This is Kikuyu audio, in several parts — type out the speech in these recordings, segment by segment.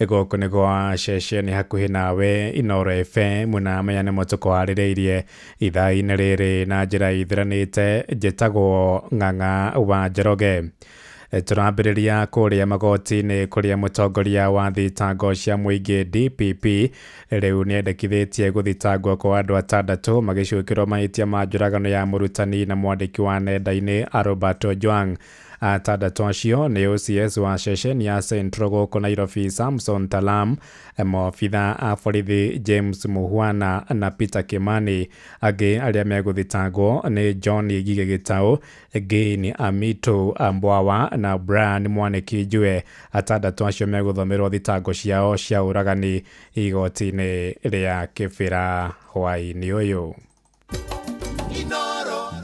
Gũkũ nĩ gwa ceceni hakuhĩ nawe Inooro FM, na maya nĩmo tũkwarĩrĩirie ithaa-inĩ rĩrĩ na njĩra ithiranĩte. Njĩtagwo Ng'ang'a wa Njoroge. Tũrambĩrĩria kũrĩa magoti-inĩ, kũrĩa mũtongoria wa thitango cia mũingĩ DPP rĩu nĩendekithĩtie gũthitangwo kwa andũ atandatũ magĩcukĩrwo mahĩtia ma njũragano ya mũrutani na mwandĩki wa nenda-inĩ Albert Ojwang. Atandatũ acio nĩ OCS wa ceceni ya Central gũkũ Nairobi Samson Talam, maobitha a borithi James Muhwana na Peter Kimani. Angĩ arĩa megũthitangwo nĩ John Ngige Gĩtaũ, Gain Amito Ambwawa na Brian Mwaniki Njue. Atandatũ acio megũthomerwo thitango ciao cia ũragani igoti-inĩ rĩa Kĩbĩra hwaĩ-inĩ ũyũ.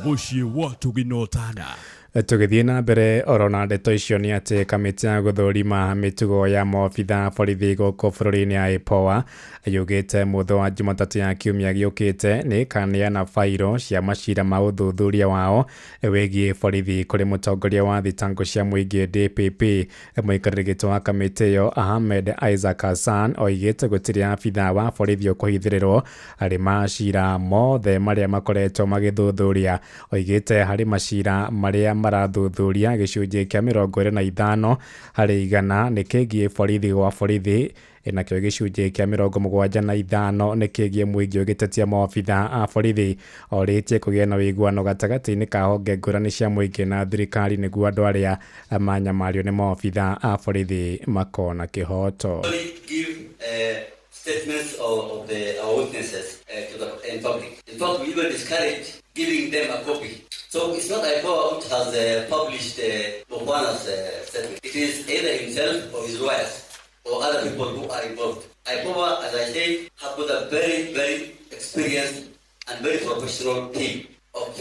Mũciĩ wa Tũginotana. Tũgĩthiĩ na mbere oro na ndeto icio nĩ atĩ kamĩtĩ ya gũthũrima mĩtugo ya maobitha borithi gũkũ bũrũri-inĩ ya IPOA yugĩte mũthĩ wa Jumatatũ ya kiumia gĩũkĩte nĩ ĩkaneana bairo cia macira ma ũthuthuria wao wĩgiĩ borithi kũrĩ mũtongoria wa thitango cia mũingĩ DPP. Mũikarĩri gĩtĩ wa kamĩtĩ ĩyo Ahmed Isaac Hassan oigĩte gũtirĩ abitha wa borithi ũkũhithĩrĩrwo harĩ macira mothe marĩa makoretwo magĩthuthuria. Oigĩte harĩ macira marĩa marathuthuria gĩcunjĩ kĩa 25 harĩ igana nĩ kĩgiĩ borithi gwa borithi, nakĩo gĩcunjĩ kĩa 75 nĩ kĩgiĩ mũingĩ ũgĩtetia maobitha a borithi. Orĩtie kũgĩa na ũiguano gatagatĩ-inĩ ka honge ngũrani cia mũingĩ na thirikari nĩguo andũ arĩa manyamario nĩ maobitha a borithi makona kĩhoto. Give statements of our witnesses to the in public. In fact, we even discourage giving them a copy. So it's not IPOA which has published Mukhwana's statement. It is either himself or his lawyers or other people who are involved. IPOA, as I said, have got a very, very experienced and very professional team of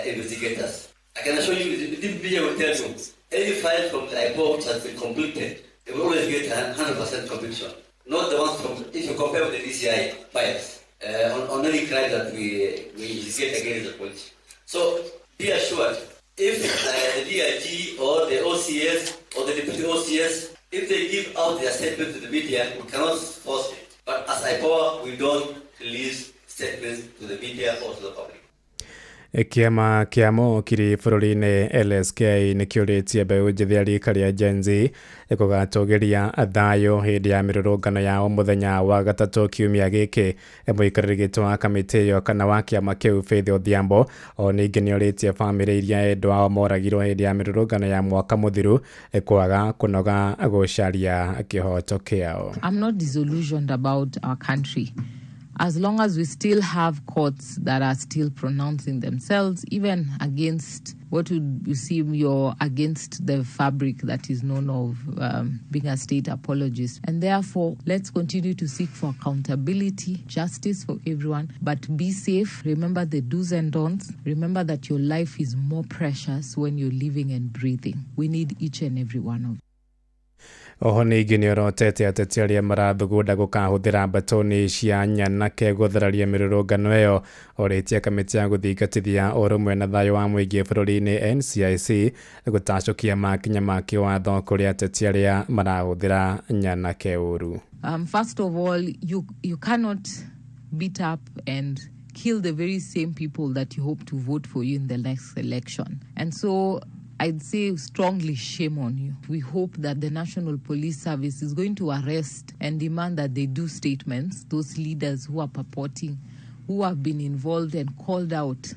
investigators. I can assure you, the DPP will tell you, any file from the IPOA which has been completed, they will always get 100% conviction. Not the ones from, if you compare with the DCI files, on any crime that we investigate against the police. So be assured, if the DIG or the OCS or the deputy OCS, if they give out their statement to the media, we cannot force it. But as IPOA, we don't release statements to the media or to the public. Kĩama kĩa mokiri bũrũri-inĩ LSK nĩ kĩũrĩtie mbeũ njĩthĩ a rika rĩa Gen Z gũgatũgĩria thayũ hĩndĩ ya mĩrũrũngano yao mũthenya wa gatatũ kiumia gĩkĩ. Mũikarĩri gĩtĩ wa kamĩtĩ ĩyo kana wa kĩama kĩu Faith Odhiambo o ningĩ nĩ orĩtie bamĩrĩ iria endwa ao moragirwo hĩndĩ ya mĩrũrũngano ya mwaka mũthiru kwaga kũnoga gũcaria kĩhoto kĩao. I'm not disillusioned about our country. As long as we still have courts that are still pronouncing themselves, even against what would you seem you're against the fabric that is known of being a state apologist. And therefore, let's continue to seek for accountability, justice for everyone, but be safe. Remember the do's and don'ts. Remember that your life is more precious when you're living and breathing. We need each and every one of you. Oho ningĩ nĩ orotete ateti arĩa marathugunda gũkahũthĩra mbatoni cia nyanake gũthararia mĩrũrũngano ĩyo. Orĩtie kamĩtĩ ya gũthingatithia ũrũmwe na thayũ wa mũingĩ bũrũri-inĩ NCIC gũtacũkia makinya ma kĩwatho kũrĩ ateti arĩa marahũthĩra nyanake ũru. First of all, you cannot beat up and kill the very same people that you hope to vote for you in the next election. And so I'd say strongly shame on you. We hope that the National Police Service is going to arrest and demand that they do statements, those leaders who are purporting, who have been involved and called out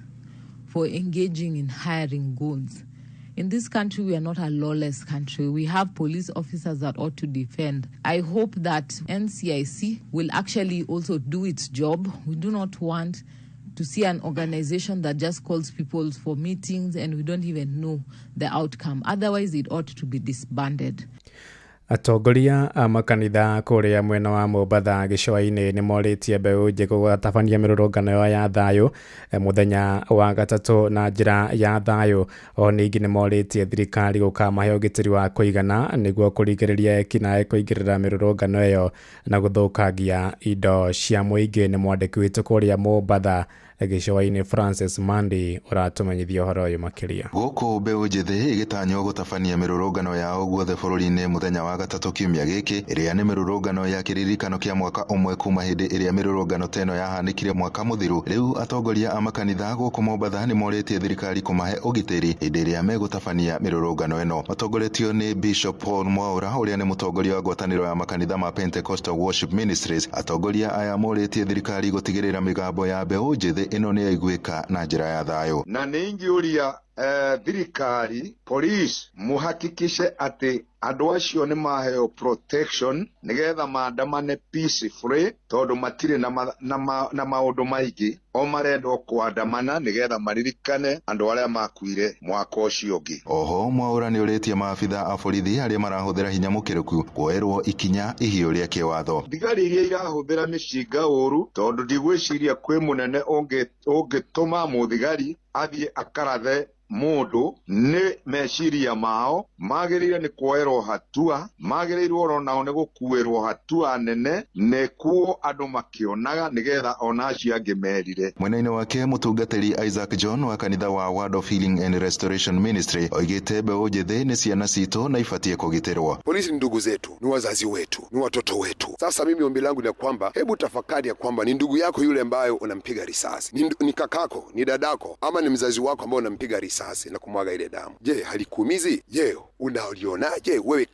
for engaging in hiring goons. In this country, we are not a lawless country. We have police officers that ought to defend. I hope that NCIC will actually also do its job. We do not want to see an organization that just calls people for meetings and we don't even know the outcome. Otherwise, it ought to be disbanded. Atongoria a makanitha kũrĩa mwena wa Mombatha gĩcũa-inĩ nĩ morĩtie mbeũ njĩthĩ gũgatabania mĩrũrũngano ya thayũ mũthenya wa gatatũ na njĩra ya thayũ. O ningĩ nĩ morĩtie thirikari gũkamahe ũgitĩri wa kũigana nĩguo kũrigĩrĩria ekinaĩ kũingĩrĩra mĩrũrũngano ĩyo na gũthũkangia indo cia mũingĩ. Nĩ mwandĩki witũ kũrĩa Mombatha Gĩcũa-inĩ. Francis Mandi ũratũmenyithia ũhoro ũyũ makĩria. Gũkũ mbeũ njĩthĩ ĩgĩtanywo gũtabania mĩrũrũngano yao guothe bũrũri-inĩ mũthenya wa gatatũ kiumia gĩkĩ, ĩrĩa nĩ mĩrũrũngano ya kĩririkano kĩa mwaka ũmwe kuma hĩndĩ ĩrĩa mĩrũrũngano ta ĩno yahanĩkire mwaka mũthiru. Rĩu atongoria a makanitha gũkũ Mombatha nĩ morĩtie thirikari kũmahe ũgitĩri hĩndĩ ĩrĩa megũtabania mĩrũrũngano ĩno. Matongoretio nĩ Bishop Paul Mwaura ũrĩa nĩ mũtongoria wa ngwatanĩro ya makanitha ma Pentecostal Worship Ministries. Atongoria aya morĩtie thirikari gũtigĩrĩra mĩgambo ya mbeũ njĩthĩ ĩno nĩ yaiguĩka na njĩra ya thayũ. Na nĩ ingĩũria thirikari police muhakikishe atĩ andũ acio nĩ maheo protection nĩgetha maandamane peacefully, tondũ matirĩ na maũndũ maingĩ, o marenda kuandamana nĩgetha maririkane andũ arĩa makuire mwaka ũcio ũngĩ. Oho Mwaura nĩ ũrĩtie maabitha a borithi arĩa marahũthĩra hinya mũkĩrũku kuoerwo ikinya ihiũ rĩa kĩwatho. Thigari iria irahũthĩra mĩcinga ũru, tondũ ndigwĩciria kwĩ mũnene ũngĩtũma mũthigari athiĩ akarathe mũndũ, nĩ meciria mao magĩrĩire nĩ kuoerwo hatua, magĩrĩirwo onao nĩ gũkuĩrwo hatua nene nĩkuo andũ makĩonaga nĩgetha ona acio angĩ merire. Mwena-inĩ wake mũtungatĩri Isaac John wa kanitha wa Word of Healing and Restoration Ministry oigĩte mbeũ njĩthĩ nĩ ciana citũ na ibatie kũgitĩrwo. Polisi ni ndugu zetu, ni wazazi wetu, ni watoto wetu. Sasa mimi ombi langu ni kwamba hebu tafakari ya kwamba ni ndugu yako yule ambaye unampiga risasi, ni kakako, ni dadako, ama ni mzazi wako ambaye unampiga risasi na kumwaga ile damu. Je, halikuumizi? Je, unalionaje wewe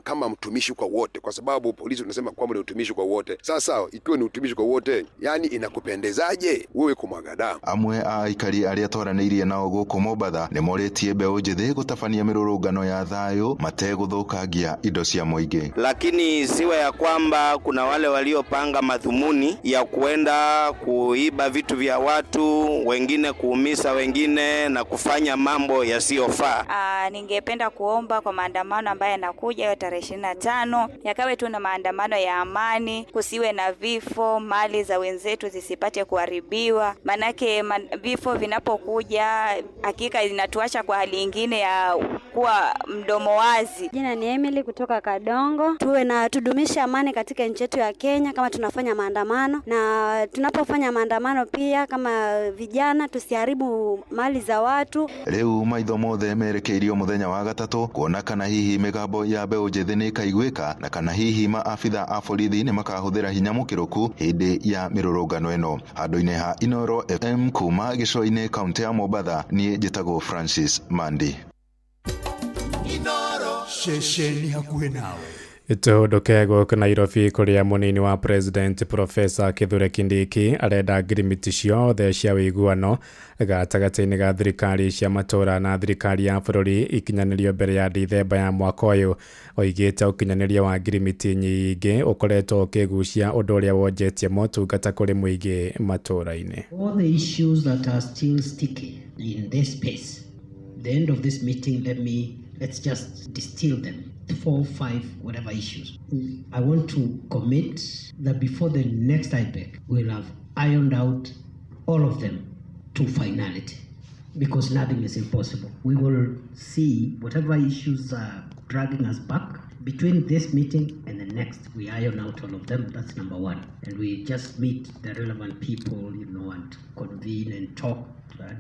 kama mtumishi kwa wote? Kwa sababu polisi unasema kwamba ni utumishi kwa wote. Sasa ikiwa ni utumishi kwa wote, yani inakupendezaje wewe kumwaga damu? Amwe a aikari arĩa twaranĩirie nao gũkũ Mombatha nĩ morĩtie mbeũ njĩthĩ gũtabania mĩrũrũngano ya thayũ mategũthũkangia indo cia mũingĩ. Lakini siwe ya kwamba kuna wale waliopanga madhumuni ya kuenda kuiba vitu vya watu, wengine kuumisa wengine na kufanya mambo yasiyofaa. Ningependa kuomba kwa maandamano ambayo yanakuja hiyo tarehe 25 yakawe tu na maandamano ya amani, kusiwe na vifo, mali za wenzetu zisipate kuharibiwa. Manake vifo vinapokuja hakika inatuacha kwa hali nyingine ya kuwa mdomo wazi. Jina ni Emily kutoka Kadongo. Tuwe na tudumishe amani katika nchi yetu ya Kenya kama tunafanya maandamano, na tunapofanya maandamano pia kama vijana tusiharibu mali za watu. Rĩu maitho mothe merekeirio mũthenya wa gatatũ kuona kana hihi mĩgambo ya mbeũ njĩthĩ nĩ ĩkaiguĩka na kana hihi maabitha a borithi nĩ makahũthĩra hinya mũkĩrũku hĩndĩ ya mĩrũrũngano ĩno. Handũ-inĩ ha Inooro FM kuma gĩcũa-inĩ kaunti ya Mombatha, niĩ njĩtagwo Francis Mandi. Ceceni hakuhĩ nawe. Tũhũndũke gũkũ Nairobi kũrĩa mũnini wa President Professor Kithure Kindiki arenda ngirimiti ciothe cia ũiguano gatagatĩ-inĩ ga thirikari cia matũũra na thirikari ya bũrũri ikinyanĩrio mbere ya Dithemba ya mwaka ũyũ. Oigĩte ũkinyanĩria wa ngirimiti nyingĩ ũkoretwo ũkĩgucia ũndũ ũrĩa wonjetie motungata kũrĩ mũingĩ matũũra-inĩ. All the issues that are still sticky in this space, the end of this meeting, let's just distill them. 4, 5, whatever issues. I want to commit that before the next IPEC, we'll have ironed out all of them to finality, because nothing is impossible. We will see whatever issues are dragging us back. Between this meeting and the next, we iron out all of them. That's number one. And we just meet the relevant people, and convene and talk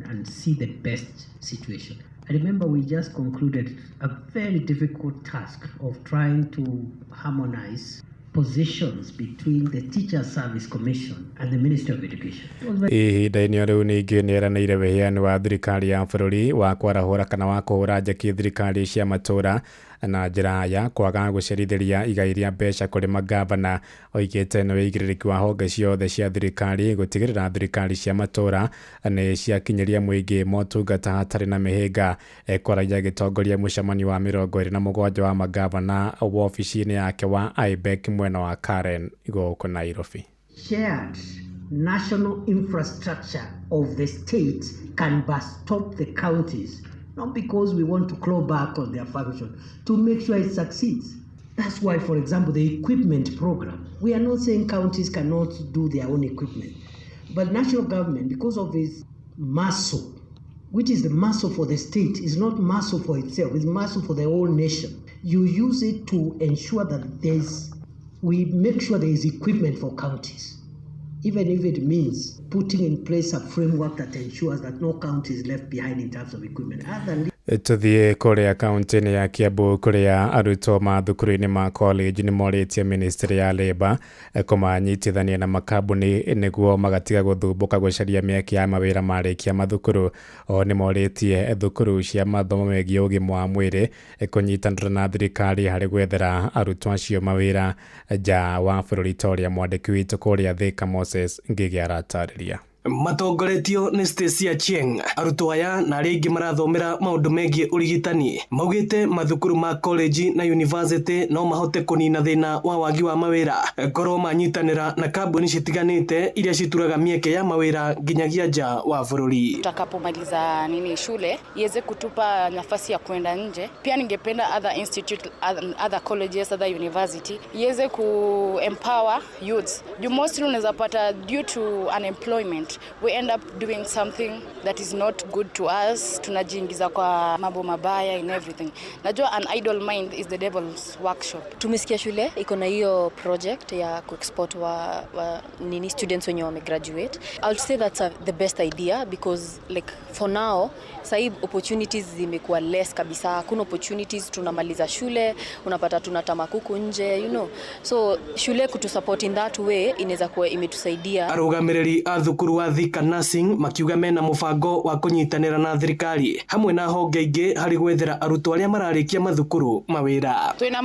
and see the best situation. I remember we just concluded a very difficult task of trying to harmonize positions between the Teacher Service Commission and the Ministry of Education. Ihinda-inĩ rĩu ningĩ nĩeranĩire wĩheani wa thirikari ya bũrũri wa kwarahũra kana wa kũhũra njeki thirikari cia matũũra na njĩra ya kwaga gũcerithĩria igai rĩa mbeca kũrĩ magavana. Oigĩte nĩ wĩigĩrĩrĩki wa honge ciothe cia thirikari gũtigĩrĩra thirikari cia matũũra nĩ ciakinyĩria mũingĩ motungata hatarĩ na mĩhĩnga. Ekwaragia agĩtongoria mũcemanio wa 27 wa magavana wobici-inĩ yake wa IBEC mwena wa Karen gũkũ Nairobi. Shared national infrastructure of the state can stop the counties, not because we want to claw back on their function, to make sure it succeeds. That's why, for example, the equipment program, we are not saying counties cannot do their own equipment, but national government, because of its muscle, which is the muscle for the state, is not muscle for itself, it's muscle for the whole nation. You use it to ensure that we make sure there is equipment for counties. Even if it means putting in place a framework that ensures that no county is left behind in terms of equipment. Other than Tuthiĩ kũrĩa kaunti-inĩ ya Kiambu kũrĩa arutwo ma thukuru-inĩ ma college nĩ morĩtie ministry ya labour kũmanyitithania na makambuni nĩguo magatiga gũthumbũka gũcaria mĩeke ya mawĩra marĩkia mathukuru. O nĩ morĩtie thukuru cia mathomo megiĩ ũgima wa mwĩrĩ kũnyitanĩra na thirikari harĩ gwethera arutwo acio mawĩra nja wa bũrũri ta ũrĩa mwandĩki witũ kũrĩa Thika Moses Ngĩgĩ aratarĩria. Matongoretio nĩ Stacy Achieng, arutwo aya na arĩa aingĩ marathomera maũndũ megiĩ ũrigitani maugĩte mathukuru ma college na university no mahote kũnina thĩna wa wagi wa mawĩra korwo manyitanĩra na kambuni citiganĩte iria cituraga mĩeke ya mawĩra nginyagia nja wa bũrũri. Tutakapomaliza nini shule iweze kutupa nafasi ya kwenda nje. Pia ningependa other institute, other colleges, other university iweze ku empower youths. You mostly unaweza pata due to unemployment we end up doing something that is not good to us. Tunajiingiza kwa mambo mabaya in everything. Najua an idle mind is the devil's workshop. Tumesikia shule iko na hiyo project ya kuexport wa nini students wenye wamegraduate. I'll say that's the best idea because like for now sahi opportunities zimekuwa less kabisa. Hakuna opportunities, tunamaliza shule unapata tunatama kuku nje, you know. So shule kutusupport in that way inaweza kuwa imetusaidia. Arũgamĩrĩri a thukuru wa Thika Nursing makiuga mena mũbango wa kũnyitanĩra na thirikari hamwe na honge ingĩ harĩ gwethera arutwo arĩa mararĩkia mathukuru mawĩra. Twĩna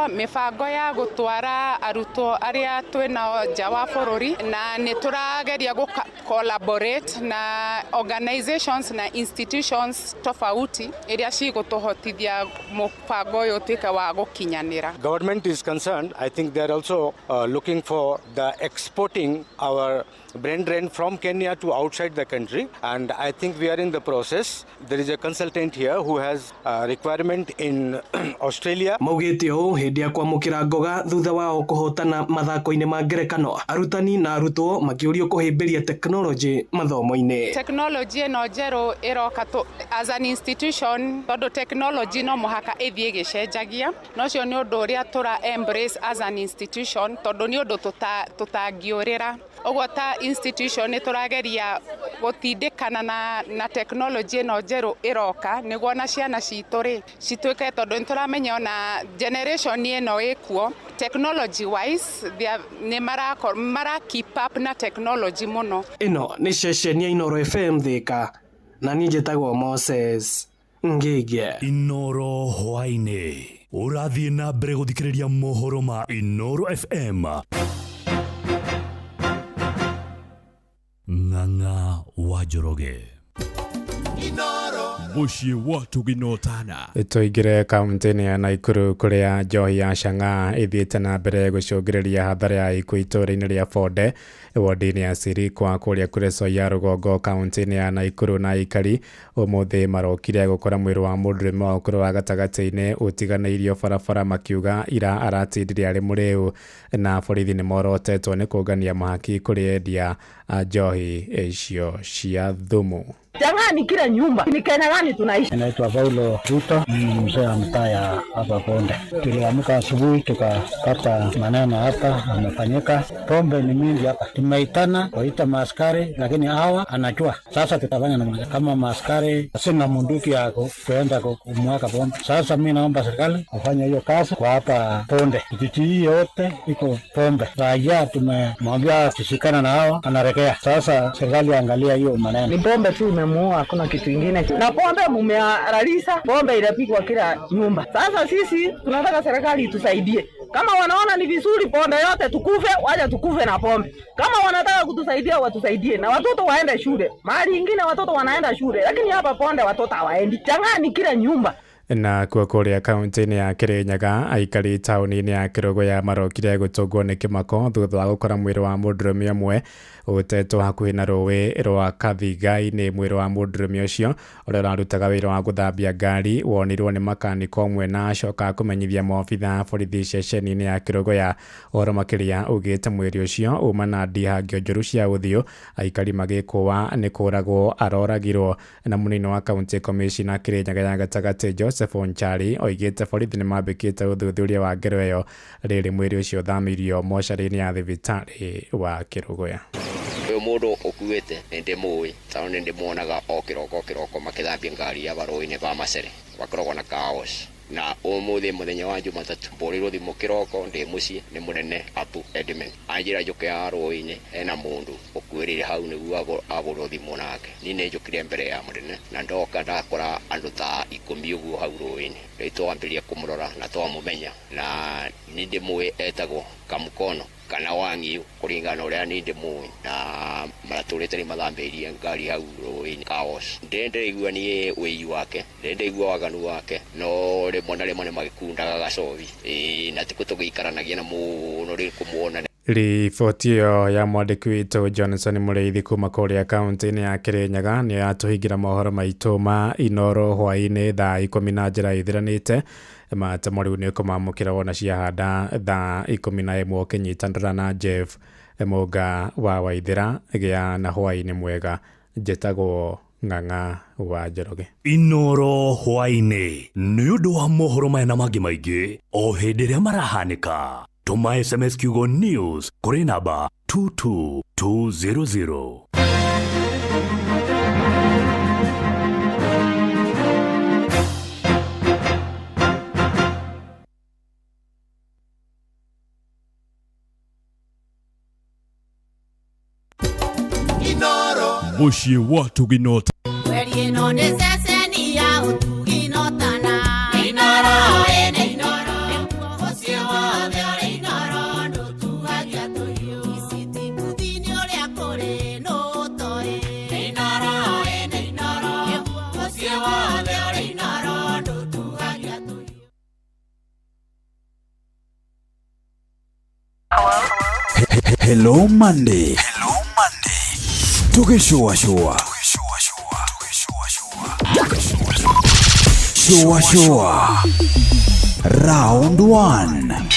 mĩbango ya gũtwara arutwo arĩa twĩnao nja wa bũrũri na nĩ tũrageria gũ collaborate na organizations na institutions tofauti iria cigũtũhotithia mũbango ũyũ ũtuĩke wa gũkinyanĩra. Government is concerned. I think they are also looking for the exporting our brain drain from Kenya to outside the country, and I think we are in the process. There is a consultant here who has a requirement in Australia. Maugĩte ũũ hĩndĩ ya kwamũkĩra ngoga thutha wao kũhotana mathako-inĩ ma ngerekano, arutani na arutwo makĩũrio kũhĩmbĩria technology mathomo-inĩ. Technology ĩno njerũ ĩroka as an institution tondũ technology no mũhaka ĩthiĩ ĩgĩcenjagia, na ũcio nĩ ũndũ ũrĩa tũra embrace as an institution tondũ nĩ ũndũ tũtangĩũrĩra. Ũguo ta institution nĩ tũrageria gũtindĩkana na technology ĩno njerũ ĩroka nĩguo na ciana citũ rĩ cituĩke, tondũ nĩ tũramenya ona generation ĩno ĩkuo technology wise nĩ mara keep up na technology mũno. Ĩno nĩ ceceni ya Inooro FM Thika na niĩ njĩtagwo Moses Ngĩgĩ. Inooro hwaĩ-inĩ ũrathiĩ na mbere gũthikĩrĩria mohoro ma Inooro FM. Ng'ang'a wa Njoroge. Mũciĩ wa tũginotana. Tũingĩre kaunti-inĩ ya Naikuru kũrĩa njohi ya chang'aa ĩthiĩte na mbere gũcũngĩrĩria hathara ya ikuũ itũũra-inĩ rĩa Bonde wodi-inĩ ya Sirikwa kũrĩa Kuresoi ya rũgongo kaunti-inĩ ya Naikuru na aikari ũmũthĩ marokire gũkora mwĩrĩ wa mũndũrũme wa ũkũrũ wa gatagatĩ-inĩ ũtiganĩirio barabara makiuga ira aratindire arĩ mũrĩu na borithi nĩ morotetwo nĩ kũngania mahaki kũrĩ endia a njohi icio cia thumu. Chang'aa kila nyumba. Ni Kenya gani tunaishi? Naitwa Paulo Ruto, ni mzee wa mtaa ya hapa Bonde. Tuliamka asubuhi tukapata maneno hapa yamefanyika. Pombe ni mingi hapa. Tumeitana waita maaskari, lakini hawa anajua. Sasa tutafanya namna kama maaskari sina munduki ya kuenda kumwaga pombe. Sasa mimi naomba serikali wafanye hiyo kazi kwa hapa Bonde. Kijiji yote iko pombe. Raia tumemwambia tushikana na hawa anarekea. Sasa serikali angalia hiyo maneno. Ni pombe tu mumemuoa, hakuna kitu kingine. Na pombe mumearalisa, pombe inapigwa kila nyumba. Sasa sisi tunataka serikali itusaidie. Kama wanaona ni vizuri pombe yote tukufe, waje tukufe na pombe. Kama wanataka kutusaidia watusaidie, na watoto waende shule. Mahali ingine watoto wanaenda shule, lakini hapa pombe watoto hawaendi. Chang'aa ni kila nyumba. Na kuo kũrĩa kaunti-inĩ ya Kirinyaga aikari taũni-inĩ ya Kĩrũgũya marokire gũtũngwo nĩ kĩmako thutha wa gũkora mwĩrĩ wa mũndũrũme ũmwe ũtetwo hakuhĩ na rũĩ rwa Kathigai-inĩ. Mwĩrĩ wa mũndũrũme ũcio ũrĩa ũrarutaga wĩra wa gũthambia ngari wonirwo nĩ makaniko ũmwe na acoka kũmenyithia maobitha a borithi ceceni-inĩ ya Kĩrũgũya. Ũhoro makĩria ugĩte mwĩrĩ ũcio uma na ndihangio njũru cia ũthiũ, aikari magĩkũa nĩ kũragwo aroragirwo. Na mũnini wa kaunti commissioner Kirinyaga ya gatagatĩ Joseph Onchari oigĩte borithi nĩmambĩkĩte ũthuthuria wa ngero ĩyo rĩrĩ mwĩrĩ ũcio ũthamirio mocarĩ-inĩ ya thibitarĩ wa Kĩrũgũya. Ũyũ mũndũ ũkuĩte nĩ ndĩmũĩ tondũ nĩ ndĩmuonaga o kĩroko kĩroko makĩthambia ngari ya barũĩ-inĩ ba Macere bakoragwo na car wash na ũmũthĩ mũthenya wa Jumatatũ mbũrĩirwo thimũ kĩroko ndĩ mũciĩ nĩ mũnene Abu Edmund anjĩra njũke ya rũĩ-inĩ hena mũndũ ũkuĩrĩire hau nĩguo agũrwo thimũ nake. Niĩ nĩ njũkire mbere ya mũnene na ndoka ndakora andũ ta 10 ũguo hau rũĩ-inĩ. Rĩu twambĩrĩria kũmũrora na twamũmenya na nĩ ndĩmũĩ etagwo Kamukono kana Wang'iũ kũringana na ũrĩa niĩ ndĩmũĩ na maratũrĩte nĩ mathambĩirie ngari hau rũĩ-inĩ car wash. Ndĩrĩ ndĩraigua niĩ ũiyu wake, ndĩrĩ ndaigua waganu wake, no rĩmwe na rĩmwe nĩ magĩkundaga gacobi na ti tũgĩikaranagia na mũno rĩrĩ kũmuona. Riboti ĩyo ya mwandĩki witũ Johnson Mũrĩithi kuma kũrĩa kaunti-inĩ ya Kĩrĩnyaga nĩ yatũhingĩra mohoro maitũ ma Inoro hwaĩ-inĩ thaa 10 na njĩra ĩthiranĩte. Matemo rĩu nĩ ũkũmamũkĩra wona ciahanda thaa 11 ũkĩnyitanĩra na Jeff Mũnga wa Waithĩra. Gĩa na hwaĩ-inĩ mwega. Njĩtagwo Ng'ang'a wa Njoroge. Inoro hwaĩ-inĩ nĩ ũndũ wa mohoro maya na mangĩ maingĩ o hĩndĩ ĩrĩa marahanĩka. Tũma SMS kiugo news kũrĩ namba 22200. Mũciĩ wa Tuginota. Hello Monday. Hello Monday. Tukishua shua. Shua shua. Round 1.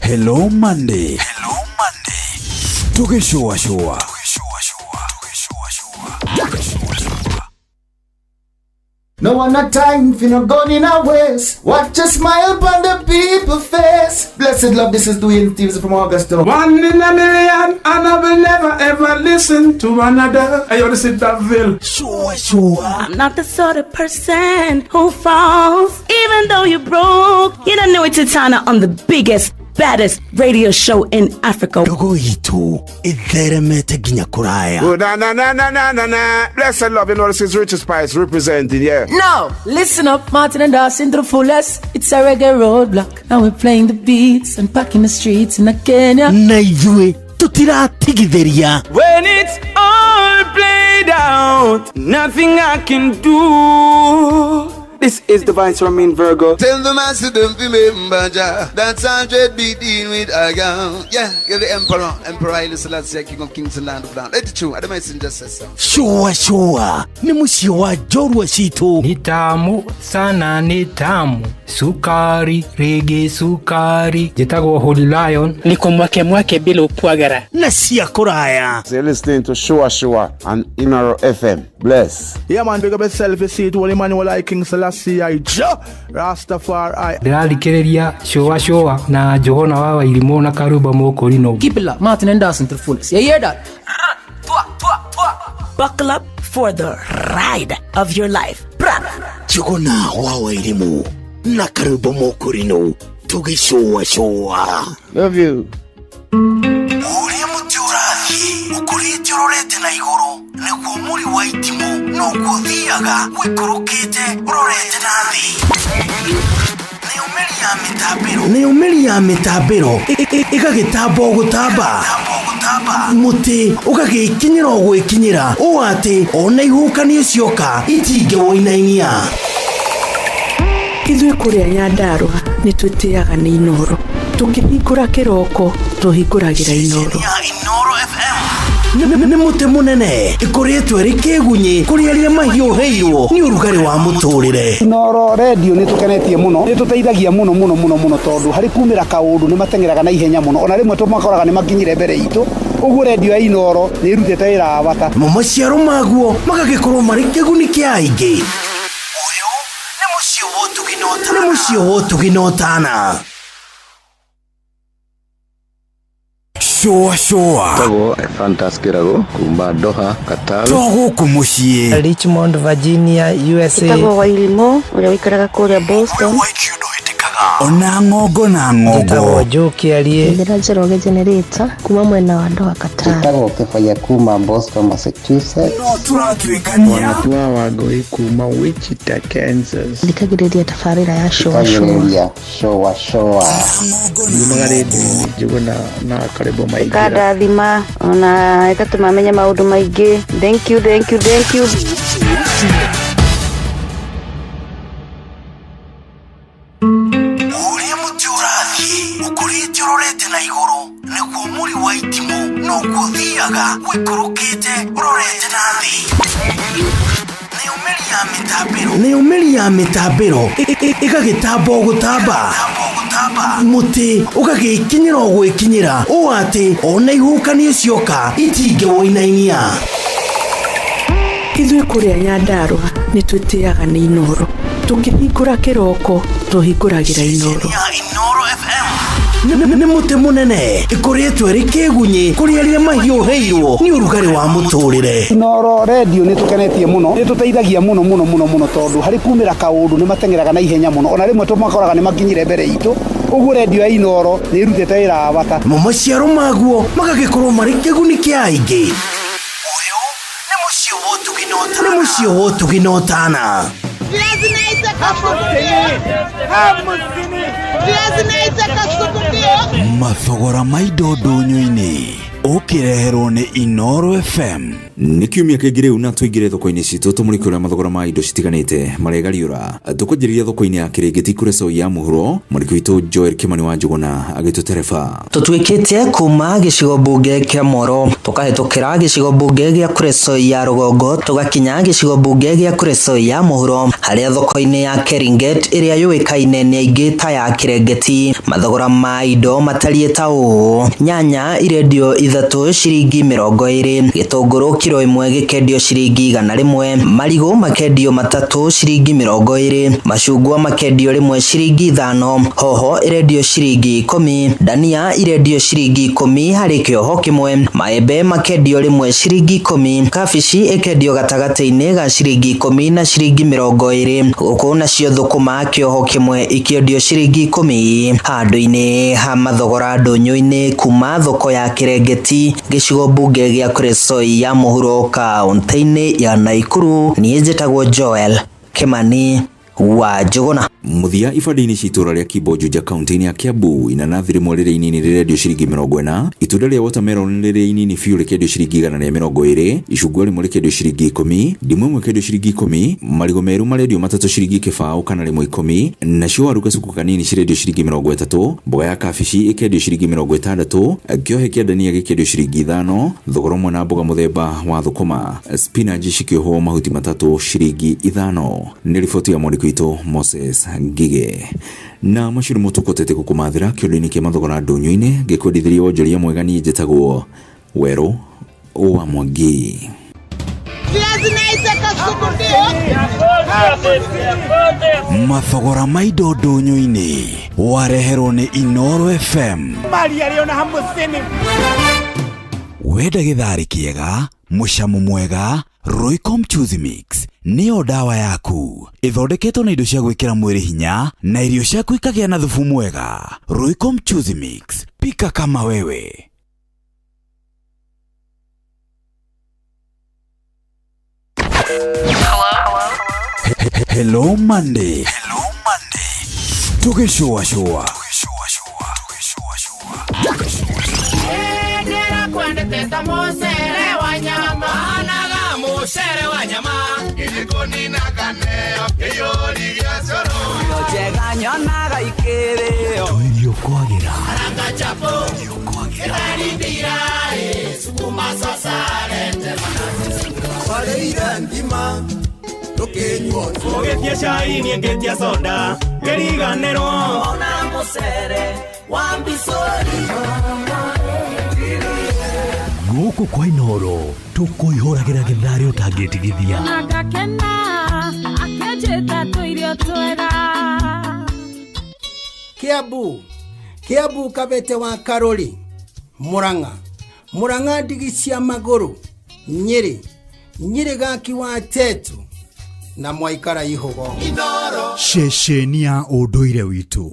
Hello Monday. Hello Monday. Tukishua shua. No one not time for no gun in our waist. Watch a smile upon the people face. Blessed love, this is Dwayne Stevens from Augusta. 1 in a million, and I will never ever listen to another. I want to sit that Ville. Sure, sure. I'm not the sort of person who falls, even though you're broke. You don't know it's Titana on the biggest, baddest radio show in Africa. Dogo itu itheremete nginya kuraya. Oh, na na na na na na na. Blessed love, you know this is Richard Spice representing, yeah. No, listen up, Martin and Dawson to the fullest. It's a reggae roadblock, and we're playing the beats and packing the streets in Kenya. Na ithuĩ tutiratigithĩria. When it's all played out, nothing I can do. This is the Vice Ramin Virgo. Tell the master don't remember Jah. That's 100 be dealing with a gun. Yeah, you're the Emperor. Emperor Haile Selassie, King of Kings and Land of Land. Let it true. I don't mind just say so. Shua shua. Ni mũciĩ wa njorua citũ. Ni tamu sana, ni tamu. Sukari, rege sukari. Njĩtagwo Holy Lion. Niko mwake mwake bila upwagara. Na cia kũraya. So you're listening to Shua Shua on Inoro FM. Bless. Yeah man, big up yourself. You see it, Holy Emmanuel I King Selassie I Jah Rastafari. Ndĩrathikĩrĩria Shua Shua na Johana wa Wairimũ na Karuba Mũkũrinũ. Keep it locked, Martin and Dawson to the fullest. You hear that? Buckle up for the ride of your life. Jogona wa Wairimũ na Karuba Mũkũrinũ tũgĩcũa cũa. Love you. Ũrĩa mũtĩ ũrathiĩ ũkũrĩte ũrorete na igũrũ nĩguo mũri wa itimũ noguo ũthiaga ũikũrũkĩte ũrorete na thĩ. Nayo mĩri ya mĩtambĩro ĩgagĩtamba o gũtamba, mũtĩ ũgagĩkinyĩra o gwĩkinyĩra ũũ atĩ ona ihuhũkanio cioka itingĩwũinainia. Ithuĩ kũrĩa Nyandarũa nĩ twĩtĩaga nĩ Inoro. Tũkĩhingũra kĩroko tũhingũragĩra Inoro. Inoro FM. Nĩ mũtĩ mũnene ĩkoretwo ĩrĩ kĩgunyĩ kũrĩ arĩa mahiũhĩirwo nĩ ũrugarĩ wa mũtũrĩre. Inooro redio nĩ tũkenetie mũno, nĩ tũteithagia mũno mũno mũno mũno, tondũ harĩ kumĩra kaũndũ nĩ mateng'eraga na ihenya mũno, ona rĩmwe tũmakoraga nĩ makinyire mbere itũ. Ũguo redio ya Inooro nĩ ĩrutĩte wĩra wa bata. Mo maciaro maguo magagĩkorwo marĩ kĩguni kĩa aingĩ. Ũyũ nĩ mũciĩ wa ũtugi na ũtana. Nĩ mũciĩ wa ũtugi na ũtana. Shũa shũa. Tagwo Ephantus Kĩrago kuma Doha, Qatar. To gũkũ mũciĩ. Richmond, Virginia, USA. Ĩtagwo Wairimũ ũrĩa ũikaraga kũrĩa Boston. Ona ng'ongo na ng'ongo. Njĩtagwo Joe Kĩarie. Njĩra Njoroge Generator kuma mwena wa Doha, Qatar. Njĩtagwo Kĩbaya kuma Boston, Massachusetts. No tũratuĩkania. Wanatua Wangũi kuma Wichita, Kansas. Thikagĩrĩria tabarĩra ya Shũa Shũa. Thikagĩrĩria Shũa Shũa. Nyumaga rĩndiũ-inĩ Njũgũna na Karĩbo Maingĩra. Ĩkandathima ona ĩgatũma menye maũndũ maingĩ. Thank you, thank you, thank you. Ũrĩa mũtĩ ũrathiĩ ũkũrĩte ũrorete na igũrũ nĩguo mũri wa itimũ noguo ũthiaga ũikũrũkĩte ũrorete na thĩ. Nayo mĩri ya mĩtambĩro, nayo mĩri ya mĩtambĩro ĩgagĩtamba o gũtamba, mũtĩ ũgagĩkinyĩra o gwĩkinyĩra ũũ atĩ ona ihuhũkanio cioka itingĩwũinainia. Ithuĩ kũrĩa Nyandarũa nĩ twĩtĩaga nĩ Inooro. Tũkĩhingũra kĩroko tũhingũragĩra Inooro. Inooro FM nĩ mũtĩ mũnene ĩkoretwo ĩrĩ kĩgunyĩ kũrĩ arĩa mahiũhĩirwo nĩ ũrugarĩ wa mũtũrĩre. Inooro redio nĩ tũkenetie mũno, nĩ tũteithagia mũno mũno mũno mũno, tondũ harĩ kumĩra kaũndũ nĩ mateng'eraga na ihenya mũno, ona rĩmwe tũmakoraga nĩ makinyire mbere itũ. Ũguo redio ya Inooro nĩ ĩrutĩte wĩra wa bata. Mo maciaro maguo magagĩkorwo marĩ kĩguni kĩa aingĩ. Ũyũ nĩ mũciĩ wa ũtugi na ũtana. Nĩ mũciĩ wa ũtugi na ũtana. Mathogora ma indo ndũnyũ-inĩ ũkĩreherwo nĩ Inooro FM. Nĩ kiumia kĩngĩ rĩu na tũingĩre thoko-inĩ citũ tũmũrĩke ũrĩa mathogora ma indo citiganĩte maregariũra. Tũkwanjĩrĩria thoko-inĩ ya Kĩrĩngĩti Kuresoi ya mũhuro, mwandĩki witũ Joel Kĩmani wa Njũgũna agĩtũtereba. Tũtuĩkĩte kuma gĩcigo mbunge kĩa Moro tũkahĩtũkĩra gĩcigo mbunge gĩa Kuresoi ya rũgongo tũgakinya gĩcigo mbunge gĩa Kuresoi ya mũhuro, harĩa thoko-inĩ ya Keringet ĩrĩa yũĩkaine nĩ aingĩ ta ya Kĩrengeti, mathogora ma indo matariĩ ta ũũ: nyanya irendio 3 ciringi 20, gĩtũngũrũ kiro 1 gĩkendio ciringi 100, marigũ makendio 3 ciringi 20, macungwa makendio 1 ciringi 5, hoho irendio ciringi 10, dania irendio ciringi 10 harĩ kĩoho kĩmwe, maembe makendio 1 ciringi 10, kabici ĩkendio gatagatĩ-inĩ ga ciringi 10 na ciringi 20, gũkũ nacio thũkũma kĩoho kĩmwe ikĩendio ciringi 10. Handũ-inĩ ha mathogora ndũnyũ-inĩ kuma thoko ya Kĩrengeti gĩcigo mbunge gĩa Kuresoi ya mũhuro kaũntĩ-inĩ ya Naikuru, niĩ njĩtagwo Joel Kĩmani wa Njũgũna. Mũthia ibanda-inĩ cia itũũra rĩa Kimbo Juja kaunti-inĩ ya Kiambu, inanathi rĩmwe rĩrĩa inini rĩrendio ciringi 40, itunda rĩa watermelon rĩrĩa inini biũ rĩkendio ciringi 120, icungwa rĩmwe rĩkendio ciringi 10, ndimũ ĩmwe ĩkendio ciringi 10, marigũ meru marendio 3 ciringi 0 kana rĩmwe 10, nacio waru gacuku kanini cirendio ciringi 30, mboga ya kabici ĩkendio ciringi 60, kĩohe kĩa ndania gĩkendio ciringi 5, thogora ũmwe na mboga mũthemba wa thũkũma spinach cikĩohwo mahuti 3 ciringi 5. Nĩ riboti ya mwandĩki witũ Moses Ngige. Na macio nĩmo tũkũtete gũkũmathĩra kĩũndũ-inĩ kĩa mathogora ndũnyũ-inĩ, ngĩkwendithĩria wonjoria mwega. Niĩ njĩtagwo Werũ wa Mwangi. Mathogora ma indo ndũnyũ-inĩ wareherwo nĩ Inooro FM. Wenda gĩtharĩ kĩega, mũcamo mwega, Royco Mchuzi Mix nĩyo ndawa yaku. Ĩthondeketwo na indo cia gwĩkĩra mwĩrĩ hinya na irio ciaku ikagĩa na thubu mwega. Royco Mchuzi Mix, pika kama wewe. Hello Monday. Hello Monday. Tũgĩcũacũa. Tũirio kwagĩra. ngima Tukinyuo Ũgĩtie cai niĩ ngĩtia soda ngĩriganĩrwo Ona mũcere wa mbicũri Gũkũ kwa Inooro tũkũihũragĩra gĩtharĩ ũtangĩtigithia. Ngakena akĩnjĩta tũirio twega. Kiambu Kiambu Kabete wa Karori Murang'a Murang'a ndigi cia magũrũ Nyĩrĩ Nyĩrĩ gaki wa Tetu na mwaikara ihũgo. Ceceni ya ũndũire witũ.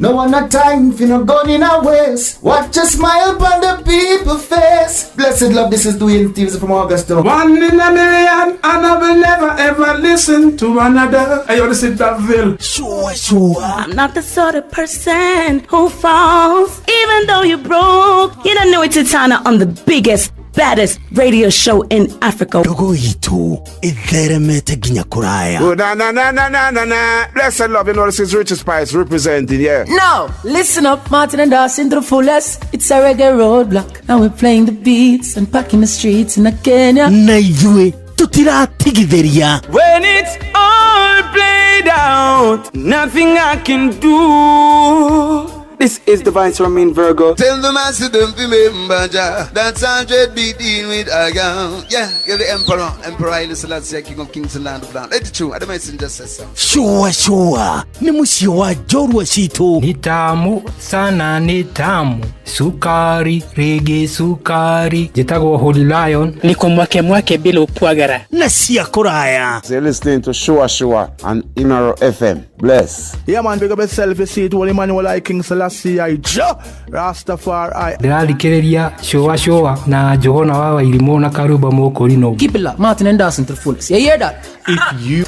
No one a time for no gun in a waste. Watch a smile on the people face. Blessed love, this is Dwayne Stevens from Augusta. One in a million, and I will never ever listen to another. Hey, yo, this is Davil. Sure, sure. I'm not the sort of person who falls, even though you're broke. You don't know it's Titana on the biggest, baddest radio show in Africa. Ndogo itũ ĩtheremete nginya kũraya. Oh, na na na na na na na. Blessed love, you know this is Richard Spice representing, yeah. No, listen up, Martin and Dawson to the fullest. It's a reggae roadblock, and we're playing the beats and packing the streets in Kenya. Na ithuĩ tũtiratigithĩria. When it's all played out, nothing I can do. This is the Vice Romain Virgo. Tell the master don't remember Jah. That's 100 beating with a gun. Yeah, you're the emperor. Emperor Haile Selassie, King of Kings and Land of Land. Let it true. I don't messenger says so. Sure, sure. Ni mũciĩ wa njorua citũ. Ni tamu sana ni tamu sukari rege sukari njĩtagwo Holy Lion niko mwake mwake bila upwagara na cia kũraya. So you're listening to Shua Shua on Inoro FM. Bless. Yeah man, big up yourself, you see it, Holy Emmanuel I King Selassie I Jah Rastafari. Ndĩrathikĩrĩria Shua Shua na Johana wa Wairimũ na Karũmba Mũkũrinũ. Keep it locked, Martin and Dawson to the fullest. You hear that? If you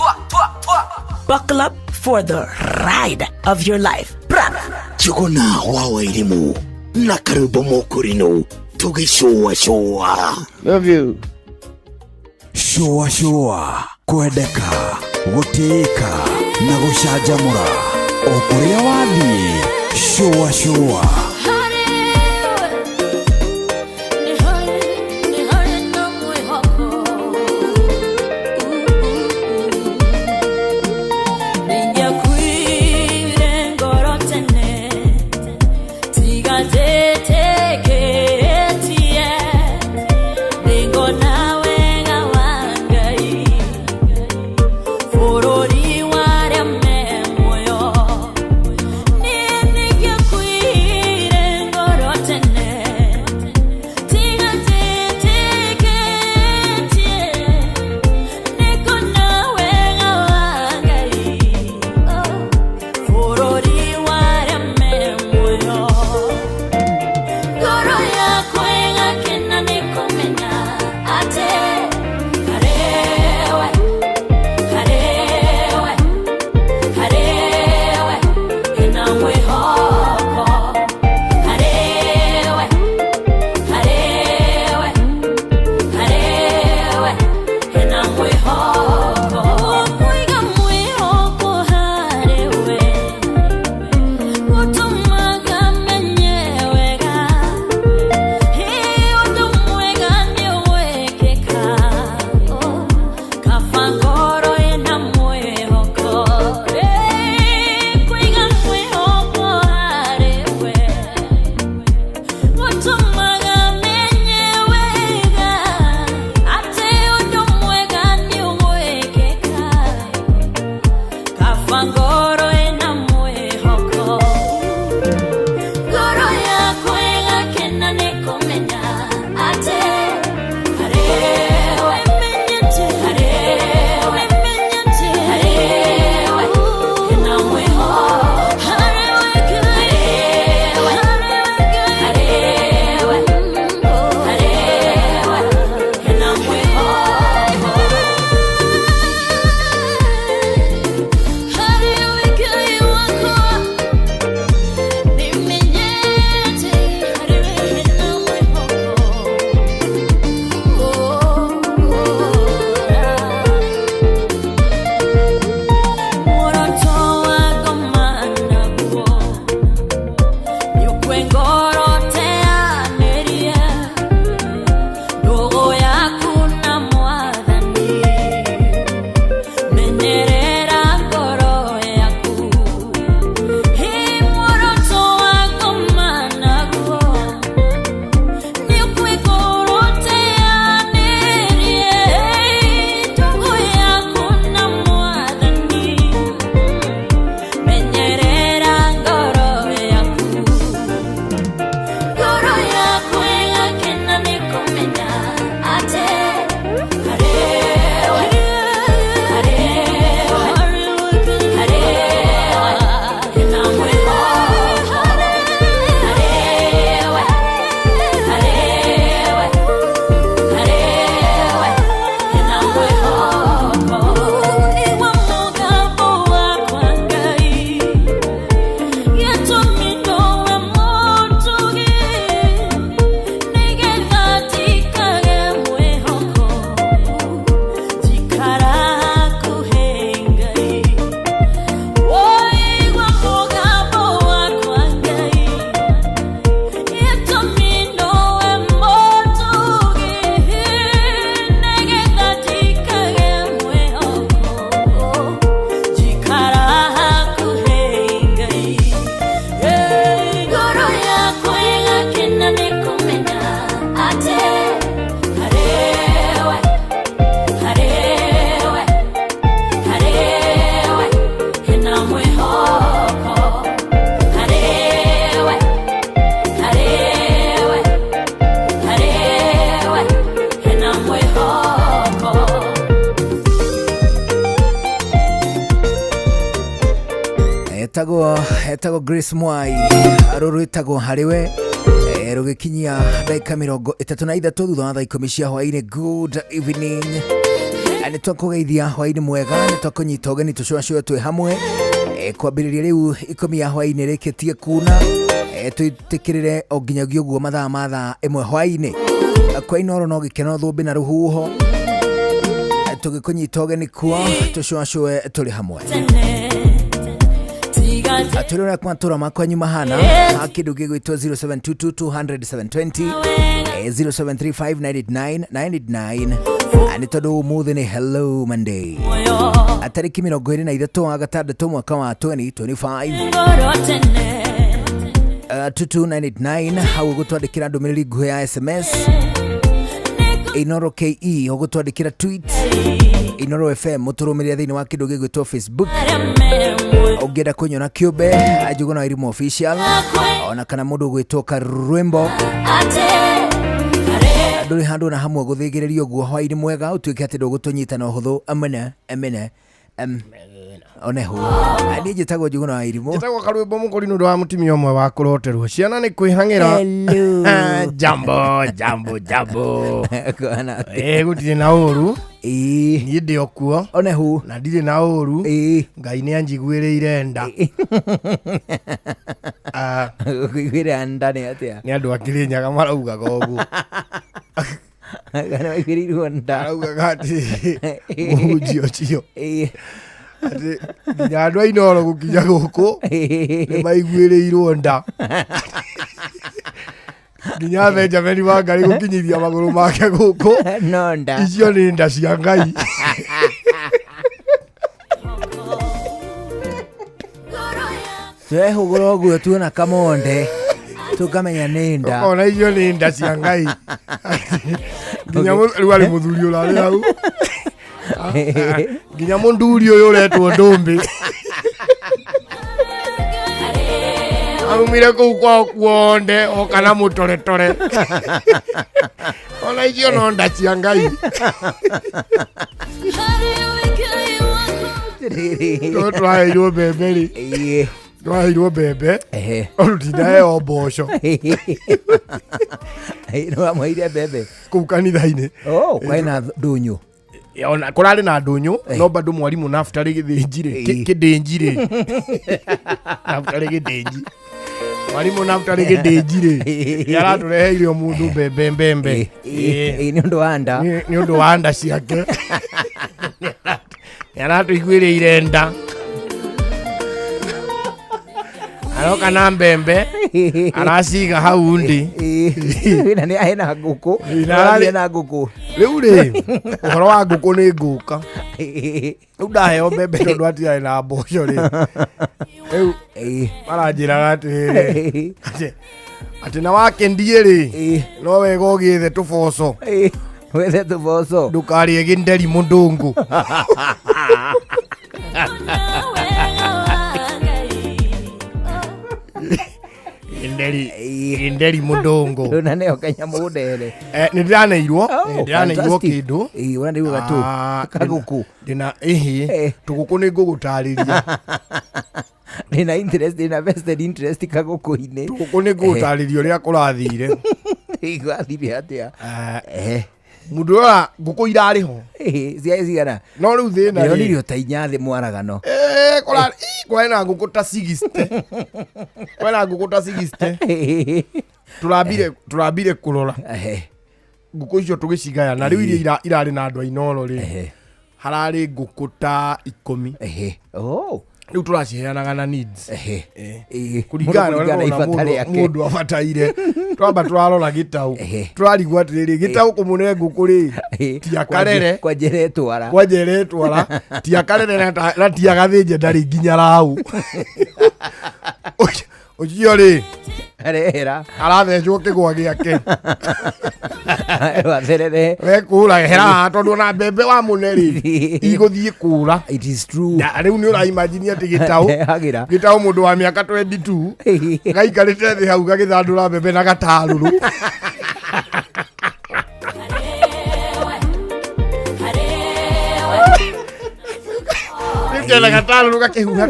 buckle up for the ride of your life. Jogona wa Wairimũ na Karũmba Mũkũrinũ tũgĩcũa cũa. Love you. Shua shua kwendeka gũtĩĩka na gũcanjamũra o kũrĩa wathiĩ. Shua shua. Ni Etagwo etagwo Grace Mwai, rũrũ rwĩtagwo harĩ we, rũgĩkinyia ndagĩka 33 thutha wa thaa 10 cia hwainĩ. Good evening. Nĩ twakũgeithia hwainĩ mwega, nĩ twakũnyita ũgeni tũcũacũe twĩ hamwe, kwambĩrĩria rĩu 10 ya hwainĩ rĩkĩtie kuna, twĩtĩkĩrĩre o nginyagia ũguo mathaa ma thaa 1 hwainĩ. Kwa Inoro no gĩkeno, thũmbĩ na rũhuho, tũgĩkũnyita ũgeni kuo tũcũacũe tũrĩ hamwe, atũrĩ ũrĩa matũra makwanyu mahana ha kĩndũ gĩgwĩtwo 0722 200 720, 0735 989 989. Nĩ tondũ ũmũthĩ nĩ Hello Monday, tarĩki 23 wa gatandatũ mwaka wa 2025. 22989 hau ũgũtwandĩkĩra ndũmĩrĩri nguhĩ ya SMS, Inoro KE ũgũtwandĩkĩra tweet, Inoro FM mũtũrũmĩrĩre thĩinĩ wa kĩndũ gĩgwĩtwo Facebook. Ũngĩenda kũnyona kĩũmbe, Njuguna wa Irimũ Official, ona kana mũndũ ũgwĩtwo Karwĩmbo, ndũrĩ handũ na hamwe gũthĩgĩrĩrio ũguo. Hwainĩ mwega, ũtuĩke atĩ ndũgũtũnyita na ũhũthũ amene amene onehu. Niĩ njĩtagwo Njuguna wa Irimũ. Njĩtagwo Karwĩmbo Mũkũri nĩ ũndũ wa mũtumia ũmwe wa kũroterwo ciana nĩ kwĩhang'ĩra. Hello. Jambo jambo jambo. Kũhana atĩa? Ĩ, gũtirĩ na ũru. Ĩĩ. Niĩ ndĩ o kuo. Onehu. Na ndirĩ na ũru. Ĩĩ. Ngai nĩ anjiguĩrĩire nda. Ah, Gũkũiguĩra nda nĩ atĩa? Nĩ andũ a Kĩrĩnyaga maraugaga ũguo. Kana waiguĩrĩirwo nda? Maraugaga atĩ mũhunjia ũcio Ĩĩ. atĩ nginya andũ a Inoro gũkinya gũkũ nĩ maiguĩrĩirwo nda, nginya Benjamin Wangari gũkinyithia magũrũ make gũkũ no nda. Icio nĩ nda cia Ngai. Twehũgũra ũguo tuona kamonde tũkamenya nĩ nda. Ona icio nĩ nda cia Ngai, nginya rĩu arĩ mũthuri ũrarĩ hau, nginya mũnduri ũyũ ũretwo ndũmbĩ arumire kũu kwao kuonde o kana mũtoretore, ona icio no nda cia Ngai. No twaheirwo mbembe rĩ, Ĩĩ. twaheirwo mbembe, Ehe. tũtinaheo mboco. Nĩ wamũheire mbembe? Kũu kanitha-inĩ. Oh, kwarĩ na ndũnyũ? Ona kũrarĩ na ndũnyũ, no bado mwarimũ nabutarĩ gĩthĩnji rĩ, kĩndĩnji rĩ, nabutarĩ gĩthĩnji, mwarimũ nabutarĩ gĩthĩnji rĩ, nĩ aratũreheire o mũndũ mbembe mbembe. Ĩĩ, nĩ ũndũ wa nda. Nĩ ũndũ wa nda ciake, nĩ aratũiguĩrĩire nda, aroka na mbembe araciga hau ndĩ. Ĩĩ. Na nĩ ahena ngũkũ? Na ararĩ- Ũrathiĩ na ngũkũ? Rĩu rĩ, ũhoro wa ngũkũ nĩ ngũka rĩu ndaheo mbembe tondũ atirarĩ na mboco rĩ, rĩu maranjĩraga atĩrĩrĩ atĩ na wakendie rĩ, no wega ũgĩethe tũboco. Wethe tũboco. Ndũkarĩe gĩnderi mũndũngũ. Gĩnderi, gĩnderi mũndũngũ. Na nĩyo kanyamũ ndere? Nĩ ndĩraneirwo, nĩ ndĩraneirwo Fantastic. kĩndũ. Ĩĩ, ũraneirwo gatũ? Ah, Kagũkũ? Ndĩna ĩhĩ tũgũkũ, nĩ ngũgũtarĩria. Ndĩna interest, ndĩna vested interest kagũkũ-inĩ. Tũgũkũ nĩ ngũgũtarĩria ũrĩa kũrathire. Gwathire atĩa? Mũndũ ũrora ngũkũ irarĩ ho. Ciarĩ cigana? No rĩu thĩna rĩ- Ndĩronirio ta inya thĩ mwaragano. Kũrarĩ na ngũkũ ta 60, kũrarĩ na ngũkũ ta 60. Tũrambire kũrora ngũkũ icio tũgĩcigayana. Rĩu iria irarĩ na andũ a Inoro rĩ, hararĩ ngũkũ ta 10. Oh. Rĩu tũraciheanaga na needs. Ĩĩ. Kũringana na Mũndũ ũrĩa kũringana na ũrona ibata rĩake. mũndũ abataire. Twamba tũrarora gĩtau, tũrarigwo atĩrĩrĩ, gĩtau kũmũne ngũkũ rĩ, ti akarere. Kwa njĩra ĩtwara. Kwa njĩra ĩtwara, ti akarere na ti agathĩnje, ndarĩ nginya rau ũcio rĩ Arehera. Arathecwo kĩgwa gĩake. Watherere. We kũra hera haha, tondũ ona mbembe wa mũne rĩ, igũthiĩ kũra. It is true. Na rĩu nĩ ũraimagine atĩ gĩtaũ Ndehagĩra. gĩtaũ mũndũ wa mĩaka 22 gaikarĩte thĩ hau gagĩthandũra mbembe na gatarũrũ. Kena gatano gakĩhuha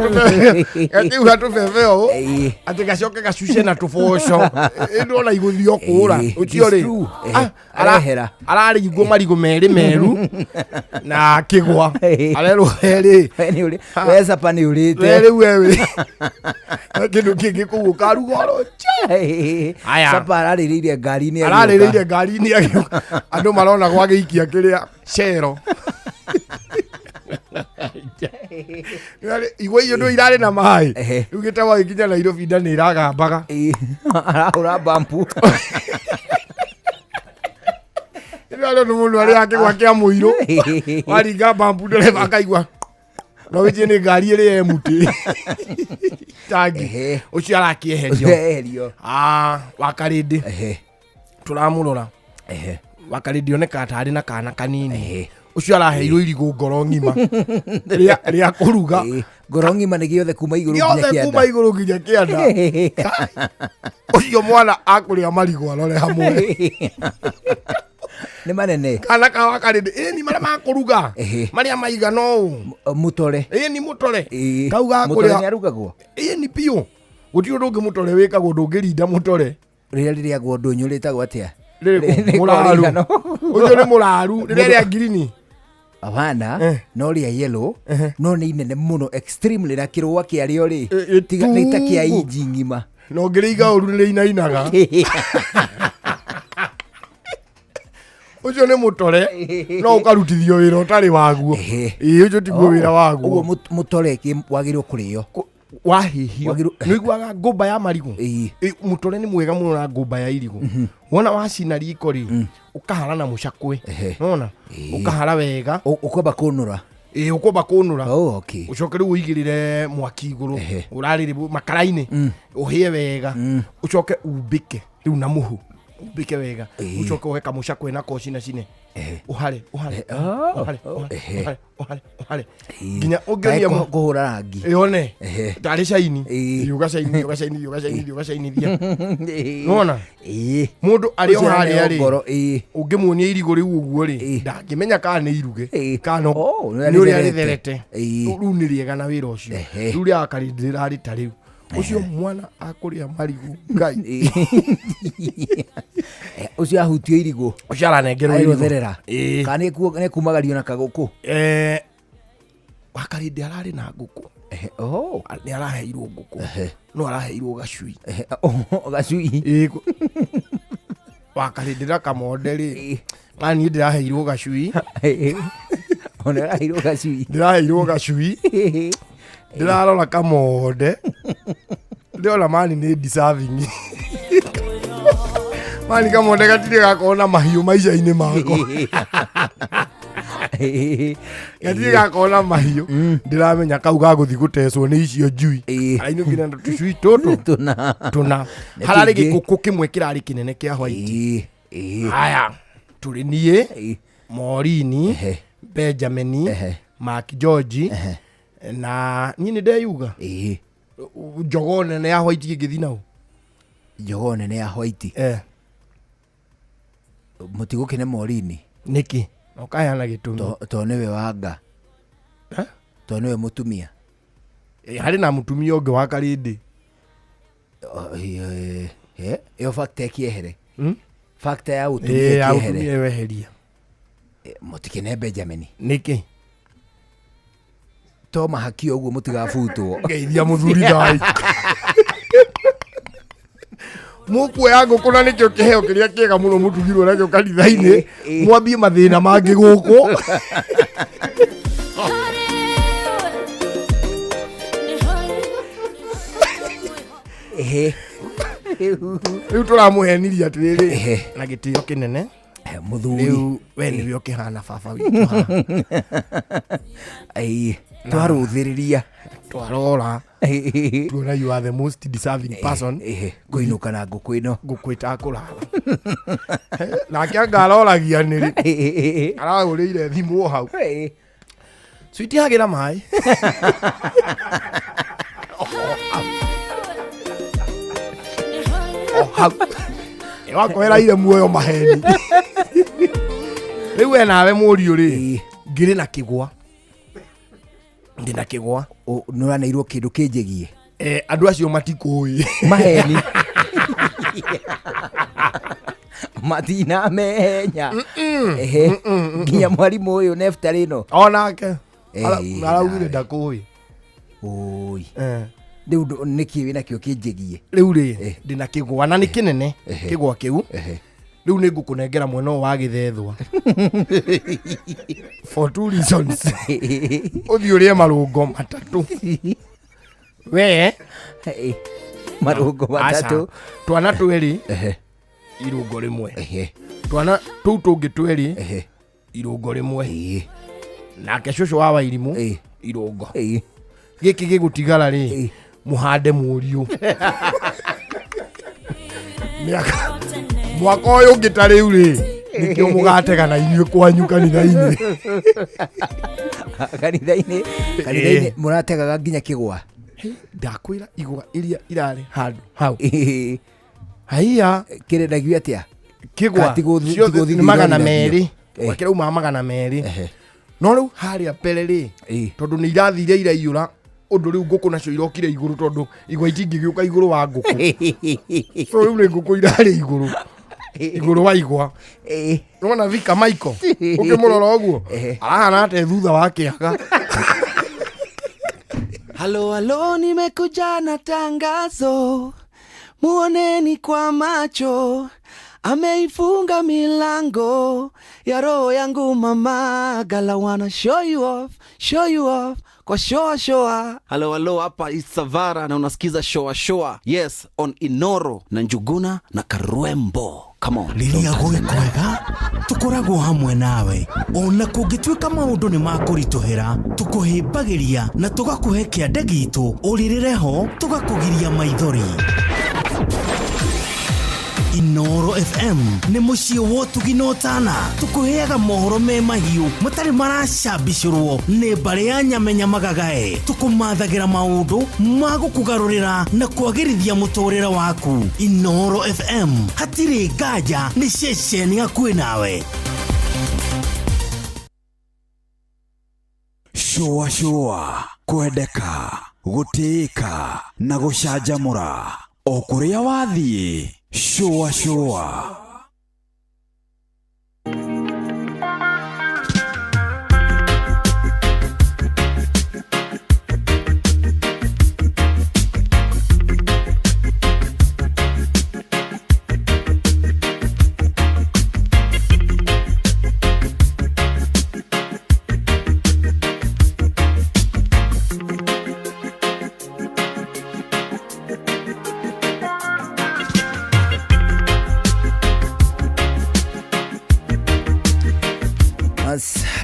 gakĩhuha tũbebe ũũ atĩ gacoke gacuce na tũboco ĩndona igũthiĩ o kũũra ũcio rĩ True. ah, Arehera. araringwo marigũ merĩ meru na kĩgwa arerwo werĩ we capa nĩ ũrĩte we rĩu wewe kĩndũ kĩngĩ kũu ũkaruga oro Aya. capa ararĩrĩire ngari-inĩ agĩũka. ararĩrĩire ngari-inĩ agĩũka andũ marona gwagĩikia kĩrĩa cero igwa icio ndå irarĩ na maĩ rĩu gĩtagwo gĩkinya Nairobi nda nĩ ĩragambaga arahũra bampu rĩu nĩ mũndũ arĩa akĩgwa kĩa mũirũ waringa bampu ndereba akaigua no wĩtie nĩ ngari ĩrĩa ĩmutĩ tangi ũcio arakĩeherio Eherio. Ah, wakarĩndĩ tũramũrora wakarĩndĩ onekaga tarĩ na kana kanini ũcio araheirwo irigũ ngoro ng'ima rĩa rĩa kũruga ngoro ng'ima nĩ gĩothe kuma igũrũ nginya gĩothe kĩanda. kuma igũrũ nginya kĩanda ũcio mwana akũrĩa marigũ arore hamwe nĩ manene kana ka wakarĩndĩ ĩni marĩa makũruga marĩa maigana ũũ mũtore ĩni mũtore kau Mũtore gakũrĩa nĩ arugagwo ĩni biũ gũtirĩ ũndũ ũngĩ mũtore wĩkagwo ndũngĩrinda mũtore rĩrĩa rĩrĩagwo ndũnyũ rĩtagwo atĩa Rĩrĩkũ? Nĩ Mũraru. kũrigano. Ũcio nĩ mũraru rĩrĩa rĩa ngirini Hapana, no rĩa yellow no nĩ inene mũno extremely na kĩrũa kĩarĩo rĩ tiga nĩ ta kĩa inji ng'ima na ũngĩrĩiga ũru nĩ rĩinainaga ũcio nĩ mũtore no ũkarutithio wĩra ũtarĩ waguo ĩĩ ũcio tiguo wĩra waguo ũguo mũtore wagĩrĩirwo kũrĩo wahĩhio Wagĩrĩirwo- nĩ ũiguaga ngũmba ya marigũ Ĩ, mũtore nĩ mwega mũno na ngũmba ya irigũ wona wacina riko rĩ ũkahara na mũcakwe nona ũkahara wega ũkwamba kũnũra ĩ ũkwamba kũnũra oh, okay. ũcoke rĩu ũigĩrĩre mwaki igũrũ ũrarĩrĩ makara-inĩ ũhĩe wega ũcoke umbĩke rĩu na mũhu umbĩke wega ũcoke ũhe kamũcakwe nako cinacine ũhare ũhare ũhare ũhare ũhare ũhare ũhare nginya ũngĩonia Kaĩ kũhũra rangi yone tarĩ caini ũgacaini ũgacaini ũgacaini ũgacainithia nona mũndũ arĩ o Ũcio harĩa araneo rĩ ngoro, ũngĩmuonia irigũ rĩu ũguo rĩ ndangĩmenya kana nĩ iruge kana nĩ nĩ ũrĩa rĩtherete. rĩtherete rĩu nĩ rĩega na wĩra ũcio rĩu rĩa karĩndĩ rĩrarĩ ta rĩu ũcio mwana akũrĩa marigũ ngai ũcio ahutio irigũ ũcio aranengerwo irigũ. therera kana nĩ kumagario na kagũkũ wakarĩndĩ ararĩ na ngũkũ nĩ araheirwo ngũkũ no araheirwo gacui gacui wakarĩndĩ na kamonde rĩ na niĩ ndĩraheirwo gacui ona araheirwo gacui ndĩraheirwo gacui ndĩrarora kamonde ndĩrona mani nĩ deserving mani kamonde gatirĩ gakorwo na mahiũ maica-inĩ mako gatirĩ gakorwo na mahiũ ndĩramenya kau gagũthiĩ gũtecwo nĩ icio njui arainũkire na tũcui tũtũ tũna Nĩ hararĩ tũingĩ. gĩkũkũ kĩmwe kĩrarĩ kĩnene kĩa white haya tũrĩ niĩ morini benjamin mark george na niĩ nĩ ndeyuga njogoo nene ya white ĩngĩthiĩ nau njogoo nene ya white mũtigũkĩne morini nĩkĩ na ũkaheana gĩtũmi to nĩwe wanga to nĩwe mũtumia harĩ na mũtumia ũngĩ wa karĩndĩ ĩyo factor ĩkĩehere Hmm? factor ya Ĩ, ũtumia ya ĩkĩehere ũtumia weheria mũtikĩne benjamin nĩkĩ to mahakio ũguo mũtigabutwo ngeithia mũthuri thai mũkuoya ngũkũ na nĩkĩo kĩheo kĩrĩa kĩega mũno mũtugirwo nakĩo kanitha-inĩ mwambie mathĩna mangĩ gũkũ rĩu tũramũhenirie atĩrĩrĩ na gĩtĩo kĩnene mũthuri rĩu we nĩwe ũkĩhana baba witũ haha. twarũthĩrĩria twarora tuona you are the most deserving person kũinũka na ngũkũ ĩno ngũkũ ĩtakũrara nake anga aroragia nĩrĩ aragũrĩire thimũ o hau switi hagĩra maĩ o hau wakweraire muoyo maheni rĩu we nawe mũriũ rĩ ngĩrĩ na kĩgwa Ndĩna kĩgwa. Nĩ ũraneirwo kĩndũ kĩnjĩgie. Andũ acio matikũĩ. Maheni. Matinamenya. Ehe. Nginya mwarimũ ũyũ Neftali ĩno. Onake. Araugire ndakũĩ. Oi. Rĩu nĩkĩ wĩnakĩo kĩnjĩgie? Rĩu rĩ, ndĩna kĩgwa na nĩ kĩnene kĩgwa kĩu. Rĩu nĩ ngũkũnengera mwena ũyũ wa gĩthethwa. For two reasons. Ũthiĩ ũrĩe marũngo matatũ. We. Marũngo matatũ. Aca. Twana twĩrĩ. Irũngo rĩmwe. Twana tũu tũngĩ twĩrĩ. Irũngo rĩmwe. Nake cũcũ wa Wairimũ. Irũngo. Gĩkĩ gĩgũtigara rĩ, mũhande mũriũ. Mĩaka mwaka ũyũ ũngĩ ta rĩu rĩ, nĩkĩo mũgatega na inyuĩ kwanyu kanitha-inĩ. Kanitha-inĩ, kanitha-inĩ mũrategaga nginya kĩgwa. Ndakwĩra igwa iria irarĩ handũ hau. Haiya. Kĩrendagio atĩa? Kĩgwa Ka ti ciothe gũthithio nĩ magana ironanagio. merĩ. Kĩrauma magana merĩ. No rĩu harĩa mbere rĩ, tondũ nĩ irathire iraiyũra, ũndũ rĩu ngũkũ nacio irokire igũrũ tondũ igwa itingĩgĩũka igũrũ wa ngũkũ. So rĩu nĩ ngũkũ irarĩ igũrũ. Igũrũ wa igwa. Nĩwona Vika Michael? Ũkĩmũrora ũguo, arahana ate thutha wa kĩaga. Halo halo, nimekuja na tangazo, muoneni kwa macho, ameifunga milango ya roho yangu mama, gala wanna show you off, show you off kwa shoa shoa. Halo halo, hapa Isavara na unasikiza shoa shoa. Yes, on Inoro na Njuguna na Karwembo. Come on. Rĩrĩa gwĩ kwega tũkoragwo hamwe nawe ona kũngĩtuĩka maũndũ nĩ makũritũhĩra tũkũhĩmbagĩria na tũgakũhe kĩande gitũ ũrĩrĩre ho tũgakũgiria maithori. Inoro FM nĩ mũciĩ wa ũtugi na ũtana tũkũheaga mohoro me mahiũ matarĩ maracambicũrwo nĩ mbarĩ ya nyamenya magagae tũkũmathagĩra maũndũ ma gũkũgarũrĩra na kwagĩrithia mũtũrĩre waku. Inoro FM hatirĩ nganja nĩ ceceni hakuhĩ nawe. Shũa shũa, kwendeka, gũtĩĩka na gũcanjamũra o kũrĩa wathiĩ. Shũa shũa.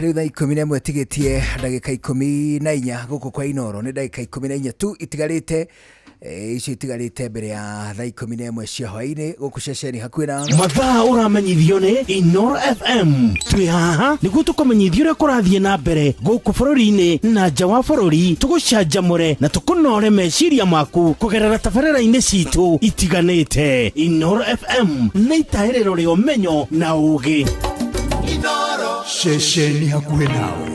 Rĩu thaa 11 tigĩtie ndagĩka 14 gũkũ kwa Inoro nĩ ndagĩka 14 tu itigarĩte, icio itigarĩte mbere ya thaa 11 cia hwaĩ-inĩ gũkũ ceceni hakuhĩ na mathaa ũramenyithio nĩ Inoro FM. Twĩ haha nĩguo tũkũmenyithie ũrĩa kũrathiĩ na mbere gũkũ bũrũri-inĩ na nja wa bũrũri, tũgũcanjamũre na tũkũnore meciria maku kũgerera tabarĩra-inĩ citũ itiganĩte. Inoro FM nĩ itahĩrĩro rĩa ũmenyo na ũũgĩ. Ceceni hakuhĩ nawe.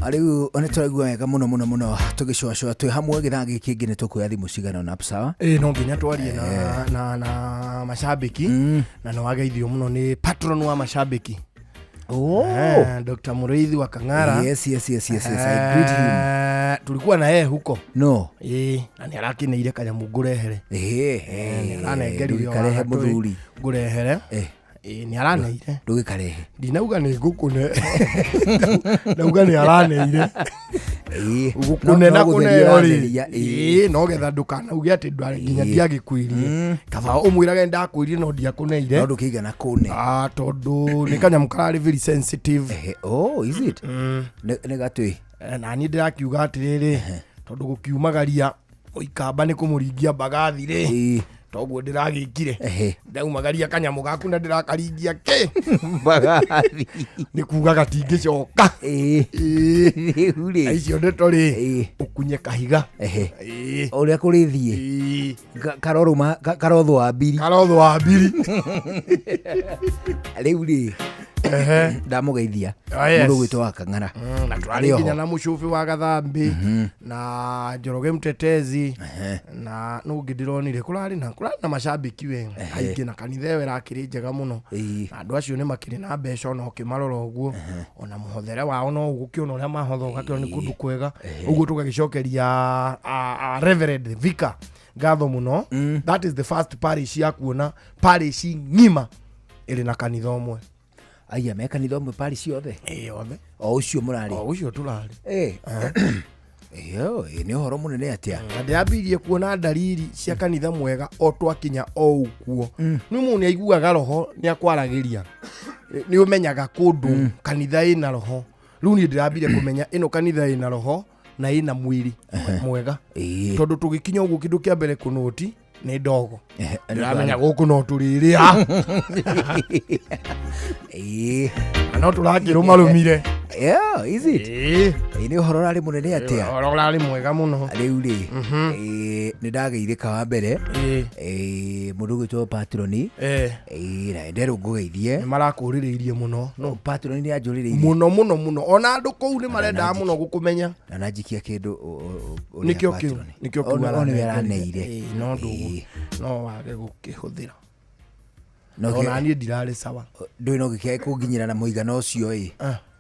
Rĩu nĩ tũraigua wega mũno mũno mũno tũgĩcũacũa twĩ hamwe gĩthaa gĩkĩ kĩngĩ nĩ tũkuoya thimũ cigana ũna sawa? No nginya twarie na macambĩki na nĩ wageithio mũno nĩ patron wa macambĩki. Dr. Mũrĩithi wa Kang'ara. Yes, yes, yes, yes, yes. I greet him. Tulikuwa na yeye huko. No. Na nĩ arakineire kanyamũ ngũrehere. Nĩ aranengerire Ndũgĩkarehe mũthuri. Ngũrehere. Nĩ araneire. Ndũgĩkarehe. Ndinauga nĩ ngũkũne. Ndauga nĩ araneire. Gũkũne na kũneo rĩ. No getha ndũkanauge atĩ nginya ndiagĩkwĩrie. Kaba ũmwĩrage ndakwĩrire no ndiakũneire. No ndũkĩigana kũne. Tondũ nĩ kanyamũ kararĩ very sensitive. Oh, is it? Nĩ gatwĩ. Na niĩ ndĩrakiuga atĩrĩrĩ, tondũ gũkiumagaria ũikamba nĩ kũmũringia mbagathi rĩ. Toguo ndĩragĩkire. Ndaumagaria kanyamũ gaku na ndĩrakaringia kĩ mbagathi. Nĩ kuga gatingĩcoka. Rĩu rĩ. Icio ndeto rĩ, ũkunye kahiga. Ũrĩa kũrĩthiĩ. Karorũma, karothwo wa mbiri. Karothwo wa mbiri. Rĩu rĩ, Ndamũgeithia. Ah, yes. Mũndũ ũgwĩtwo wa Kang'ara. Na Arĩ tũrarĩ oho. nginya na mũcubi wa Gathambi na Njoroge Mtetezi na nũ ũngĩ ndĩronire kũrarĩ na macambĩki we aingĩ, na kanitha ĩyo ĩrakĩrĩ njega mũno, na andũ acio nĩ makĩrĩ na mbeca, ona ũkĩmarora ũguo, ona mũhothere wao no ũgũkĩona ũrĩa mahotha, ũgakĩona nĩ kũndũ kwega ũguo. Tũgagĩcokeria a Reverend Vicar ngatho mũno. That is the first parish ya kuona parish ng'ima ĩrĩ na kanitha ũmwe. Aya me kanitha ũmwe parish yothe? Ĩ, yothe. O ũcio mũrarĩ? O ũcio tũrarĩ. Ĩyo ĩ, nĩ ũhoro mũnene atĩa. Na ndĩrambirie kuona ndariri cia kanitha mwega o twakinya o ũguo. Nĩ mũndũ nĩ aiguaga roho nĩ akwaragĩria, nĩ ũmenyaga kũndũ kanitha ĩna roho. Rĩu niĩ ndĩrambire kũmenya ĩno kanitha ĩna roho na ĩna mwĩrĩ mwega, tondũ tũgĩkinya ũguo kĩndũ kĩa mbere kũnũti nĩ ndogo. Ndĩramenya gũkũ no tũrĩrĩa na no tũrakĩrũmarũmire. Yeah, is it? Ĩ, nĩ ũhoro ũrarĩ mũnene atĩa. Ũhoro ũrarĩ mwega mũno. Rĩu rĩ, nĩ ndageithĩka wa mbere mũndũ ũgwĩtwo patroni. Na nderwo ngũgeithie. Nĩ marakũrĩrĩirie mũno. No patroni nĩ anjũrĩrĩirie. Mũno mũno mũno, ona andũ kũu nĩ marendaga mũno gũkũmenya. Na nanjikia kĩndũ ũrĩa Nĩkĩo kĩu patroni. Nĩkĩo kĩu. O nĩwe araneire. Ĩĩ, no ndũgũ no wage gũkĩhũthĩra. No ona niĩ ndirarĩ sawa. Ndũĩ no gĩkĩage kũnginyĩra na mũigana ũcio ĩ,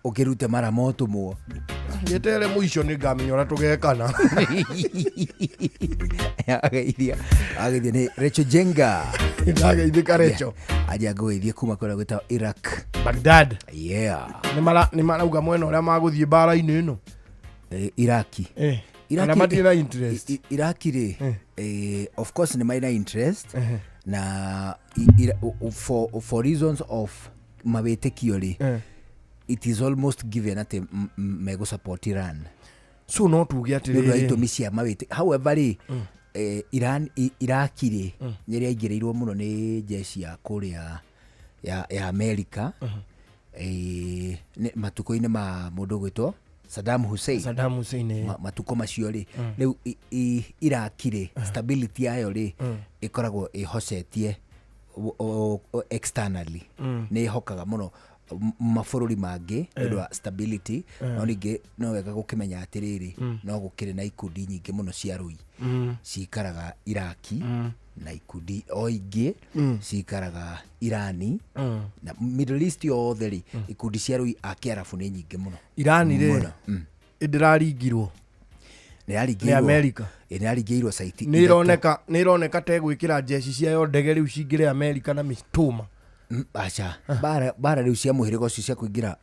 ũkĩrute mara motũmwo. Njetere mũico nĩ ngamenya ũrĩa tũgekana. Ageithia, ageithia nĩ Rachel Jenga. Ndageithĩka Rachel. Aja ngũgeithie kuma kũrĩa gwĩtagwo Iraq. Baghdad. Yeah. Nĩ marauga mwena ũrĩa magũthiĩ mbara-inĩ ĩno. Iraki. Kana matirĩ na interest? Iraki rĩ, of course nĩ marĩ na interest na for reasons of mawĩtĩkio rĩ, it is almost given atĩ megũ support Iran. So no tuge nĩ ũndũ wa atĩrĩrĩ, itũmi cia mawĩtĩ. However rĩ, Iran, Iraki rĩ, nĩ ĩrĩa mũno nĩ jeshi ya kũrĩa ya Amerika matukũ-inĩ ma mũndũ ũgwĩtwo Saddam Hussein. Saddam Hussein. Matukũ macio rĩ, rĩu Iraki rĩ, stability yayo rĩ, ĩkoragwo ĩhocetie externally. Nĩ ĩhokaga mũno mabũrũri mangĩ nĩ ũndũ wa stability. No ningĩ no wega gũkĩmenya atĩrĩrĩ, no gũkĩrĩ na ikundi nyingĩ mũno cia rũi cikaraga Iraki na ikundi o ingĩ cikaraga Irani na Middle East yothe rĩ, ikundi cia rũi a Kĩarabu nĩ nyingĩ mũno. Irani rĩ, Mũno. Ĩndĩraringirwo Nĩ nĩ yaringĩirwo. Amerika. Ĩ, nĩ yaringĩirwo saiti Nĩ ithatũ. ĩroneka ta ĩgwĩkĩra njeci ciayo ndege rĩu cingĩre Amerika na mĩtũma. Aca, bara rĩu cia mũhĩrĩga ũcio cia kũingĩra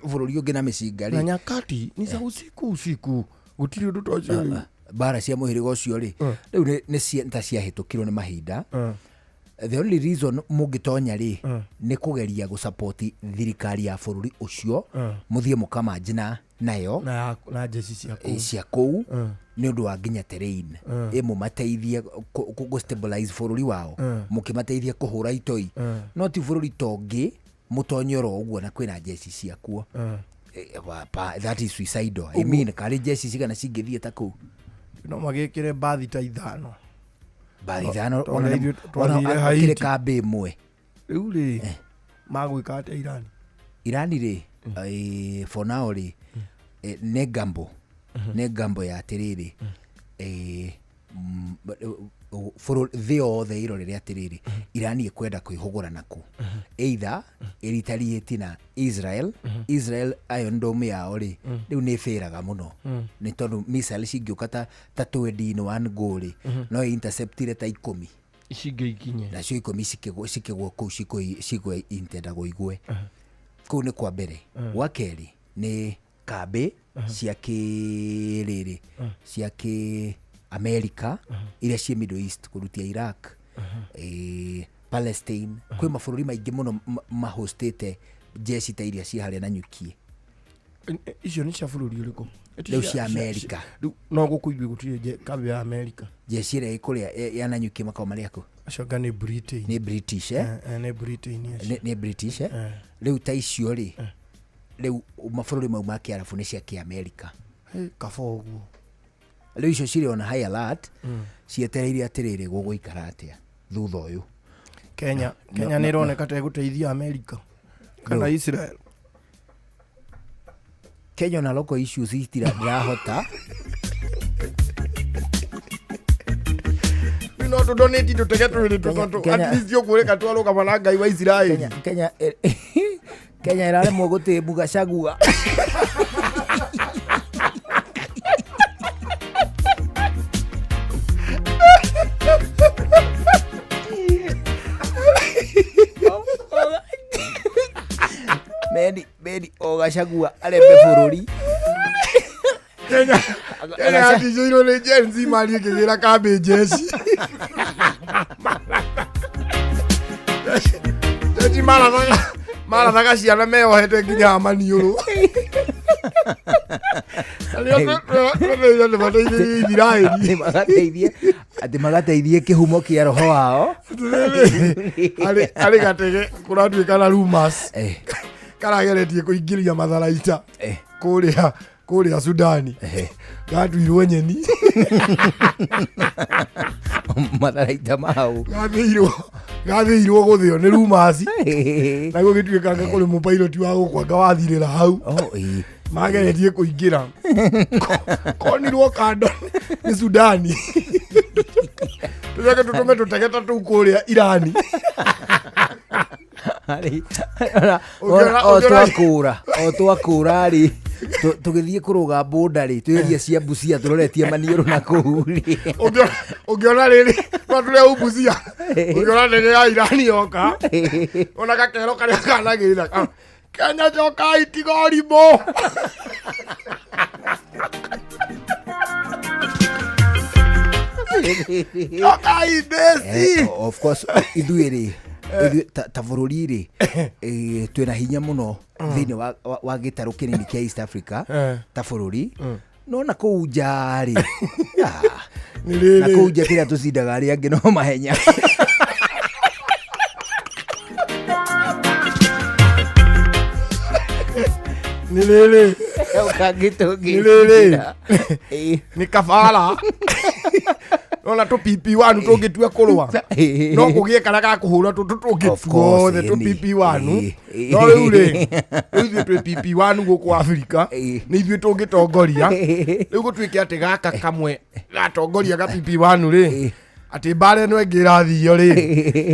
bũrũri ũngĩ na mĩcinga Na rĩ, nyakati ni za usiku usiku, gũtirĩ ũndũ ta ũcio rĩu. Bara cia mũhĩrĩga ũcio rĩ, rĩu nĩ ta ciahĩtũkirwo nĩ mahinda. The only reason mũngĩtonya rĩ, nĩ kũgeria gũsupport thirikari ya bũrũri ũcio, mũthiĩ mũkamanjina nayo na njeci cia kũu. Cia kũu nĩ ũndũ wa nginya terrain, ĩ mũmateithie kũ stabilize bũrũri wao, mũkĩmateithie kũhũra itoi. No ti bũrũri tongĩ mũtonye oro ũguo na kwĩna njeci ciakuo. That is suicidal. I mean, karĩ njeci cigana cingĩthiĩ ta kũu? No magĩkĩre mbathi ta 5. Mbathi 5? Ta ũrĩa ithuĩ Ona twathire akĩrĩ Haiti. kambĩ ĩmwe. Rĩu rĩ, magwĩka atĩa Irani? Irani rĩ, for now rĩ, nĩ gambo, nĩ gambo ya atĩrĩrĩ, thĩ yothe ĩrorere atĩrĩrĩ, Irani ĩkwenda kwĩhũgũra naku, either ĩritariĩti na Israel. Israel Iron Dome yao rĩ, rĩu nĩ ĩbĩraga mũno, nĩ tondũ missile cingĩũka ta 20 in one go rĩ, no interceptire ta 10. Ici ingĩ ikinye. Nacio 10 cikĩgwo kũu cigwe intendagwo igwe kũu. Nĩ kwa mbere. Gwa kerĩ nĩ kambĩ cia kĩrĩrĩ cia kĩ America iria ciĩ Middle East, kũrutia Iraq, Palestine, kwĩ mabũrũri maingĩ mũno mahostĩte jeshi ta iria ciĩ harĩa na nyukie. Icio nĩ cia bũrũri ũrĩkũ? Rĩu cia Amerika. Rĩu no gũkũ ithuĩ gũtirĩ kambĩ ya Amerika. Jeshi ĩrĩa ĩ kũrĩa ya Nanyuki makao marĩ akũ? Acio anga nĩ Britain. Nĩ British, eh? Nĩ Britain acio. Nĩ British, eh? Rĩu ta icio rĩ, rĩu mabũrũri mau ma kĩarabu nĩ cia kĩamerika. Hey, kaba ũguo. Rĩu icio cirĩ on high alert, cietereire atĩrĩrĩ, gũgũikara atĩa thutha ũyũ. Kenya, Kenya nĩ ĩroneka ta ĩgũteithia Amerika. Kana Israel. Kenya na local issues itirahota. No to donate to take to at least yo kureka twaroka mana Ngai wa Israel. Kenya Kenya iraremwo gũtĩmbu Gachagua. Meni o Gachagua arembe bũrũri. Kenya Kenya aticĩirwo nĩ Gen Z marie kĩgĩra kambĩ jeshi. Jeshi marathaga ciana meyohete nginya maniũrũ. Atĩ magateithie kĩhumo kĩa roho wao. Arĩ gatege kũratuĩka na rumors karageretie kũingĩria matharaita kũrĩa Sudani gatuirwo nyeni. Matharaita mau gathĩirwo gũthĩo nĩ rumors na gũgĩtuĩka kũrĩ mũpilot wa gũkũ anga wathirĩra hau mageretie kũingĩra konirwo kando nĩ Sudani. Tũcoke tũtũme tũtege ta tũu kũrĩa Irani. O twakũra rĩ tũgĩthiĩ kũrũga boda rĩ twĩrie cia Busia tũroretie maniũrũ na kũu rĩ. Ũngĩona rĩrĩ no tũrĩa u Busia ũngĩona ndege ya Irani yoka ona gakero karĩa kanagĩra Kenya cokai tiga ũrimũ. Cokai ndeci. Of course ithuĩ rĩ ta bũrũri rĩ twĩna hinya mũno thĩinĩ wa gĩtarũ kĩnini kĩa East Africa ta bũrũri no na kũu nja rĩ na kũu nja kĩrĩa tũcindaga arĩa angĩ no mahenya. Nĩ rĩrĩ nĩ kabara nona tũ PP1 tũngĩtua kũrũa no kũgĩe karĩa ga kũhũra tũtũ tũngĩ tuothe tũ PP1 no rĩu rĩ rĩu ithuĩ twĩ PP1 gũkũ Afrika nĩ ithuĩ tũngĩtongoria rĩu gũtuĩke atĩ gaka kamwe gatongoria ga PP1 rĩ atĩ mbara ĩno ĩngĩ ĩrathio rĩ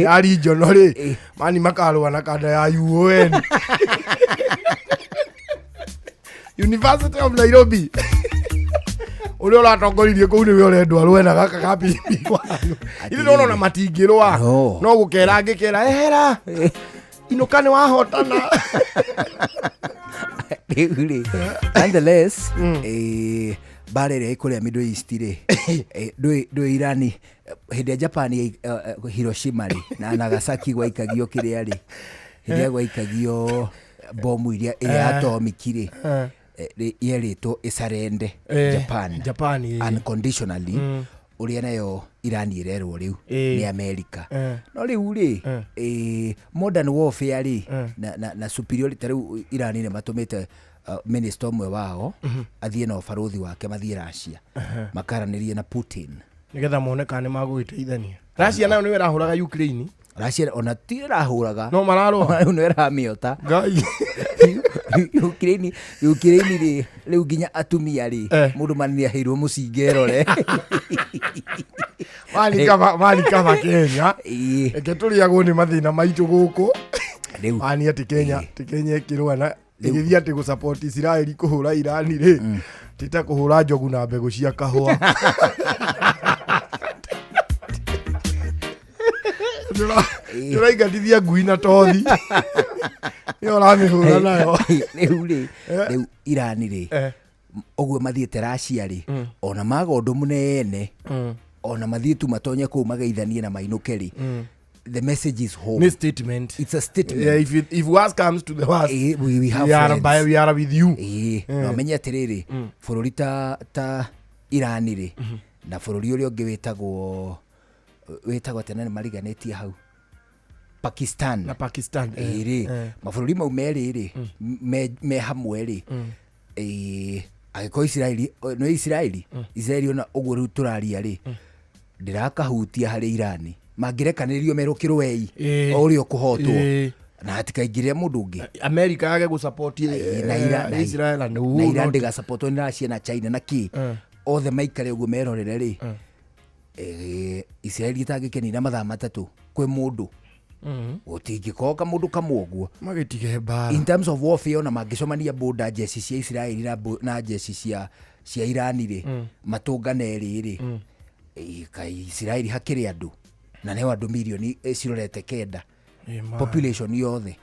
ya regional rĩ mani makarũa na kanda ya UON University of Nairobi. Ũrĩa ũratongoririe kũu nĩwe ũrendwo arũe na gaka ka PP1. Ithuĩ nĩwona ona matingĩrũa no gũkera angĩkera ehera inũka nĩ wahotana. Rĩu rĩ nonetheless mbara ĩrĩa ĩ kũrĩa Middle East rĩ ndũĩ Irani hĩndĩ ya Japan Hiroshima rĩ na Nagasaki gwaikagio kĩrĩa rĩ hĩndĩ ĩrĩa gwaikagio bomu iria ĩrĩa atomic rĩ yerĩtwo ĩcarende Japan unconditionally ũrĩa nayo Irani ĩrerwo rĩu nĩ America no rĩu rĩ modern warfare rĩ na superiority ta rĩu Irani nĩ matũmĩte minister ũmwe wao athiĩ na ũbarũthi wake mathiĩ Russia makaranĩrie na Putin nĩgetha mone kana nĩ magũgĩteithania. Russia nayo nĩyo ĩrahũraga Ukraine. Russia ona ti ĩrahũraga no mararũa rĩu nĩ ĩramĩota Ngai. Ukraine rĩ rĩu nginya atumia rĩ mũndũ mani aheirwo mũcinga erore. Mani kama Kenya eke tũrĩagwo nĩ mathĩna maitũ gũkũ mani atĩ Kenya ti Kenya ĩkĩrũa na ĩgĩthiĩ atĩ gũsupport Israel kũhũra Irani rĩ ti ta kũhũra njogu na mbegũ cia kahũa. Tũraingatithia ngui na tothi nĩyo ũramĩhũra nayo. Rĩu rĩ rĩu Irani rĩ ũguo mathiĩte Russia rĩ ona maga ũndũ mũnene ona mathiĩ tu matonye kũu mageithanie na mainũke rĩ the message is home. Ni statement. It's a statement. Yeah, if worst comes to the worst, we have we are by, we are with you. No menye atĩrĩrĩ bũrũri ta Irani rĩ na bũrũri ũrĩa ũngĩ wĩtagwo tena nĩ mariganĩtie hau Pakistan na Pakistan rĩ mabũrũri mau merĩ rĩ me hamwe rĩ angĩkorwo Israeli no Israeli ona ũguo rĩu tũraria rĩ ndĩrakahutia harĩ Irani mangĩrekanĩrio merwo kĩrũei o ũrĩa ũkũhotwo Na hatikaingĩrĩre mũndũ ũngĩ. America yage gũsupport na Israel na na Iran ndĩgasupport nĩ Russia na China na kĩ othe maikare ũguo merorere rĩ Israel itangĩkenina mathaa matatũ kwĩ mũndũ gũtingĩkorwo kamũndũ kamwe ũguo magĩtige mbara in terms of warfare ona mangĩcemania border jeci cia Israel na jeci cia Iran rĩ matũngane rĩ rĩ Israel hakĩrĩ andũ na nĩho andũ mirioni cirorete 9 population yothe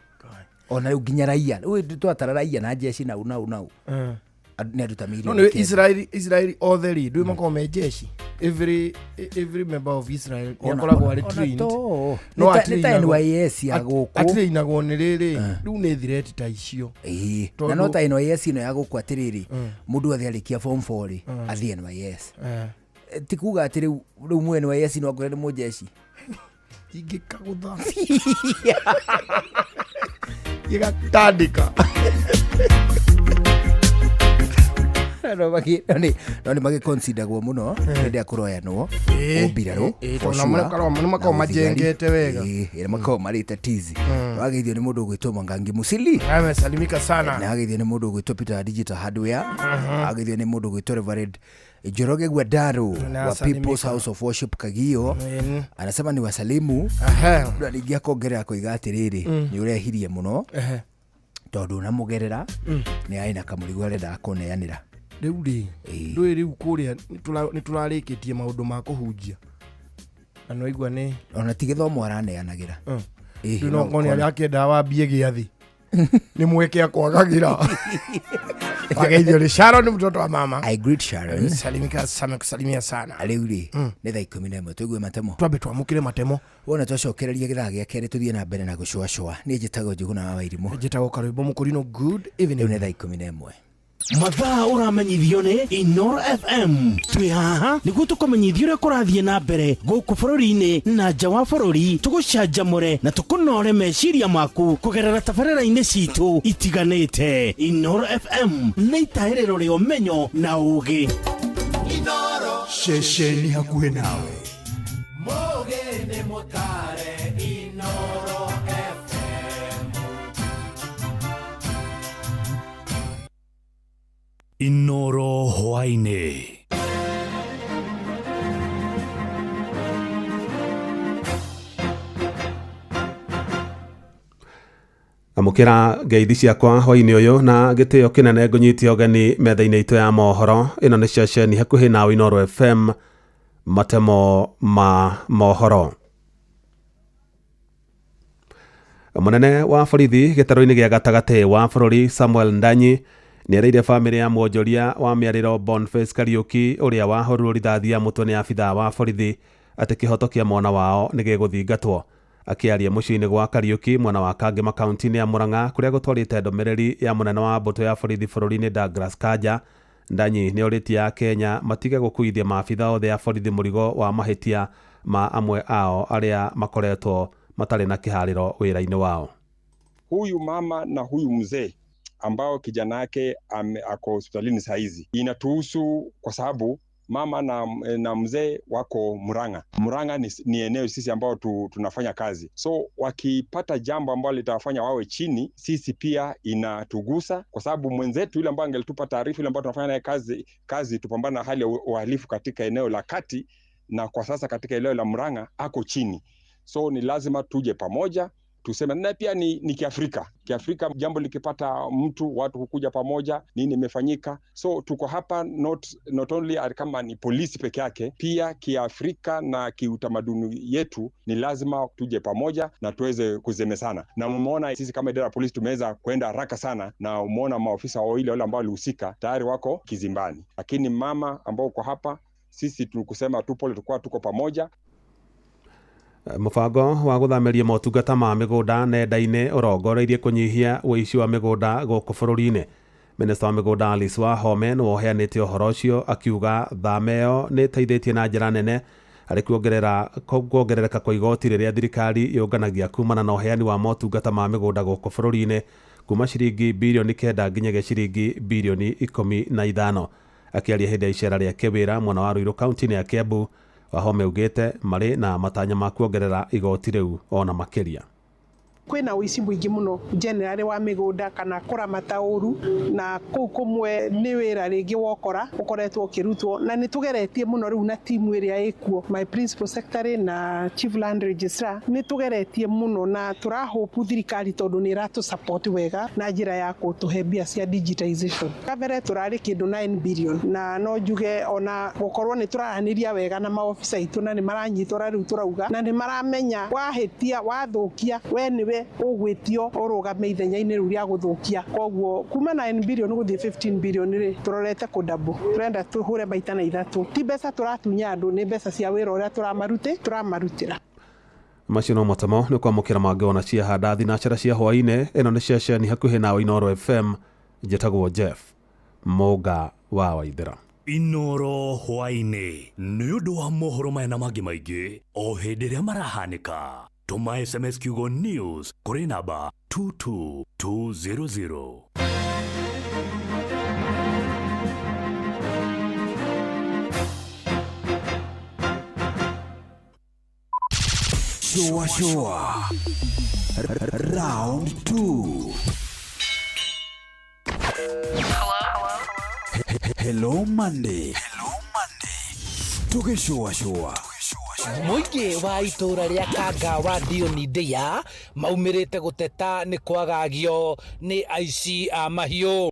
ona rĩu nginya raia rĩu twatara raia na jeci nau nau nau nĩ andũ ta mirioni no Israel othe rĩ ndũĩ makoragwo me jeci every member of Israel nĩakoragwo arĩ trained no nĩ ta NYS ya gũkũ atrainagwo nĩ rĩrĩ rĩu nĩ threat ta icio na no ta NYS ĩno ya gũkũ atĩrĩrĩ mũndũ athiĩ arĩkia form 4 rĩ athiĩ NYS ti kuga atĩ rĩu mũ NYS no akorwo nĩ mũjeci ingĩkagũtha gĩgatandĩka no nĩ magĩconsideragwo mũno hĩndĩ ya kũroyanwo ũmbirarũ nĩ makoragwo majengete wega nĩ makoragwo marĩte tizi wageithio nĩ mũndũ ũgwĩtwo Mwangangi Musili amesalimika sana na wageithio nĩ mũndũ ũgwĩtwo Peter Digital Hardware wageithio nĩ mũndũ ũgwĩtwo Reverend Njoroge Gwadaro wa People's House of Worship Kagio anasema ni wasalimu na ningĩ akongerera koiga atĩrĩrĩ nĩ ũrehirie mũno tondũ na mũgerera nĩ arĩ na kamũrigo arendaga kũneanĩra rĩu rĩ ndũĩ rĩu kũrĩa nĩ tũrarĩkĩtie maũndũ ma kũhunjia na nĩwaigua nĩ ona ti gĩthomo araneanagĩra rĩu no ngone arĩa akĩendaga wambie gĩathĩ nĩ mweke akwagagĩra wageithio nĩ Sharon mtoto wa mama. I greet Sharon. Salimika sana kusalimia sana. Rĩu rĩ nĩ thaa 11 tũigue matemo twambe twamũkĩre matemo wona twacokereria gĩthaa gĩa kerĩ tũthiĩ na mbere na gũcũacũa niĩ njĩtagwo Njũgũna wa Wairimũ njĩtagwo Karwĩmbo Mũkũrinũ. Good evening. Rĩu nĩ thaa 11 mathaa ũramenyithio nĩ Inoro FM twĩ haha nĩguo tũkũmenyithio ũrĩa kũrathiĩ na mbere gũkũ bũrũri-inĩ na nja wa bũrũri tũgũcanjamũre na tũkũnore meciria maku kũgerera tabarĩra-inĩ citũ itiganĩte. Inoro FM nĩ itahĩrĩro rĩa ũmenyo na ũũgĩ. Ceceni hakuhĩ nawe mũgĩ nĩ mũtare Inoro FM. Inoro hwaĩ-inĩ. Amũkĩra ngeithi ciakwa hwaĩ-inĩ ũyũ na gĩtĩo kĩnene ngũnyitie ũgeni metha-inĩ itũ ya mohoro. Ĩno nĩ ceceni hakuhĩ nawe Inoro FM, matemo ma mohoro. Mũnene wa borithi gĩtarũ-inĩ gĩa gatagatĩ wa bũrũri Samuel Ndanyi nĩereire bamĩrĩ ya mwonjoria wa mĩarĩro Boniface Kariuki ũrĩa wahũrirwo rithathi ya mũtwe nĩ abithaa wa borithi atĩ kĩhoto kĩa mwana wao nĩ gĩgũthingatwo. Akĩaria mũciĩ-inĩ gwa Kariuki mwena wa Kangema kaunti-inĩ ya Murang'a kũrĩa gũtwarĩte ndũmĩrĩri ya mũnene wa mbũtũ ya borithi bũrũri-inĩ Douglas Kanja, Ndanyi nĩorĩtie Akenya matige gũkuithia maabitha othe a borithi mũrigo wa mahĩtia ma amwe ao arĩa makoretwo matarĩ na kĩharĩro wĩra-inĩ wao. Huyu mama na huyu mzee ambao kijana yake ako hospitalini saa hizi, inatuhusu kwa sababu mama na mzee wako Murang'a. Murang'a ni eneo sisi ambao tunafanya kazi. So wakipata jambo ambalo litawafanya wawe chini, sisi pia inatugusa kwa sababu mwenzetu yule ambaye angelitupa taarifa, yule ambaye tunafanya naye kazi tupambana na hali ya uhalifu katika eneo la kati, na kwa sasa katika eneo la Murang'a ako chini. So ni lazima tuje pamoja tuseme, na pia ni Kiafrika. Kiafrika jambo likipata mtu, watu hukuja pamoja, nini imefanyika. So tuko hapa not only kama ni polisi peke yake, pia Kiafrika na kiutamaduni yetu ni lazima tuje pamoja na tuweze kuzemesana. Na umeona sisi kama idara ya polisi tumeweza kwenda haraka sana, na umeona maofisa wawili wale ambao walihusika tayari wako kizimbani. Lakini mama ambao uko hapa, sisi tulikusema tu pole, tulikuwa tuko pamoja. Mũbango wa gũthamĩria motungata ma mĩgũnda nenda-inĩ ũrongoreirie kũnyihia ũici wa mĩgũnda gũkũ bũrũri-inĩ. Minista wa mĩgũnda Alice Wahome nĩwe ũheanĩte ũhoro ũcio akiuga thama ĩyo nĩ ĩteithĩtie na njĩra nene harĩ kuongerereka kwa igoti rĩrĩa thirikari yũnganagia kumana na ũheani wa motungata ma mĩgũnda gũkũ bũrũri-inĩ kuma ciringi birioni 9 nginyagia ciringi birioni 15. Akĩaria hĩndĩ ya icera rĩake wĩra mwena wa Ruiru kaunti-inĩ ya Kiambu, Wahome ugĩte marĩ na matanya ma kuongerera igoti rĩu ona makĩria. Kwĩna ũici mũingĩ mũno generally wa mĩgũnda kana kũramata ũru, na kũu kũmwe nĩ wĩra rĩngĩ wokora ũkoretwo ũkĩrutwo, na nĩ tũgeretie mũno rĩu na timu ĩrĩa ĩkuo, my principal secretary na chief land registrar, nĩ tũgeretie mũno na tũrahopu thirikari tondũ nĩ ĩratũ support wega na njĩra ya kũtũhe mbia cia digitization. Kabere tũrarĩ kĩndũ 9 billion, na no njuge ona gũkorwo nĩ tũraranĩria wega na maofisa aitũ na nĩ maranyita ũrĩa rĩu tũrauga, na nĩ maramenya wahĩtia wathũkia we nĩwe ũgwĩtio ũrũgame ithenya-inĩ rĩu rĩa gũthũkia. Koguo kuma 9 billion gũthiĩ 15 billion rĩ, tũrorete kũdouble, tũrenda tũhũre maita na ithatũ. Ti mbeca tũratunya andũ, nĩ mbeca cia wĩra ũrĩa tũramarutĩra. Macio no matamo nĩ kwamũkĩra mangĩ ona cia handa thinacara cia hwaĩ-inĩ. Ĩno nĩ ceceni hakuhĩ nawe Inooro FM. Njĩtagwo Jeff Mũnga wa Waithera. Inooro hwaĩ-inĩ nĩ ũndũ wa mohoro maya na mangĩ maingĩ o hĩndĩ ĩrĩa marahanĩka. Tũma SMS kiugo news kũrĩ namba 22200. Shua shua round 2. Hello Monday. Hello Monday. Tugishua shua. Mũingĩ wa itũũra rĩa Kangawa Ndioni Ndĩa maumĩrĩte gũteta nĩ kwagagio nĩ aici a mahiũ.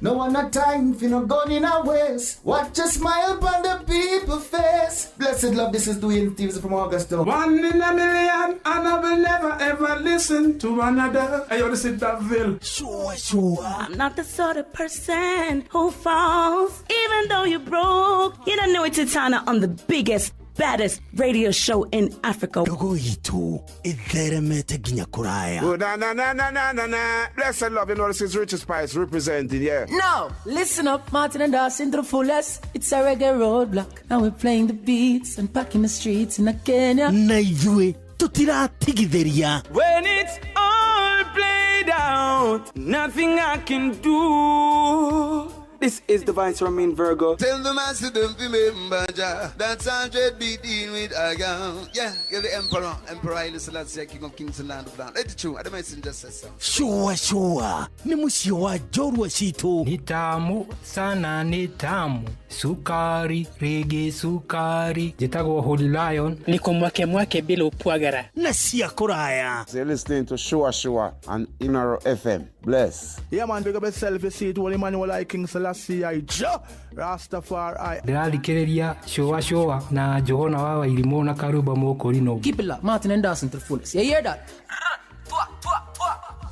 No one a time for no gun in a waste. Watch a smile upon the people face. Blessed love, this is Dwayne Stevens from Augusta. One in a million, and I will never ever listen to another. Hey, yo, this is Daville. Sure, sure. I'm not the sort of person who falls, even though you're broke. You don't know it's Titana on the biggest, baddest radio show in Africa. Dogo itu itheremete ginya kuraya. Oh, na na na na na na na. Blessed love, you know this is Richie Spice representing, yeah. Now, listen up, Martin and Dawson to the fullest. It's a reggae roadblock, and we're playing the beats and packing the streets in Kenya. Na ithuĩ tutiratigithĩria. When it's all played out, nothing I can do. This is the Vice Romain Virgo. Tell the master don't remember Jah. That's 100 beating with a gun. Yeah, you're the emperor. Emperor Haile Selassie, King of Kings and Land of Land. Let it true. I don't just say so. Sure, sure. Ni mũciĩ wa njorua citũ. Ni tamu sana, ni tamu. Sukari, rege sukari. Njĩtagwo Holy Lion. Niko mwake mwake bila upwagara. Na cia kũraya. You're listening to Shua Shua on Inooro FM. Bless. Yeah, man, big up yourself. You see it, Holy Manuel I, King Selassie I, Jah Rastafari. Ndĩrathikĩrĩria Shua Shua na Johana wa Wairimũ na Karuba Mũkũrinũ. Keep it locked, Martin and Dawson to the fullest. You hear that?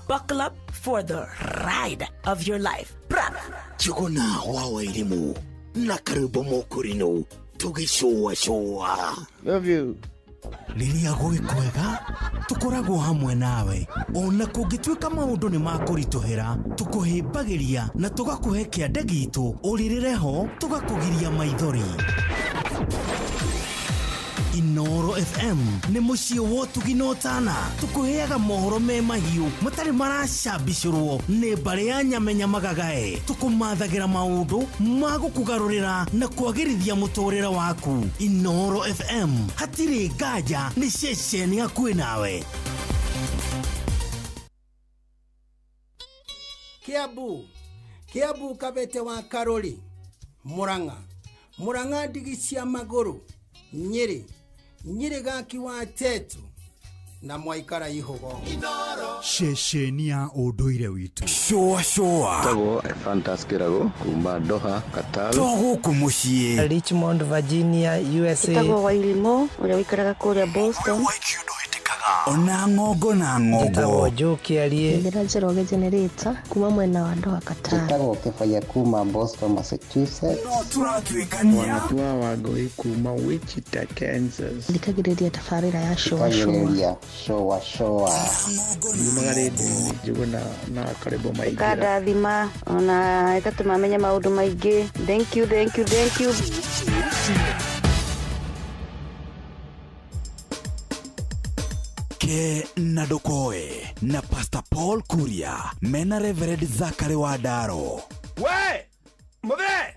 Buckle up for the ride of your life. Jogona wa Wairimũ na Karuba Mũkũrinũ tũgĩcũa cũa. Love you. Rĩrĩa gwĩ kwega tũkoragwo hamwe nawe, ona kũngĩtuĩka maũndũ nĩ makũritũhĩra, tũkũhĩmbagĩria na tũgakũhe kĩande gitũ, ũrĩrĩre ho tũgakũgiria maithori. Inooro FM nĩ mũciĩ wa ũtugi na ũtana, tũkũheaga mohoro me mahiũ matarĩ maracambicũrwo nĩ mbarĩ ya nyamenya magagae, tũkũmathagĩra maũndũ ma gũkũgarũrĩra na kwagĩrithia mũtũrĩre waku. Inooro FM hatirĩ nganja, nĩ ceceni hakuhĩ nawe. Kiambu, Kiambu Kabete wa Karori, Murang'a, Murang'a ndigi cia magũrũ, Nyĩrĩ, Nyĩrĩ gaki wa Tetu na mwaikara ihugo. Ceceni ya ũndũire witũ. Shua shua. Tagwo Fantas Kirago kuma Doha, Qatar. To gũkũ mũciĩ. Richmond, Virginia, USA. Tagwo Wairimu ũrĩa ũikaraga kũrĩa Boston. Ona ng'ongo na ng'ongo. Njĩtagwo Joe Kĩarie. Njĩra Njoroge Generator kuma mwena wa Doha, Qatar. Njĩtagwo Kĩbaya kuma Boston, Massachusetts. No tũratuĩkania. Wanatua Wangũi kuma Wichita, Kansas. Thikagĩrĩria tabarĩra ya Shua Shua. Shua Shua. Nyumaga rĩndiũ-inĩ Njũgũna na Karĩbo Maingĩra. Ĩkandathima ona ĩgatũma menye maũndũ maingĩ. Thank you, thank you, thank you. Ke na Ndokoe na Pastor Paul Kuria mena Reverend Zachary Wandaro. We muthe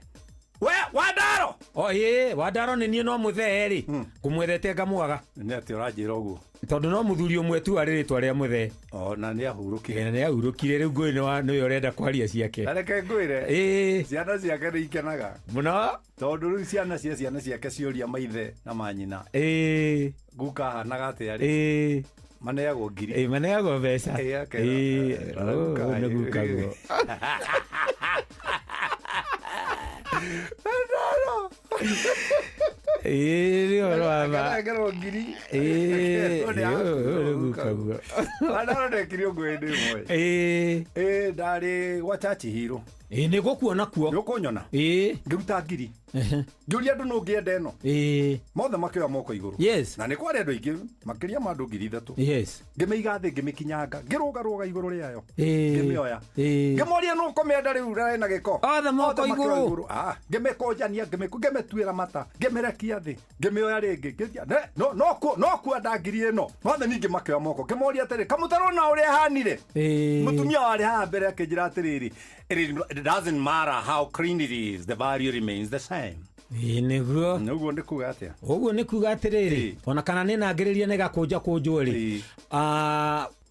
we Wandaro O ĩĩ wandaro nĩ niĩ no mũthee rĩ ngũmwethete ngamwaga. Nĩ atĩ ũranjĩra ũguo? Tondũ no mũthuri ũmwe tu arĩ rĩtwa rĩa mũthee. O na nĩ ahurũkire. Nĩ ahurũkire rĩu ngũĩ nĩwe ũrenda kwaria ciake. Na reke ngwĩre. Ĩĩ. Ciana ciake nĩ ikenaga. Mũno. Tondũ rĩu ciana cia ciana ciake ciũria maithe na manyina. Ĩĩ. Guka ahanaga atĩa rĩ? Ĩĩ. Maneagwo ngiri. Ĩĩ maneagwo mbeca. Ĩĩ akera. Ĩĩ. Nĩ guka guo. Ĩĩ nĩ ũhoro wa ma. Akerwo ngiri. Ĩĩ nĩ guka guo. Wandaro ndekire ũguo hĩndĩ ĩmwe. Ĩĩ. Ĩĩ ndarĩ gwa Churchill. Ĩĩ nĩ gũkuona kuo. Nĩ ũkũnyona? Ĩĩ. Ngĩruta ngiri. Ngĩũria andũ nũ ũngĩenda ĩno. Ĩĩ. Mothe makĩoya moko igũrũ. Yes. Na nĩ kwarĩ andũ aingĩ makĩria ma andũ 3,000. Yes. Ngĩmĩiga thĩ ngĩmĩkinyanga ngĩrũgarũga igũrũ rĩayo. Ĩĩ. Ngĩmĩoya. Ĩĩ. Ngĩmoria nũ ũkũmĩenda rĩu na ĩna gĩko. Othe moko igũrũ. Ah, ngĩmĩkũnjania ngĩmĩtuĩra mata ngĩmĩrekia thĩ ngĩmĩoya rĩngĩ ngĩthia no no no kwenda ngiri ĩno. Mothe ningĩ makĩoya moko ngĩmoria atĩrĩ kamũtarwo na ũrĩa ahanire. Mũtumia warĩ haha mbere akĩnjĩra atĩrĩrĩ, it doesn't matter how clean it is, the value remains the same. Ĩĩ nĩguo. Ũguo nĩ kuga atĩa? Ũguo nĩ kuga atĩrĩrĩ, ona kana nĩ nangĩrĩria nĩ gakũnja kũnjwo rĩ,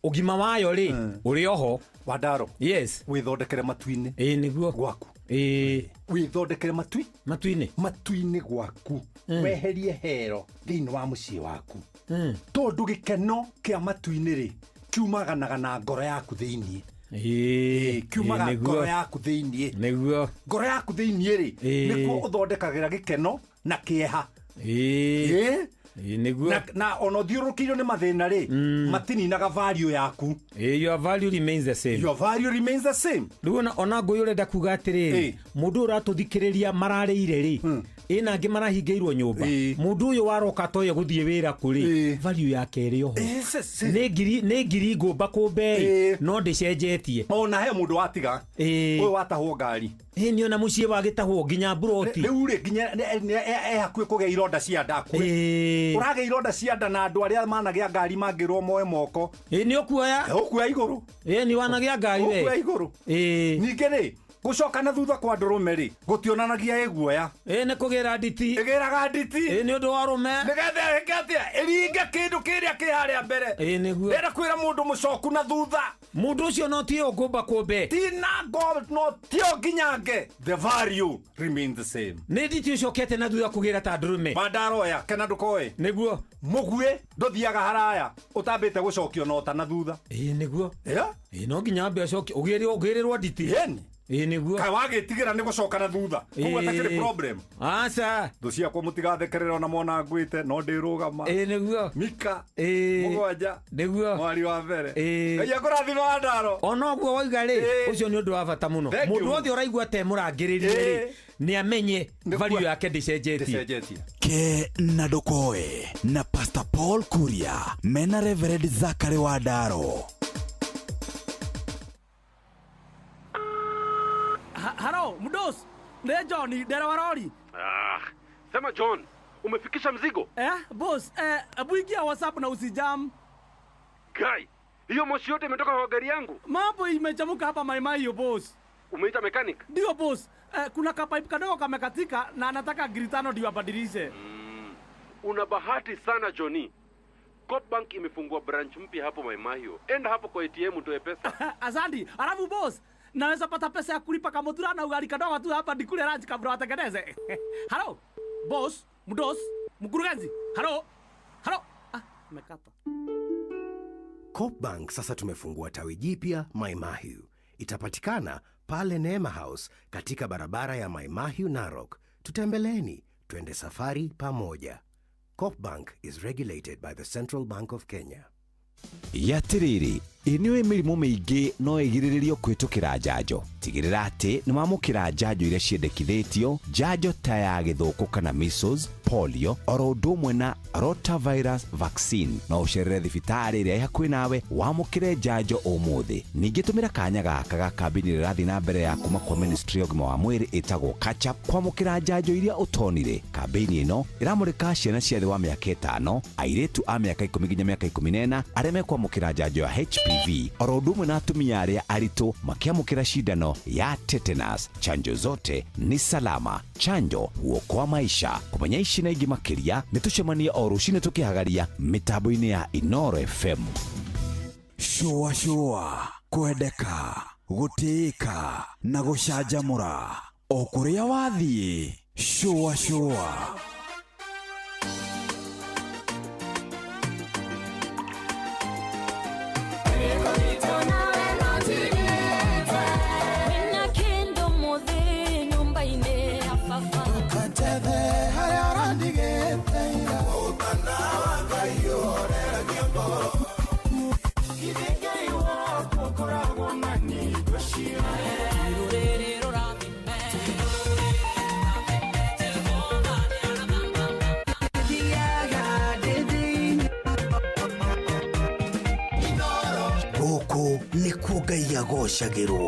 ũgima wayo rĩ ũrĩ oho. Wandaro. Yes. Wĩthondekere matu-inĩ. Ĩĩ nĩguo. Gwaku. Ĩĩ. Wĩthondekere matu-inĩ. Matu-inĩ gwaku. Weherie hero thĩinĩ wa mũciĩ waku. Tondũ gĩkeno kĩa matu-inĩ rĩ kiumaganaga na ngoro yaku thĩinĩ. Ĩĩ kiumaga ngoro yaku thĩinĩ. Nĩguo. Ngoro yaku thĩinĩ rĩ nĩkuo ũthondekagĩra gĩkeno na kĩeha. Ĩĩ. Nĩguo. Na ona ũthiũrũrũkĩirio nĩ mathĩna rĩ matininaga value yaku. Ĩĩ your value remains the same. Your value remains the same. Rĩu ona ngũyũ ũrenda kuga atĩrĩrĩ, mũndũ ũratũthikĩrĩria mararĩire rĩ ĩna angĩ marahingĩirwo nyũmba, mũndũ ũyũ waroka toye gũthiĩ wĩra kũrĩ, value yake ĩrĩ oho. Nĩ ngiri ngũmba kũmbe no ndĩcenjetie. Ona he mũndũ watiga ũyũ watahwo ngari. Ĩĩ nĩ ona mũciĩ wagĩtahwo nginya mburoti. Rĩu rĩ nginya e hakuhĩ kũgĩa ironda cia nda hakuhĩ. Ũragĩa ironda cia nda na andũ arĩa managĩa ngari mangĩrwo moe moko. Ĩĩ nĩ ũkuoya. Ũkuoya igũrũ. Ĩĩ nĩ wanagĩa ngari we. Ũkuoya igũrũ. Ĩĩ. Ningĩ rĩ gũcoka na thutha kwa ndũrũme rĩ gũtionanagia ĩguoya. Ĩĩ nĩ kũgĩra nditi. Ĩgĩraga nditi. Ĩĩ nĩ ũndũ wa ũrũme. Nĩgetha ĩke atĩa? Ĩringe kĩndũ kĩrĩa kĩ harĩa mbere. Ĩĩ nĩguo. Ndĩrenda kwĩra mũndũ mũcoku na thutha. Mũndũ ũcio no tiyo ngũmba kũmbe. Ti na ngo no tiyo nginyange. The value remains the same. Nĩ nditi ũcokete na thutha kũgĩra ta ndũrũme. Mandaroya kena ndũkoe. Nĩguo. Mũguĩ ndũthiaga haraya ũtambĩte gũcokio na ũta na thutha. Ĩĩ nĩguo. Ĩĩ no nginya ambe acoke ũgĩrĩrwo nditi. Ĩni. Ĩĩ nĩguo. Kaĩ wagĩtigĩra nĩ gũcoka na thutha. Koguo atakĩrĩ problem. Aca. Thũ ciakwa mũtigathekerere ona mona ngwĩte no ndĩrũgama. Ĩĩ nĩguo. Mika. Ĩĩ. 7. Nĩguo. Mwari wa mbere. Ĩĩ. Ngai akũrathime Wandaro. Ona ũguo wauga rĩ, ũcio nĩ ũndũ wa bata mũno. Mũndũ wothe ũraigua te mũrangĩrĩrie rĩ, nĩ amenye value yake ndĩcenjetie. Ke na ndũkoe na Pastor Paul Kuria mena Reverend Zachary Wandaro. Halo, mdos. Ne John, dereva lori. Ah, sema John, umefikisha mzigo? Boss, hebu ingia WhatsApp na usijam. Guy, hiyo moshi yote imetoka kwa gari yangu. Mambo imechamuka hapa maimai yo boss. Umeita mechanic? Ndio boss. Kuna kapipe kadogo kamekatika na anataka gritano ndio abadilishe. Una bahati sana Johnny. Coop Bank imefungua branch mpya hapo Maimahio. Enda hapo kwa ATM utoe pesa. Asante. Alafu boss, naweza pata pesa ya kulipa kamotura na ugali kadogo tu hapa nikule lunch kabla watengeneze. Halo, boss, mdos, mkurugenzi. Halo. Halo. Ah, nimekata. Coop Bank sasa tumefungua tawi jipya Maimahiu. Itapatikana pale Neema House katika barabara ya Maimahiu Narok. Tutembeleeni, twende safari pamoja. Coop Bank is regulated by the Central Bank of Kenya. Yatiriri, ĩnĩũĩ mĩrimũ mĩingĩ no ĩgirĩrĩrio kũhĩtũkĩra njanjo. Tigĩrĩra atĩ nĩ wamũkĩra njanjo iria ciendekithĩtio, njanjo ta ya gĩthũkũ kana measles, polio, oro ũndũ ũmwe na rotavirus vaccine. No ũcerere thibitarĩ ĩrĩa ĩ hakuhĩ nawe wamũkĩre njanjo ũmũthĩ. Ningĩ tũmĩra kanya gaka ga kambĩini ĩrĩa ĩrathiĩ na mbere ya kuma kwa Ministry ya ũgima wa mwĩrĩ ĩtagwo Catch Up kwamũkĩra njanjo iria ũtonire. Kambĩini ĩno ĩramũrĩka ciana cia thĩ wa mĩaka 5, airĩtu a mĩaka 10 nginya mĩaka 14 arĩa mekwamũkĩra njanjo ya HPV. HIV oro ũndũ ũmwe na atumia arĩa aritũ makĩamũkĩra cindano ya tetanus. Chanjo zote ni salama, chanjo huokoa maisha. Kũmenya ici na ingĩ makĩria nĩ tũcemanie o rũcinĩ tũkĩhagaria mĩtambo-inĩ ya Inoro FM. Shũa shũa, kwendeka, gũtĩĩka na gũcanjamũra o kũrĩa wathiĩ. Shũa shũa. Gũkũ nĩkuo Ngai agocagĩrwo.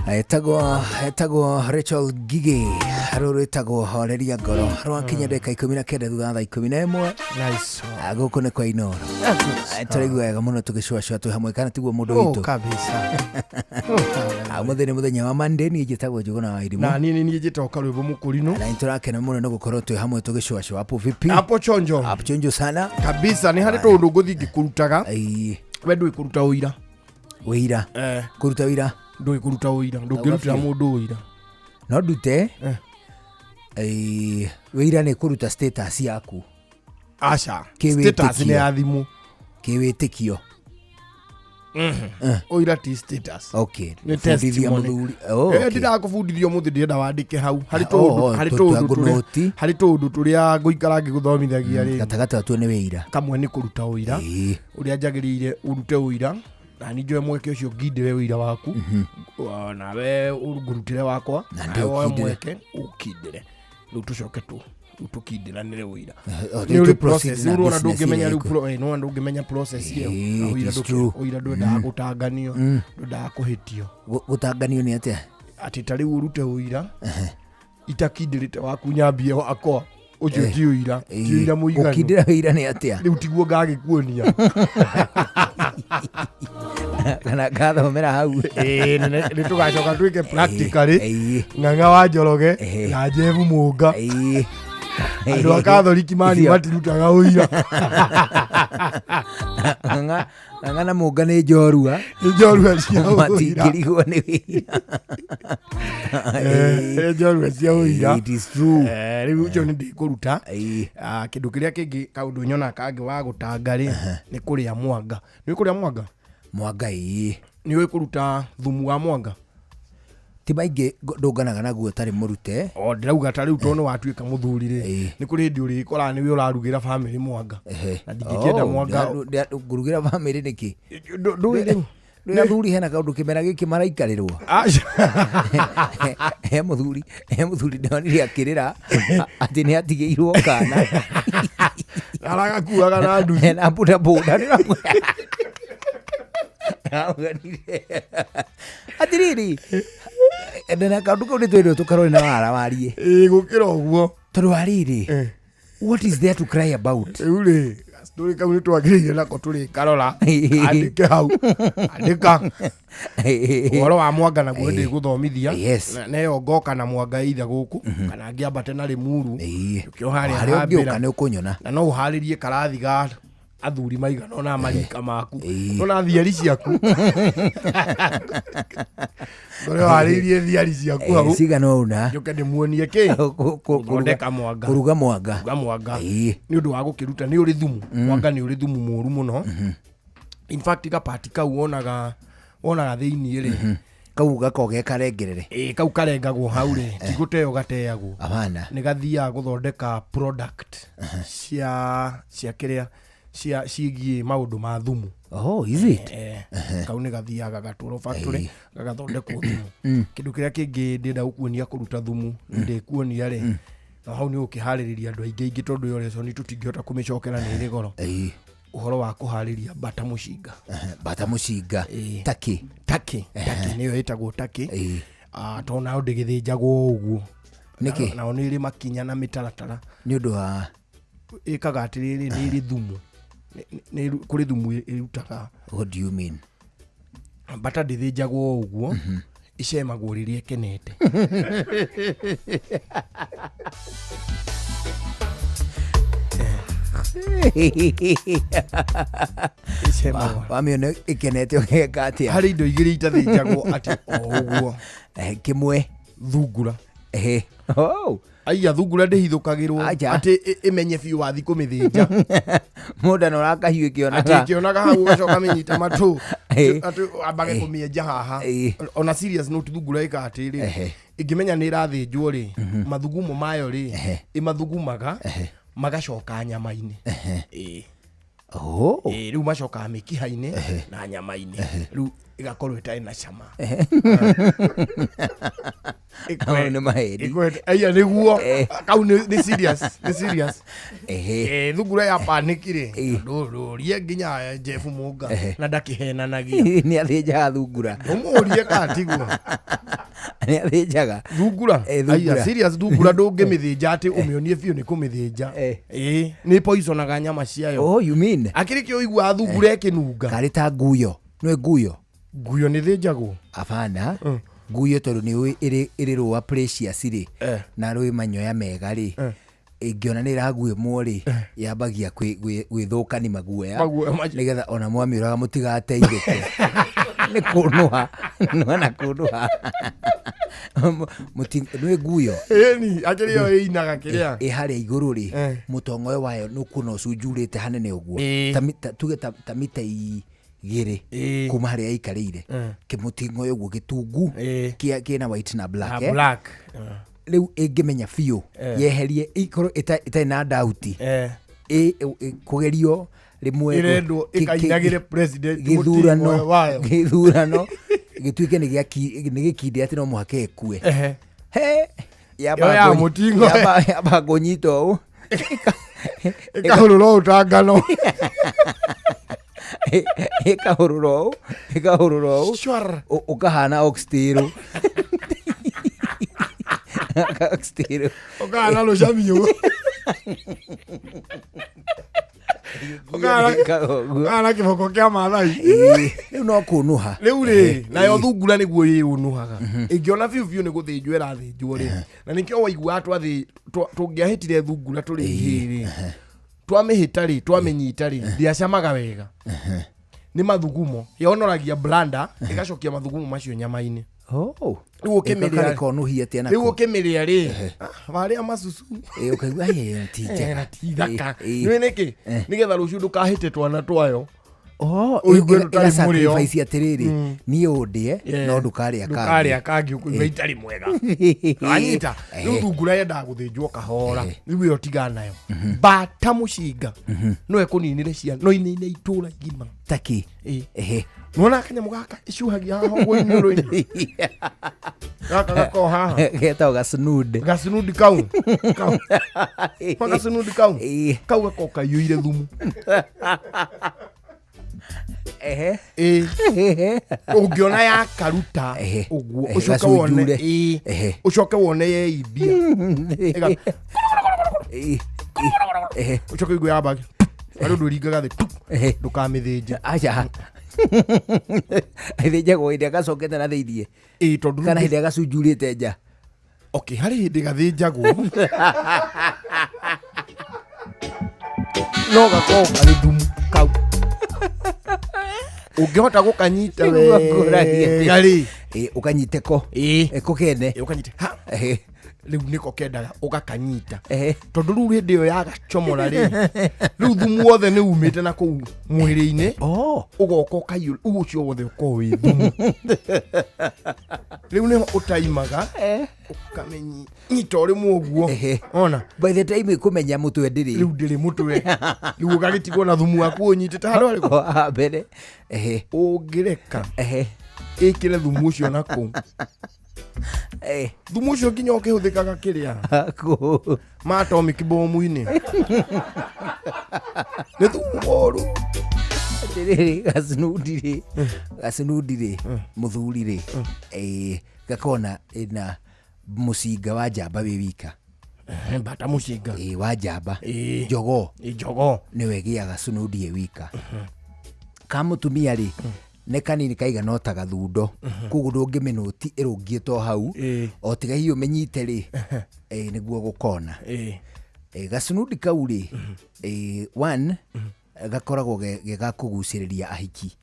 Etagwo Rachel Gige, rũrũ rwĩtagwo Horeria Ngoro, rwakinya ndagĩka 19 thutha wa thaa 11. Nice. Gũkũ nĩ kwa Inoro. Tũraigua wega mũno tũgĩcũacũa twĩ hamwe, kana tiguo mũndũ Oh, witũ? Kabisa. Ũmũthĩ nĩ mũthenya wa Monday, niĩ njĩtagwo Njũgũna wa Irimũ. Na niĩ nĩ njĩtagwo Karwĩmbo Mũkũrinũ. Na nĩtũrakena mũno nĩ gũkorwo twĩ hamwe tũgĩcũacũa. Hapo vipi? Hapo chonjo. Hapo chonjo sana. Kabisa, nĩ harĩ tũũndũ ngũthiĩ ngĩkũrutaga. We ndũĩ kũruta ũira. Ũira? Kũruta ũira? Ndũĩ kũruta ũira, ndũngĩrutĩra mũndũ ũira. No ndute. Ũira nĩ kũruta status yaku. Aca. Status nĩ ya thimũ. Kĩwĩtĩkio. Ũira ti status. Okay. Nĩ Bundithia testimony. mũthuri. Oh, okay. Ndĩrakũbundithia ũmũthĩ, ndĩrenda wandĩke hau harĩ Oh, tũũndũ oh, harĩ tũ- tũũndũ twa tũrĩa ngũnũti. harĩ tũũndũ tũrĩa ngũikara ngĩgũthomithagia rĩ. Gatagatĩ gatuo nĩ wĩira. Kamwe nĩ kũruta ũira, ũrĩa njagĩrĩire ũrute ũira, na niĩ njoe mweke ũcio ngindĩre ũira waku. Nawe ngũrutĩre wakwa, Na nawe woe ndĩũkindĩre. mweke ũkindĩre, rĩu tũcoke tu rĩu tũkindĩranĩre ũira. Oh, Nĩ ũrĩ tũ proceed process, na rĩu nĩwona business ndũngĩmenya ĩrĩa rĩu ĩkũ. nĩwona ndũngĩmenya process ĩyo. Ĩĩ, Na ũira it is ndũkĩ- true. ũira ndwendaga gũtanganio, ndwendaga kũhĩtio. Gũtanganio nĩ atĩa? Atĩ ta rĩu ũrute ũira itakindĩrĩte waku nyambie wakwa, ũcio ti ũira, ti ũira mũiganu. Gũkindĩra ũira nĩ atĩa? Rĩu tiguo ngagĩkuonia. Kana ngathomera hau. Ĩĩ, nĩ tũgacoka twĩke practically. Ng'ang'a wa Njoroge na Jebu Mũnga, andũ a Katholiki mani Icio. matirutaga ũira. Ng'ang'a Ng'ang'a na Mũnga nĩ njorua. Nĩ njorua cia ũira. Matingĩrigwo nĩ wĩira. Nĩ njorua cia ũira. It is true. Rĩu ũcio nĩ ndĩkũruta. Kĩndũ kĩrĩa kĩngĩ kaũndũ nyona kangĩ wa gũtanga rĩ, nĩ kũrĩa mwanga. Nĩ ũĩ kũrĩa mwanga? Mwanga, ĩĩ. Nĩ ũĩ kũruta thumu wa mwanga? Ti maingĩ ndũnganaga naguo ũtarĩ mũrute. O ndĩrauga ta rĩu tondũ watuĩka mũthuri rĩ, nĩ kũrĩ hĩndĩ ũrĩkoraga nĩwe ũrarugĩra bamĩrĩ mwanga. Na ndingĩkĩenda Oh, mwanga. ngũrugĩra bamĩrĩ nĩkĩ? Ndũĩ rĩu. Ndũĩ athuri hena kaũndũ kĩmera gĩkĩ maraikarĩrwo. He mũthuri ndonire akĩrĩra atĩ nĩ atigĩirwo kana. Aragakuaga na nduthi. Na bodaboda. Ndĩramwĩrire. Atĩrĩrĩ, na kaũndũ kau nĩ twĩrwo tũkarore na wara warie. Ĩĩ, gũkĩra ũguo. Tondũ wa rĩrĩ, what is there to cry about? Rĩu rĩ, tũrĩ kau nĩ twagĩrĩire nako tũrĩkarora. Andĩke hau, andĩka ũhoro wa mwanga naguo ndĩgũthomithia. Yes. Na ĩyo ngoka na mwanga either gũkũ kana ngĩambate na Rĩmuru, ũkĩo harĩa Harĩa ũngĩũka hambĩra. nĩ ũkũnyona. Na no ũharĩrie karathi ga athuri maigana ona marika maku, nona thiari ciaku, ngore ũharĩirie thiari ciaku hau. Cigana ũna. Njũke ndĩmuonie kĩ gũthondeka mwanga. Kũruga mwanga. Kũruga mwanga nĩ ũndũ wa gũkĩruta nĩ ũrĩ thumu. Mwanga nĩ ũrĩ thumu mũru mũno. In fact, gapati kau wonaga thĩiniĩ rĩ, Kau gakoragwo ge karengerere. Ĩĩ, kau karengagwo hau rĩ, ti gũteo gateagwo. Abana. Nĩ gathiaga gũthondeka product cia kĩrĩa cia ciĩgiĩ maũndũ ma thumu. Oh, is it? Kau nĩ gathiaga gagatwarwo factory gagathondekwo thumu. Kĩndũ kĩrĩa kĩngĩ ndĩrenda gũkuonia kũruta thumu, ndĩkuonia rĩ, na hau nĩ ũkĩharĩrĩria andũ aingĩ aingĩ, tondũ ĩyo lesson tũtingĩhota kũmĩcokera, nĩ ĩrĩ goro. Ũhoro wa kũharĩria mbata mũcinga. Mbata mũcinga. Taki. Taki, taki nĩyo ĩtagwo taki. Tondũ nayo ndĩgĩthĩnjagwo ũguo. Nĩkĩ? Nao nĩ ĩrĩ makinya na mĩtaratara. Nĩ ũndũ wa ĩkaga atĩrĩrĩ, nĩ ĩrĩ thumu. Kũrĩ thumu ĩrutaga. What do you mean? Mbata ndĩthĩnjagwo ũguo, icemagwo rĩrĩa ĩkenete. Icemagwo. Wamĩona ĩkenete ũgeka atĩa? Harĩ indo igĩrĩ itathĩnjagwo atĩ o ũguo. Kĩmwe. Thungura. Oh. Aiya, thungura ndĩhithũkagĩrwo Aja. atĩ ĩmenye biũ wathi kũmĩthĩnja. Mũndũ anora kahiũ ĩkĩonaga. Atĩ ĩkĩonaga hau ũgacoka mĩnyita matũ. Atĩ ambage kũmĩenja haha. Ona serious note, thungura ĩkaga atĩrĩ, ĩngĩmenya nĩ ĩrathĩnjwo rĩ, mathugumo mayo rĩ, ĩmathugumaga magacoka nyama-inĩ. Ĩĩ. Oh. Ĩĩ, rĩu macokaga mĩkiha-inĩ na nyama-inĩ, rĩu ĩgakorwo ĩtarĩ na cama. Hau nĩ maheni. Aiya, nĩguo kau nĩ serious, nĩ serious. Thungura ya paniki rĩ, ndũrie nginya Jeff Mũnga na ndakĩhenanagia. Nĩ athĩnjaga thungura. Ũmũrie kana tiguo. Nĩ athĩnjaga thungura. Thungura. Aiya, serious, thungura ndũngĩmĩthĩnja atĩ ũmĩonie biũ nĩ kũmĩthĩnja. Ĩĩ, nĩ poisonaga nyama ciayo. Oh, you mean akĩrĩ kĩo ũiguaga thungura ĩkĩnunga. Karĩ ta nguyo, nĩ nguyo. Nguyo nĩ thĩnjagwo? Abana, nguyo tondũ nĩ ũĩ ĩrĩ rũa precious rĩ, na rwĩ manyoya mega rĩ, ĩngĩona nĩ ĩraguĩmwo rĩ, yambagia gwĩthũkani maguoya. Maguoya macio. Nĩgetha ona mwamĩũraga mũtigateithũke nĩ kũnũha nĩwona kũnũha. Nĩ nguyo. Ĩni akĩrĩ yo ĩinaga kĩrĩa. Ĩ harĩa igũrũ rĩ, mũtongoyo wayo nĩ ũkuona ũcunjurĩte hanene ũguo. Ta tuge ta mita 2 kuma harĩa ĩikarĩire, kĩmũting'oyo ũguo gĩtungu kĩna white na black. Na black. Rĩu ĩngĩmenya biũ, yeherie ikorwo ĩtarĩ na dauti, kũgerio rĩmwe Ĩrendwo ĩkainagĩre president gĩthurano mũting'oe wayo. Gĩthurano gĩtuĩke nĩ gĩkinde atĩ no mũhaka ĩkue. He Ĩyo ya mũting'oe. Yamba kũnyita ũũ. Ĩkahũrũra ũũ ta ngano. Ĩkahũrũra ũũ, ĩkahũrũra ũũ. Shwar. Ũkahana oxtail. Oxtail. Ũkahana rũcamiũ. Ũkahana kĩboko kĩa Maathai. Rĩu no kũnũha. Rĩu rĩ, nayo thungura nĩguo ĩũnũhaga ĩngĩona biũ biũ nĩ gũthĩnjwo ĩrathĩnjwo rĩ, na nĩkĩo waiguaga tũngĩahĩtire thungura tũrĩ ihĩĩ rĩ, twamĩhĩta rĩ, twamĩnyita rĩ, ndĩacamaga wega nĩ mathugumo yonoragia blanda ĩgacokia mathugumo macio nyama-inĩ. Oh. Rĩu ũkĩmĩrĩa Ĩkakonũhia atĩa nako? Rĩu ũkĩmĩrĩa rĩ, warĩa macucu. Ĩ, ũkaigua "Ĩ, ti njega." Na ti thaka. Ĩ. Nĩ nĩkĩ? Nĩgetha rũciũ ndũkahĩte twana twayo. Oh, Ũigue tũtarĩ mũrĩo. sacrifice atĩrĩrĩ, niĩ ũndĩe no ndũkarĩa kangĩ. Ndũkarĩa kangĩ, ũkũigua itarĩ mwega. Wanyita? Rĩu thungura yendaga gũthĩnjwo kahora. Rĩu ĩyo tigana nayo. Mbata mũcinga no ĩkũninĩre ciana, no inine itũra igima. Taki. Ĩ. Nĩwona kanyamũ gaka ĩcuhagia haha ũguo iniũrũ-inĩ? Gaka gakoragwo haha. Getagwo gacunudi. Gacunudi kau. Kau. Kwa gacunudi kau. Kau gakoragwo kaiyũire thumu. Ĩ. Ũngĩona yakaruta ũguo, ũcoke wone gacunjure. ĩ, ũcoke wone yeimbia. Ũcoke ũigue yamba harĩ ũndũ ĩringaga thĩ ndũkamĩthĩnje. Aca, ĩthĩnjagwo hĩndĩ ĩrĩa gacokete na thĩiniĩ? Ĩ, tondũ kana hĩndĩ ĩrĩa gacunjurĩte nja? Okay, harĩ hĩndĩ gathĩnjagwo no gakorwo karĩ thumu kau ũngĩhota gũkanyita wega rĩ, ũkanyite ko ko kene. Ũkanyite ha rĩu nĩko kendaga ũgakanyita, tondũ rĩu hĩndĩ ĩyo yagacomora rĩ, rĩu thumu wothe nĩ umĩte na kũu mwĩrĩ-inĩ, ũgoka ũkaiyũra, rĩu ũcio wothe ũkorwo wĩ thumu. Rĩu nĩho ũtaimaga ũkamenyita o rĩmwe ũguo ona by the time ĩkũmenya mũtwe ndĩrĩ. Rĩu ndĩrĩ mũtwe, rĩu ũgagĩtigwo na thumu waku ũnyitĩte handũ harĩkũ? Haha mbere. Ũngĩreka ĩkĩre thumu ũcio na kũu, thumu ũcio nginya ũkĩhũthĩkaga kĩrĩa ma atomic bomu-inĩ, nĩ thumu mũru. Atĩrĩrĩ, gacunudi rĩ, gacunudi rĩ, mũthuri rĩ, gakona ĩna mũcinga wa njamba wĩ wika. Mbata mũcinga. Ĩ, wa njamba. Jogoo. Jogoo. Nĩwe ĩgĩaga cunudi ĩ wika. Ka mũtumia rĩ, nĩ kanini kaigana o ta gathundo, koguo ndũngĩmĩnũti ĩrũngiĩ to hau, o tiga hihi ũmĩnyite rĩ, nĩguo gũkona. Gacunudi kau rĩ, one gakoragwo ge ga kũgucĩrĩria ahiki.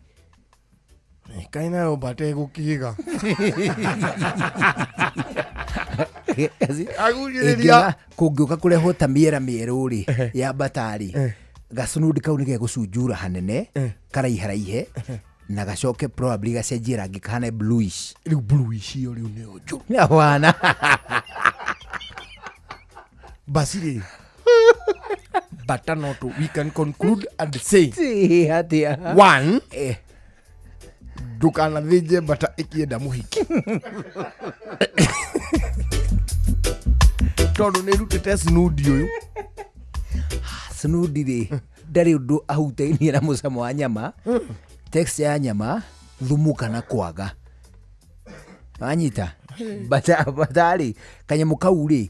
Kaĩ nayo mbata ĩgũkĩga? Agucĩrĩria. Kũngĩũka kũrehwo ta mĩera mĩerũ rĩ ya mbata rĩ, gacunundi kau nĩ gegũcunjura hanene, karaiharaihe, na gacoke probably gacenjie rangi kahane bluish. Rĩu bluish ĩyo rĩu nĩyo njũru. Wana. Basi rĩ, bata no tũ we can conclude and say atia one, ndũkanathĩnje mbata ĩkĩenda mũhiki, tondũ nĩ ĩrutĩte snudi ũyũ. Snudi rĩ, ndarĩ ũndũ ahutainie na mũcamo wa nyama, texture ya nyama, thumu kana kwaga. Wanyita bata rĩ, kanyamũ kau rĩ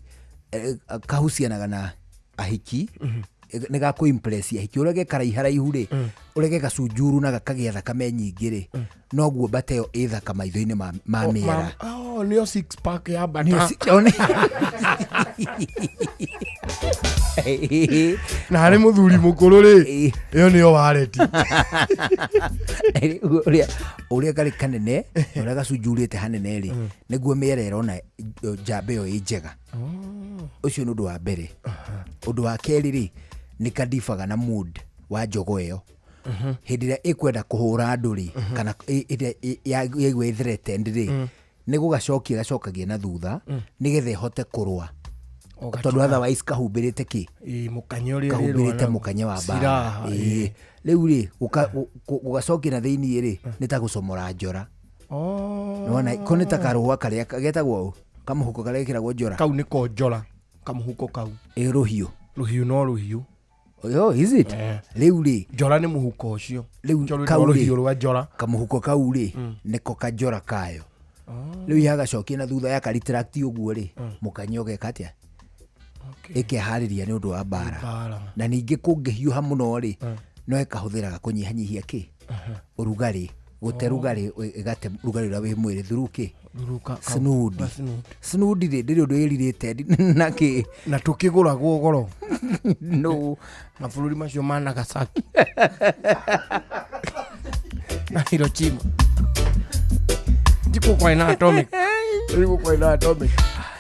kahucianaga na ahiki, nĩ gakũ impress ahiki. Ũrĩa gekaraiharaihu rĩ, ũrĩa gegacunjuru na gakagĩa thakame nyingĩ rĩ, noguo mbata ĩyo ĩ thaka maitho-inĩ ma mĩera. Oh, nĩyo six pack ya mbata. Na harĩ mũthuri mũkũrũ rĩ, ĩyo nĩyo wareti. Ũrĩa karĩ kanene, ũrĩa gacunjurĩte hanene rĩ, nĩguo mĩera ĩrona njamba ĩyo ĩ njega. Ũcio nĩ ũndũ wa mbere. Ũndũ wa kerĩ rĩ, nĩ kandibaga na mood wa njogo ĩyo. Hĩndĩ ĩrĩa ĩkwenda kũhũra andũ rĩ, kana ĩrĩa yaigua ĩ threatened rĩ, nĩ gũgacokia gacokagia na thutha nĩgetha ĩhote kũrũa, tondũ otherwise kahumbĩrĩte kĩ? Mũkanye ũrĩa kahumbĩrĩte mũkanye wa mbara. Rĩu rĩ, gũgacokia na thĩiniĩ rĩ, nĩ ta gũcomora njora. Nĩwona ko nĩ ta karũa karĩa getagwo ũũ, kamũhuko karĩa gekĩragwo njora. Kau nĩko njora, kamũhuko kau. Ĩ rũhiũ. Rũhiũ no rũhiũ. Oh, is it? Rĩu rĩ, njora nĩ mũhuko ũcio. Rĩu kau rũhiũ rwa njora. Kamũhuko kau rĩ, nĩko kanjora kayo. Rĩu yagacokia na thutha yakaretract ũguo rĩ, mũkanye ũgeka atĩa? Ĩkeharĩria nĩ ũndũ wa mbara. Na ningĩ kũngĩhiũha mũno rĩ, no ĩkahũthĩraga kũnyihanyihia kĩ? Ũrugarĩ. Gũte rugarĩ, ĩgate rugarĩ ũrĩa wĩ mwĩrĩ through kĩ? Snudi. Snudi rĩ, ndĩrĩ ũndũ ĩrirĩte na kĩ? Na tũkĩgũragwo goro. No. Mabũrũri macio ma Nagasaki. Na Hiroshima. Ndiko kwa ina atomic. Ndiko kwa ina atomic.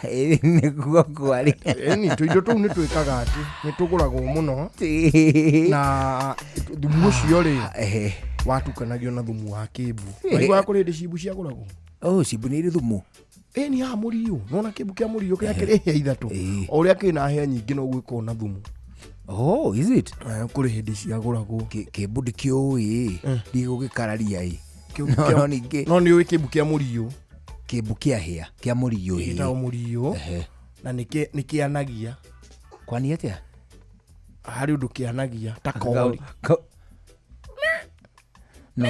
Nĩguo kwarĩ. Ĩni tũindo tũu nĩ twĩkaga atĩ nĩ tũgũragwo mũno, na thumu ũcio rĩ watukanagio na thumu wa kĩmbu. Waiguaga kũrĩ hĩndĩ cimbu ciagũragwo? Oh, cimbu nĩ irĩ thumu. Ĩni haha mũriũ, nĩwona kĩmbu kĩa mũriũ kĩrĩa kĩrĩ hĩa ithatũ, o ũrĩa kĩna hĩa nyingĩ noguo gĩkoragwo na thumu. Oh, is it? Kũrĩ hĩndĩ ciagũragwo. Kĩmbu ndikĩũĩ, ndigũgĩkararia ĩ. No ningĩ no nĩ ũĩ kĩmbu kĩa mũriũ. Kĩmbu kĩa hĩa kĩa mũriũ ĩ. Gĩtagwo mũriũ na nĩ kĩanagia. Kwani atĩa? Harĩ ũndũ kĩanagia ta kori. No.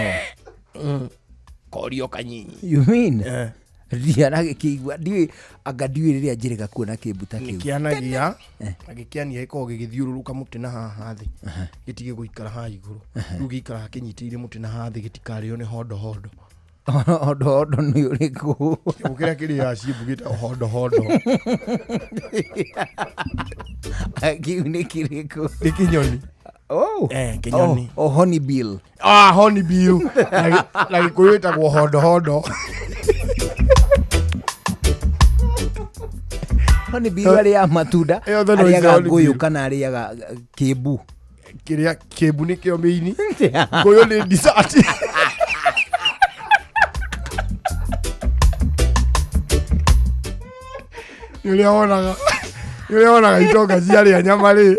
Kori o kanyinyi. You mean? Ndianagĩkĩigua, ndiũĩ anga ndiũĩ rĩrĩa njĩrĩga kuona kĩmbu ta kĩu. Nĩkĩanagia, na gĩkĩania gĩkoragwo gĩgĩthiũrũrũka mũtĩ na haha thĩ, gĩtige gũikara haha igũrũ. Rĩu gĩikaraga kĩnyitĩrĩire mũtĩ na haha thĩ gĩtikarĩo nĩ hondohondo. Hondohondo nĩ ũrĩkũ? Kĩamũ kĩrĩa kĩrĩaga ciĩmbu gĩtagwo hondohondo. Kĩu nĩ kĩrĩkũ? Nĩ kĩnyoni. Oh. Kĩnyoni. Oh, hornbill. Ah, hornbill. Na Gĩkũyũ ĩtagwo hondohondo. Hornbill arĩaga matunda, arĩaga ngũyũ kana arĩaga kĩmbu. Kĩrĩa kĩmbu nĩkĩo mĩini. Ngũyũ nĩ dessert. Nĩ ũrĩa wonaga itonga ciarĩa nyama rĩ,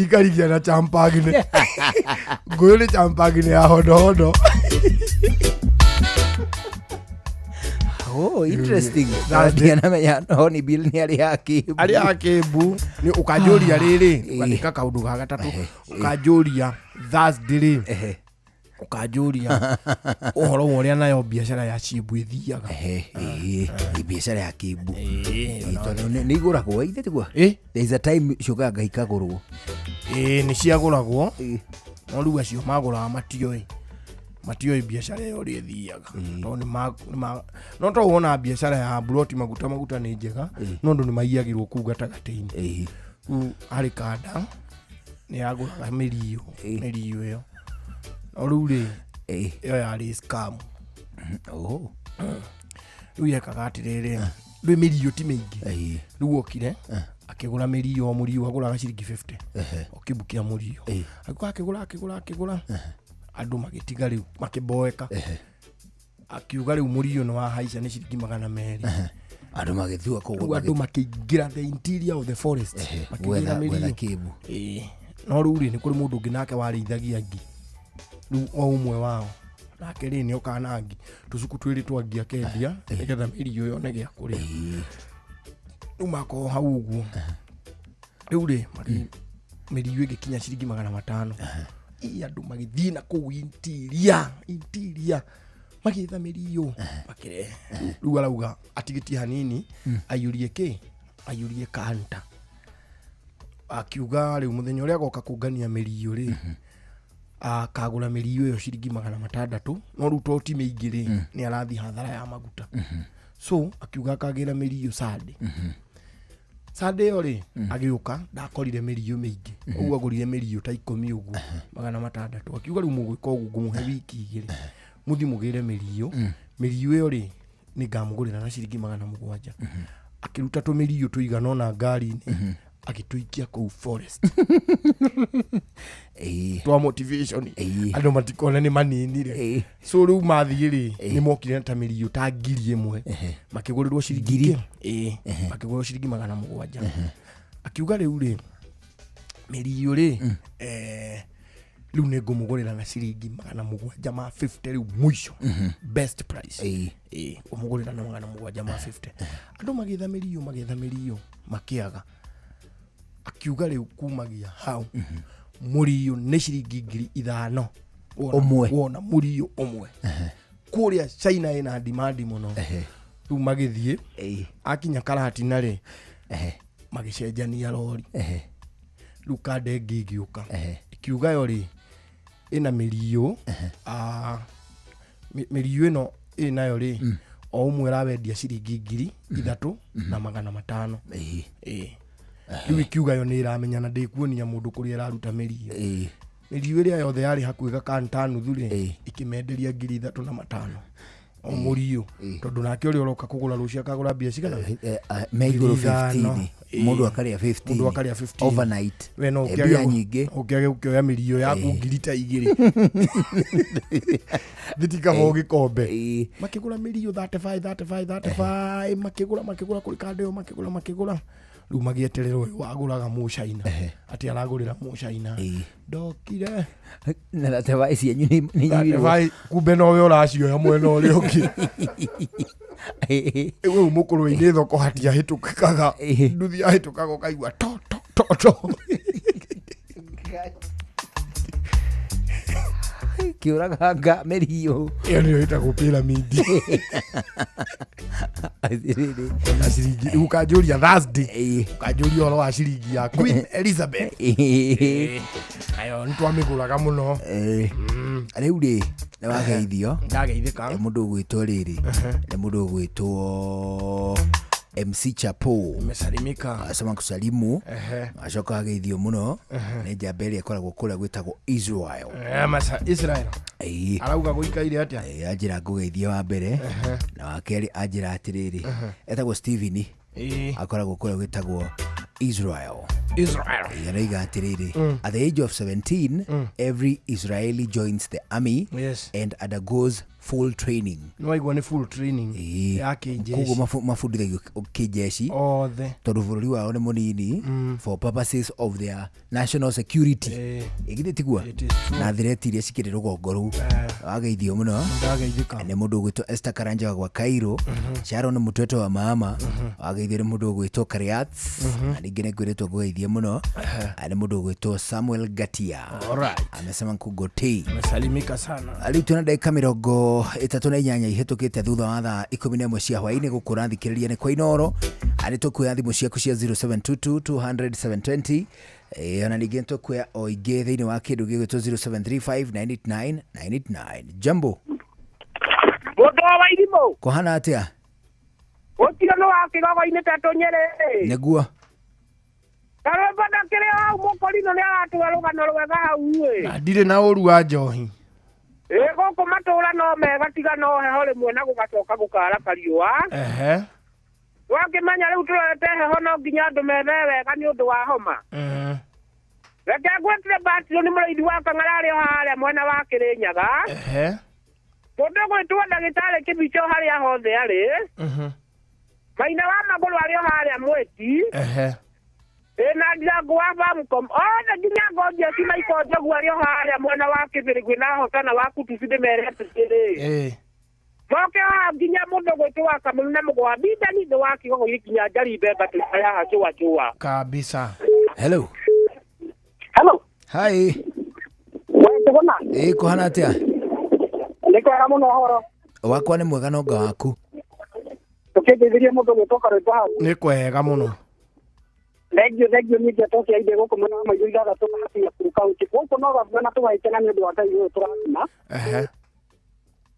ikarigia na champagne. Ngũyũ nĩ champagne ya hondohondo. Oh, interesting. Ndianamenya hornbill nĩ arĩaga kĩmbu. Arĩaga kĩmbu. Nĩ ũkanjũria rĩrĩ, ũkandĩka kaũndũ ga gatatũ, ũkanjũria Thursday rĩ, ũkanjũria ũhoro wa ũrĩa nayo biacara ya ciĩmbu ĩthiaga. Biacara ya kĩmbu. Tondũ nĩ igũragwo ithe tiguo? There is a time ciũkaga ikagũrwo. Nĩ ciagũragwo, no rĩu acio magũraga matioĩ. Matioĩ biacara ĩyo ũrĩa ĩthiaga. Tondũ no to wona biacara ya mburoti maguta maguta nĩ njega, no andũ nĩ maiyagĩrwo kũu gatagatĩ-inĩ. Rĩu harĩ kanda nĩ yagũraga mĩriũ, mĩriũ ĩyo. No rĩu rĩ, ĩyo yarĩ scam. Rĩu yekaga atĩrĩrĩ, Rĩu mĩriũ ti mĩingĩ. Rĩu okire akĩgũra mĩriũ, o mũriũ agũraga ciringi 50. Ũkĩmbukia mũriũ. Agĩũka akĩgũra akĩgũra akĩgũra. Andũ magĩtiga rĩu makĩboeka. Akiuga rĩu mũriũ nĩ wahaica nĩ ciringi 200. Andũ magĩthua kũu. Rĩu andũ makĩingĩra the interior of the forest. Makĩgĩra mĩriũ. Kĩbu. No rĩu rĩ nĩ kũrĩ mũndũ ũngĩ nake warĩithagia ngi. Rĩu o ũmwe wao nake rĩ nĩ okaga na ngi tũcuku twĩrĩ twa ngi akendia nĩgetha mĩriũ yone gĩa kũrĩa. Rĩu makorwo hau ũguo. Rĩu rĩ mĩriũ ĩgĩkinya ciringi 500. Ĩ andũ magĩthiĩ na kũu interior magĩetha mĩriũ makĩrehe. Rĩu arauga atigĩtie hanini aiyũrie kĩ, aiyũrie kanta. Akiuga rĩu mũthenya ũrĩa agoka kũngania mĩriũ rĩ akagũra mĩriũ ĩyo ciringi 600 no rĩu to ti mĩingĩ rĩ nĩ arathiĩ hathara ya maguta. So akiuga akagĩra mĩriũ Sunday. Sunday ĩyo rĩ agĩũka ndakorire mĩriũ mĩingĩ. Ũguo agũrire mĩriũ ta 10 ũguo 600. Akiuga rĩu mũgwĩka ũguo ngũmũhe wiki 2 mũthiĩ mũgĩre mĩriũ. Mĩriũ ĩyo rĩ nĩ ngamũgũrĩra na ciringi 700. Akĩruta tũmĩriũ tũigana ũna ngari-inĩ agĩtũikia kũu forest. Twa motivation andũ matikone nĩ maninire. So rĩu mathiĩ rĩ nĩ mokire ta mĩriũ ta 1000 makĩgũrĩrwo ciringi makĩgũrĩrwo ciringi 700. Akiuga rĩu rĩ mĩriũ rĩ rĩu nĩ ngũmũgũrĩra na ciringi 750 rĩu mũico best price. Ũmũgũrĩra na 750. Andũ magĩetha mĩriũ magĩetha mĩriũ makĩaga. Akiuga rĩu kumagia hau mũriũ nĩ ciringi 5000 ũmwe. Wona mũriũ ũmwe. Kũrĩa China ĩna demand mũno. Rĩu magĩthiĩ akinya Karatina rĩ magĩcenjania rori. Rĩu kanda ĩngĩ ĩgĩũka ĩkiuga yo rĩ ĩna mĩriũ mĩriũ ĩno ĩnayo rĩ o ũmwe ĩrawendia ciringi 3500. Rĩu ikiuga yo nĩ ĩramenya na ndĩkuonia mũndũ kũrĩa ĩraruta mĩriũ. Mĩriũ ĩrĩa yothe yarĩ hakuhĩ gakanta nuthu rĩ ĩkĩmenderia 3500 o mũriũ. Tondũ nake ũrĩa ũroka kũgũra rũciũ akagũra mbia cigana? Me igũrũ 15. Mũndũ akarĩa 15. Mũndũ akarĩa 15. Overnight. We no mbia nyingĩ. Ũkĩage ũkĩoya mĩriũ yaku 2000. Thitikaba gĩkombe. Makĩgũra mĩriũ 35 35 35 makĩgũra makĩgũra kũrĩ kanda ĩyo makĩgũra makĩgũra. Rĩu magĩeterera ũyũ wagũraga mũcaina atĩ aragũrĩra mũcaina. Ndokire na 35 cianyu nĩ nyuirwo. Kumbe nowe ũracioya mwena ũrĩa ũngĩ. Rĩu mũkũrũ-inĩ thoko hatiahĩtũkĩkaga. Nduthi yahĩtũkaga ũkaigua to to to to. Kĩũraganga mĩriũ. Ĩyo nĩyo ĩtagwo pyramid. Na ciringi rĩu ũkanjũria Thursday ũkanjũria ũhoro wa ciringi ya Queen Elizabeth. Ayo nĩ twamĩgũraga mũno. Rĩu rĩ nĩ wageithio. Ndageithĩka. Nĩ mũndũ ũgwĩtwo rĩrĩ nĩ mũndũ ũgwĩtwo MC Chapo. Nimesalimika. Asema kusalimu. Acoka ageithio mũno nĩ njamba ĩrĩa ĩkoragwo kũrĩa gwĩtagwo Israel. Masa Israel. Arauga gũikaire atĩa? Anjĩra ngũgeithie wa mbere na wa kerĩ anjĩra atĩrĩrĩ etagwo Steven. Akoragwo kũrĩa gwĩtagwo Israel. Israel. Arauga atĩrĩrĩ at the age of 17 every Israeli joins the army and undergoes full training. Nĩ waigua nĩ full training ya kĩnjeshi. Koguo mabundithagio kĩnjeshi othe tondũ bũrũri wao nĩ mũnini for purposes of their national security. Ĩgithĩ tiguo? Na threat iria cikĩrĩ rũgongo rũu. Wageithio mũno. Ndageithĩka. Nĩ mũndũ ũgwĩtwo Esther Karanja wa gwa Cairo. Sharon Mũtwetwe wa mama. Wageithio nĩ mũndũ ũgwĩtwo Kariats. Na ningĩ nĩ ngwĩrĩtwo ngũgeithie mũno. Nĩ mũndũ ũgwĩtwo Samuel Gatia. Alright. Amesema nkugotei. Amesalimika sana. Rĩu twĩna ndagĩka 38 ihĩtũkĩte thutha wa thaa 11 cia hwaĩ-inĩ gũkũ ũrathikĩrĩria nĩ kwa Inooro. Nĩ tũkuoya thimũ ciaku cia 0722 200 720. Ona ningĩ nĩ tũkuoya o ingĩ thĩinĩ wa kĩndũ gĩgwĩtwo 0735 989 989. Jambo. Mũndũ wa Wairimũ. Kũhana atĩa? Gũtirĩ nĩ wa kĩgogo-inĩ ta tũnyĩrĩ. Nĩguo. Karwĩmbo ndakĩrĩ hau mũkorino nĩ aratũhe rũgano rwega hau ĩ. Na ndirĩ na ũru wa njohi. Ĩ gũkũ matũra no mega tiga no heho rĩmwe na gũgacoka gũkara kariũa. Wakĩmenya rĩu tũrorete heho no nginya andũ methe wega nĩ ũndũ wa homa. Reke ngwĩtire Batiro nĩ mũrĩithi wa Kang'ara arĩ o harĩa mwena wa Kĩrĩnyaga. Mũndũ ũgwĩtwo ndagĩtarĩ Kĩbicho harĩa hothe arĩ. Maina wa magũrũ arĩ o harĩa Mwĩti. Ĩna Ndirango wa Famcom othe nginya Ngonjeci Maiko Njogu arĩ o harĩa mwena wa Kĩbĩrĩgwe na Hotana wa Kutuci ndĩmere atĩrĩrĩ. Moke haha nginya mũndũ ũgwĩtwo wa Kamũru na Mũgwa Bindani thĩ wa Kĩgogo nginya Njari Mbemba tũikare haha chũa chũa. Kabisa. Hello. Hello. Hi. Wetũgũna. Ĩĩ kũhana atĩa? Nĩ kwega mũno ũhoro. Wakwa nĩ mwega nonga waku. Tũkĩngeithĩria mũndũ ũgwĩtwo Karwĩmbo hau. Nĩ kwega mũno. Thengiũ thengiũ niĩ ngĩetokia inde gũkũ mwena wa Maitũ ithathatũ hakuhĩ Nakuru kaunti. Gũkũ no gabura na tũgagĩkena nĩ ũndũ wa Ngai ũyũ tũrathima.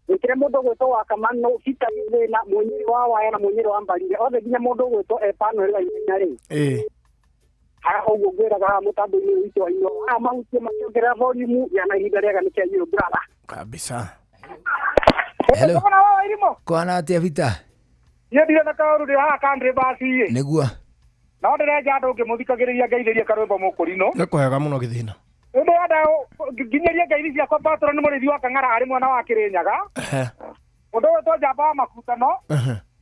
Gwĩkĩre mũndũ ũgwĩtwo wa Kamano Peter Gĩthĩna Mũnyĩrĩ wa Waya na Mũnyĩrĩ wa Mbarire othe nginya mũndũ ũgwĩtwo Emmanuel Wainaina rĩ. Haha ũguo ngwĩraga haha mũtambo-inĩ witũ wa Inooro haha mahutie makĩongerera volume ya na ihinda rĩega nĩ kĩa you brother. Kabisa. Hello. Kũhana atĩa Peter? Niĩ ndirĩ na kaũru ndĩ haha country bus ĩ. Nĩguo. No ndĩrenja andũ ngĩmũthikagĩrĩria ngeithĩrie karwĩmbo mũkũrinũ. Nĩ kwega mũno Gĩthĩna. Ndĩrenda nginyĩrie ngeithi ciakwa Patron mũrĩithi wa Kang'ara arĩ mwena wa Kĩrĩnyaga. Mũndũ ũgwĩtwo Njamba wa Makutano.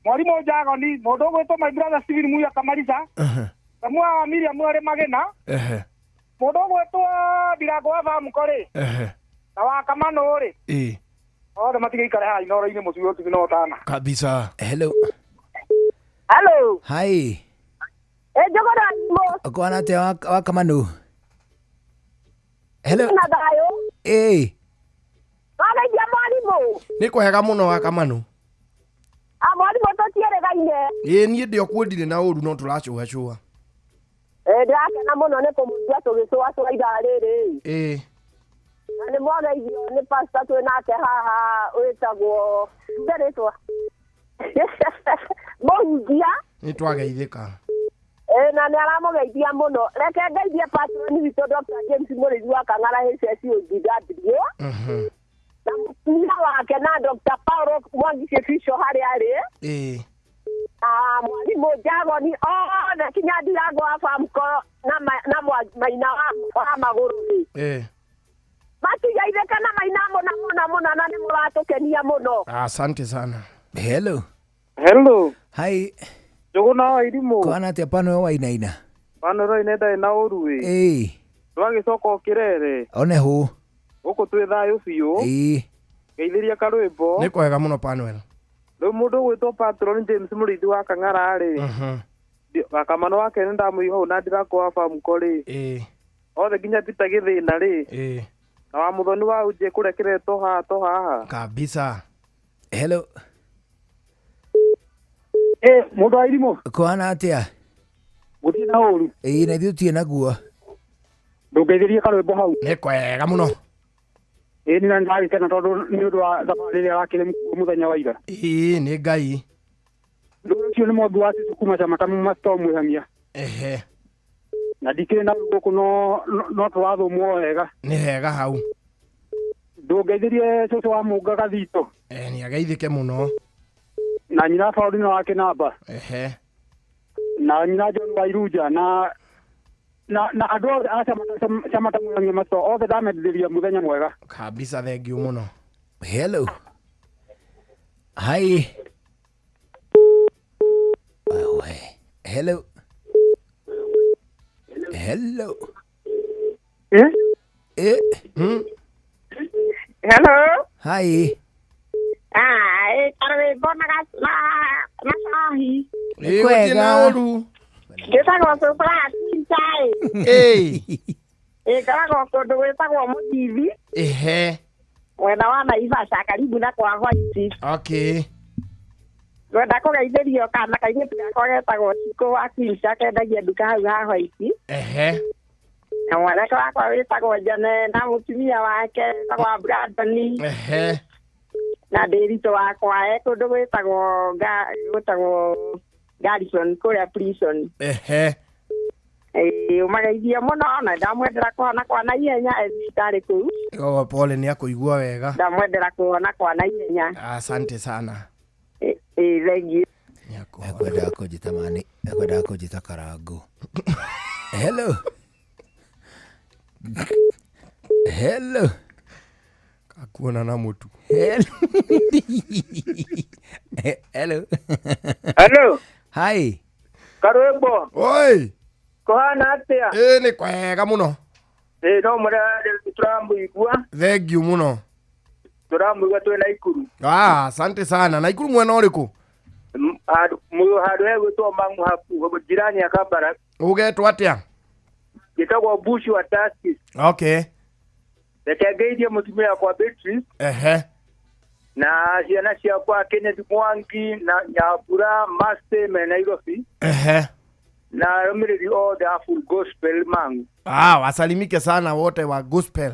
Mwarimũ Njagoni, mũndũ ũgwĩtwo my brother Steven Muya Kamarisa. Samuel wa Miriam arĩ Magena. Mũndũ ũgwĩtwo Ndirango wa Famco rĩ. Na wa Kamano rĩ. Othe matigĩikare haha Inooro-inĩ mũciĩ ũyũ na ũtana. Kabisa. Hello. Hello. Hi. Njogora mo. Kũhana atĩa wa Kamano? Hello. Na thayũ. Ĩĩ. Wanaithia mwarimũ. Nĩ kwega mũno wa Kamano. A mwarimũ tũtiĩrĩgaine. Ĩĩ niĩ ndĩ o kuo ndirĩ na ũru no tũracũacũa. Ndĩrakena mũno nĩ kũmũigua tũgĩcũacũa ithaa rĩrĩ. Ĩĩ. Na nĩ mwageithio nĩ pastor twĩ nake haha wĩtagwo rĩtwa mũhunjia. Nĩ twageithĩka. Na nĩ aramũgeithia mũno. Reke ngeithie patron witũ Dr. James Mũrĩithi wa Kang'ara HSUGW. Na mũtumia wake na Dr. Paulo Mwangi Kĩbicho harĩa arĩ. Na mwarimũ Njagoni othe kinya Ndirango wa Famco na Maina wa magũrũ rĩ. Matigeithĩka na Maina mũno mũno mũno na nĩ mũratũkenia mũno. Asante sana. Hello. Hello. Hi. Njũgũna wa Irimũ. Kũhana atĩa Pano Wainaina? Pano Wainaina ndarĩ na ũru ĩ. Ĩĩ. Twagĩcoka o kĩrere. One hũ. Gũkũ twĩ thayũ biũ. Ĩĩ. Ngeithĩria karwĩmbo. Nĩ kwega mũno Panuel. Rĩu mũndũ ũgwĩtwo Patron James Mũrĩithi wa Kang'ara rĩ. Kamano wake nĩ ndamũiga hau na Ndirango wa Famco rĩ. Othe nginya Peter Gĩthĩna rĩ. Na wa Mũthoni wa Unje kũrĩa kĩretwo haha to haha. Kabisa. Hello. Mũndũ wa Irimũ. Kũhana atĩa? Gũtirĩ na ũru. Ĩĩ na ithuĩ tũtirĩ naguo. Ndũngeithĩrie karwĩmbo hau. Nĩ kwega mũno. Ĩĩ nĩ ndagĩkena tondũ nĩ ũndũ wa thabarĩ ĩrĩa arakĩrĩ mũthenya wa ira. Ĩĩ nĩ Ngai. Ũndũ ũcio nĩ Mwangi wa Cicũ kuma Chama Mastor Mwĩhamia. Na ndikĩrĩ na gũkũ no tũrathomwo wega. Nĩ hega hau. Ndũngeithĩrie cũcũ wa Mũnga Gathito. Nĩ ageithĩke mũno. Na nyina Paulina wa Kĩnamba. Na nyina John wa Irunja na andũ othe a Chama Mwĩhamia Mastor othe ndamendithĩria mũthenya mwega. Kabisa thengiũ mũno. Hello. Hi. Hello. Hello. Hello. Hi. Karwĩmbo na cahi. Ĩĩ gũtirĩ na ũru. Ngĩtagwo Cũcũ ĩ. Ĩkoragwo kũndũ gwĩtagwo Mũthithi. Mwena wa Naivasha karibu na kwa White. Okay. Ngwenda kũgeithĩrio kana kairĩtu gakwa getagwo Cikũ wa Queens akendagia nduka hau ha White. Na mwanake wakwa wĩtagwo Jane na mũtumia wake wĩtagwo Brandon. Na ndĩritũ wakwa e kũndũ gwĩtagwo Garrison kũrĩa prison. Ũmageithie mũno na ndamwendera kũhona kwa naihenya e thibitarĩ kũu. Oh, pole nĩ akũigua wega. Ndamwendera kũhona kwa naihenya. Asante sana. Thengiũ. Ekwendaga kũnjĩta mani, ekwendaga kũnjĩta karango. Hello. Hello. Kakuona na mutu. Hello. Hello. Hello. Hi. Karwimbo. Oi. Kuhana atia? Nĩ kwega mũno. No tũramũigua. Thank you mũno. Tũramũigua twĩ Naikuru. Ah, asante sana. Naikuru mwena ũrĩkũ? Handũ hegwĩtwo Mang'u hakuhĩ jirani ya Kabarak. Ũgetwo atĩa? Njĩtagwo Bush wa Taxis. Okay. Reke ngeithie mũtumia wakwa Beatrice. Ehe. Na ciana ciakwa Kenneth Mwangi na Nyambura Maste me Nairobi. Ehe. Na arũmĩrĩri othe a Full Gospel Mang'u. Ah, wasalimike sana wote wa gospel.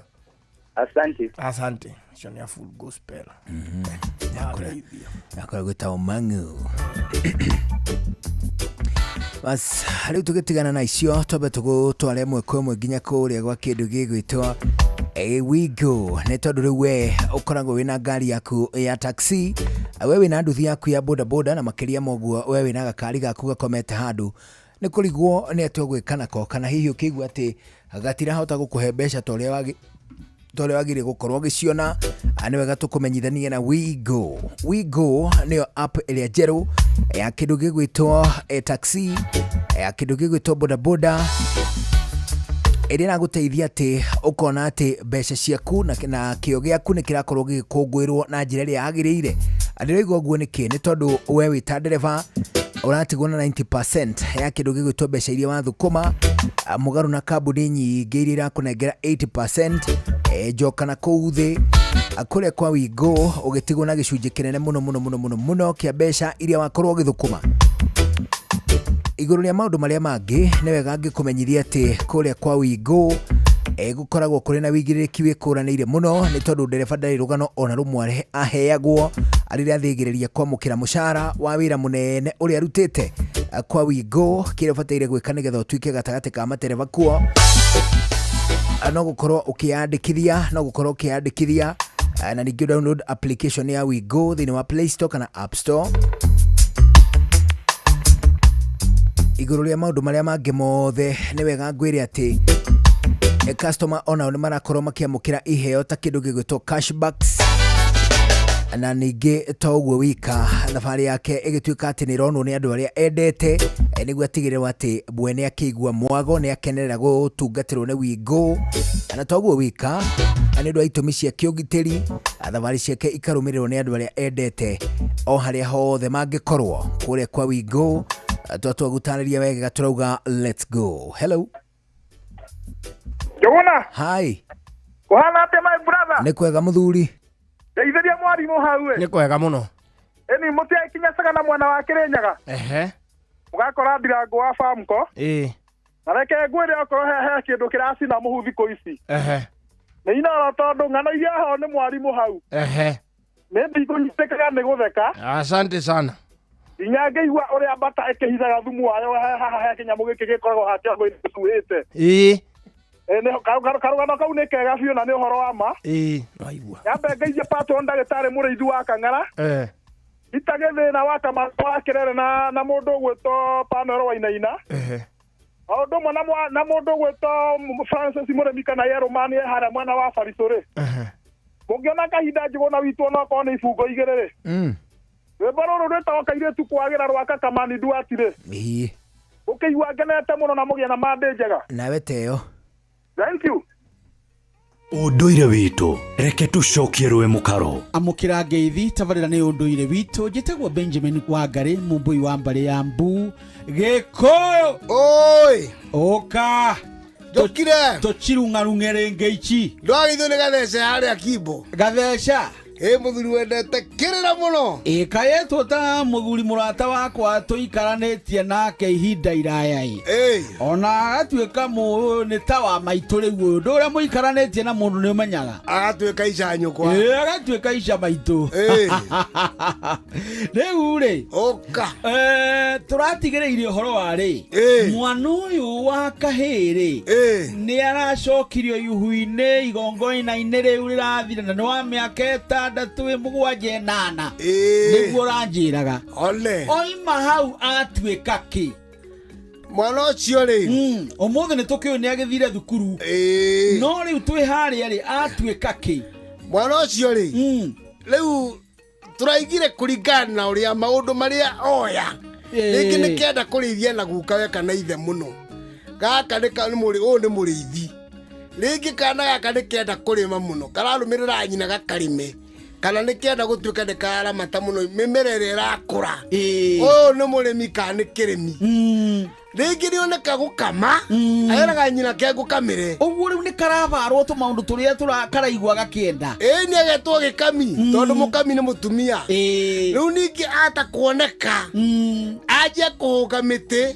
Asante. Asante. Icio nĩ a Full Gospel. Yakora gwĩtagwo Mang'u. Bas, rĩu tũgĩtigana na icio twambe tũgũtware ĩmwe kwa ĩmwe nginya kũrĩa gwa kĩndũ gĩgwĩtwo Wigo nĩ tondũ rĩu we ũkoragwo wĩna ngari yaku ya taxi, we wĩna nduthi yaku ya boda boda, na makĩria ma ũguo we wĩna gakari gaku gakomete handũ nĩ kũrigwo nĩ atĩa ũgwĩka nako, kana hihi ũkĩigua atĩ gatirahota gũkũhe mbeca ta ũrĩa wagĩrĩire gũkorwo ũgĩciona. Nĩ wega tũkũmenyithanie na Wigo. Wigo nĩyo app ĩrĩa njerũ ya kĩndũ gĩgwĩtwo taxi, ya kĩndũ gĩgwĩtwo boda boda, ĩrĩa ĩragũteithia atĩ ũkona atĩ mbeca ciaku na kĩo gĩaku nĩ kĩrakorwo gĩgĩkũngũĩrwo na njĩra ĩrĩa yagĩrĩire. Ndĩraigua ũguo nĩkĩ? Nĩ tondũ we wĩ ta ndereba ũratigwo na 90% ya kĩndũ gĩgwĩtwo mbeca iria wathũkũma, mũgarũ na kambuni nyingĩ iria irakũnengera 80%, njoka na kũu thĩ kũrĩa kwa Wigo ũgĩtigwo na gĩcunjĩ kĩnene mũno mũno mũno mũno mũno kĩa mbeca iria wakorwo ũgĩthũkũma. Igũrũ rĩa maũndũ marĩa mangĩ nĩ wega ngĩkũmenyithia atĩ kũrĩa kwa Wigo gũkoragwo kũrĩ na wĩigĩrĩrĩki wĩkũranĩire mũno, nĩ tondũ ndereba ndarĩ rũgano ona rũmwe aheagwo rĩrĩa athĩgĩrĩria kwamũkĩra mũcara wa wĩra mũnene ũrĩa arutĩte. Kwa Wigo kĩrĩa ũbataire gwĩka nĩgetha ũtuĩke gatagatĩ ka matereba kuo no gũkorwo ũkĩyandĩkithia, no gũkorwo ũkĩyandĩkithia na ningĩ download application ya Wigo thĩinĩ wa Play Store kana App Store. Igũrũ rĩa maũndũ marĩa mangĩ mothe nĩ wega ngwĩre atĩ customer onao nĩ marakorwo makĩamũkĩra iheo ta kĩndũ gĩgwĩtwo cashbacks, na ningĩ to ũguo wika thabarĩ yake ĩgĩtuĩka atĩ nĩ ĩronwo nĩ andũ arĩa endete, nĩguo atigĩrĩrwo atĩ mwene akĩigua mwago nĩ akenerera gũtungatĩrwo nĩ Wigo. Na to ũguo wika, nĩ ũndũ wa itũmi cia kĩũgitĩri thabarĩ ciake ikarũmĩrĩrwo nĩ andũ arĩa endete o harĩa hothe mangĩkorwo. Kũrĩa kwa Wigo twatua gũtarĩria wega tũrauga let's go. Hello. Jogona. Hi. Kuhana atĩa my brother? Nĩ kwega mũthuri. Ndeithĩria mwarimũ hau ĩ. Nĩ kwega mũno. Ĩni mũtiakinyacaga na mwena wa Kĩrĩnyaga. Ehe. Mũgakora ndirango wa Famco. Ĩĩ. Na reke ngwĩre okorwo he kĩndũ kĩracina mũhu thikũ ici. Ehe. Nĩ inoro tondũ ng'ano iria ho nĩ mwarimũ hau. Ehe. Nĩ ndikũnyitĩkaga nĩ gũtheka. Asante sana. Nginya ngĩigua ũrĩa mbata ĩkĩhithaga thumu wayo haha he kĩnyamũ gĩkĩ gĩkoragwo haha kĩongo-inĩ gĩcuhĩte. Ĩĩ. Karũgano kau nĩ kega biũ na nĩ ũhoro wa ma. Ĩĩ, waigua. Nyambe ngeithie patron ndagĩtarĩ mũrĩithi wa Kang'ara. Eh. Itagĩthĩna wa Kamau wa Kĩrere na mũndũ ũgwĩtwo Panoro Wainaina. Ehe. O ũndũ ũmwe na mũndũ ũgwĩtwo Francis Mũrĩmi kana Yerũmani e harĩa mwena wa Baritũ rĩ. Ehe. Mũngĩona kahinda njigũna witũ onokorwo nĩ ibungo igĩrĩ rĩ. Rwĩmbo rũrũ rwĩtagwo kairĩtu kwagĩra rwa Kakamani Duati rĩ. Ĩĩ. Ũkĩigua ngenete mũno na mũgĩe na mandĩ njega. Nawe teo. Thank you. Ũndũire witũ reke tũcokie rũĩ mũkaro. Amũkĩra ngeithi tabarĩra nĩ ũndũire witũ. Njĩtagwo Benjamin Wangari, mũmbũi wa mbarĩ ya Mbu Gĩkũyũ. Oi. Ũka njũkire tũchirung'arung'e rĩngĩ ici. Ndwagithio nĩ gatheca harĩa Kimbo. Gatheca Ĩ mũthuri wendete kĩrĩra mũno. Ĩ kayetwo ta mũthuri mũrata wakwa tũikaranĩtie nake ihinda iraya ĩ. Ona agatuĩka nĩ ta wa maitũ rĩu ũyũ. Ũndũ ũrĩa mũikaranĩtie na mũndũ nĩ ũmenyaga. Agatuĩka ica nyũkwa. Ĩ agatuĩka ica maitũ. Rĩu rĩ. Ũka. Tũratigĩrĩire ũhoro wa rĩ. Mwana ũyũ wa kahĩĩ rĩ. Nĩ aracokirio ihu-inĩ igongona-inĩ rĩu rĩrathira na nĩ wa mĩaka Ĩtandatũ, 7, 8. Nĩguo ũranjĩraga. One. Oima hau atuĩka kĩ? Mwana ũcio rĩ. Ũmũthĩ nĩ tũkĩũĩ nĩ agĩthire thukuru. No rĩu twĩ harĩa rĩ, atuĩka kĩ? Mwana ũcio rĩ. Rĩu tũraigire kũringana na ũrĩa maũndũ marĩa oya. Rĩngĩ nĩ kenda kũrĩithia na gukawe kana ithe mũno. Gaka nĩ ka- nĩ mũrĩ ũyũ nĩ mũrĩithi. Rĩngĩ kana gaka nĩ kenda kũrĩma mũno, kararũmĩrĩra nyina gakarĩme. Kana nĩ kenda gũtuĩka nĩ kararamata mũno mĩmera ĩrĩa ĩrakũra. Ũyũ nĩ mũrĩmi kana nĩ kĩrĩmi. Rĩngĩ nĩoneka gũkama, aeraga nyina ke ngũkamĩre. Ũguo rĩu nĩ karabarwo tũmaũndũ tũrĩa karaigua gakĩenda. Ĩĩ nĩ agetwo gĩkami, tondũ mũkami nĩ mũtumia. Rĩu ningĩ ata kuoneka, anjie kũhũga mĩtĩ.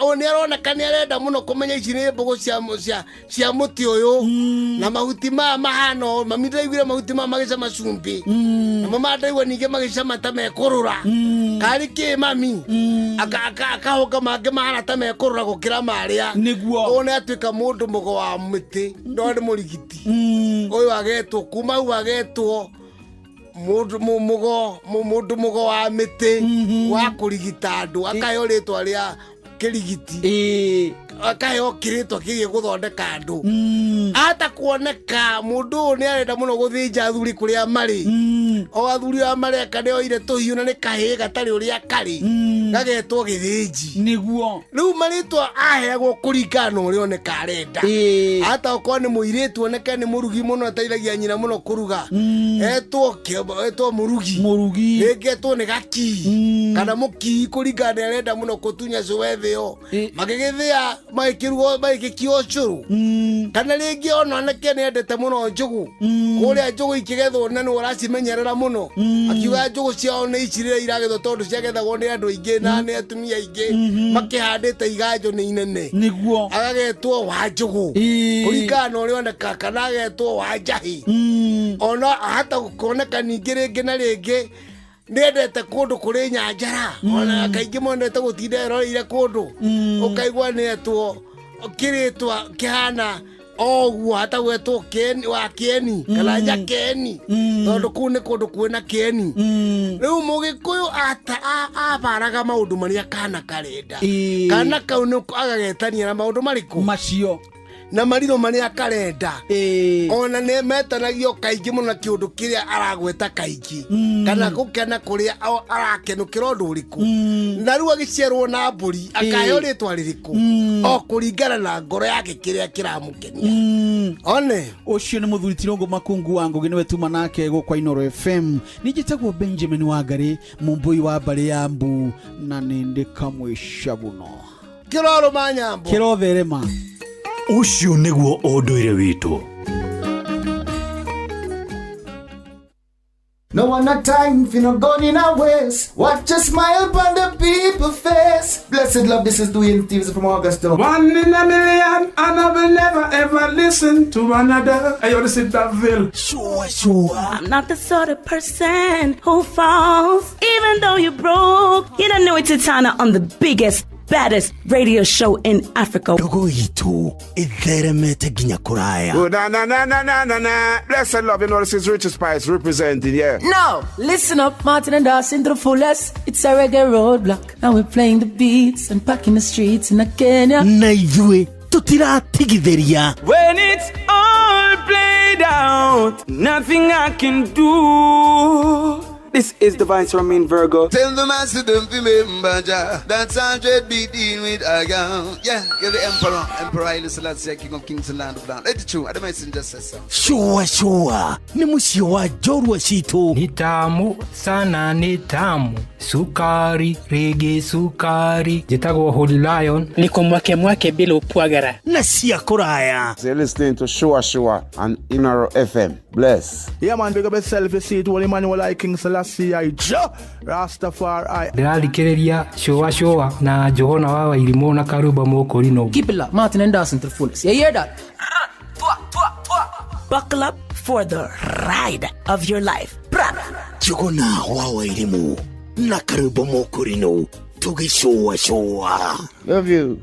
Ũyũ nĩ aroneka nĩ arenda mũno kũmenya ici nĩ mbũgũ cia mũtĩ ũyũ. Na mahuti maya mahana ũũ, mami ndaiguire mahuti maya magĩcama cumbĩ. Namo maya ndaigua ningĩ magĩcama ta mekũrũra. Karĩ kĩ mami? Akahũga mangĩ mahana ta mekũrũra gũkĩra marĩa. Nĩguo. Ũyũ nĩ atuĩka mũndũ mũgo wa mĩtĩ, no nĩ mũrigiti. Ũyũ agetwo, kuma hau agetwo mũndũ mũgo, mũndũ mũgo wa mĩtĩ, wa kũrigita andũ, akaheo rĩtwa rĩa kĩrigiti. Akaheo kĩrĩtwa kĩgiĩ gũthondeka andũ. Ata kuoneka mũndũ ũyũ nĩ arenda mũno gũthĩnja athuri kũrĩa marĩ. O athuri aya mareka nĩ oire tũhiũ na nĩ kahĩĩ gatarĩ ũrĩa karĩ. Gagetwo gĩthĩnji. Nĩguo. Rĩu marĩtwa aheagwo kũringana na ũrĩa oneka arenda. Ata okorwo nĩ mũirĩtu oneke nĩ mũrugi mũno, ateithagia nyina mũno kũruga. Etwo etwo mũrugi. Mũrugi. Rĩngĩ etwo nĩ gakii. Kana mũkii kũringana na arenda mũno kũtunya cũwe thĩo. Magĩgĩthĩa, magĩkĩrugwo, magĩgĩkio ũcũrũ. Kana rĩngĩ ona oneke nĩ endete mũno njũgũ. Kũrĩa njũgũ ikĩgethwo na nĩ ũracimenyerera mũno. Akiuga njũgũ ciao nĩ ici rĩrĩa iragethwo tondũ ciagethagwo nĩ andũ aingĩ na nĩ atumia aingĩ. Makĩhandĩte iganjo nĩ inene. Nĩguo. Agagetwo wa njũgũ. Kũringana na ũrĩa oneka, kana agetwo wa njahĩ. Ona ahata kuoneka ningĩ rĩngĩ na rĩngĩ nĩendete kũndũ kũrĩ nyanjara. Ona kaingĩ monete gũtinda eroreire kũndũ. Ũkaigua nĩetwo kĩrĩtwa kĩhana oguo hatagwetwo kĩeni, wa kĩeni, kana njakeni. Tondũ kũu nĩ kũndũ kwĩna kĩeni. Rĩu mũgĩkũyũ abaraga maũndũ marĩa kana karenda. Kana kau nĩ agagetania na maũndũ marĩkũ? Macio. Na marirũ marĩa karenda. Ona nĩ metanagio kaingĩ mũno na kĩũndũ kĩrĩa aragweta kaingĩ. Kana gũkena kũrĩa arakenũkĩra ũndũ ũrĩkũ. Na rĩu agĩciarwo na mbũri, akaheo rĩtwa rĩrĩkũ? O kũringana na ngoro yake kĩrĩa kĩramũkenia. One. Ũcio nĩ mũthuri Tirũngũ Makungu wa Ngũgĩ, nĩwe tuma nake gũkũ Inooro FM. Niĩ njĩtagwo Benjamin Wangari, mũmbũi wa mbarĩ ya Mbu, na nĩ ndĩ kamwĩca mũno. Kĩrorũma nyambo. Kĩrotherema. Ũcio nĩguo ũndũire witũ. No one a time for no gun in a waste. Watch a smile upon the people's face. Blessed love, this is Dwayne Stevens from Augusta. 1 in a million, and I will never ever listen to another. Hey, yo, this is Daville. Sure, sure. I'm not the sort of person who falls, even though you're broke. You don't know it's Titana on the biggest, baddest radio show in Africa. Ndogo itu itheremete nginya kuraya. Oh, na, na, na, na, na, na, na. Blessed love, you know this is Richard Spice representing, yeah. No, listen up, Martin and Dawson to the fullest. It's a reggae roadblock. Now we're playing the beats and packing the streets in Kenya. Na ithuĩ tutiratigithĩria. When it's all played out, nothing I can do. This is Divine Ramin Virgo. Tell the master don't remember Jah. That's 100 be dealing with a girl. Yeah, you're the emperor. Emperor Haile Selassie, King of Kings and Land of Land. Let it true. I don't just say so. Sure, sure. Ni muciĩ wa njorua citũ. Ni tamu sana, ni tamu. Sukari, rege sukari. Njĩtagwo Holy Lion. Niko mwake mwake bila upwagara. Na cia kũraya. You're listening to Sure Sure on Inooro FM. Bless. Yeah, man, big up yourself. You see it, Holy Emmanuel, I King Selassie, I Jah Rastafari. Ndĩrathikĩrĩria Sure Sure na Johana wa Wairimũ na Karuba Mũkũrinũ. Keep it locked, Martin and Dawson to the fullest. You hear that? Buckle up for the ride of your life. Bra. Jogona wa Wairimũ na Karuba Mũkũrinũ tũgĩcũa cũa. Love you.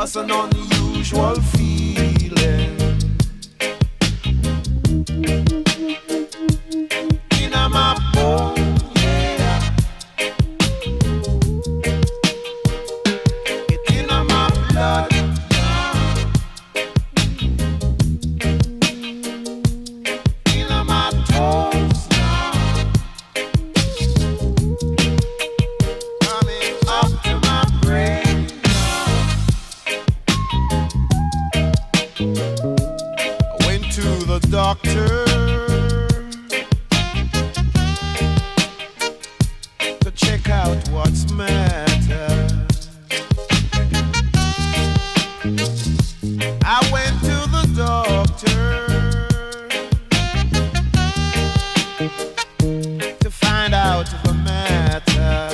Was an unusual feeling. In my bone, yeah. It in my blood, yeah. In my toes, now. Coming up to my brain. I went to the doctor to check out what's matter. I went to the doctor to find out the matter.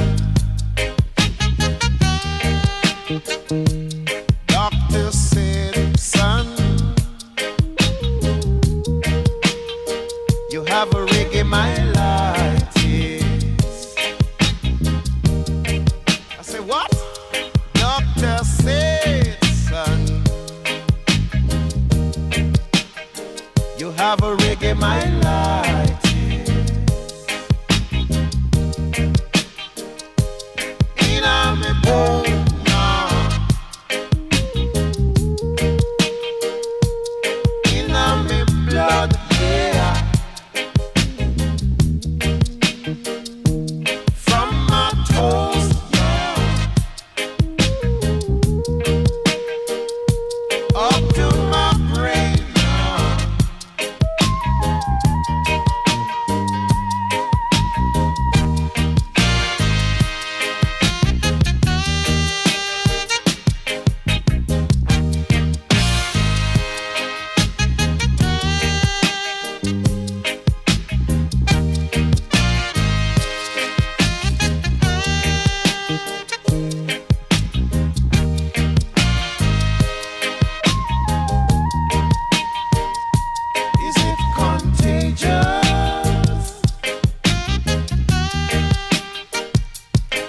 Doctor said, son, you have a reggae myelitis. I said, what? Doctor said, son, you have a reggae myelitis. In a me bone now. In a me blood, yeah. From my toes, yeah, up to my brain, yeah. Is it contagious?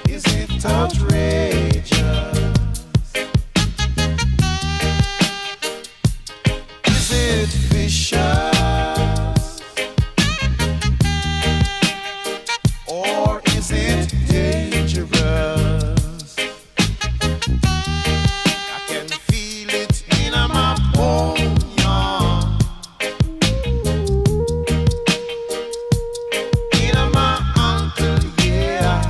Is it outrageous? Is it vicious? Or is it dangerous? I can feel it in my bone, yeah. In my ankle, yeah.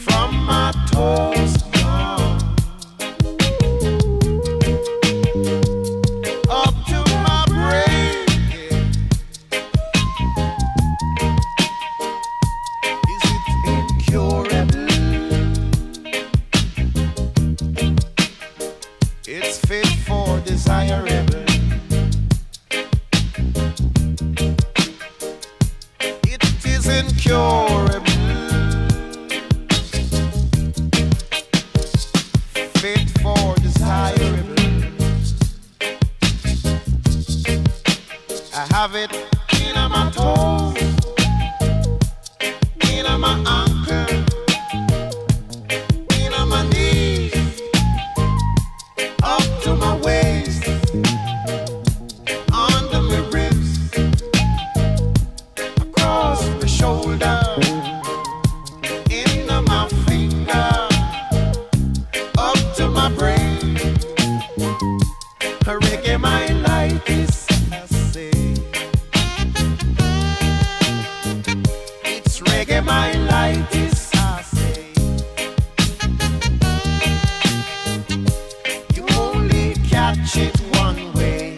From my toes down up to my brain, yeah. Is it incurable? It's fit for desirable. It is incurable. Fit for desirable. I have it in my toes, in my ankle, in my knees, up to my waist, under my ribs, across my shoulder, into my finger, up to my brain. Reggae my life is, I say. It's reggae my life is, I say. You only catch it one way.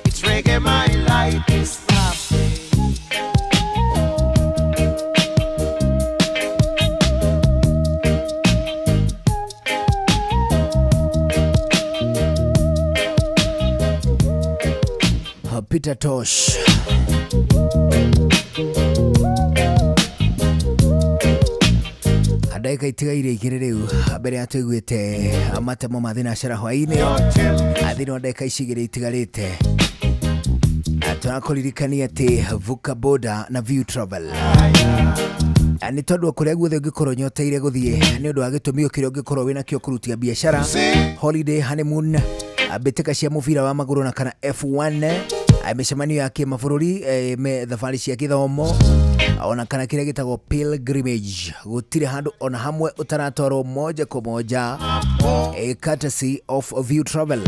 It's reggae my life is, I say. Peter Tosh. Ndagĩka itigaire igĩrĩ rĩu mbere ya tũiguĩte matemo ma thinacara hwaĩ-inĩ, thĩinĩ wa ndagĩka ici igĩrĩ itigarĩte. Tũrakũririkania atĩ vuka boda na View Travel nĩ tondũ wa kũrĩa guothe ũngĩkorwo nyoteire gũthiĩ nĩ ũndũ wa gĩtũmi o kĩrĩa ũngĩkorwo wĩna kĩo kũrutia biacara, holiday, honeymoon, mbĩtĩka cia mũbira wa magũrũ na kana F1, mĩcemanio ya kĩmabũrũri, thabarĩ cia gĩthomo ona kana kĩrĩa gĩtagwo pilgrimage, gũtirĩ handũ ona hamwe ũtaratwarwo moja kwa moja, courtesy of View Travel.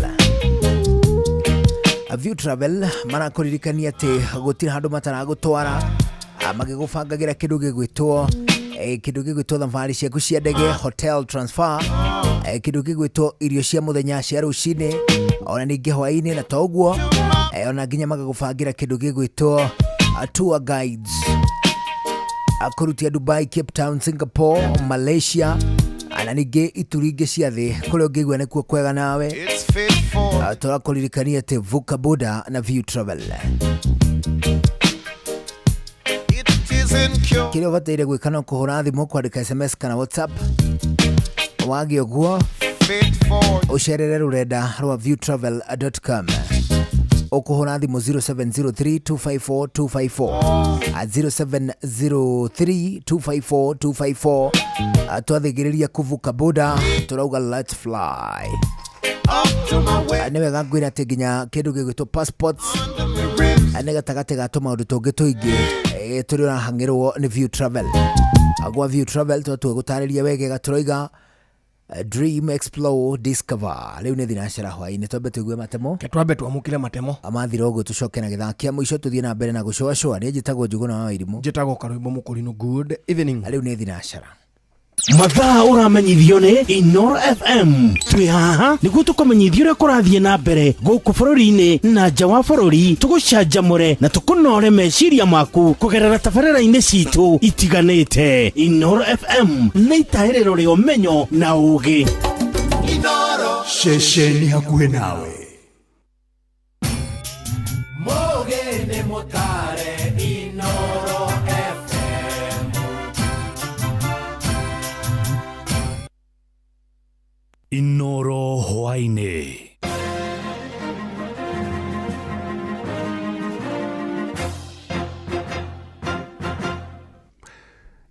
View Travel marakũririkania atĩ gũtirĩ handũ mataragũtwara, magĩgũbangagĩra kĩndũ gĩgwĩtwo thabarĩ ciaku cia ndege, hotel transfer, kĩndũ gĩgwĩtwo irio cia mũthenya cia rũcinĩ ona ningĩ hwaĩ-inĩ, na to ũguo ona nginya magagũbangĩra kĩndũ gĩgwĩtwo tour guides kũrutia Dubai, Cape Town, Singapore, Malaysia na ningĩ ituri ingĩ cia thĩ kũrĩa ũngĩigua nĩkuo kwega nawe. Tũrakũririkania atĩ vuka boda na View Travel. Kĩrĩa ũbataire gwĩka no kũhũra thimũ, kwandĩka SMS kana WhatsApp. Wagĩa ũguo ũcerere rũrenda rwa viewtravel.com. Ũkũhũra thimũ 0703 254 254, 0703 254 254. Twathĩgĩrĩria kũvuka boda, tũrauga let's fly. Nĩ wega ngwĩra atĩ nginya kĩndũ gĩgwĩtwo passports nĩ gatagatĩ ga tũmaũndũ tũngĩ tũingĩ tũrĩa ũrahang'ĩrwo nĩ View Travel. Gwa View Travel twatua gũtarĩria wegega, tũroiga dream, explore, discover. Rĩu nĩ thinacara hwaĩ-inĩ, twambe tũigue matemo. Twambe twamũkĩre matemo. Amathira ũguo tũcoke na gĩthaa kĩa mũico tũthiĩ na mbere na gũcũacũa. Niĩ njĩtagwo Njũgũna wa Wairimũ. Njĩtagwo Karũimbo Mũkũrinũ. Good evening. Rĩu nĩ thinacara. Mathaa ũramenyithio nĩ Inoro FM. Twĩ haha nĩguo tũkũmenyithie ũrĩa kũrathiĩ na mbere gũkũ bũrũri-inĩ na nja wa bũrũri, tũgũcanjamũre na tũkũnore meciria maku kũgerera tabarĩra-inĩ citũ itiganĩte. Inoro FM nĩ itahĩrĩro rĩa ũmenyo na ũũgĩ. Ceceni hakuhĩ nawe. Mũgĩ nĩ mũtare Inoro FM. Inoro hwaĩ-inĩ.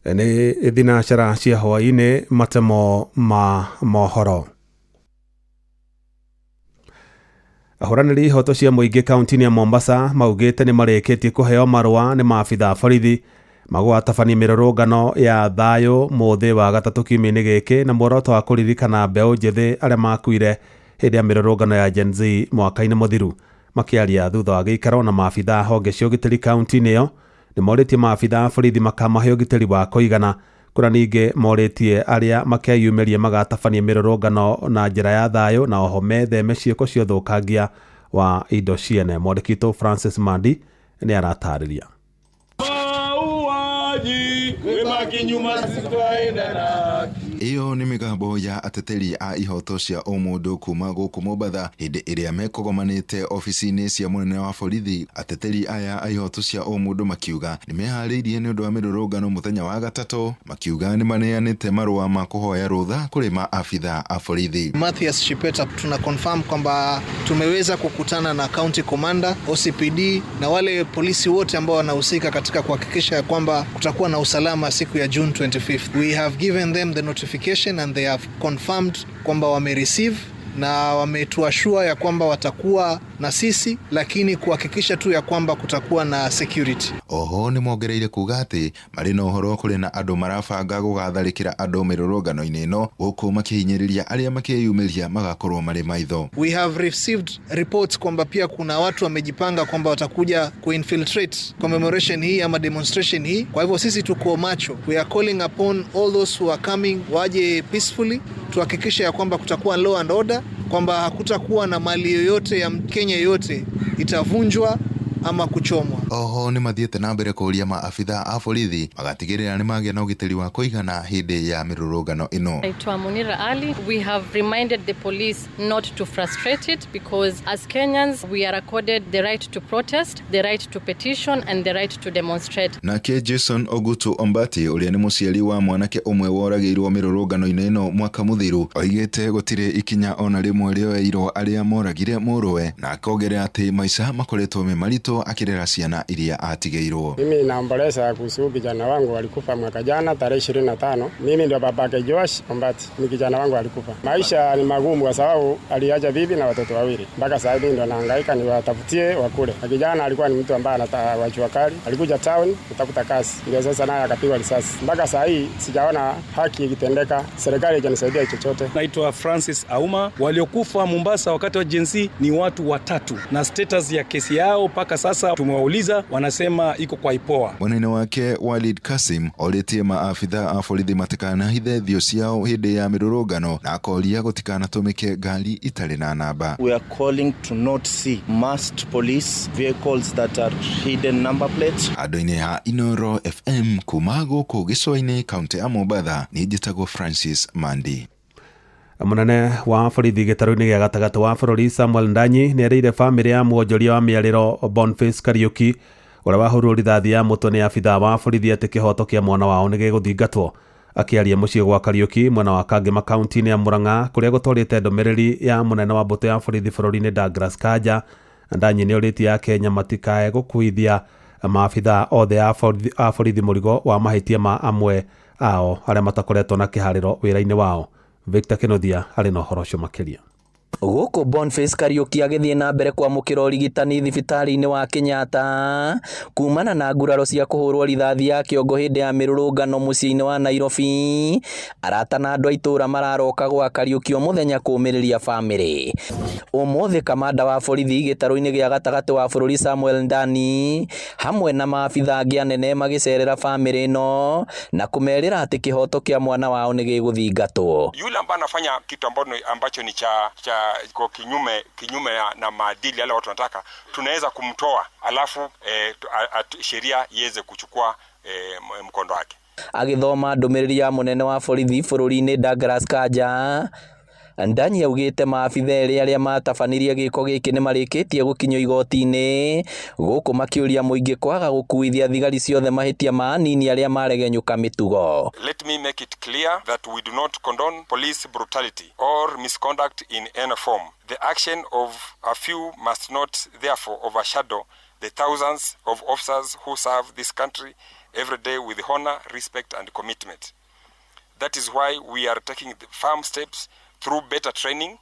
Nĩ thinacara cia hwaĩ-inĩ, matemo ma mohoro. Ahũranĩri ihoto cia mũingĩ kaunti-inĩ ya Mombasa maugĩte nĩ marĩkĩtie kũheo marũa nĩ maabitha a borithi magũgatabania mĩrũrũngano ya thayũ mũthĩ wa gatatũ kiumia-inĩ gĩkĩ na muoroto wa kũririkana mbeũ njĩthĩ arĩa makuire hĩndĩ ya mĩrũrũngano ya Gen Z mwaka-inĩ mũthiru. Makĩaria thutha wa gĩikaro na maabitha a honge cia ũgitĩri kaunti-inĩ ĩyo, nĩ morĩtie maabitha a borithi makamahe ũgitĩri wa kũigana, kũrĩa ningĩ morĩtie arĩa makeyumĩria magatabania mĩrũrũngano na njĩra ya thayũ na oho metheme ciĩko cia ũthũkangia wa indo ciene. Mwandĩki witũ Francis Mandi nĩ aratarĩria. Iyo nĩ mĩgambo ya ateteri a ihoto cia ũmũndũ kuma gũkũ Mombatha hĩndĩ ĩrĩa mekũgomanĩte ofici-inĩ cia mũnene wa borithi. Ateteri aya a ihoto cia ũmũndũ makiuga nĩ meharĩirie nĩ ũndũ wa mĩrũrũngano mũthenya wa gatatũ, makiuga nĩ maneanĩte marũa ma kũhoya rũtha kũrĩ maabitha a borithi. Mathias Shipeta, tuna confirm kwamba tumeweza kukutana na county commander, OCPD na wale polisi wote ambao wanahusika katika kuhakikisha kwamba kutakuwa na usalama siku ya June 25th. We have given them the notification and they have confirmed kwamba wame receive na wametuashua ya kwamba watakuwa na sisi, lakini kuhakikisha tu ya kwamba kutakuwa na security. Oho nĩ mongereire kuga atĩ marĩ na ũhoro kũrĩ na andũ marabanga gũgatharĩkĩra andũ mĩrũrũngano-inĩ ĩno gũkũ makĩhinyĩrĩria arĩa makĩyumĩria magakorwo marĩ maitho. We have received reports kwamba pia kuna watu wamejipanga kwamba watakuja kuinfiltrate commemoration hii ama demonstration hii. Kwa hivyo sisi tuko macho. We are calling upon all those who are coming waje peacefully, tuhakikishe ya kwamba kutakuwa law and order, kwamba hakutakuwa na mali yoyote ya Mkenya yoyote itavunjwa ama kuchomwa. Oho nĩ mathiĩte na mbere kũũria maabitha a borithi magatigĩrĩra nĩ magĩa na ũgitĩri wa kũigana hĩndĩ ya mĩrũrũngano ĩno. Naitwa Munira Ali. We have reminded the police not to frustrate it because as Kenyans we are accorded the right to protest, the right to petition and the right to demonstrate. Nake Jason Ogutu Ombati ũrĩa nĩ mũciari wa mwanake ũmwe woragĩirwo mĩrũrũngano-inĩ ĩno mwaka mũthiru oigĩte gũtirĩ ikinya ona rĩmwe rĩoeirwo arĩa moragire mũrũwe na akongerera atĩ maica makoretwo me maritũ akĩrera ciana iria atigĩirwo. Mimi naomboleza kuhusu kijana wangu alikufa mwaka jana tarehe 25. Mimi ndio babake Joash Ombati, ni kijana wangu alikufa. Maisha ni magumu kwa sababu aliacha bibi na watoto wawili. Mpaka sasa hivi ndo nahangaika niwatafutie wakule. Na kijana alikuwa ni mtu ambaye anataka jua kali, alikuja town kutafuta kazi. Ndio sasa naye akapigwa risasi. Mpaka sasa hii sijaona haki ikitendeka, serikali haijanisaidia chochote. Naitwa Francis Auma. Waliokufa Mombasa wakati wa Gen Z ni watu watatu, na status ya kesi yao mpaka sasa tumewauliza, wanasema iko kwa IPOA. Mwena-inĩ wake Walid Kasim orĩtie maabitha a borithi matikanahithe thio ciao hĩndĩ ya mĩrũrũngano na akoria gũtikanatũmĩke ngari itarĩ na namba. We are calling to not see masked police vehicles that are hidden number plates. Andũ-inĩ a Inoro FM kuma gũkũ gĩcũa-inĩ kaũntĩ ya Mombatha nĩ njĩtagwo Francis Mandi. Mũnene wa borithi gĩtarũ-inĩ gĩa gatagatĩ wa bũrũri Samuel Ndanyi nĩerĩire bamĩrĩ ya mwonjoria wa mĩarĩro Boniface Kariuki ũrĩa wahũrirwo rithathi ya mũtwe nĩ abithaa wa borithi atĩ kĩhoto kĩa mwana wao nĩ gĩgũthingatwo. Akĩaria mũciĩ gwa Kariuki mwena wa Kangema kaunti-inĩ ya Murang'a kũrĩa gũtwarĩte ndũmĩrĩri ya mũnene wa mbũtũ ya borithi bũrũri-inĩ Douglas Kanja, Ndanyi nĩorĩtie Akenya matikae gũkuithia maabithaa othe a borithi mũrigo wa mahĩtia ma amwe ao arĩa matakoretwo na kĩharĩro wĩra-inĩ wao. Victor Kenothia arĩ na ũhoro ũcio makĩria. Gũkũ Boniface Kariuki agĩthiĩ na mbere kwamũkĩra ũrigitani thibitarĩ-inĩ wa Kenyatta kumana na nguraro cia kũhũrwo rithathi ya kĩongo hĩndĩ ya mĩrũrũngano mũciĩ-inĩ wa Nairobi. Arata na andũ a itũũra mararoka gwa Kariuki o mũthenya kũũmĩrĩria bamĩrĩ. Ũmũthĩ kamanda wa borithi gĩtarũ-inĩ gĩa gatagatĩ wa bũrũri Samuel Ndani hamwe na maabitha angĩ anene magĩcerera bamĩrĩ ĩno na kũmerĩra atĩ kĩhoto kĩa mwana wao nĩ gĩgũthingatwo. Yule ambaye anafanya kitu ambacho ni cha kwa kinyume na maadili yale watu wanataka, tunaweza kumtoa alafu sheria iweze kuchukua mkondo wake. Agithoma ndũmĩrĩri ya mũnene wa borithi bũrũri-inĩ Douglas Kanja, Ndanyi augĩte maabitha erĩ arĩa matabanirie gĩko gĩkĩ nĩmarĩkĩtie gũkinyio igoti-inĩ gũkũ makĩũria mũingĩ kwaga gũkuithia thigari ciothe mahĩtia ma anini arĩa maregenyũka mĩtugo. Let me make it clear that we do not condone police brutality or misconduct in any form. The action of a few must not therefore overshadow the thousands of officers who serve this country every day with honor, respect and commitment. That is why we are taking the firm steps through better training,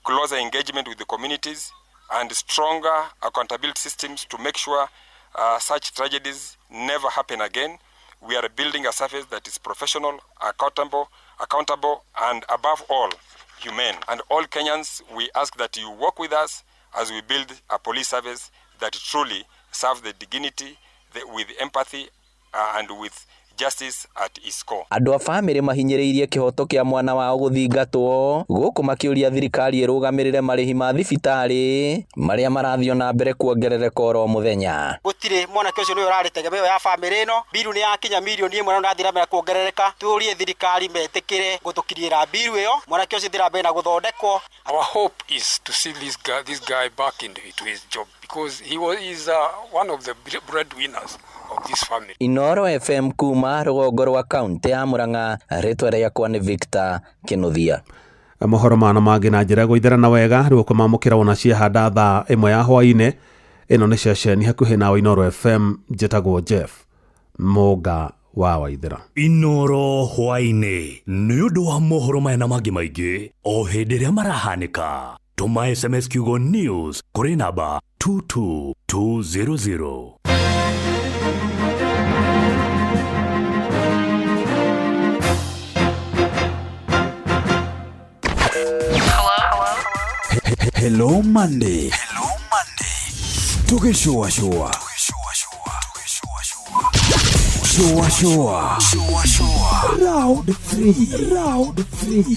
closer engagement with the communities, and stronger accountability systems to make sure such tragedies never happen again. We are building a service that is professional, accountable, and above all, humane. And all Kenyans, we ask that you work with us as we build a police service that truly serves the dignity, with empathy, and with justice at its core. Andũ a bamĩrĩ mahinyĩrĩirie kĩhoto kĩa mwana wao gũthingatwo gũkũ makĩũria thirikari ĩrũgamĩrĩre marĩhi ma thibitarĩ marĩa marathiĩ na mbere kuongerereka oro mũthenya. Gũtirĩ mwanake ũcio nĩwe ũrarĩ tegemeo ya bamĩrĩ ĩno, mbiru nĩ yakinya mirioni 1 na ũrathiĩ na mbere kuongerereka. Tũrie thirikari metĩkĩre gũtũkinyĩra mbiru ĩyo, mwanake ũcio thiĩ na mbere na gũthondekwo. Our hope is to see this guy back into his job because he is one of the breadwinners of this family. Inoro FM kuma rũgongo rwa kaunti ya Murang'a, rĩtwa rĩakwa nĩ Victor Kĩnuthia. Mohoro mana mangĩ na njĩra gũitherana wega rĩu ũkũmamũkĩra wona ciahanda thaa 1 ya hwaĩ-inĩ. Ĩno nĩ ceceni hakuhĩ nawe Inoro FM, njĩtagwo Jeff Mũnga wa Waithera. Inoro hwaĩ-inĩ nĩ ũndũ wa mohoro maya na mangĩ maingĩ o hĩndĩ ĩrĩa marahanĩka. Tũma SMS kiugo news kũrĩ namba 22200. Hello Monday. Hello Monday. Tukishua shua. Shua shua. Shua shua. Round 3. Round 3.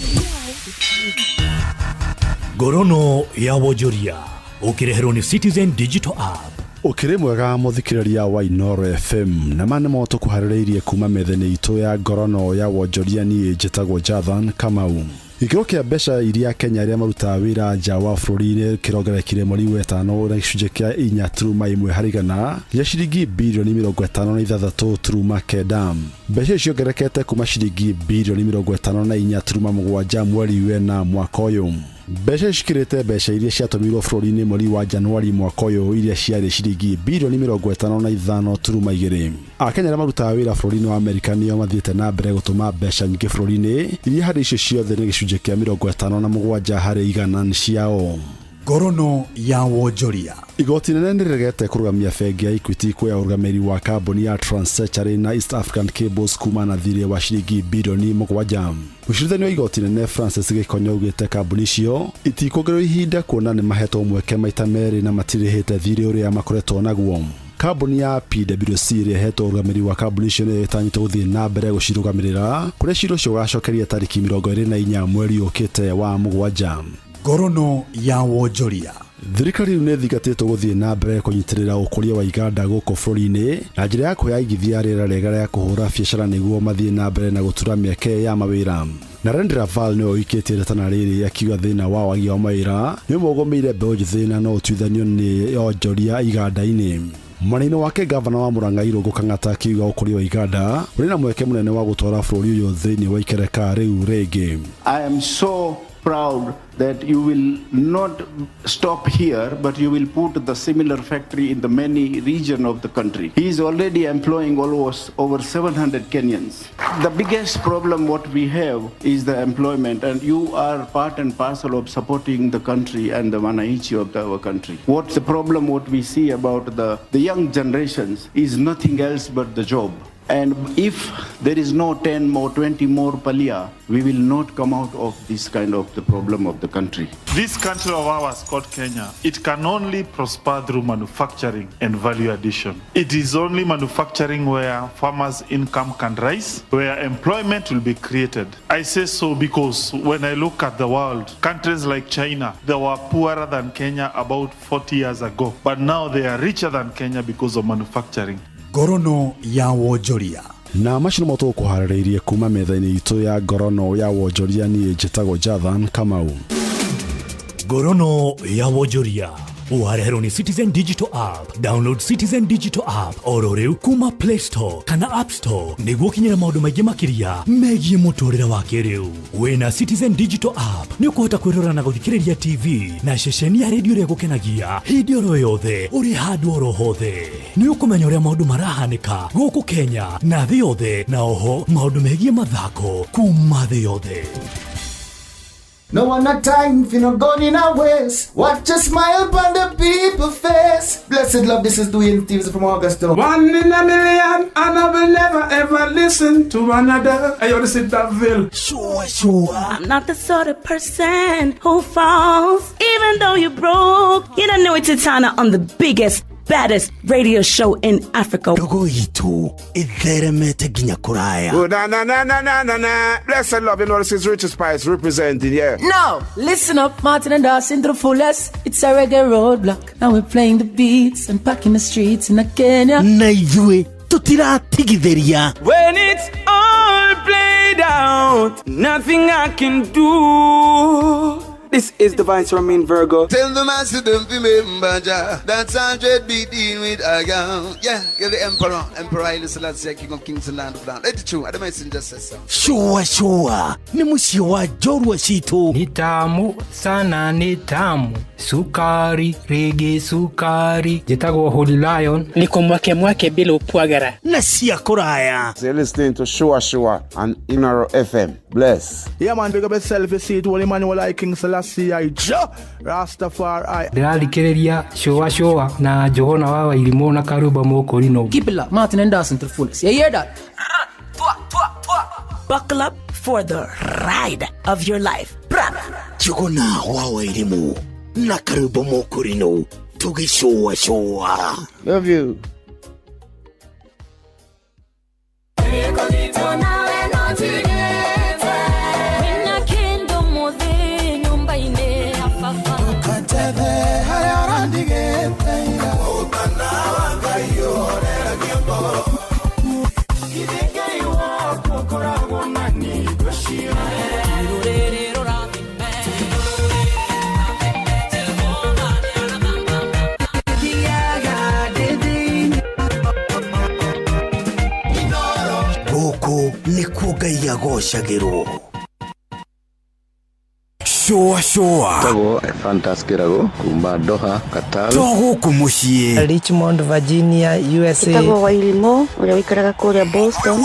Gorono ya Wojoria ukireherwo ni Citizen Digital App. Ũkĩrĩ mwega mũthikĩrĩria wa Inoro FM na ma nĩmo tũkũharĩrĩirie kuma metha-inĩ itũ ya ngorono ya wonjoria. Niĩ njĩtagwo Jathan Kamau. Gĩkĩro kĩa mbeca iria Kenya arĩa marutaga wĩra nja wa bũrũri-inĩ kĩrongererekire mweri wa ĩtano na gĩcunjĩ kĩa 4.1 harĩ igana gĩa ciringi birioni 56.9. Mbeca icio ciongererekete kuma ciringi birioni 54.7 mweri wena mwaka ũyũ. Mbeca cikĩrĩte mbeca iria ciatũmirwo bũrũri-inĩ mweri wa Januari mwaka ũyũ iria ciarĩ ciringi birioni 55.2. Akenya arĩa marutaga wĩra bũrũri-inĩ wa Amerika nĩo mathiĩte na mbere gũtũma mbeca nyingĩ bũrũri-inĩ iria harĩ icio ciothe nĩ gĩcunjĩ kĩa 57 harĩ igana nĩ ciao. Ngorono ya wonjoria. Igoti nene nĩrĩregete kũrũgamia bengi ya Equity kuoya ũrũgamĩrĩri wa kambuni ya Trans-Century na East African Cables kuma na thirĩ wa ciringi birioni 7. Mũcirithania wa igoti nene Francis Gĩkonyo augĩte kambuni icio itikuongererwo ihinda kuona nĩ mahetwo mweke maita merĩ na matirĩhĩte thirĩ ũrĩa makoretwo naguo. Kambuni ya PwC ĩrĩa ĩhetwo ũrũgamĩrĩri wa kambuni icio nĩyo ĩtanyĩtwo gũthiĩ na mbere gũcirũgamĩrĩra kũrĩa cira ũcio ũgacokeria tarĩki 24 mweri ũkĩte wa mũgwanja. Ngorono ya wonjoria. Thirikari rĩu nĩ ĩthingatĩtwo gũthiĩ na mbere kũnyitĩrĩra ũkũria wa iganda gũkũ bũrũri-inĩ na njĩra ya kũhe aigithia rĩera rĩega rĩa kũhũra biacara nĩguo mathiĩ na mbere na gũtura mĩeke ya mawĩra. Narendra Raval nĩwe ũikĩtie rĩtana rĩrĩ akiuga thĩna wa wagi wa mawĩra nĩ ũmwe ũgũmĩire mbeũ njĩthĩ na no ũtuithanio nĩ onjoria iganda-inĩ. Mwena-inĩ wake gavana wa Murang'a Irũngũ Kang'ata akiuga ũkũria wa iganda ũrĩ na mweke mũnene wa gũtwara bũrũri ũyũ thĩinĩ wa ikereka rĩu rĩngĩ. I am so proud that you will not stop here, but you will put the similar factory in the many region of the country. He is already employing almost over 700 Kenyans. The biggest problem what we have is the employment, and you are part and parcel of supporting the country and the wananchi of our country. What's the problem what we see about the young generations is nothing else but the job. And if there is no 10 more, 20 more Palia, we will not come out of this kind of the problem of the country. This country of ours called Kenya, it can only prosper through manufacturing and value addition. It is only manufacturing where farmers' income can rise, where employment will be created. I say so because when I look at the world, countries like China, they were poorer than Kenya about 40 years ago, but now they are richer than Kenya because of manufacturing. Ngorono ya wonjoria. Na macio nĩmo tũkũharĩrĩirie kuma metha-inĩ itũ ya ngorono ya wonjoria. Niĩ njĩtagwo Jathan Kamau. Ngorono ya wonjoria wareherwo nĩ Citizen Digital App. Download Citizen Digital App oro rĩu kuma Play Store kana App Store nĩguo ũkinyĩre maũndũ maingĩ makĩria megiĩ mũtũrĩre wa kĩrĩu. Wĩna Citizen Digital App nĩ ũkũhota kwĩrora na gũthikĩrĩria TV na ceceni ya redio ĩrĩa ĩgũkenagia hĩndĩ oro yothe ũrĩ handũ oro hothe. Nĩ ũkũmenya ũrĩa maũndũ marahanĩka gũkũ Kenya na thĩ yothe, na oho maũndũ megiĩ mathako kuma thĩ yothe. No one a time for no gun in a waist. Watch a smile upon the people face. Blessed love, this is Dwayne Stevens from Augusta. One in a million, and I will never ever listen to another. Hey, yo, this is Daville. Sure, sure. I'm not the sort of person who falls, even though you're broke. You don't know it's Titana on the biggest, baddest radio show in Africa. Ndogo itu itheremete nginya kuraya. Oh, na na na na na na na. Blessed love, you know this is Richard Spice representing, yeah. No, listen up, Martin and Dawson to the fullest. It's a reggae roadblock. Now we're playing the beats and packing the streets in Kenya. Na ithuĩ tutiratigithĩria. When it's all played out, nothing I can do. This is the Vice Romain Virgo. Tell the master don't remember Jah. That's 100 be dealing with a girl. Yeah, you're the emperor. Emperor Haile Selassie, King of Kings and Land of Land. Let it true. I don't messenger says so. Shua shua. Ni mũciĩ wa njorua citũ. Ni tamu sana, ni tamu. Sukari, rege sukari. Njĩtagwo Holy Lion. Niko mwake mwake bila upwagara. Na cia kũraya. So you're listening to Shua Shua on Inoro FM. Bless. Yeah man, big up yourself, you see it. Holy man, you like King Selassie, I Jah Rastafari. Ndĩrathikĩrĩria Shua Shua na Njũgũna wa Wairimũ na Karumba Mũkũrinũ. Keep it locked, Martin and Dawson to the fullest. You hear that? Buckle up for the ride of your life. Njũgũna wa Wairimũ na Karumba Mũkũrinũ tũgĩcũa cũa. Love you. Gũkũ nĩkuo Ngai agocagĩrwo. Shũa shũa. Tagwo Ephantus Kĩrago kuma Doha, Qatar. To gũkũ mũciĩ. Richmond, Virginia, USA. Ĩtagwo Wairimo ũrĩa ũikaraga kũrĩa Boston.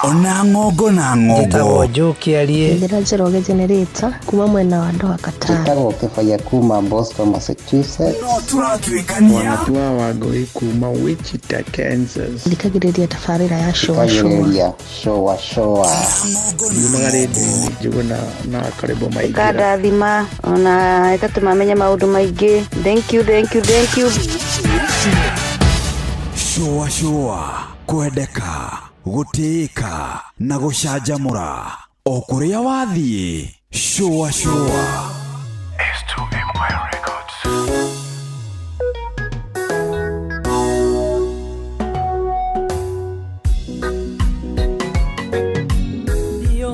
Ona ng'ongo na ng'ongo. Njĩtagwo Joe Kĩarie. Njĩra Njoroge Generator kuma mwena wa Doha, Qatar. Njĩtagwo Kĩbaya kuma Boston, Massachusetts. No tũratuĩkania. Wanatua Wangũi kuma Wichita, Kansas. Thikagĩrĩria tabarĩra ya Shũa Shũa. Thikagĩrĩria Shũa Shũa. Yumaga rĩndiũ-inĩ Njũgũna na Karĩbo Maingĩra. Ĩkandathima ona ĩgatũma menye maũndũ maingĩ. Thank you, thank you, thank you. Shũa shũa. Kwendeka, gũtĩĩka na gũcanjamũra o kũrĩa wathiĩ. Shũa shũa. S2 Empire Records.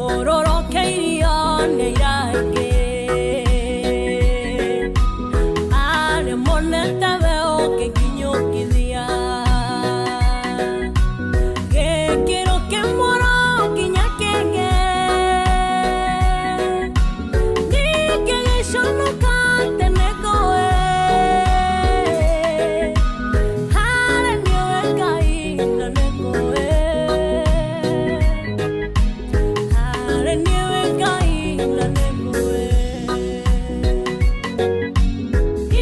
Thiũrũrũkĩirio nĩ iraingĩ arĩa monete we ũkĩnginyũkithia gĩkĩro kĩmwe oro nginya kĩngĩ ndingĩgĩconoka atĩ nĩngũĩ harĩa nĩwe Ngai na nĩngũĩ harĩa nĩwe Ngai na nĩngũĩ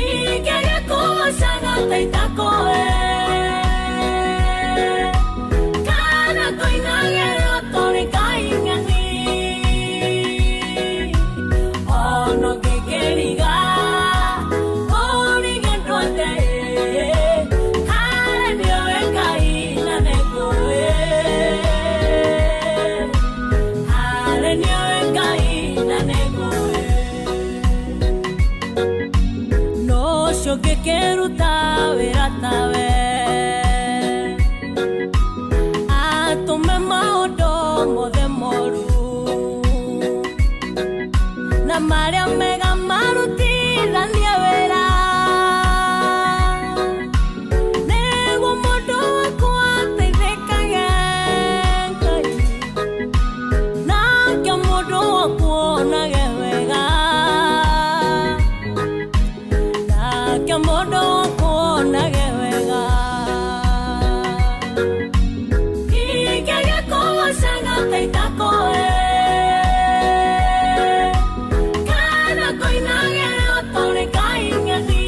ingĩgĩkũgocaga ta itakũĩ kana kũinagĩrĩra tũrĩ Ngai ng'eni ona ũngĩkĩriga ũrige ndwate harĩa nĩwe Ngai na nĩngũĩ harĩa nĩwe Ngai na nĩngũĩ no ũcio ũngĩkĩruta wĩra tawe atũme maũndũ mothe moru na marĩa mega marutithanie wĩra nĩguo mũndũ wakwa ateithĩkage Ngai nake mũndũ wakwa onage wega nake mũndũ wakwa onage wega ingĩgĩkũgocaga ta itakũĩ kana kũinagĩrĩra tũrĩ Ngai ng'eni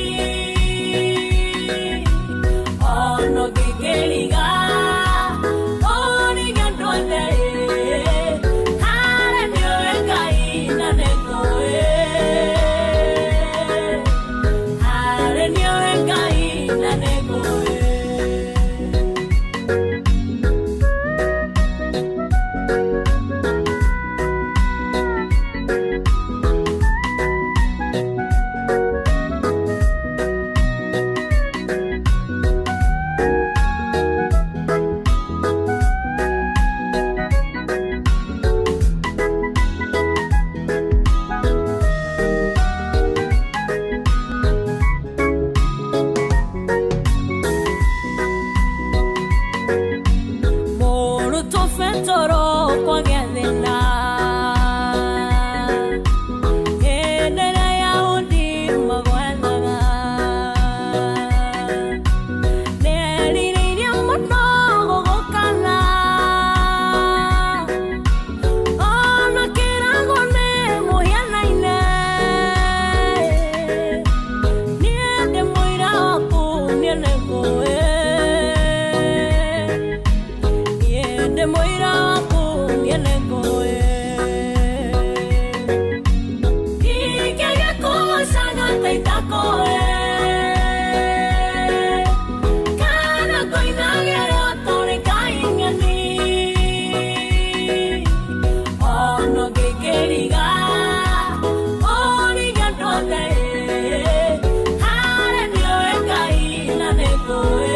ona ũngĩkĩriga ũrige ndwathe harĩa nĩwe Ngai na nĩngũĩ harĩa nĩwe Ngai na nĩngũĩ. Mũrutwo Petero kwagĩa thĩna hĩndĩ ĩrĩa Ayahudi magwethaga nĩerirĩirie mũno gũgũkana ona kĩrago nĩ mũhianaine niĩ ndĩ mũira waku niĩ nĩngũĩ niĩ ndĩ mũira waku niĩ nĩngũĩ ingĩgĩkũgocaga ta itakũĩ kana kũinagĩrĩra tũrĩ Ngai ng'eni ona ũngĩkĩriga ũrige ndwathe harĩa nĩwe Ngai na nĩngũĩ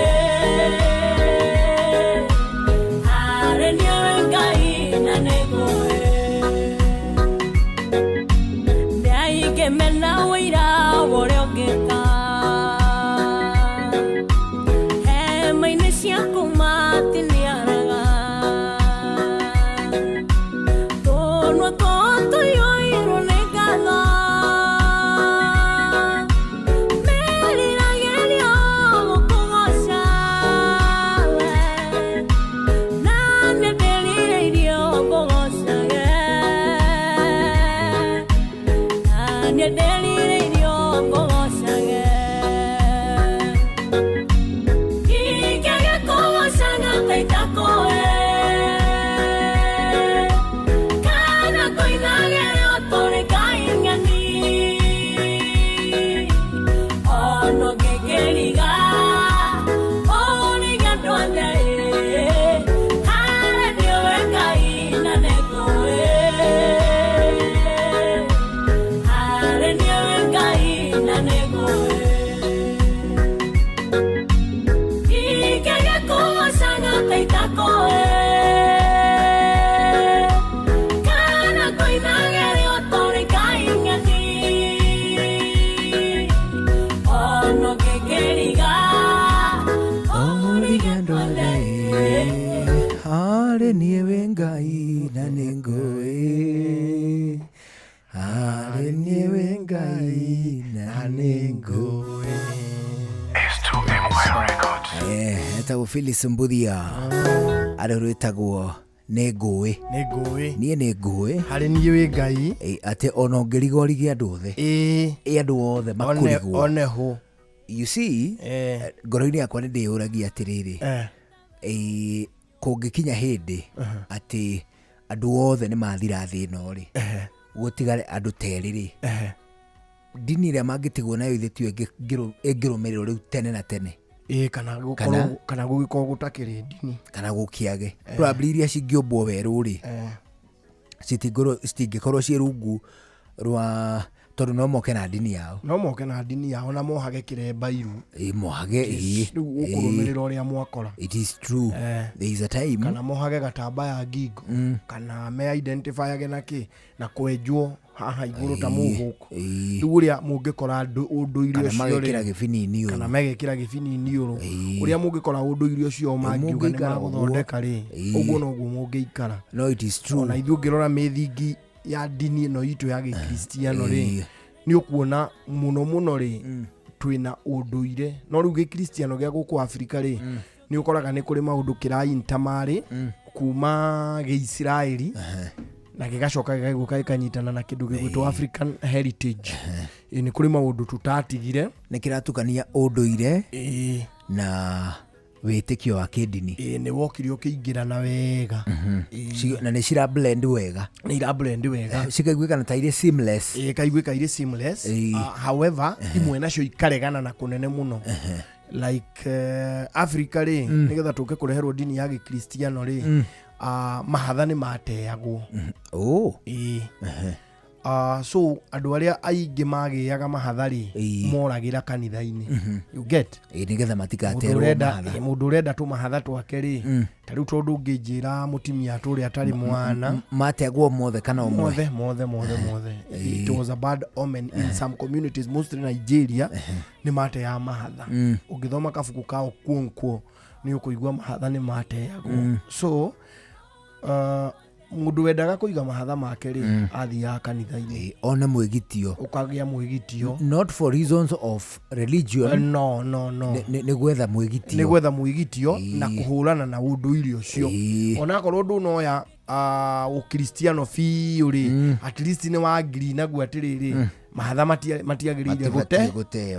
harĩa nĩwe Ngai na nĩngũĩ. Harĩ niĩ wĩ Ngai na nĩ ngũĩ, harĩ niĩ wĩ Ngai na nĩ ngũĩ. Etagwo Phyllis Mbuthia, arĩ rwĩtagwo nĩ ngũĩ. Nĩ ngũĩ. Niĩ nĩ ngũĩ. Harĩ niĩ wĩ Ngai. Atĩ ona ũngĩrigorige andũ othe, ĩ andũ othe makũrigwo. One hũ. You see, ngoro-inĩ yakwa nĩ ndĩyũragia atĩrĩrĩ, kũngĩkinya hĩndĩ atĩ andũ othe nĩ mathira thĩ ĩno rĩ, gũtigare andũ terĩ rĩ, ndini ĩrĩa mangĩtigwo nayo ithe tiyo ĩngĩrũmĩrĩrwo rĩu tene na tene. Ĩĩ, kana gũkorwo kana gũgĩkorwo gũtakĩrĩ ndini. Kana gũkĩage. Probably iria cingĩũmbwo werũ rĩ, citingĩkorwo ciĩ rungu rwa, tondũ no moke na ndini yao. No moke na ndini yao na mohage kĩremba iru. Ĩĩ, mohage, ĩĩ. Rĩu ũkũrũmĩrĩra ũrĩa mwakora. It is true. There is a time. Kana mohage gatambaya ngingo. Kana me-identifyage na kĩ, na kwenjwo haha igũrũ ta mũgũkũ. Rĩu ũrĩa mũngĩkora ũndũire Kana ũcio rĩ, magekĩra gĩbini ũrũ. Kana magekĩra gĩbini ũrũ. Ũrĩa mũngĩkora ũndũire ũcio mangiuga nĩ Mũngĩikara ũguo. magũthondeka rĩ, ũguo noguo mũngĩikara. No, it is true. Ona ithuĩ ũngĩrora mĩthingi ya ndini ĩno itũ ya gĩkristiano rĩ, nĩ ũkuona mũno mũno rĩ, twĩna ũndũire. No rĩu gĩkristiano gĩa gũkũ Afrika rĩ, nĩ ũkoraga nĩ kũrĩ maũndũ kĩraintamarĩ kuma gĩisiraeli, na gĩgacoka gĩgagĩũka gĩkanyitana na kĩndũ gĩgwĩtwo African heritage. Ĩ, nĩ kũrĩ maũndũ tũtatigire. Nĩ kĩratukania ũndũire na wĩtĩkio wa kĩndini. Ĩ, nĩ wokire ũkĩingĩrana wega. Na nĩ cira blend wega. Nĩ ira blend wega. Cikaiguĩkana ta irĩ seamless. Ĩ, ikaiguĩka irĩ seamless. However, imwe nacio ikaregana na kũnene mũno. Like Africa rĩ, nĩgetha tũke kũreherwo ndini ya gĩkristiano rĩ, mahatha nĩ mateagwo. Ĩ. So andũ arĩa aingĩ magĩaga mahatha rĩ, moragĩra kanitha-inĩ. You get? Ĩ, nĩgetha matikaterwo mahatha. Mũndũ ũrenda tũmahatha twake rĩ, ta rĩu tondũ ũngĩnjĩra mũtumia atũrĩa atarĩ mwana. Mateagwo mothe kana ũmwe? Mothe, mothe, mothe, mothe. It was a bad omen in some communities, mostly Nigeria, nĩ mateaga mahatha. Ũngĩthoma kabuku ka Okonkwo, nĩ ũkũigua mahatha nĩ mateagwo. So, mũndũ wendaga kũiga mahatha make rĩ, athiaga kanitha-inĩ. One mwĩgitio. Ũkagĩa mwĩgitio. Not for reasons of religion. No, no, no. Nĩ gwetha mwĩgitio. Nĩ gwetha mwĩgitio na kũhũrana na ũndũire ũcio. Onakorwo ndũnoya ũkristiano biũ rĩ, at least nĩ wangiri naguo atĩrĩrĩ, mahatha matiagĩrĩire gũteo,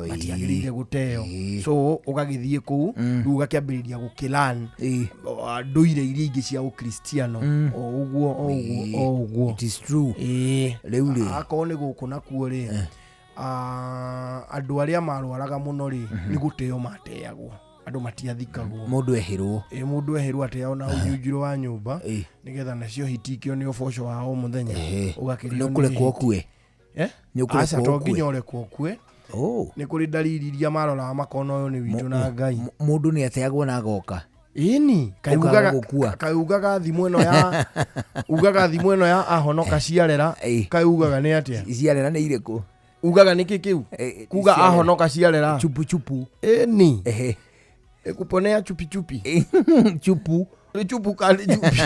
matiagĩrĩire gũteo. So ũgagĩthiĩ kũu, rĩu ũgakĩambĩrĩria gũkĩlan ndũire iria ingĩ cia ũkristiano. O ũguo, o ũguo, o ũguo. It is true. Rĩu rĩ. Akorwo nĩ gũkũ nakuo rĩ, andũ arĩa marwaraga mũno rĩ, nĩ gũteo mateagwo. Andũ matiathikagwo. Mũndũ ehĩrwo. Ĩ, mũndũ ehĩrwo ateo na ũnjunjiro wa nyũmba, nĩgetha nacio hiti ikĩo nĩ ũboco wa o mũthenya. Ũgakĩrĩo Nĩ nĩ ũkũrekwo hiti. ũkue? Nĩ ũkũrekwo Aca, to ũkue? nginya ũrekwo ũkue. Nĩ kũrĩ ndariri iria maroraga makona ũyũ nĩ witũ na Ngai. Mũndũ nĩ ateagwo na agoka. Ĩni, Ũkaga gũkua. kaĩ ugaga thimũ ĩno ya, ugaga thimũ ĩno ya ahonoka ciarera, kaĩ ugaga nĩ atĩa? Ciarera nĩ irĩkũ? Ugaga nĩkĩ kĩu? Kuga ciarera. ahonoka ciarera. Chupu chupu. Ĩni. Ĩkuponea chupi chupi. Chupu. Nĩ chupu kana nĩ chupi?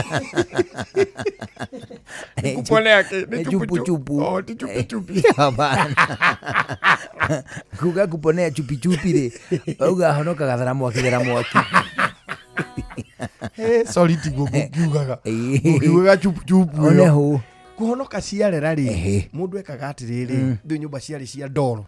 Nĩ kuponea kĩ? Nĩ Chupu chupu chupu. Oh, ti chupi chupi. Hapana. Kuga kuponea chupi chupi rĩ, uga ahonoka gathara mwaki, thara mwaki. Sorry, tiguo ngũkiugaga. Ngũkiugaga chupu chupu One ĩyo. hũ. Kũhonoka ciarera rĩ, mũndũ ekaga atĩrĩrĩ, rĩu nyũmba ciarĩ cia ndoro.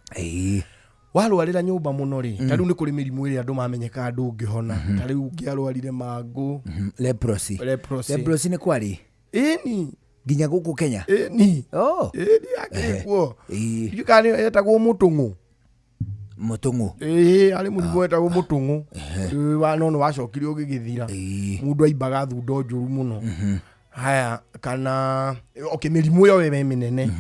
Warwarĩra nyũmba mũno rĩ, ta rĩu nĩ kũrĩ mĩrimũ ĩrĩa andũ mamenyekaga ndũngĩhona. Ta rĩu ũngĩarwarire mangũ. Leprosy. Leprosy. Leprosy nĩ kwarĩ? Ĩni. Nginya gũkũ Kenya? Ĩni. Ĩni yakĩrĩ kuo. Ndiũĩ kana nĩyo yetagwo mũtũng'ũ. Mũtũng'ũ. Ĩĩ, arĩ mũrimũ wetagwo mũtũng'ũ. Ĩĩ, no nĩ wacokire ũgĩgĩthira. Mũndũ aimbaga thundo njũru mũno. Haya, kana, okay, mĩrimũ ĩyo ĩrĩ mĩnene.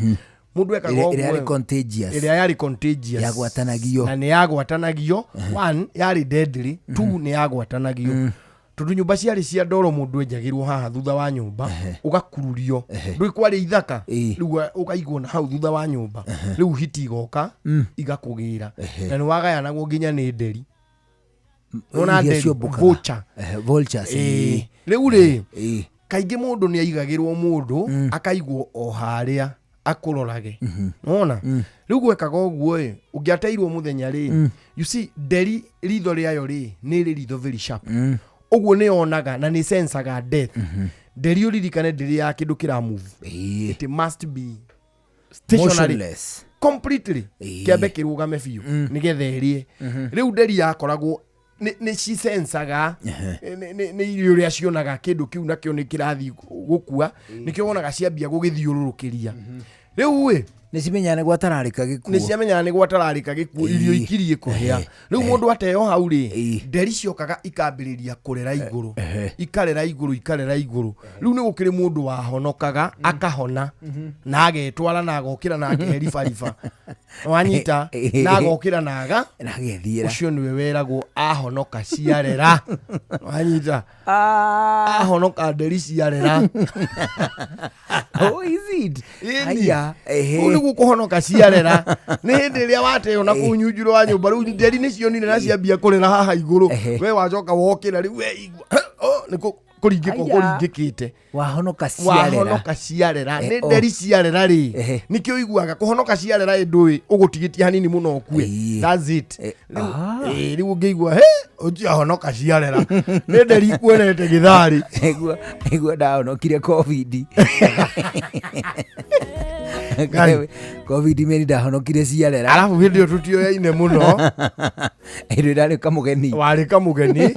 Mũndũ ekaga Ĩrĩa ũguo. yarĩ contagious. Ĩrĩa yarĩ contagious. Yagwatanagio. Na nĩ yagwatanagio. One, yarĩ deadly. Two, nĩ yagwatanagio. Tondũ nyũmba ciarĩ cia ndoro mũndũ enjagĩrwo haha thutha wa nyũmba, ũgakururio. Ndũĩ kwarĩ ithaka, rĩu ũkaigwo na hau thutha wa nyũmba. Rĩu hiti igoka, igakũgĩra. Na nĩ wagayanagwo nginya nĩ nderi. Nona Iria nderi, ciũmbũkaga. vulture. Vultures, Rĩu rĩ, Kaingĩ mũndũ nĩ aigagĩrwo mũndũ akaigwo o harĩa akũrorage. Nona rĩu gwekaga ũguo ĩ, ũngĩateirwo mũthenya rĩ, you see, nderi ritho rĩayo rĩ nĩ rĩ ritho very sharp, ũguo nĩ yonaga na nĩ sensaga death. Nderi ũririkane ndĩrĩ ya kĩndũ kĩra move. It must be stationary Motionless. completely. Ĩĩ. Kĩambe kĩrũgame biũ nĩgetha ĩrĩe. Rĩu nderi yakoragwo nĩ cisensaga nĩ irio ũrĩa cionaga kĩndũ kĩu nakĩo nĩ kĩrathiĩ gũkua, nĩkĩo wonaga ciambia gũgĩthiũrũrũkĩria rĩu ĩ. Nĩ cimenyaga nĩ gwatararĩka gĩkuũ. Nĩ ciamenyaga nĩ gwatararĩka gĩkuũ, irio ikirie kũhĩa. Rĩu mũndũ ateo hau rĩ, nderi ciokaga ikambĩrĩria kũrera igũrũ, ikarera igũrũ, ikarera igũrũ. Rĩu nĩ gũkĩrĩ mũndũ wahonokaga akahona na agetwara na agokĩra na akeribariba, wanyita, na agokĩra na aga na agethiĩra. Ũcio nĩwe weragwo ahonoka ciarera, wanyita, ahonoka nderi ciarera. Oh, is it? Ĩni. Haya, ehe. Kũu nĩguo kũhonoka ciarera, nĩ hĩndĩ ĩrĩa wateo na kũu nyunjuro wa nyũmba. Rĩu nderi nĩ cionire na ciambia kũrera haha igũrũ, we wacoka wokĩra rĩu weigua oh, nĩ kũringĩka Aya. kũringĩkĩte. Wahonoka ciarera. Wahonoka ciarera Eh, nĩ oh. nderi ciarera rĩ, nĩkĩo ũiguaga kũhonoka ciarera ĩ ndũĩ ũgũtigĩtie hanini mũno ũkue, that's it. Rĩu rĩu ũngĩigua he ũcio ahonoka ciarera, nĩ nderi ikuerete gĩtharĩ. Nĩguo ndahonokire COVID. Ngai. COVID meri ndahonokire ciarera. Arabu hĩndĩ ĩyo tũtioyaine mũno. Hĩndĩ ĩyo ndarĩ kamũgeni. Warĩ kamũgeni,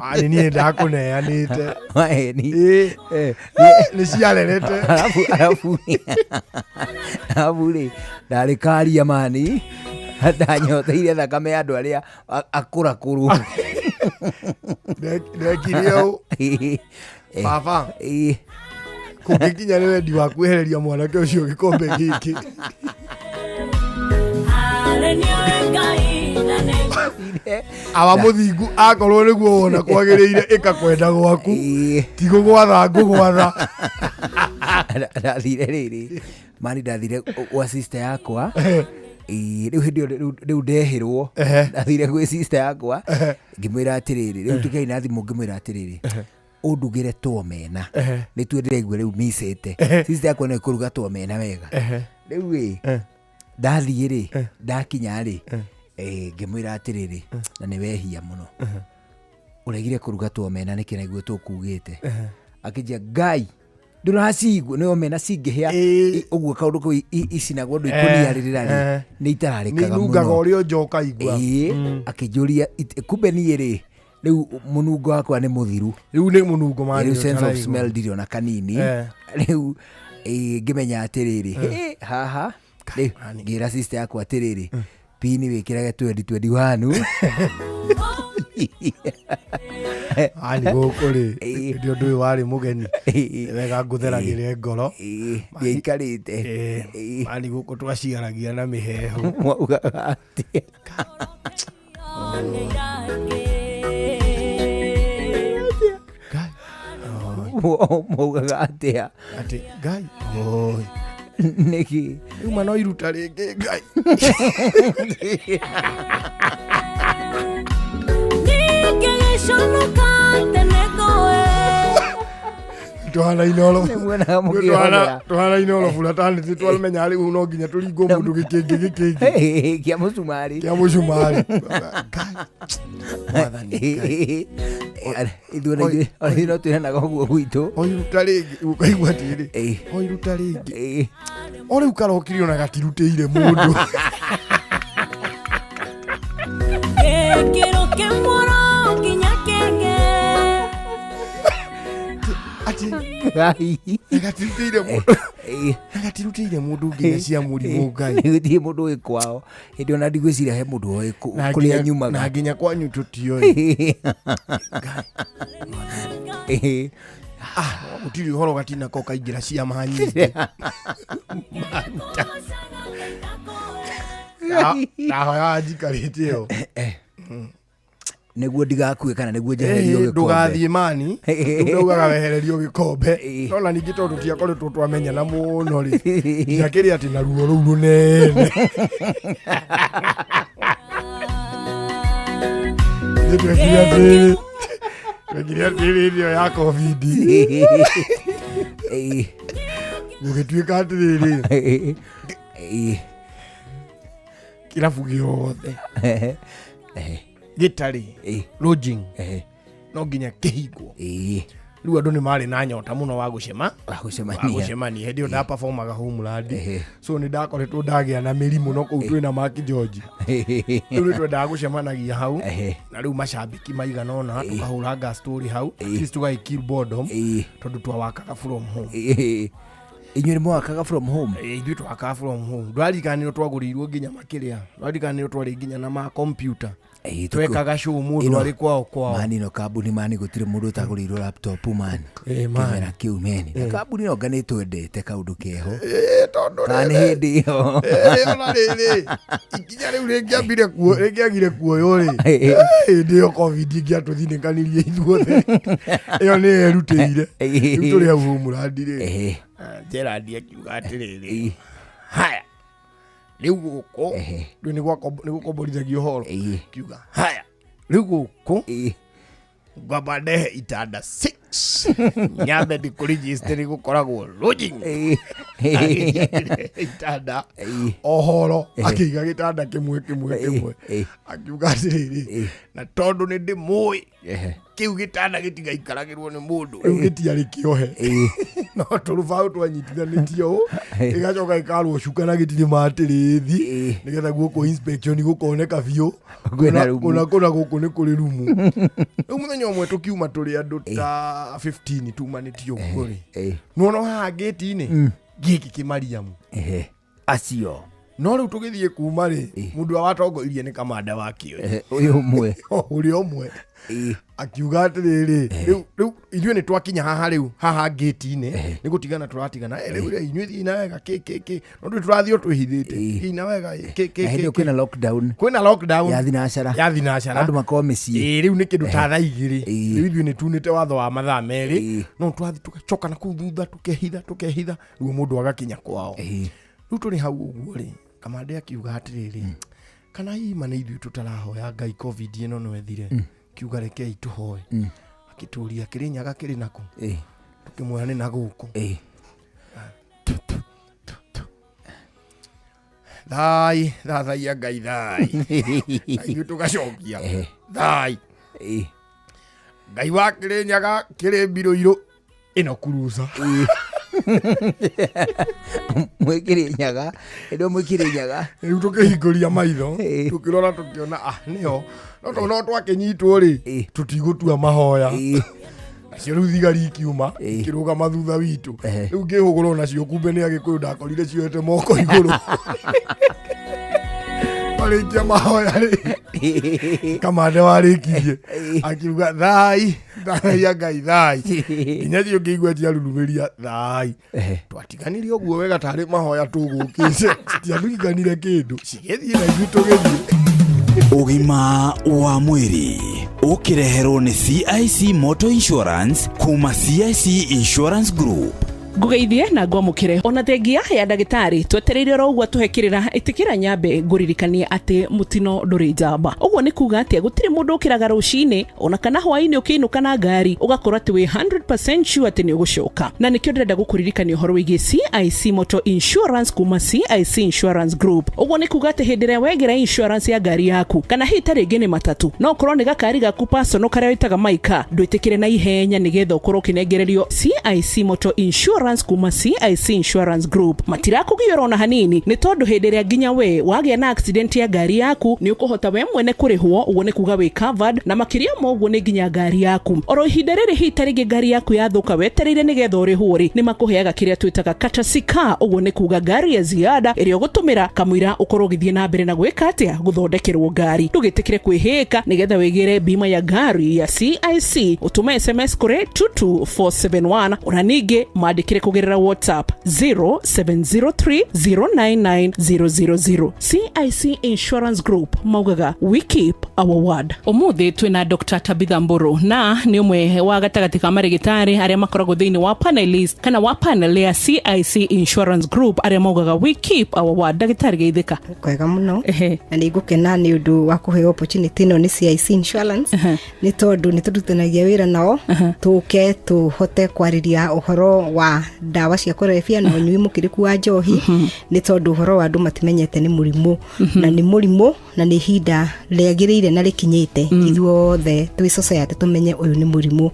arĩ niĩ ndakũneanĩte. Waeni. Nĩ ciarerete. Arabu rĩ, ndarĩ karia mani, ndanyoteire thakame ya andũ arĩa akũrakũrũ. Ndekire ũũ baba, kũngĩkinya nĩ wendi wa kwehereria mwanake ũcio gĩkombe gĩkĩ. Awa mũthingu, akorwo nĩguo wona kwagĩrĩire, ĩka kwenda gwaku, ti gũgwatha ngũgwatha. Ndathire rĩrĩ mani, ndathire gwa sister yakwa. Ĩĩ, rĩu hĩndĩ ĩyo rĩu ndehĩrwo, ndathire gwĩ sister yakwa ngĩmwĩra atĩrĩrĩ, rĩu tũkĩaria na thimũ, ngĩmwĩra atĩrĩrĩ, ũndugĩre tuomena, nĩtuo ndĩraigua rĩu micĩte. Sister yakwa no ĩkũruga tuomena wega. Rĩu ĩ ndathiĩ rĩ, ndakinya rĩ, ngĩmwĩra atĩrĩrĩ, na nĩ wehia mũno, ũregire kũruga tuomena nĩkĩ naiguo tũkugĩte? Akĩnjia, ngai ndũracigua nĩ omena cingĩhĩa ũguo kaũndũ kau icinagwo ndũ ikũnia rĩrĩra rĩ, nĩ itararĩkaga nĩ inungaga mũno. Ũrĩa ũnja ũkaigua. Ĩĩ, akĩnjũria kumbe niĩ rĩ, rĩu mũnungo wakwa nĩ mũthiru. Rĩu nĩ mũnungo mani Rĩu sense of ũtaraigua. smell ndirĩ ona kanini. Rĩu ngĩmenya atĩrĩrĩ, "Hĩ, haha rĩu ngĩra sister yakwa atĩrĩrĩ, pini wĩkĩrage 2021." Ani gũkũ rĩ, hĩndĩ ũndũ ũyũ warĩ mũgeni. Nĩ wega ngũtheragĩre ngoro. Ndiaikarĩte. Mani gũkũ twaciaragia na mĩhehu. Mwaugaga atĩa? Mwaugaga atĩa? Atĩ ngai oi. Nĩkĩ? Rĩu no iruta rĩngĩ ngai. Tuhanaine oro. Nĩmuonaga mũkĩhonera. Tuhanaine oro buratanĩtĩ twamenya rĩu no nginya tũringwo mũndũ gĩkĩngĩ gĩkĩngĩ. Kĩa mũcumarĩ. Kĩa mũcumarĩ. Ithuĩ ona ithuĩ no twĩranaga ũguo gwitũ. Oiruta rĩngĩ ũkaigua atĩrĩ, oiruta rĩngĩ, o rĩu karokire ona gatirutĩire mũndũ. Gĩkĩro kĩmũro nginya kĩngĩ. Atĩ Ngai. Gatirutĩire mũndũ, gatirutĩire mũndũ nginya cia mũrimũ ngai. Gũtirĩ mũndũ ũĩ kwao hĩndĩ ona ndigwĩciria he mũndũ ũĩ Na kũrĩa nyumaga. Na nginya kwanyu tũtioĩ. Ah, gũtirĩ ũhoro gatina ko kaingĩra ciama nyingĩ. Ndahoya njikarĩte ĩyo. Nĩguo ndigakue kana nĩguo njehererio gĩkombe? Ndũgathiĩ mani, rĩu ndaugaga wehererio gĩkombe, nona ningĩ tondũ tũtiakoretwo twamenyana mũno rĩ, ndiakĩrĩ atĩ na ruo rũu rũnene. Ithuĩ twekire atĩrĩrĩ, Twekire atĩrĩrĩ ĩyo ya covid gũgĩtuĩka atĩrĩrĩ kĩrabu gĩothe gĩtarĩ lodging no nginya kĩhingwo. Rĩu andũ nĩ marĩ na nyota mũno wa gũcema Wa gũcemania. wa gũcemania. Hĩndĩ ĩyo ndaperformaga Homeland, so nĩ ndakoretwo ndagĩa na mĩrimũ no kũu twĩna Mark George. Rĩu nĩ twendaga gũcemanagia hau na rĩu macambĩki maigana ũna tũkahũranga story hau, at least tũgagĩ kill boredom tondũ twawakaga from home. Inyuĩ nĩ mwakaga from home? Ithuĩ twakaga from home. Ndwarikanĩrwo twagũrĩirwo nginya makĩrĩa, ndwarikanĩrwo twarĩ nginya na ma computer, twekaga show mũndũ arĩ kwao kwao. Mani no kambuni mani gũtirĩ mũndũ ũtagũrĩirwo laptop mani. Ĩ, man. Kĩmera kĩu meni na kambuni no nga nĩ twendete kaũndũ keho. Tondũ Kana nĩ hĩndĩ ĩyo. Ona rĩrĩ ikinya rĩu rĩngĩambire kuo rĩngĩagire kuoywo rĩ, hĩndĩ ĩyo covid ĩngĩatũthinĩkanirie ithuothe, ĩyo nĩ yerutĩire. Rĩu tũrĩ hau Homeland rĩ, Gerald akiuga atĩrĩrĩ, haya rĩu gũkũ rĩu nĩ gũkomborithagio ũhoro, kiuga haya rĩu gũkũ ngwamba ndehe itanda 6 nyambe ndikũregister gũkoragwo lodging. Agĩthiĩ itanda ohoro akĩiga gĩtanda kĩmwe kĩmwe kĩmwe, akiuga atĩrĩrĩ, na tondũ nĩ ndĩmũĩ kĩu gĩtanda gĩtigaikaragĩrwo nĩ mũndũ, rĩu gĩtiarĩ kĩohe no tũrũbaũ twanyitithanĩtio ũũ, gĩgacoka gĩkarwo cuka na gĩtirĩ matĩrĩthi nĩgetha guoko inspection gũkoneka biũ. Kwĩna rumu. Kũna kũna gũkũ nĩ kũrĩ rumu. Rĩu mũthenya ũmwe tũkiuma tũrĩ andũ ta 15 tumanĩtio ũguo rĩ, nĩwona haha ngĩti-inĩ gĩkĩ kĩmariamu acio no rĩu tũgĩthiĩ kuma rĩ, mũndũ ũrĩa watongoirie nĩ kamanda wa kĩo ũyũ ũmwe. Ũrĩa ũmwe akiuga atĩrĩrĩ, rĩu rĩu ithuĩ nĩ twakinya haha rĩu haha ngĩti-inĩ nĩ gũtigana tũratigana. Rĩu rĩ inyuĩ thiĩ na wega kĩ kĩ kĩ, no ndũĩ tũrathiĩ o twĩhithĩte, thiĩ na wega kĩ kĩ Na hĩndĩ kĩ ĩyo kwĩna lockdown. Kwĩna lockdown ya thinacara. Ya thinacara. Andũ makorwo mĩciĩ. Ĩ, rĩu nĩ kĩndũ ta thaa 2. Rĩu ithuĩ nĩ tunĩte watho wa mathaa 2, no twathiĩ tũgacoka na kũu thutha tũkehitha tũkehitha rĩu mũndũ agakinya kwao. Rĩu tũrĩ hau ũguo rĩ, kamande akiuga atĩrĩrĩ, kana hihi ma nĩ ithuĩ tũtarahoya Ngai covid ĩno no ĩthire, kiuga rekei tũhoe. Akĩtũria Kĩrĩnyaga kĩrĩ nakũ, tũkĩmwĩra nĩ na gũkũ. Thai thathaia Ngai thai. Ithuĩ tũgacokia thai Ngai wa Kĩrĩnyaga kĩrĩ mbirũ irũ ĩno kuruca. Mwĩkĩrĩnyaga ĩno mwĩkĩrĩnyaga. Rĩu tũkĩhingũria maitho tũkĩrora tũkĩona ah nĩho, no tondũ no twakĩnyitwo rĩ tũtigũtua mahoya. Nacio rĩu thigari ikiuma ikĩrũgama thutha witũ. Rĩu ngĩhũgũra nacio kumbe nĩ Agĩkũyũ ndakorire cioete moko igũrũ marĩkia mahoya rĩ, kamande warĩkirie akiuga thai thathaia Ngai thai, nginya cio ngĩigua ciarurumĩria thai. Twatiganirie ũguo wega tarĩ mahoya tũgũkĩte, citiaturikanire kĩndũ, cigĩthiĩ na ithuĩ tũgĩthiĩ. Ũgima wa mwĩrĩ ũkĩreherwo nĩ CIC Motor Insurance kuma CIC Insurance Group. Ngugeithie na ngwamũkĩre ona thengia ya ndagĩtarĩ twetereire oro ũguo atũhe kĩrĩra. Ĩtĩkĩra nyambe ngũririkanie atĩ mũtino ndũrĩ njamba. Ũguo nĩ kuga atĩa gũtirĩ mũndũ ũkĩraga rũcinĩ ona kana hwaĩ-inĩ ũkĩinũka na ngari ũgakorwo atĩ wĩ 100% sure atĩ nĩ ũgũcoka. Na nĩkĩo ndĩrenda gũkũririkania ũhoro wĩgiĩ CIC Motor Insurance kuma CIC Insurance Group. Ũguo nĩ kuga atĩ hĩndĩ ĩrĩa wegĩra insurance ya ngari yaku kana hihi ta rĩngĩ nĩ matatũ, no ũkorwo nĩ gakari gaku personal karĩa wĩtaga maika, ndwĩtĩkĩre na ihenya nĩgetha ũkorwo ũkĩnengererio CIC Motor Insurance kuma CIC Insurance Group. Matirakũgiũra ona hanini nĩ tondũ hĩndĩ ĩrĩa nginya we wagĩa na accident ya ngari yaku nĩ ũkũhota we mwene kũrĩhwo. Ũguo nĩ kuga wĩ covered, na makĩria ma ũguo nĩ nginya ngari yaku oro ihinda rĩrĩ hihi ta rĩngĩ ngari yaku yathũka wetereire nĩgetha ũrĩhwo rĩ, nĩ makũheaga kĩrĩa twĩtaga courtesy car. Ũguo nĩ kuga ngari ya ziada ĩrĩa ũgũtũmĩra kamũira ũkorwo ũgĩthiĩ na mbere na gwĩka atĩa gũthondekerwo ngari. Ndũgĩtĩkĩre kwĩhĩka nĩgetha wĩgĩre bima ya ngari ya CIC, ũtũme SMS kũrĩ 22471 ona ningĩ mandĩkĩre twandĩkĩre kũgerera WhatsApp 0703099000. CIC Insurance Group maugaga we keep our word. Ũmũthĩ twĩna Dr. Tabitha Mburu, na nĩ ũmwe wa gatagatĩ ka marĩgĩtarĩ arĩa makoragwo thĩinĩ wa panelist kana wa panel ya CIC Insurance Group arĩa maugaga we keep our word. Ndagĩtarĩ, geithĩka. Kwega mũno, na nĩ ngũkena nĩ ũndũ wa kũheo opportunity ĩno nĩ CIC Insurance, nĩ tondũ nĩ tũrutanagia wĩra nao tũke tũhote kwarĩria ũhoro wa ndawa cia kũrebia na ũnyui mũkĩrĩku wa njohi, nĩ tondũ ũhoro wa andũ matimenyete nĩ mũrimũ, na nĩ mũrimũ na nĩ ihinda rĩagĩrĩire na rĩkinyĩte ithuothe twĩ society tũmenye ũyũ nĩ mũrimũ.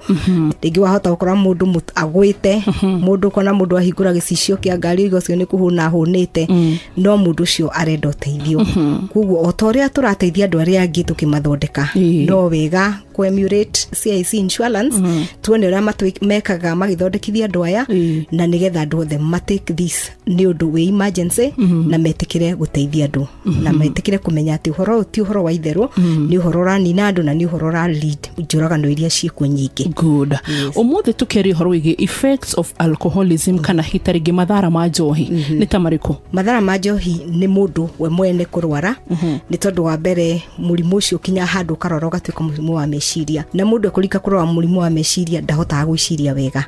Rĩngĩ wahota gũkora mũndũ agwĩte, mũndũ ũkona mũndũ ahingũra gĩcicio kĩa ngari, ũiga ũcio nĩ kũhũna ahũnĩte, no mũndũ ũcio arenda ũteithio. Koguo o ta ũrĩa tũrateithia andũ arĩa angĩ tũkĩmathondeka, no wega kũ emulate CIC Insurance, tuone ũrĩa mekaga magĩthondekithia andũ aya, na nĩgetha andũ othe ma take this nĩ ũndũ wĩ emergency, na metĩkĩre gũteithia andũ, na metĩkĩre kũmenya atĩ ũhoro ũyũ ti ũhoro wa itherũ, nĩ ũhoro ũranina andũ na nĩ ũhoro ũra lead njũragano iria ciĩkuo nyingĩ. Good. Ũmũthĩ tũkĩaria ũhoro wĩgiĩ effects of alcoholism, kana hita rĩngĩ mathara ma njohi nĩ ta marĩkũ? Mathara ma njohi nĩ mũndũ we mwene kũrwara, nĩ tondũ wa mbere mũrimũ ũcio ũkinya handũ ũkarwara ũgatuĩka mũrimũ wa meciria, na mũndũ ekũrika kũrwara mũrimũ wa meciria ndahotaga gwĩciria wega.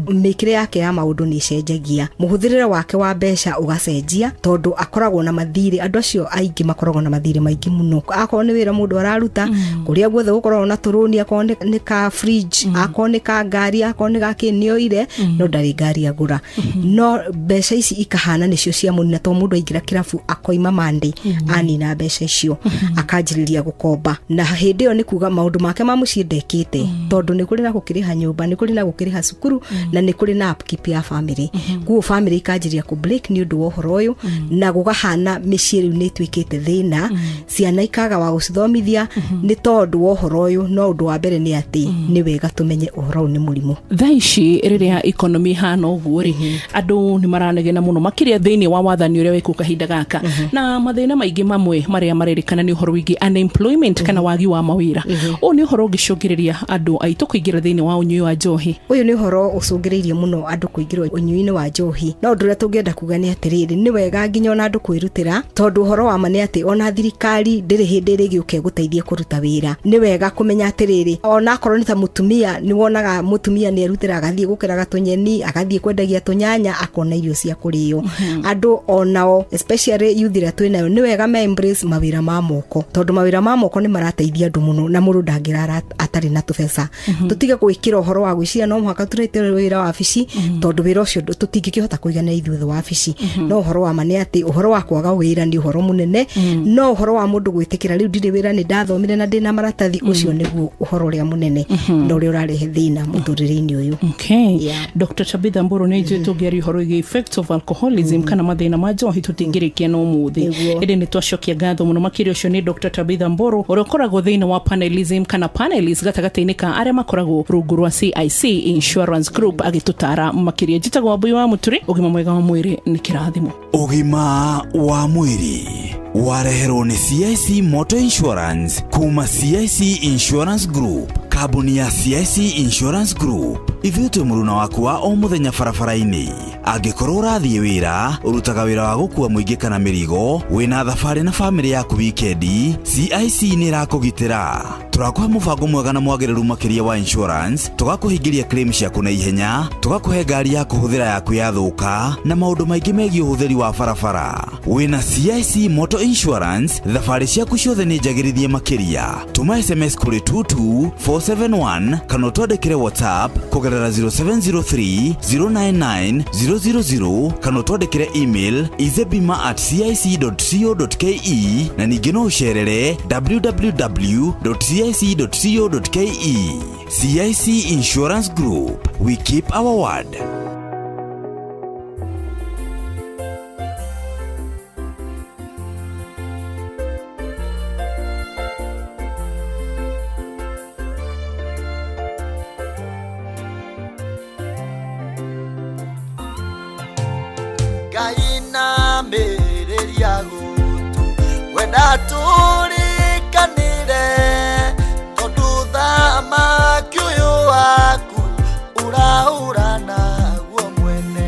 Mĩkĩre yake ya maũndũ nĩ ĩcenjagia, mũhũthĩrĩre wake wa mbeca ũgacenjia, tondũ akoragwo na mathirĩ. Andũ acio aingĩ makoragwo na mathirĩ maingĩ mũno, akorwo nĩ wĩra mũndũ araruta, kũrĩa guothe gũkoragwo na tũrũni, akorwo nĩ ka fridge, akorwo nĩ ka ngari, akorwo nĩ ga kĩ, nĩoire, no ndarĩ ngari agũra, no mbeca ici ikahana nĩcio cia mũnina, tondũ mũndũ aingĩra kĩrabu akoima Monday anina mbeca icio, akanjĩrĩria gũkomba, na hĩndĩ ĩyo nĩ kuga maũndũ make ma mũciĩ ndekĩte, tondũ nĩ kũrĩ na gũkĩrĩha nyũmba, nĩ kũrĩ na gũkĩrĩha cukuru, na nĩ kũrĩ na upkeep ya family. Koguo family ikanjĩrĩria kũ break nĩ ũndũ wa ũhoro ũyũ, na gũgahana mĩciĩ rĩu nĩ ĩtuĩkĩte thĩna, ciana ikaga wa gũcithomithia nĩ tondũ wa ũhoro ũyũ. No ũndũ wa mbere nĩ atĩ nĩ wega tũmenye ũhoro ũyũ nĩ mũrimũ. Thaa ici rĩrĩa economy ihana ũguo rĩ, andũ nĩ maranegena mũno makĩria thĩinĩ wa wathani ũrĩa wĩkũ kahinda gaka, na mathĩna maingĩ mamwe marĩa marerĩkana nĩ ũhoro wĩgiĩ unemployment kana wagi wa mawĩra. Ũũ nĩ ũhoro ũngĩcũngĩrĩria andũ aitũ kũingĩra thĩinĩ wa ũnyui wa njohi? Ũyũ nĩ ũhoro ũcũngĩrĩirie mũno andũ kũingĩra ũnyui-inĩ wa njohi, no ũndũ ũrĩa tũngĩenda kuga nĩ atĩrĩrĩ, nĩ wega nginya ona andũ kwĩrutĩra, tondũ ũhoro wa ma nĩ atĩ ona thirikari ndĩrĩ hĩndĩ ĩrĩgĩũka ĩgũteithie kũruta wĩra. Nĩ wega kũmenya atĩrĩrĩ, ona akorwo nĩ ta mũtumia, nĩ wonaga mũtumia nĩ erutĩra agathiĩ gũkeraga tũnyeni, agathiĩ kwendagia tũnyanya, akona irio cia kũrĩo. Andũ onao especially youth ĩrĩa twĩnayo, nĩ wega me embrace mawĩra ma moko, tondũ mawĩra ma moko nĩ marateithia andũ mũno, na mũndũ ndangĩrara atarĩ na tũbeca. Tũtige gwĩkĩra ũhoro wa gwĩciria no mũhaka tũrute wĩra wabici, tondũ wĩra ũcio tũtingĩkĩhota kũigana ithuothe wabici. No ũhoro wa ma nĩ atĩ ũhoro wa kwaga wĩra nĩ ũhoro mũnene, no ũhoro wa mũndũ gwĩtĩkĩra rĩu ndirĩ wĩra, nĩ ndathomire na ndĩna maratathi, ũcio nĩguo ũhoro ũrĩa mũnene na ũrĩa ũrarehe thĩna mũtũrĩre-inĩ ũyũ. Okay. Dr. Tabitha Mburu, nĩ njũĩ tũngĩaria ũhoro wĩgiĩ effects of alcoholism kana mathĩna ma njohi tũtingĩrĩkia no mũthĩ, ĩndĩ nĩ twacokia ngatho mũno makĩria. Ũcio nĩ Dr. Tabitha Mburu ũrĩa ũkoragwo thĩinĩ wa panelism kana panelist gatagatĩ-inĩ ka arĩa makoragwo rungu rwa CIC Insurance Group agĩtũtara makĩria. Njĩtagwo Wambui wa Mũturi. Ũgima mwega wa mwĩrĩ nĩ kĩrathimo. Ũgima wa mwĩrĩ wareherwo nĩ CIC Motor Insurance kuma CIC Insurance Group. Kambuni ya CIC Insurance Group, ithuĩ twĩ mũruna waku wa o mũthenya barabara-inĩ. Angĩkorwo ũrathiĩ wĩra, ũrutaga wĩra wa gũkua mũingĩ kana mĩrigo, wĩna thabarĩ na bamĩrĩ yaku wikendi, CIC nĩ ĩrakũgitĩra. Tũrakũhe mũbango mwega na mwagĩrĩru makĩria wa insurance, tũgakũhingĩria claim ciaku na ihenya, tũgakũhe ngari ya kũhũthĩra yaku yathũka, na maũndũ maingĩ megiĩ ũhũthĩri wa barabara. Wĩna CIC Motor Insurance, thabarĩ ciaku ciothe nĩ njagĩrithie makĩria. Tũma SMS kũrĩ 22471 kana ũtwandĩkĩre WhatsApp kũgerera 0703 099 000 kana ũtwandĩkĩre email izebima@cic.co.ke, na ningĩ no ũcerere www.cic.co.ke. CIC Insurance Group, we keep our word. Ngainamĩrĩria gũtũ wenda tũrĩkanĩre, tondũ thamaki ũyũ waku ũraũra naguo mwene.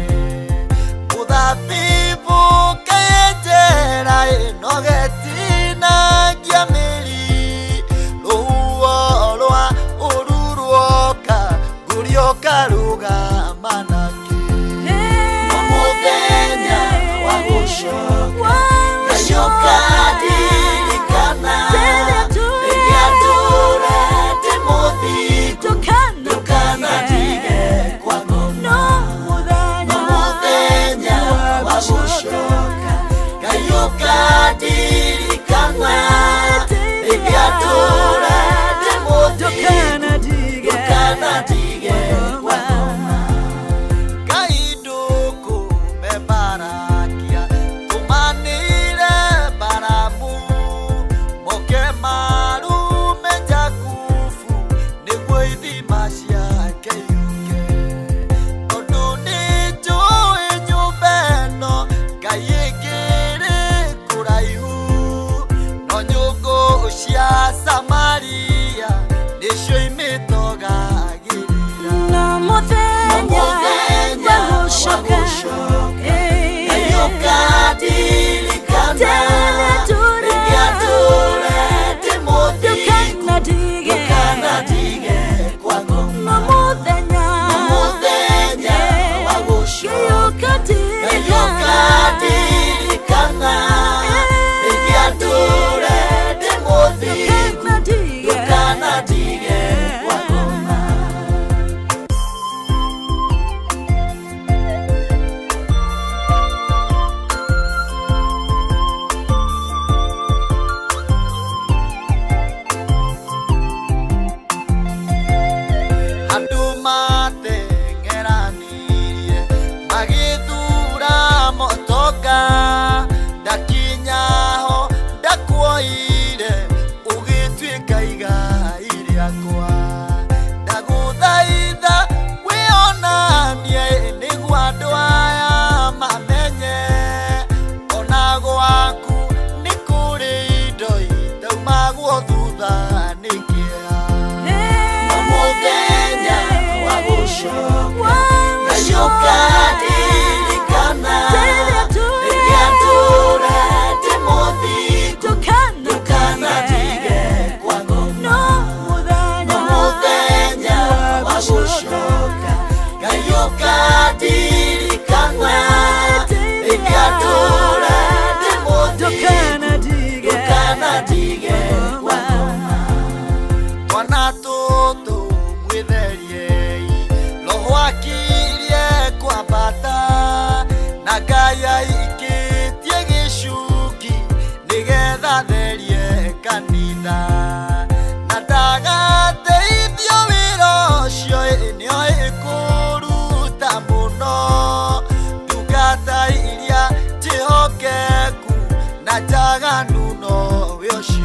ũcio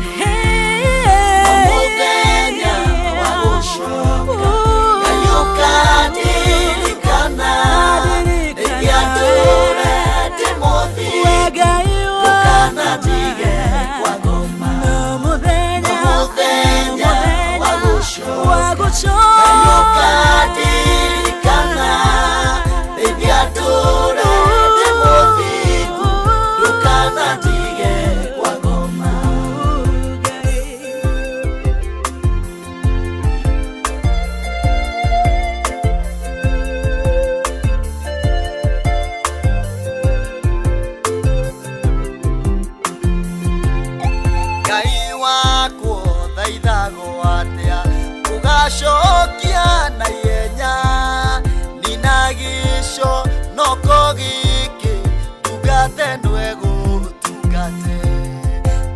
No mũthenya wa gũcoka Ngai ũkandirikana Rĩngĩatũre ndĩ mũthingu Ndũkanandige kwa ngoma No mũthenya wa gũcoka Ngai ũkandirikana Rĩngĩatũre ndĩ mũthingu Ndũkanandige kwa ngoma. Ngai wakwo thaithagwo atĩa ũgacokia na ihenya nina gĩco noko gĩkĩ ndungate nwegũtungate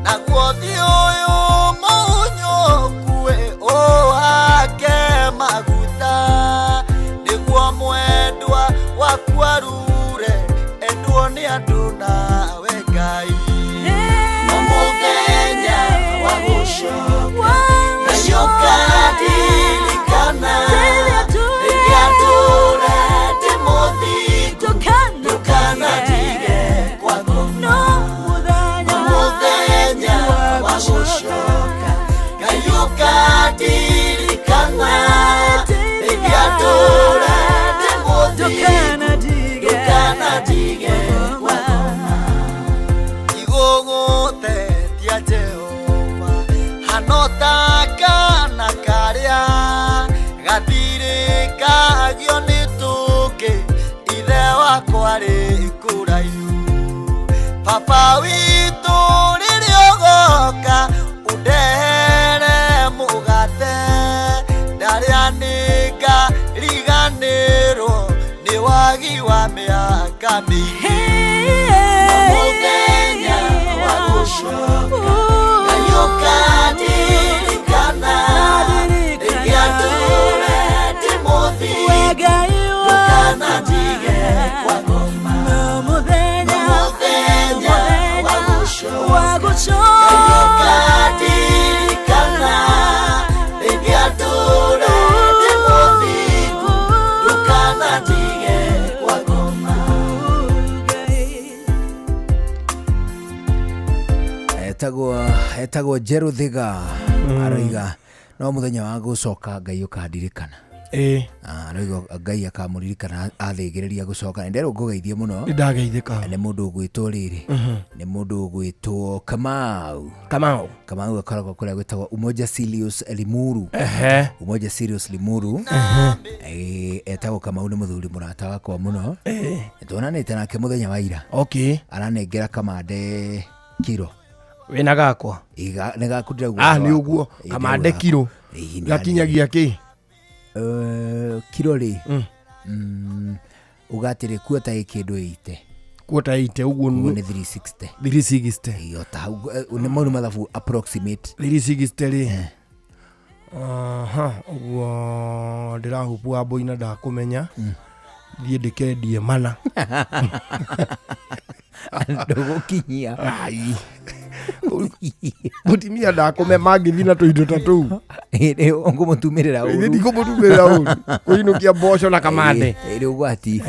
naguo thiĩ ũyũ mũhunyũkue ũhake maguta nĩguo mwendwa waku arure endwo nĩ andũ nawe Ngai. No mũthenya wa gũcoka Ngai ũkandirikana Rĩngĩatũre ndĩ mũthingu Ndũkanandige kwa ngoma No mũthenya wa gũcoka Ngai ũkandirikana Rĩngĩatũre ndĩ mũthingu Ndũkanandige kwa ngoma. Igũgũtetia Jehova hano ta kana karĩa gathirĩkagio nĩ tũngĩ ithe wakwa rĩ kũraihu baba witũ rĩrĩa ũgoka ũndehere mũgate ndarĩa nĩngariganĩrwo nĩ wagi wa mĩaka mĩingĩ. No mũthenya wa gũcoka Ngai ũkandirikana Rĩngĩatũre ndĩ mũthingu Ndũkanandige kwa ngoma No mũthenya wa gũcoka Ngai ũkandirikana Rĩngĩatũre ndĩ mũthingu Ndũkanandige kwa ngoma. Etagwo Jeruthiga aroiga no muthenya wa gucoka Ngai ukandirikana. Aroiga Ngai akamũririkana athĩgĩrĩria gũcoka. Nderwo ngũgeithie mũno. Nĩndageithĩka. Nĩ mũndũ ũgwĩtwo rĩrĩ, nĩ mũndũ ũgwĩtwo Kamau. Kamau akoragwo kũrĩa gwĩtagwo Umoja Sirius Limuru. Umoja Sirius Limuru. Etagwo Kamau, nĩ mũthuri mũrata wakwa mũno. Tuonanĩte nake mũthenya wa ira. Aranengera kamande kiro. Wĩna gakwa? Nĩ gaku ndĩrauga. Nĩ ũguo kamande kiro gakinyagia kĩ? Kiro rĩ, uga atĩrĩ kuota ĩ kĩndũ ĩite. Kuota ĩite ũguo nĩ 360. 360. Ĩyo ta hau, nĩ mau nĩ mathabu approximate. 360 rĩ. Aha, ũguo ndĩrahupu wa boina ndakũmenya. Thiĩ ndĩkendie mana. Ndũgũkinyia. Ai. Mũtumia ndakũme mangĩthiĩ na tũindo ta tũu. Ngũmũtumĩrĩra ũru. Ndikũmũtumĩrĩra ũru. Kũinũkia mboco na kamande. Ĩrĩ ũgwati.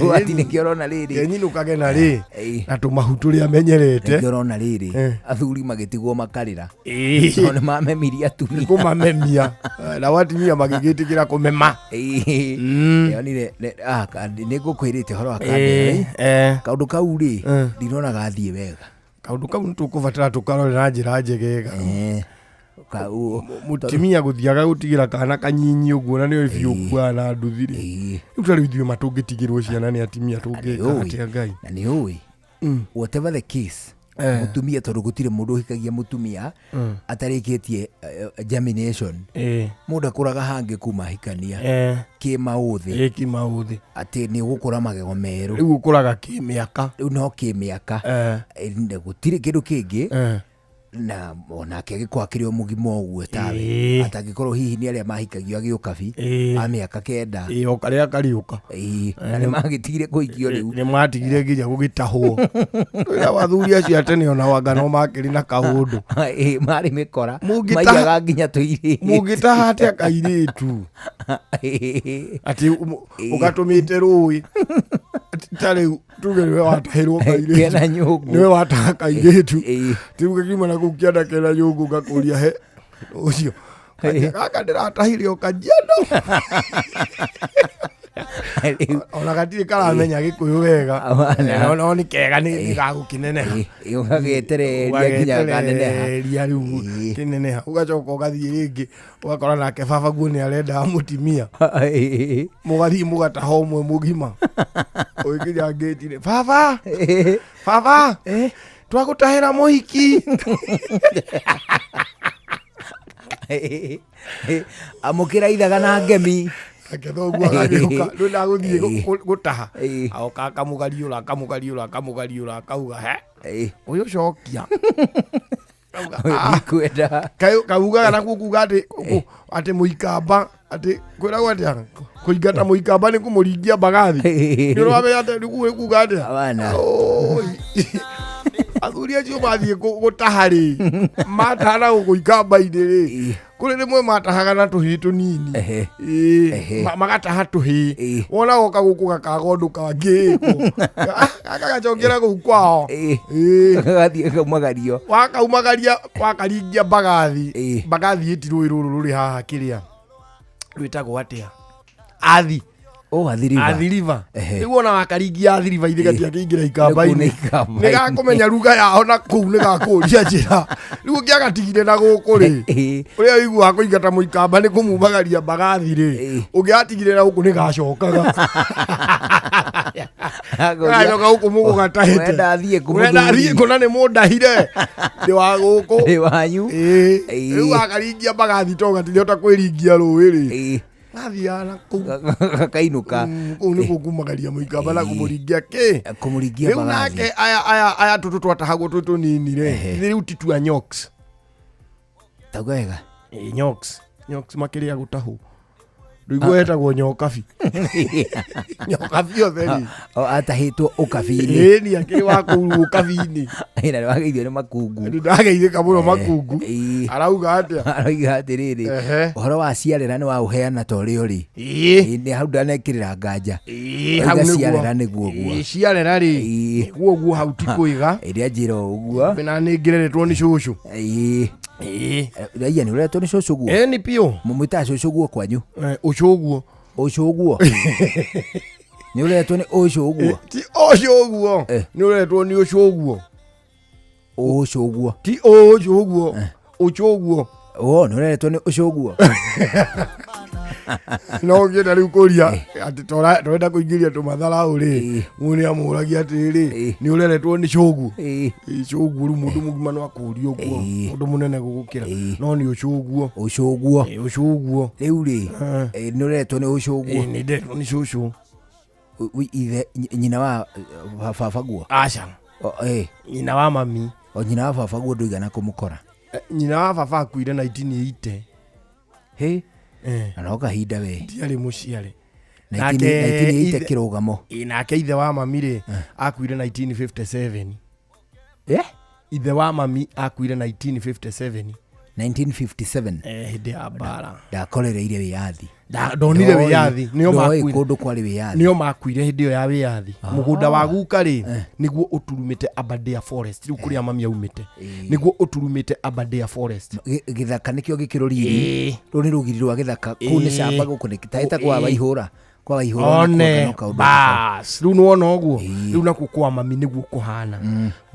Ũgwati nĩkĩo ũrona rĩrĩ. Kenyinũkage na rĩ na tũmahu tũrĩa menyerete. Nĩkĩo ũrona rĩrĩ athuri magĩtigwo makarĩra. Tondũ nĩmamemirie atumia. Kũmamemia. Nao atumia magĩgĩtĩkĩra kũmema. Yonire nĩngũkwĩrĩte ũhoro wa kandĩ. Kaũndũ kau rĩ ndinona gathiĩ wega. Kaũndũ kau nĩtũkũbatara tũkarore na njĩra njegega. Mũtumia gũthiaga gũtigĩra kana kanyinyi ũguo na nĩoĩ biũ ũkuaga na nduthi rĩ. Rĩu ta rĩu ithuĩ ma tũngĩtigĩrwo ciana nĩ atumia tũngĩka atĩa Ngai? Na nĩ ũĩ whatever the case mũtumia tondũ gũtirĩ mũndũ ũhikagia mũtumia atarĩkĩtie germination. Mũndũ akũraga hangĩ kuma ahikania kĩmaũthĩ. Kĩmaũthĩ. Atĩ nĩ ũgũkũra magego merũ. Rĩu ũkũraga kĩmĩaka. Rĩu no kĩmĩaka. Gũtirĩ kĩndũ kĩngĩ. Na onake agĩkorwo akĩrĩ o mũgima ũguo tawe. Ĩĩ. Atangĩkorwo hihi nĩ arĩa mahikagio agĩũkabi Ĩĩ. a mĩaka 9. Ĩĩ, o karĩa kariũka. Ĩĩ, na nĩ magĩtigire kũhikio rĩu. Nĩ matigire nginya gũgĩtahwo. Rĩrĩa athuri acio a tene ona wanga no makĩrĩ na kaũndũ. Ĩĩ, marĩ mĩkora. Mũngĩtaha- Maiyaga nginya tũirĩtu. Mũngĩtaha atĩa kairĩtu? Atĩ ũgatũmĩte rũĩ. Atĩ ta rĩu tuge nĩwe watahĩrwo kairĩtu. Kena nyũngũ. Nĩwe wataha kairĩtu. Rĩu gakiuma na kũu kĩanda kena nyũngũ ngakũria he ũcio. Gaka ndĩratahire o Kajiado. Ona gatirĩ karamenya gĩkũyũ wega. Wana. No nĩ kega nĩ gagũkĩneneha. Ũgagĩetereria nginya kaneneha. Ũgagetereria rĩu kĩneneha. Ũgacoka ũgathiĩ rĩngĩ ũgakora nake baba guo nĩ arenda mũtimia. Mũgathiĩ mũgataha ũmwe mũgima. Ũgĩkinya ngĩti-inĩ, baba baba twagũtahĩra mũhiki. Amũkĩra ithaga na ngemi. Nake thoguo agagĩũka rĩu ndagũthiĩ gũtaha. Agoka akamũgariũra akamũgariũra akamũgariũra akauga he ũyũ cokia. Ndikwenda. Kaugaga nakuo kuga atĩ atĩ mũikamba atĩ kwĩragwo atĩa kũingata mũikamba nĩ kũmũringia mbagathi. Nĩ ũramenya atĩ nĩ kuga atĩa? Wana. Oi. Athuri acio mathiĩ gũtaha rĩ mataha na gũkũ ikamba-inĩ rĩ kũrĩ rĩmwe matahaga na tũhĩĩ tũnini. Ĩĩ, magataha tũhĩĩ wona goka gũkũ gakaga ũndũ kangĩkwo gaka gacokera kũu kwao. Ĩĩ. Gagathiĩ kaumagario. Wakaumagaria wakaringia mbagathi. Mbagathi ĩti rũĩ rũrũ rũrĩ haha kĩrĩa rwĩtagwo atĩa? Athi. Oh, Athi River. Athi River. Ehe. Rĩu ona wakaringia Athi River ithe gatiakĩingĩra Nĩkũ ikamba-inĩ. nĩ ikamba-inĩ. Nĩ gakũmenya ruga yao na kũu nĩ gakũria njĩra. Rĩu ũngĩagatigire na gũkũ rĩ ũrĩa ũiguaga kũingata mũikamba nĩ kũmumagaria mbagathi rĩ ũngĩgatigire na gũkũ nĩ gacokaga. Gacoka gũkũ mũgũgatahĩte. Ũrenda thiĩ kũ Ũrenda mũthuri? thiĩ kũ na nĩ mũndahire. Ndĩ wa gũkũ. Ndĩ wanyu. Ĩĩ. Rĩu wakaringia mbagathi to gatirĩhota kwĩringia rũĩ rĩ. Gathiaga na kũu. Gakainũka. Kũu nĩkuo kumagaria mũikamba na kũmũringia kĩ? Kũmũringia Rĩu mbagathi. nake aya aya aya tũtũ twatahagwo twĩ tũnini rĩ nĩ rĩu ti tua nyoks. Tauga wega. Ĩĩ nyoks. Nyoks makĩrĩa gũtahwo. Ndũigua etagwo nyokabi. Nyokabi ũtheri. O atahĩtwo ũkabi-inĩ. Ĩĩ ni akĩrĩ wa kũu ũkabi-inĩ. Ĩ, na nĩwageithio nĩ makungu. Nĩ ndageithĩka mũno makungu. Arauga atĩa? Arauga atĩrĩrĩ Ehe. ũhoro wa ciarera nĩ waũheana ta ũrĩa ũrĩ. Ĩĩ. Nĩ hau ndanekĩrĩra nganja. Ĩĩ, hau Oiga nĩguo. ciarera nĩguo guo. Ĩĩ, ciarera rĩ nĩguo guo hau ti kwĩga. Ĩrĩa njĩra o ũguo. Na nĩ ngĩreretwo nĩ cũcũ. Ĩĩ. Raiya nĩ ũreretwo nĩ cũcũ guo? Ĩĩ nĩ biũ. Mũmwĩtaga cũcũ guo kwanyu? Ũcũguo. Ũcũguo? Nĩ ũreretwo nĩ ũcũguo? Ti ũcũguo. Nĩ ũreretwo nĩ ũcũguo. Ũcũguo. Ti ũcũguo. Ũcũguo. O, nĩ ũreretwo nĩ ũcũguo. No ũngĩenda rĩu kũria atĩ tũrenda kũingĩria tũmatharaũ rĩ mũndũ nĩ amũragia atĩrĩrĩ nĩ ũreretwo nĩ cũguo. Ĩĩ, cũguo rĩu mũndũ mũgima no akũrie ũguo mũndũ mũnene gũgũkĩra no nĩ ũcũguo. Ũcũguo. Ĩĩ, ũcũguo. Rĩu rĩ nĩ ũreretwo nĩ ũcũguo. Ĩĩ, nĩ nderetwo nĩ cũcũ. Ithe nyina wa baba guo? Aca. Nyina wa mami. O nyina wa baba guo ndũigana kũmũkora? Nyina wa baba akuire 1980. Hĩ? Na no kahinda we. Ndiarĩ mũciare. 1980 kĩrũgamo. Ĩĩ, nake ithe wa mami rĩ akuire 1957. Eh? Ithe wa mami akuire 1957. 1957. Hĩndĩ ya mbara. Ndakorereire wĩyathi. Ndonire wĩyathi. Nĩo Ndoĩ makuire. kũndũ kwarĩ wĩyathi. Nĩo makuire hĩndĩ ĩyo ya wĩyathi. Mũgũnda wa guka rĩ nĩguo ũturumĩte Aberdare Forest rĩu kũrĩa mami aumĩte. Nĩguo ũturumĩte Aberdare Forest. Gĩthaka nĩkĩo gĩkĩrũriri. Rũu nĩ rũgiri rwa gĩthaka. Kũu nĩ camba gũkũ nĩ ta ĩtagwo kwa Waihũra. Kwa Waihũra One nĩkuo kaũndũ bas rĩu nĩwona ũguo rĩu nakuo kwa mami nĩguo kũhana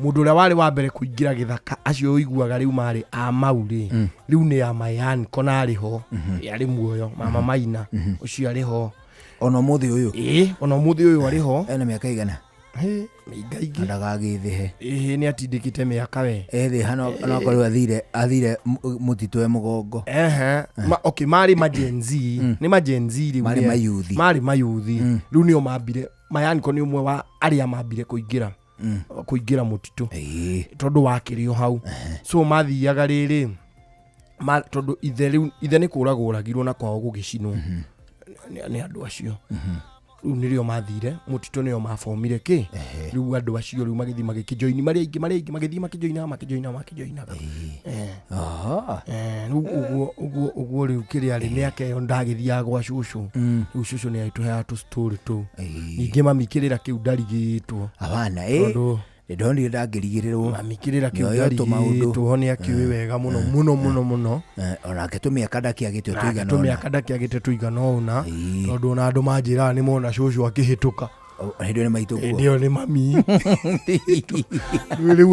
mũndũ ũrĩa warĩ wa mbere kũingĩra gĩthaka acio ũiguaga rĩu marĩ a mau rĩ rĩu nĩ a my uncle na arĩ ho arĩ muoyo mama Maina ũcio arĩ ho Ona ũmũthĩ ũyũ? Ĩĩ ona ũmũthĩ ũyũ arĩ ho. Ena mĩaka igana? Mĩingaingĩ. Ndagagĩthĩhe. Ĩhĩ nĩ atindĩkĩte mĩaka we. Ethĩha no akorwo athire mũtitũ e mũgongo. Ehe. Okay, marĩ ma Gen Z. Nĩ ma Gen Z rĩu. Marĩ mayuthi. Marĩ mayuthi. Rĩu nĩo mambire my uncle nĩ ũmwe wa arĩa mambire kũingĩra. Kũingĩra mũtitũ tondũ wakĩrĩ o hau. So mathiaga rĩrĩ tondũ ithe rĩu ithe nĩ kũragwo oragirwo na kwao gũgĩcinwo nĩ andũ acio. Rĩu nĩrĩo mathire mũtitũ nĩo mabomire kĩ rĩu andũ acio rĩu magĩthiĩ magĩkĩjoini marĩa aingĩ magĩthiĩ makĩjoinaga. Rĩu ũguo rĩu kĩrĩa rĩ mĩaka ĩyo ndagĩthiaga gwa cũcũ. Rĩu cũcũ nĩ agĩtũheaga tũ-story tũu. Ningĩ mami kĩrĩra kĩu ndarigĩtwo. Abana ĩ ndonire ndangĩrigĩrĩrwo. Mami kĩrĩra kĩu ndarigĩtwo nĩ akĩũĩ wega mũno mũno mũno mũno. Onake tũmĩaka ndakĩagĩte tũigana ũna. Tũmĩaka ndakĩagĩte tũigana ũna tondũ ona andũ manjĩraga nĩ mona cũcũ akĩhĩtũka. Hĩndĩ ĩyo nĩ maitũ kuo. Hĩndĩ ĩyo nĩ mami. Rĩu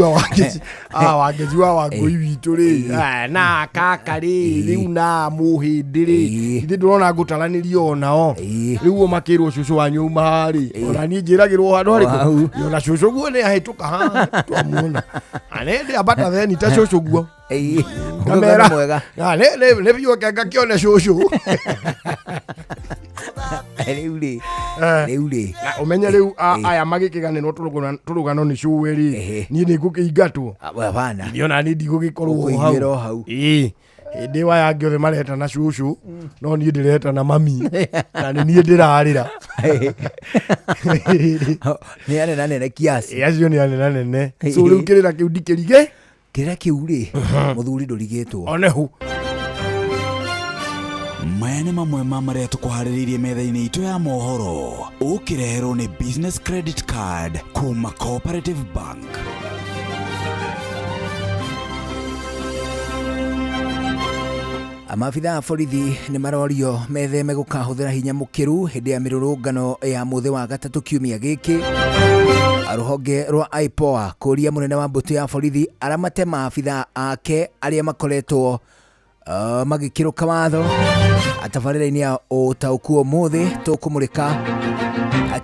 Wangeci wa Wangũi witũ rĩ na kaka rĩ rĩu na mũhĩndĩ rĩ ithe ndũrona ngũtaranĩrio onao. Rĩu o makĩrwo cũcũ wanyu auma rĩ ona niĩ njĩragĩrwo handũ harĩkũ ona cũcũ guo nĩ ahĩtũka haha twamuona. Anende ambata theni ta cũcũ guo. Ngamera mwega. Nĩ biũ ngakĩone cũcũ. Rĩu rĩ rĩu rĩ ũmenye rĩu aya magĩkĩganĩrwo tũrũgano nĩ cũwe rĩ niĩ nĩ ngũkĩingatwo. Hapana. Niĩ ona niĩ ndigũgĩkorwo hau. Ĩĩ hĩndĩ ĩyo aya angĩ othe maretana cũcũ no niĩ ndĩretana mami na nĩ niĩ ndĩrarĩra. Nĩ anene kiasi. Acio nĩ anene. So rĩu kĩrĩra kĩu ndikĩrige. Kĩrĩra kĩu rĩ mũthuri ndũrigĩtwo. Onehu. Maya nĩ mamwe ma marĩa tũkũharĩrĩirie metha-inĩ itũ ya mohoro ũkĩreherwo nĩ Business Credit Card kuma Cooperative Bank. Maabitha a borithi nĩ marorio metheme gũkahũthĩra hinya mũkĩru hĩndĩ ya mĩrũrũngano ya mũthĩ wa gatatũ kiumia gĩkĩ. Rũhonge rwa IPOA kũria mũnene wa mbũtũ ya borithi aramate maabitha ake arĩa makoretwo magĩkĩrũka watho. Atabarĩra-inĩ ya ũtaũku ũmũthĩ tũkũmũrĩka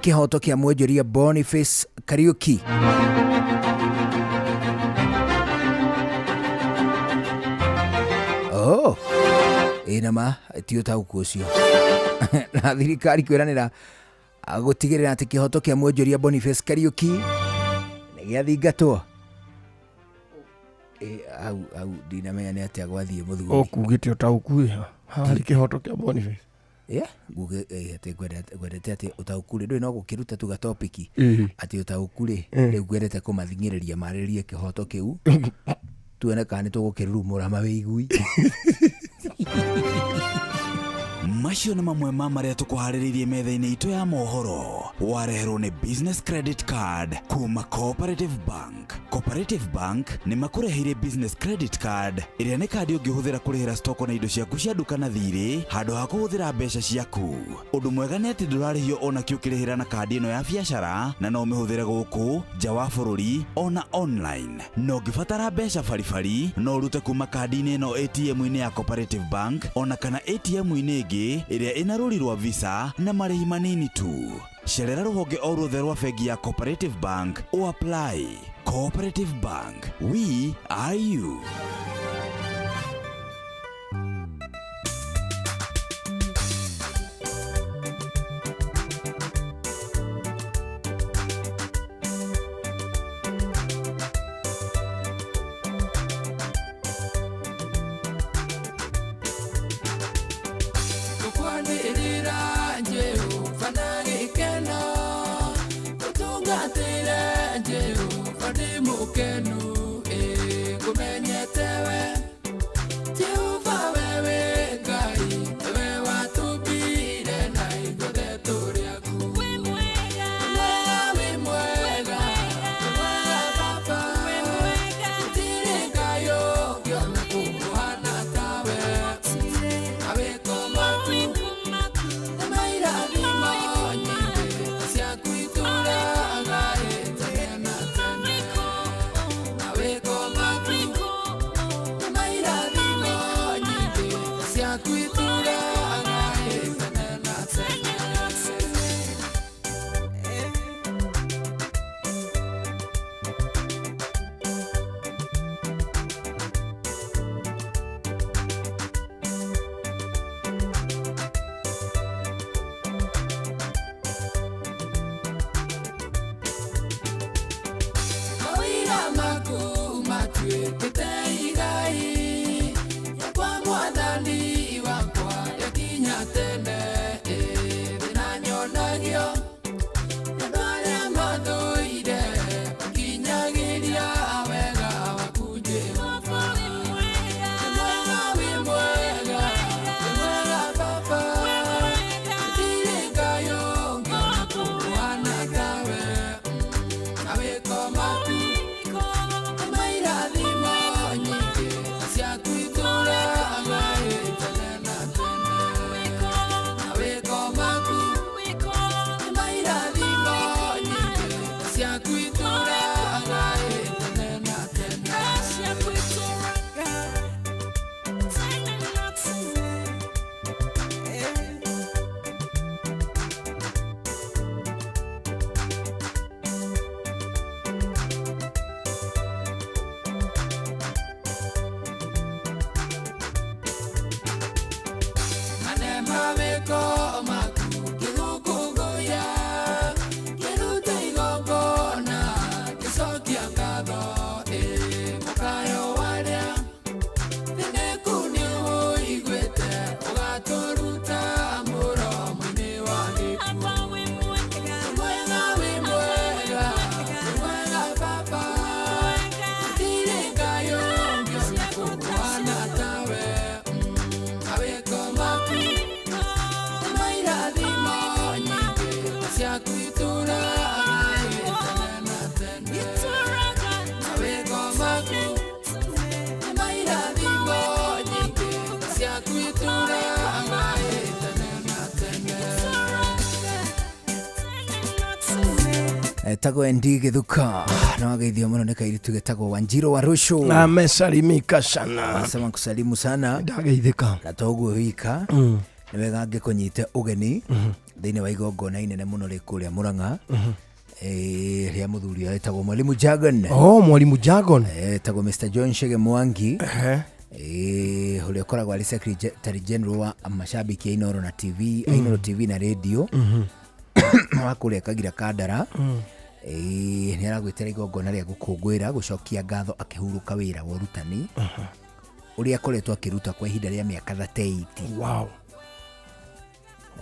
kĩhoto kĩa mwonjoria Boniface Kariuki. Oh, ĩnama ti ũtaũku ũcio. Na thirikari kwĩranĩra gũtigĩrĩra atĩ kĩhoto kĩa mwonjoria Boniface Kariuki nĩ gĩathingatwo. Au ndinamenya nĩ atĩa gwathiĩ mũthuri. Ũkugĩte ũtaũku ĩ harĩ kĩhoto kĩa Boniface. Nguge atĩ ngwendete atĩ ũtaũku rĩ ndũĩ no gũkĩruta tu gatopiki atĩ ũtaũku rĩ rĩu ngwendete kũmathing'ĩrĩria marĩrĩrie kĩhoto kĩu tuone kana nĩ tũgũkĩrurumũra mawĩigui. Macio nĩ mamwe ma marĩa tũkũharĩrĩirie metha-inĩ itũ ya mohoro wareherwo nĩ Business Credit Card kuma Cooperative Bank. Cooperative Bank nĩ makũreheire Business Credit Card ĩrĩa nĩ kandi ũngĩhũthĩra kũrĩhĩra stoko na indo ciaku cia nduka na thirĩ handũ ha kũhũthĩra mbeca ciaku. Ũndũ mwega nĩ atĩ ndũrarĩhio ona kĩ ũkĩrĩhĩra na kandi ĩno ya biacara na no ũmĩhũthĩre gũkũ nja wa bũrũri ona online. Na ũngĩbatara mbeca baribari no ũrute kuma kandi-inĩ ĩno ATM-inĩ ya Cooperative Bank ona kana ATM-inĩ ĩngĩ ĩrĩa ĩna rũri rwa Visa na marĩhi manini tu. Cerera rũhonge o ruothe rwa bengi ya Cooperative Bank o apply. Cooperative Bank, we are you. ciaku itũũraga tene na tene. Mawĩko maku ngĩgũkũngũiya, ngĩruta igongona ngĩcokia ngatho, ĩ mũkayo warĩa thĩnĩku nĩũiguĩte ũgatũruta mũromo-inĩ wa gĩkuũ. Wĩ mwega, wĩ mwega, wĩ mwega Baba, gũtirĩ Ngai ũngĩ ona kũhuana tawe. Mawĩko maku irathimo nyingĩ ciaku itũũraga tene na tene. Mawĩko maku nĩ irathimo nyingĩ ciaku itũũraga tene na tene. Etagwo ND Githuka no ageithio mũno nĩ kairitu getagwo Wanjiro wa Rushu na amesalimika sana. Nasema nkusalimu sana ndageithĩka na toguo wika nĩ wega ngĩkũnyite ũgeni thĩinĩ wa igongona inene mũno rĩ kũrĩa Murang'a, rĩa mũthuri ũrĩa wĩtagwo Mwalimu Jagon. Oh, Mwalimu Jagon. Etagwo Mr John Chege Mwangi, ũrĩa ũkoragwo arĩ Secretary General wa mashabiki a Inooro na TV, Inooro TV na radio wa kũrĩa Kagira Kandara. Nĩ aragwĩtĩra igongona rĩa gũkũngũĩra gũcokia ngatho akĩhurũka wĩra wa ũrutani ũrĩa akoretwo akĩruta kwa ihinda rĩa mĩaka 38. Wow.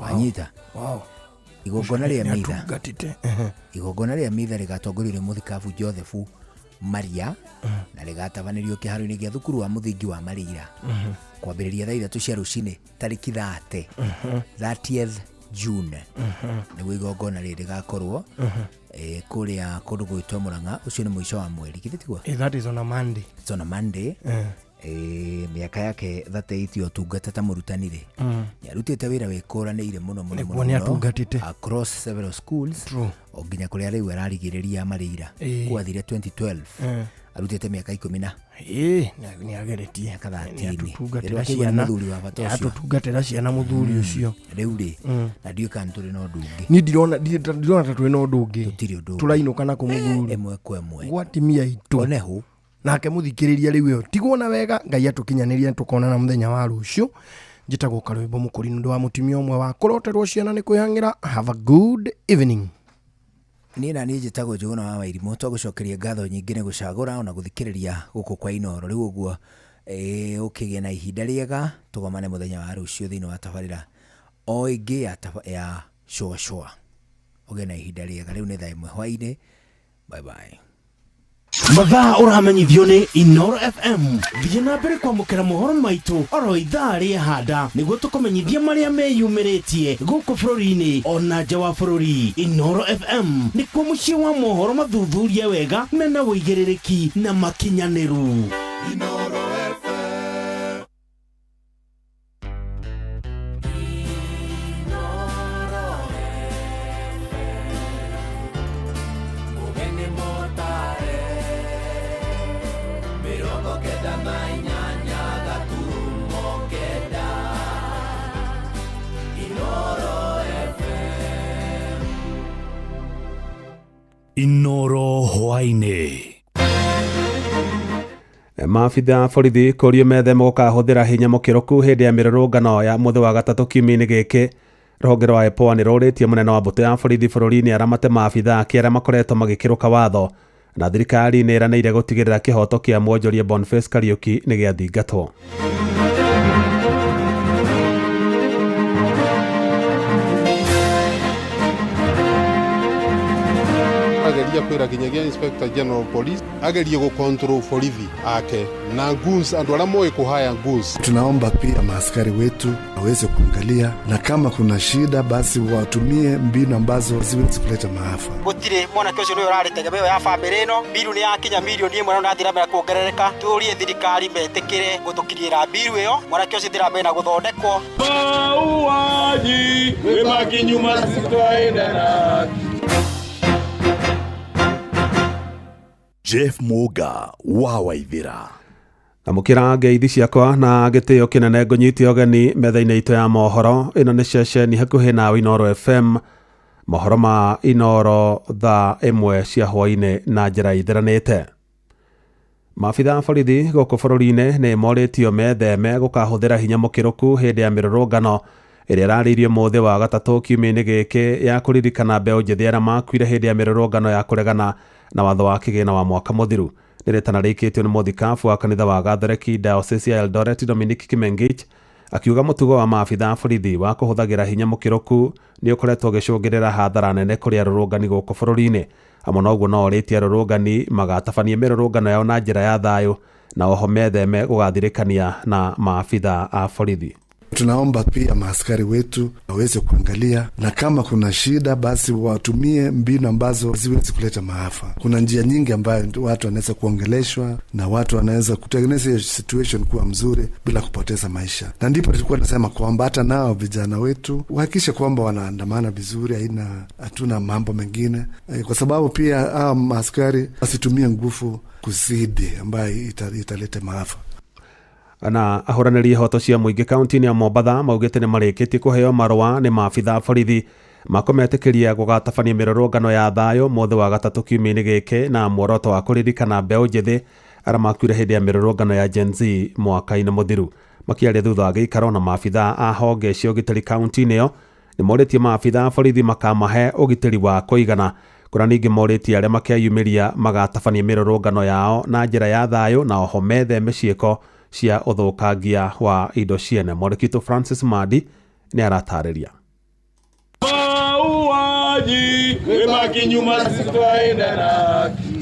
Wanyita. Wow. Igongona rĩa mitha. Nĩatungatĩte. Igongona rĩa mitha rĩgatongorio nĩ mũthikabu Joseph Maria na rĩgatabanĩrio kĩharo-inĩ gĩa thukuru wa mũthingi wa Marira kwambĩrĩria thaa 3 cia rũcinĩ tarĩki 30 30th June nĩguo igongona rĩrĩ rĩgakorwo kũrĩa kũndũ gwĩtwo Murang'a. Ũcio nĩ mũico wa mweri, githĩ tiguo? That is on a Monday. It's on a Monday. Mĩaka yake 38 ya ũtungata ta mũrutani rĩ, nĩarutĩte wĩra wĩkũranĩire mũno mũno Nĩguo nĩatungatĩte across several schools o nginya kũrĩa rĩu ararigĩrĩria Marĩira kwathire 2012 arutĩte mĩaka 10 na nĩageretie mĩaka 13. Nĩatũtungatĩra ciana, mũthuri wa bata ũcio nĩatũtungatĩra ciana mũthuri ũcio rĩu rĩ, na ndiũĩ kana tũrĩ na ũndũ ũngĩ. Niĩ ndirona ta twĩ na ũndũ ũngĩ, tũtirĩ ũndũ ũngĩ, tũrainũka na kũ mũthuri ĩmwe kwa ĩmwe gwatimia itũ onehu nake muthikiriria riu ĩyo tigwo na wega Ngai atũkinyanĩrie tũkonana mũthenya wa rũciũ. Njĩtagwo Karwĩmbo Mũkũri nĩ ũndũ wa mũtumia ũmwe wa kũroterwo ciana nĩ kwĩhang'ĩra. Have a good evening. Niĩ na niĩ njĩtagwo Njũgũna wa Wairimũ, twagũcokeria ngatho nyingĩ nĩ gũcagũra ona gũthikĩrĩria gũkũ kwa Inooro. Rĩu ũguo ũkĩgĩe na ihinda rĩega, tũgomane mũthenya wa rũciũ thĩinĩ wa tabarĩra o ĩngĩ ya Shũa Shũa. Ũgĩe na ihinda rĩega. Rĩu nĩ thaa 1 hwaĩ-inĩ. Bye bye. Mathaa ũramenyithio nĩ Inooro FM. Thiĩ na mbere kwamũkĩra mohoro maitũ oro ithaa rĩa handa nĩguo tũkũmenyithia marĩa meyumĩrĩtie gũkũ bũrũri-inĩ ona nja wa bũrũri. Inooro FM nĩkuo mũciĩ wa mohoro mathuthurie wega mena ũigĩrĩrĩki na makinyanĩru. Inooro FM. Mũgeni mũtare 98.9 Inooro FM. Inooro hwaĩ-inĩ. Maabitha borithi kũrio methema gũkahũthĩra hinya mũkĩrũku hĩndĩ ya mĩrũrũngano ya mũthĩ wa gatatũ kiumia-inĩ gĩkĩ. Rũhonge rwa EPOA nĩ rũrĩtie mũnene wa mbũtũ ya borithi bũrũri-inĩ aramate maabitha ake arĩa makoretwo magĩkĩrũka watho, na thirikari nĩ ĩranĩire gũtigĩrĩra kĩhoto kĩa mwonjoria Boniface Kariuki nĩ gĩathingatwo. Ageria kwira kinyagia Inspector General of Police agerie gu control borithi ake na goons, andu aria moĩ kuhaya goons. Tunaomba pia maaskari wetu waweze kuangalia, na kama kuna shida basi watumie mbinu ambazo ziwezi kuleta maafa. Gutire mwanake ucio niwe urari tegemeo ya family ino biru ni yakinya milioni 1 na ndathira mbere kuongerereka. Tuurie thirikari metikire gutukiriira biru iyo mwanake ucio thira mbere na guthondekwo. Mauaji wema kinyuma sitwaendana. Jeff Muga wa Waithira. Amũkĩra ngeithi ciakwa na gĩtĩo kĩnene ngũnyite ũgeni metha-inĩ itũ ya mohoro. Ĩno nĩ ceceni hakuhĩ na Inooro FM. Mohoro ma Inooro thaa 1 cia hwaĩ-inĩ na njĩra ithiranĩte. Maabitha a borithi gũkũ bũrũri-inĩ nĩ morĩtio metheme gũkahũthĩra hinya mũkĩrũku hĩndĩ ya mĩrũrũngano ĩrĩa ĩrarĩirio mũthĩ wa gatatũ kiumia-inĩ gĩkĩ ya kũririkana mbeũ njĩthĩ arĩa makuire hĩndĩ ya mĩrũrũngano ya kũregana na watho wa kĩgĩna wa mwaka mũthiru. Nĩ rĩtana rĩikĩtio nĩ mũthikabu wa kanitha wa Gatholeki Diocese ya Eldoret Dominic Kimengich akiuga mũtugo wa maabitha a borithi wa kũhũthagĩra hinya mũkĩrũku nĩ ũkoretwo ũgĩcũngĩrĩra hathara nene kũrĩ arũrũngani gũkũ bũrũri-inĩ. Hamwe na ũguo no orĩtie arũrũngani magatabania mĩrũrũngano yao na njĩra ya thayũ na oho metheme gũgathirĩkania na maabitha a borithi. Tunaomba pia maaskari wetu waweze kuangalia, na kama kuna shida basi watumie mbinu ambazo ziwezi kuleta maafa. Kuna njia nyingi ambayo watu wanaweza kuongeleshwa na watu wanaweza kutengeneza hiyo situation kuwa mzuri bila kupoteza maisha. Na ndipo tulikuwa tunasema kwamba hata nao vijana wetu wahakikishe kwamba wanaandamana vizuri, hatuna mambo mengine, kwa sababu pia hao maaskari wasitumie nguvu kuzidi ambayo italeta maafa. Na ahũranĩri ihoto cia mũingĩ kaunti-inĩ ya Mombatha maugĩte nĩ marĩkĩtie kũheo marũa nĩ maabitha a borithi makũmetĩkĩria gũgatabania mĩrũrũngano ya thayũ mũthĩ wa gatatũ kiumia-inĩ gĩkĩ na muoroto wa kũririkana mbeũ njĩthĩ arĩa makuire hĩndĩ ya mĩrũrũngano ya Gen Z mwaka-inĩ mũthiru. Makĩaria thutha wa gĩikaro na maabitha a honge cia ũgitĩri kaunti-inĩ ĩyo nĩ morĩtie maabitha a borithi makamahe ũgitĩri wa kũigana. Kũrĩa ningĩ morĩtie arĩa makeyumĩria magatabania mĩrũrũngano yao na njĩra ya thayũ na oho metheme ciĩko cia ũthũkangia wa indo ciene. Mwandĩki Francis Madi nĩ aratarĩria.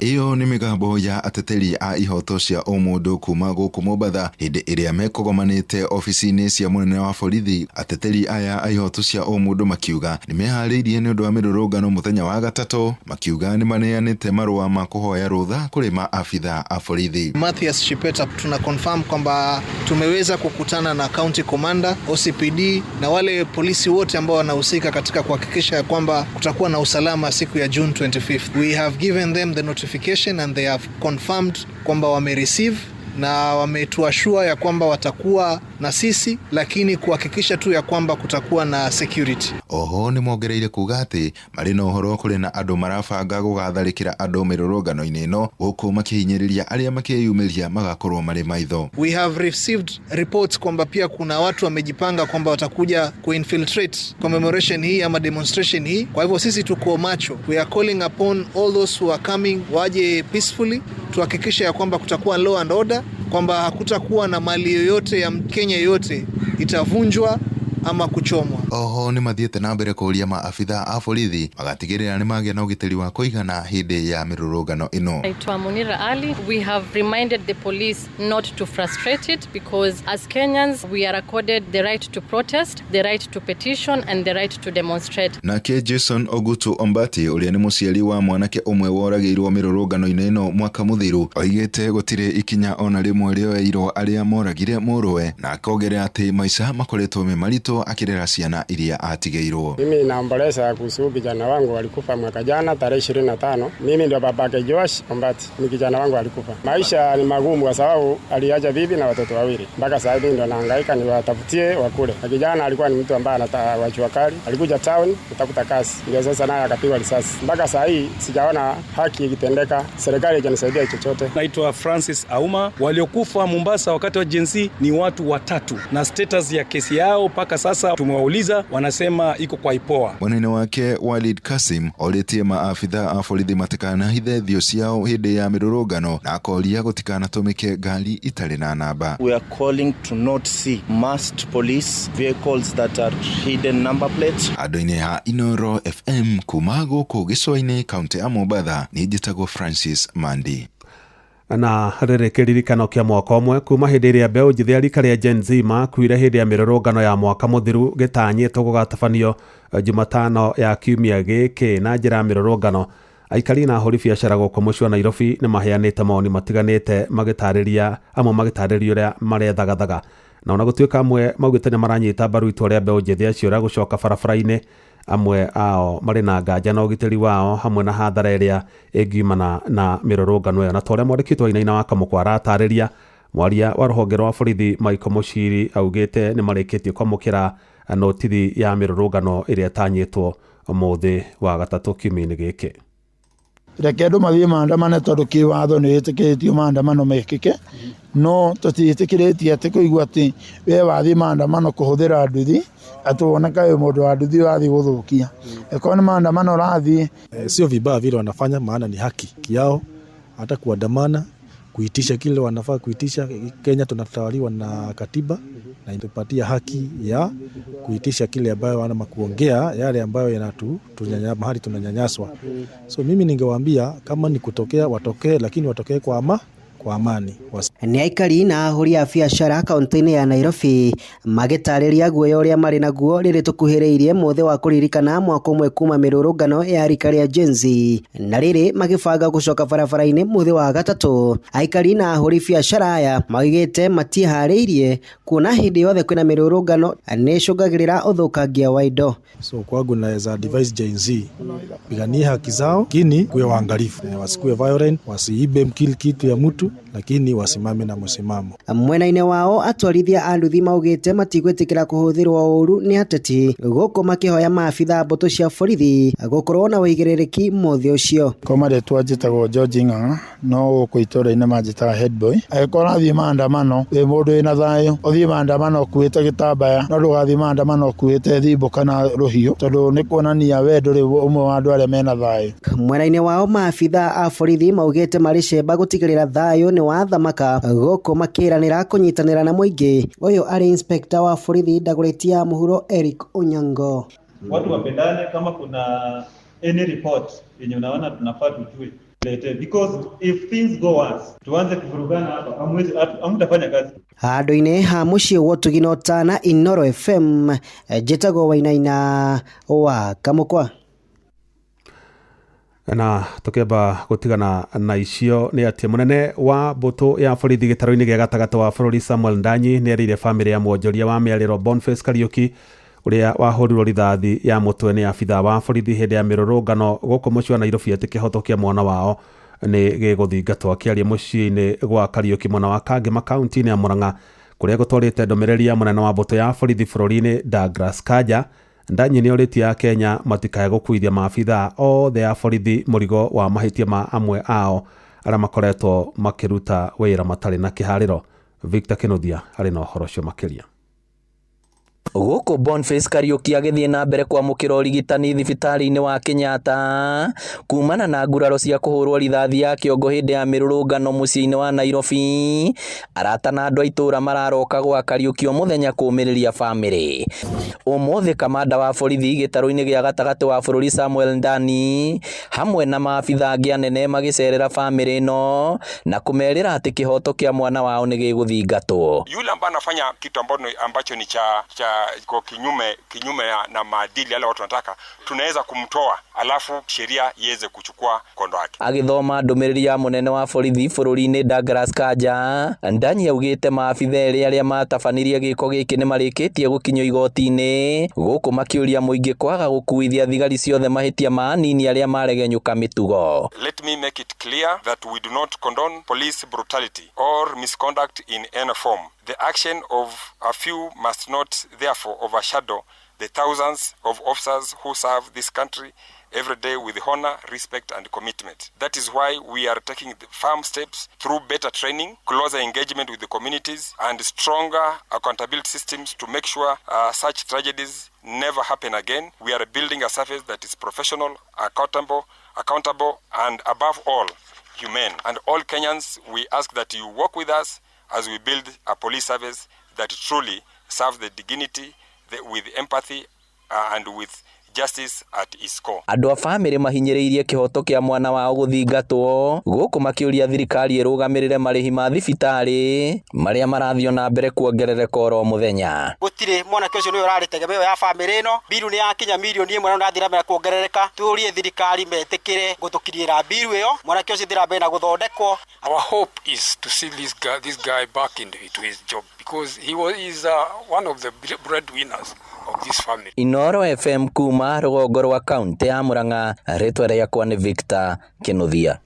Iyo nĩ mĩgambo ya ateteri a ihoto cia ũmũndũ kuma gũkũ Mombatha hĩndĩ ĩrĩa mekũgomanĩte ofici-inĩ cia mũnene wa borithi. Ateteri aya a ihoto cia ũmũndũ makiuga nĩ meharĩirie nĩ ũndũ wa mĩrũrũngano mũthenya wa gatatũ, makiuga nĩ maneanĩte marũa ma kũhoya rũtha kũrĩ maabitha a borithi. Mathias Shipeta, tuna confirm kwamba tumeweza kukutana na county commander, OCPD na wale polisi wote ambao wanahusika katika kuhakikisha kwamba kutakuwa na usalama siku ya June 25th. We have given them the notification and they have confirmed kwamba wame receive na wametuashua ya kwamba watakuwa na sisi, lakini kuhakikisha tu ya kwamba kutakuwa na security. Oho nĩ mongereire kuga atĩ marĩ na ũhoro kũrĩ na andũ marabanga gũgatharĩkĩra andũ mĩrũrũngano-inĩ ĩno gũkũ makĩhinyĩrĩria arĩa makĩyumĩria magakorwo marĩ maitho. We have received reports kwamba pia kuna watu wamejipanga kwamba watakuja kuinfiltrate commemoration hii ama demonstration hii. Kwa hivyo sisi tuko macho. We are calling upon all those who are coming waje peacefully, tuhakikishe ya kwamba kutakuwa law and order, kwamba hakutakuwa na mali yoyote ya Mkenya yoyote itavunjwa ama kuchomwa. Oho nĩ mathiĩte na mbere kũũria maabitha a borithi magatigĩrĩra nĩ magĩa na ũgitĩri wa kũigana hĩndĩ ya mĩrũrũngano ĩno. Naitwa Munira Ali. We have reminded the police not to frustrate it because as Kenyans we are accorded the right to protest, the right to petition and the right to demonstrate. Nake Jason Ogutu Ombati ũrĩa nĩ mũciari wa mwanake ũmwe woragĩirwo mĩrũrũngano-inĩ ĩno mwaka mũthiru oigĩte gũtirĩ ikinya ona rĩmwe rĩoeirwo arĩa moragire mũrũwe, na akongerera atĩ maica makoretwo me maritũ akirera ciana iria atigĩirwo. Mimi naomboleza kuhusu kijana wangu alikufa mwaka jana tarehe 25. Mimi ndio babake Josh Ombati, ni kijana wangu alikufa. Maisha ni magumu kwa sababu aliacha bibi na watoto wawili. Mpaka sasa hivi ndio nahangaika niwatafutie wakule. Na kijana alikuwa ni mtu ambaye anataka jua kali. Alikuja town kutafuta kazi. Ndio sasa naye akapigwa risasi. Mpaka sasa hii sijaona haki ikitendeka. Serikali haijanisaidia chochote. Naitwa Francis Auma. Waliokufa Mombasa wakati wa Gen Z ni watu watatu, na status ya kesi yao mpaka sasa tumewauliza wanasema iko kwa IPOA. Mwanene wake Walid Kasim orĩtie maabitha a borithi matikanahithe thio ciao hĩndĩ ya mĩrũrũngano na akoria gũtikanatũmĩke ngari itarĩ na namba. We are calling to not see masked police vehicles that are hidden number plates. Andũ-inĩ a Inooro FM kuma gũkũ gĩcũa-inĩ kaunti ya Mombatha, nĩ njĩtagwo Francis Mandi. Na rĩrĩ kĩririkano kĩa mwaka ũmwe kuma hĩndĩ ĩrĩa mbeũ njĩthĩ a rika rĩa Gen Z makuire hĩndĩ ya mĩrũrũngano ya mwaka mũthiru gĩtanyĩtwo gũgatabanio Jumatano ya kiumia gĩkĩ na njĩra ya mĩrũrũngano. Aikari na ahũri biacara gũkũ mũciĩ wa Nairobi nĩ maheanĩte mawoni matiganĩte magĩtarĩria amwe magĩtarĩria ũrĩa marethagathaga, na ona gũtuĩka amwe maugĩte nĩ maranyita mbaru itua rĩa mbeũ njĩthĩ acio rĩa gũcoka barabara-inĩ, Amwe ao marĩ na nganja na ũgitĩri wao hamwe na hathara ĩrĩa ĩngiumana na mĩrũrũngano ĩyo. Na ta ũrĩa mwandĩki witũ Wainaina wa Kamũkwa aratarĩria, mwaria wa rũhonge rwa borithi Michael Muchiri augĩte nĩ marĩkĩtie kwamũkĩra notithi ya mĩrũrũngano ĩrĩa ĩtanyĩtwo ũmũthĩ wa gatatũ kiumia-inĩ gĩkĩ. Reke andũ mathiĩ maandamane tondũ kĩwatho nĩ wĩtĩkĩrĩtio maandamano mekĩke, no tũtiĩtĩkĩrĩtie atĩ kũigua atĩ we wathiĩ maandamano kũhũthĩra nduthi atĩ woneka wĩ mũndũ wa nduthi ũrathiĩ gũthũkia. Ĩkorwo nĩ maandamano ũrathiĩ. Sio vibaya vile wanafanya, maana ni haki yao hata kuandamana, kuitisha kile wanafaa kuitisha. Kenya tunatawaliwa na katiba na inatupatia haki ya kuitisha kile ambayo ama kuongea yale ambayo mahali tunanyanyaswa. So mimi ningewaambia kama ni kutokea watokee, lakini watokee kwa amani. Nĩ aikari na ahũri a biacara kaunti-inĩ ya Nairobi magĩtarĩria guoya ũrĩa marĩ naguo rĩrĩ tũkuhĩrĩirie mũthĩ wa kũririkana mwaka ũmwe kuma mĩrũrũngano ya rika rĩa Gen Z, na rĩrĩ magĩbanga gũcoka barabara-inĩ mũthĩ wa gatatũ. Aikari na ahũri biacara aya maugĩte matiĩharĩirie kuona hĩndĩ yothe kwĩna mĩrũrũngano nĩ ĩcũngagĩrĩra ũthũkangia wa indo. So kwangu naweza advise Gen Z piganie haki zao, lakini kuwe waangalifu, wasikuwe violent, wasiibe kitu ya mtu, lakini wasimame na msimamo. Mwena-inĩ wao atwarithia a nduthi maugĩte matigwĩtĩkĩra kũhũthĩrwo ũru nĩ ateti, gũkũ makĩhoya maabitha mbũtũ cia borithi gũkorwo na ũigĩrĩrĩki mũthĩ ũcio. Kwa marĩtwa njĩtagwo George Ng'ang'a, no gũkũ itũũra-inĩ manjĩtaga head boy. Angĩkorwo ũrathiĩ maandamano wĩ mũndũ wĩna thayũ, ũthiĩ maandamano ũkuĩte gĩtambaya, no ndũgathiĩ maandamano ũkuĩte thimbo kana rũhiũ, tondũ nĩ kuonania we ndũrĩ ũmwe wa andũ arĩa mena thayũ. Mwena-inĩ wao maabitha a borithi maugĩte marĩ cemba gũtigĩrĩra thayũ nĩ wathamaka, gũkũ makĩranĩra kũnyitanĩra na mũingĩ. Ũyũ arĩ inspector wa borithi Dagoretti ya mũhuro Eric Onyango. Watu wapendane, kama kuna any report yenye unaona tunafaa tujue lete, because if things go worse tuanze kuvurugana hapa, hamtafanya kazi. Handũ-inĩ ha mũciĩ wa ũtugi na ũtana, Inooro FM, njĩtagwo Wainaina wa Kamũkwa. Na tukiamba gutigana na icio ni ati munene wa mbutu ya borithi gĩtarũ-inĩ gĩa gatagatĩ wa bũrũri Samuel Ndanyi nĩ erĩire bamĩrĩ ya mwonjoria wa mĩarĩro Boniface Kariuki ũrĩa wahũrirwo rithathi ya mũtwe nĩ abithaa wa borithi hĩndĩ ya mĩrũrũngano gũkũ mũciĩ wa Nairobi atĩ kĩhoto kĩa mwana wao nĩ gĩgũthingatwo. Akĩaria mũciĩ-inĩ gwa Kariuki mwena wa Kangema kaunti-inĩ ya Murang'a kũrĩa gũtwarĩte ndũmĩrĩri ya mũnene wa mbũtũ ya borithi bũrũri-inĩ Douglas Kanja, Ndanyi nĩ orĩtie Akenya matikae gũkuithia maabithaa othe a borithi mũrigo wa mahĩtia ma amwe ao arĩa makoretwo makĩruta wĩra matarĩ na kĩharĩro. Victor Kinuthia arĩ na ũhoro ũcio makĩria. Gũkũ Boniface Kariuki agĩthiĩ na mbere kwamũkĩra ũrigitani thibitarĩ-inĩ wa Kenyatta kumana na nguraro cia kũhũrwo rithathi ya kĩongo hĩndĩ ya mĩrũrũngano mũciĩ-inĩ wa Nairobi. Arata na andũ a itũũra mararoka gwa Kariuki o mũthenya kũũmĩrĩria bamĩrĩ. Ũmũthĩ kamanda wa borithi gĩtarũ-inĩ gĩa gatagatĩ wa bũrũri Samuel Ndani hamwe na maabitha angĩ anene magĩcerera bamĩrĩ ĩno na kũmerĩra atĩ kĩhoto kĩa mwana wao nĩ gĩgũthingatwo. Yule ambaye anafanya kitu ambacho ni cha kwa kinyume na maadili yale watu wanataka, tunaweza kumtoa alafu sheria iweze kuchukua kondo wake. Agithoma ndũmĩrĩri ya mũnene wa borithi bũrũri-inĩ Douglas Kanja, Ndanyi augĩte maabitha erĩ arĩa matabanirie gĩko gĩkĩ nĩmarĩkĩtie gũkinyio igoti-inĩ, gũkũ makĩũria mũingĩ kwaga gũkuithia thigari ciothe mahĩtia ma anini arĩa maregenyũka mĩtugo. Let me make it clear that we do not condone police brutality or misconduct in any form. The action of a few must not therefore overshadow the thousands of officers who serve this country every day with honor, respect and commitment. That is why we are taking the firm steps through better training, closer engagement with the communities and stronger accountability systems to make sure such tragedies never happen again. We are building a service that is professional, accountable and above all, humane. And all Kenyans, we ask that you work with us as we build a police service that truly serves the dignity, with empathy and with justice at its core. Andũ a bamĩrĩ mahinyĩrĩirie kĩhoto kĩa mwana wao gũthingatwo, gũkũ makĩũria thirikari ĩrũgamĩrĩre marĩhi ma thibitarĩ marĩa marathiĩ na mbere kuongerereka oro mũthenya. Gũtirĩ mwanake ũcio nĩwe ũrarĩ tegemeo ya bamĩrĩ ĩno. Mbiru nĩ yakinya mirioni 1 na ũrathiĩ na mbere kuongerereka. Tũrie thirikari metĩkĩre gũtũkinyĩra mbiru ĩyo, mwanake ũcio thiĩ na mbere na gũthondekwo. Our hope is to see this guy back into his job, because he is one of the breadwinners of this family. Inoro FM kuma rũgongo rwa kaunti ya Murang'a, rĩtwa rĩakwa nĩ Victor Kinuthia.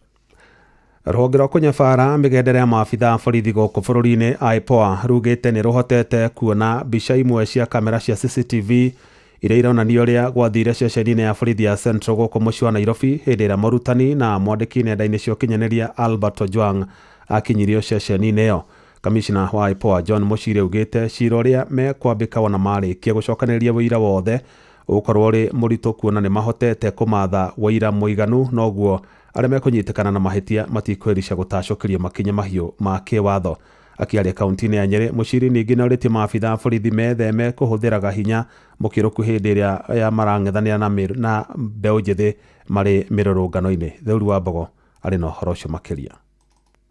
Rũhonge rwa kũnyabara mĩgendere ya maabitha a borithi gũkũ bũrũri-inĩ IPOA rugĩte nĩ rũhotete kuona mbica imwe cia kamera cia CCTV iria ironania ũrĩa gwathire ceceni-inĩ ya borithi ya Central gũkũ mũciĩ wa Nairobi hĩndĩ ĩrĩa mũrutani na mwandĩki nenda-inĩ cia ũkinyanĩria Albert Ojwang akinyirio ceceni-inĩ ĩyo. Kamishna wa IPOA John Muchiri augĩte cira ũrĩa mekwambĩka wona marĩkia gũcokanĩrĩria ũira wothe ũgũkorwo ũrĩ mũritũ kuona nĩ mahotete kũmatha ũira mũiganu noguo arĩa mekũnyitĩkana na mahĩtia matikwĩrica gũtacũkĩrio makinya mahiũ ma kĩwatho. Akĩaria kaunti-inĩ ya Nyĩrĩ, Muchiri ningĩ nĩorĩtie maabitha a borithi metheme kũhũthĩraga hinya mũkĩrũku hĩndĩ ĩrĩa ya marang'ethanĩra na mbeũ njĩthĩ marĩ mĩrũrũngano-inĩ. Theuri wa Mbogo arĩ na ũhoro ũcio makĩria.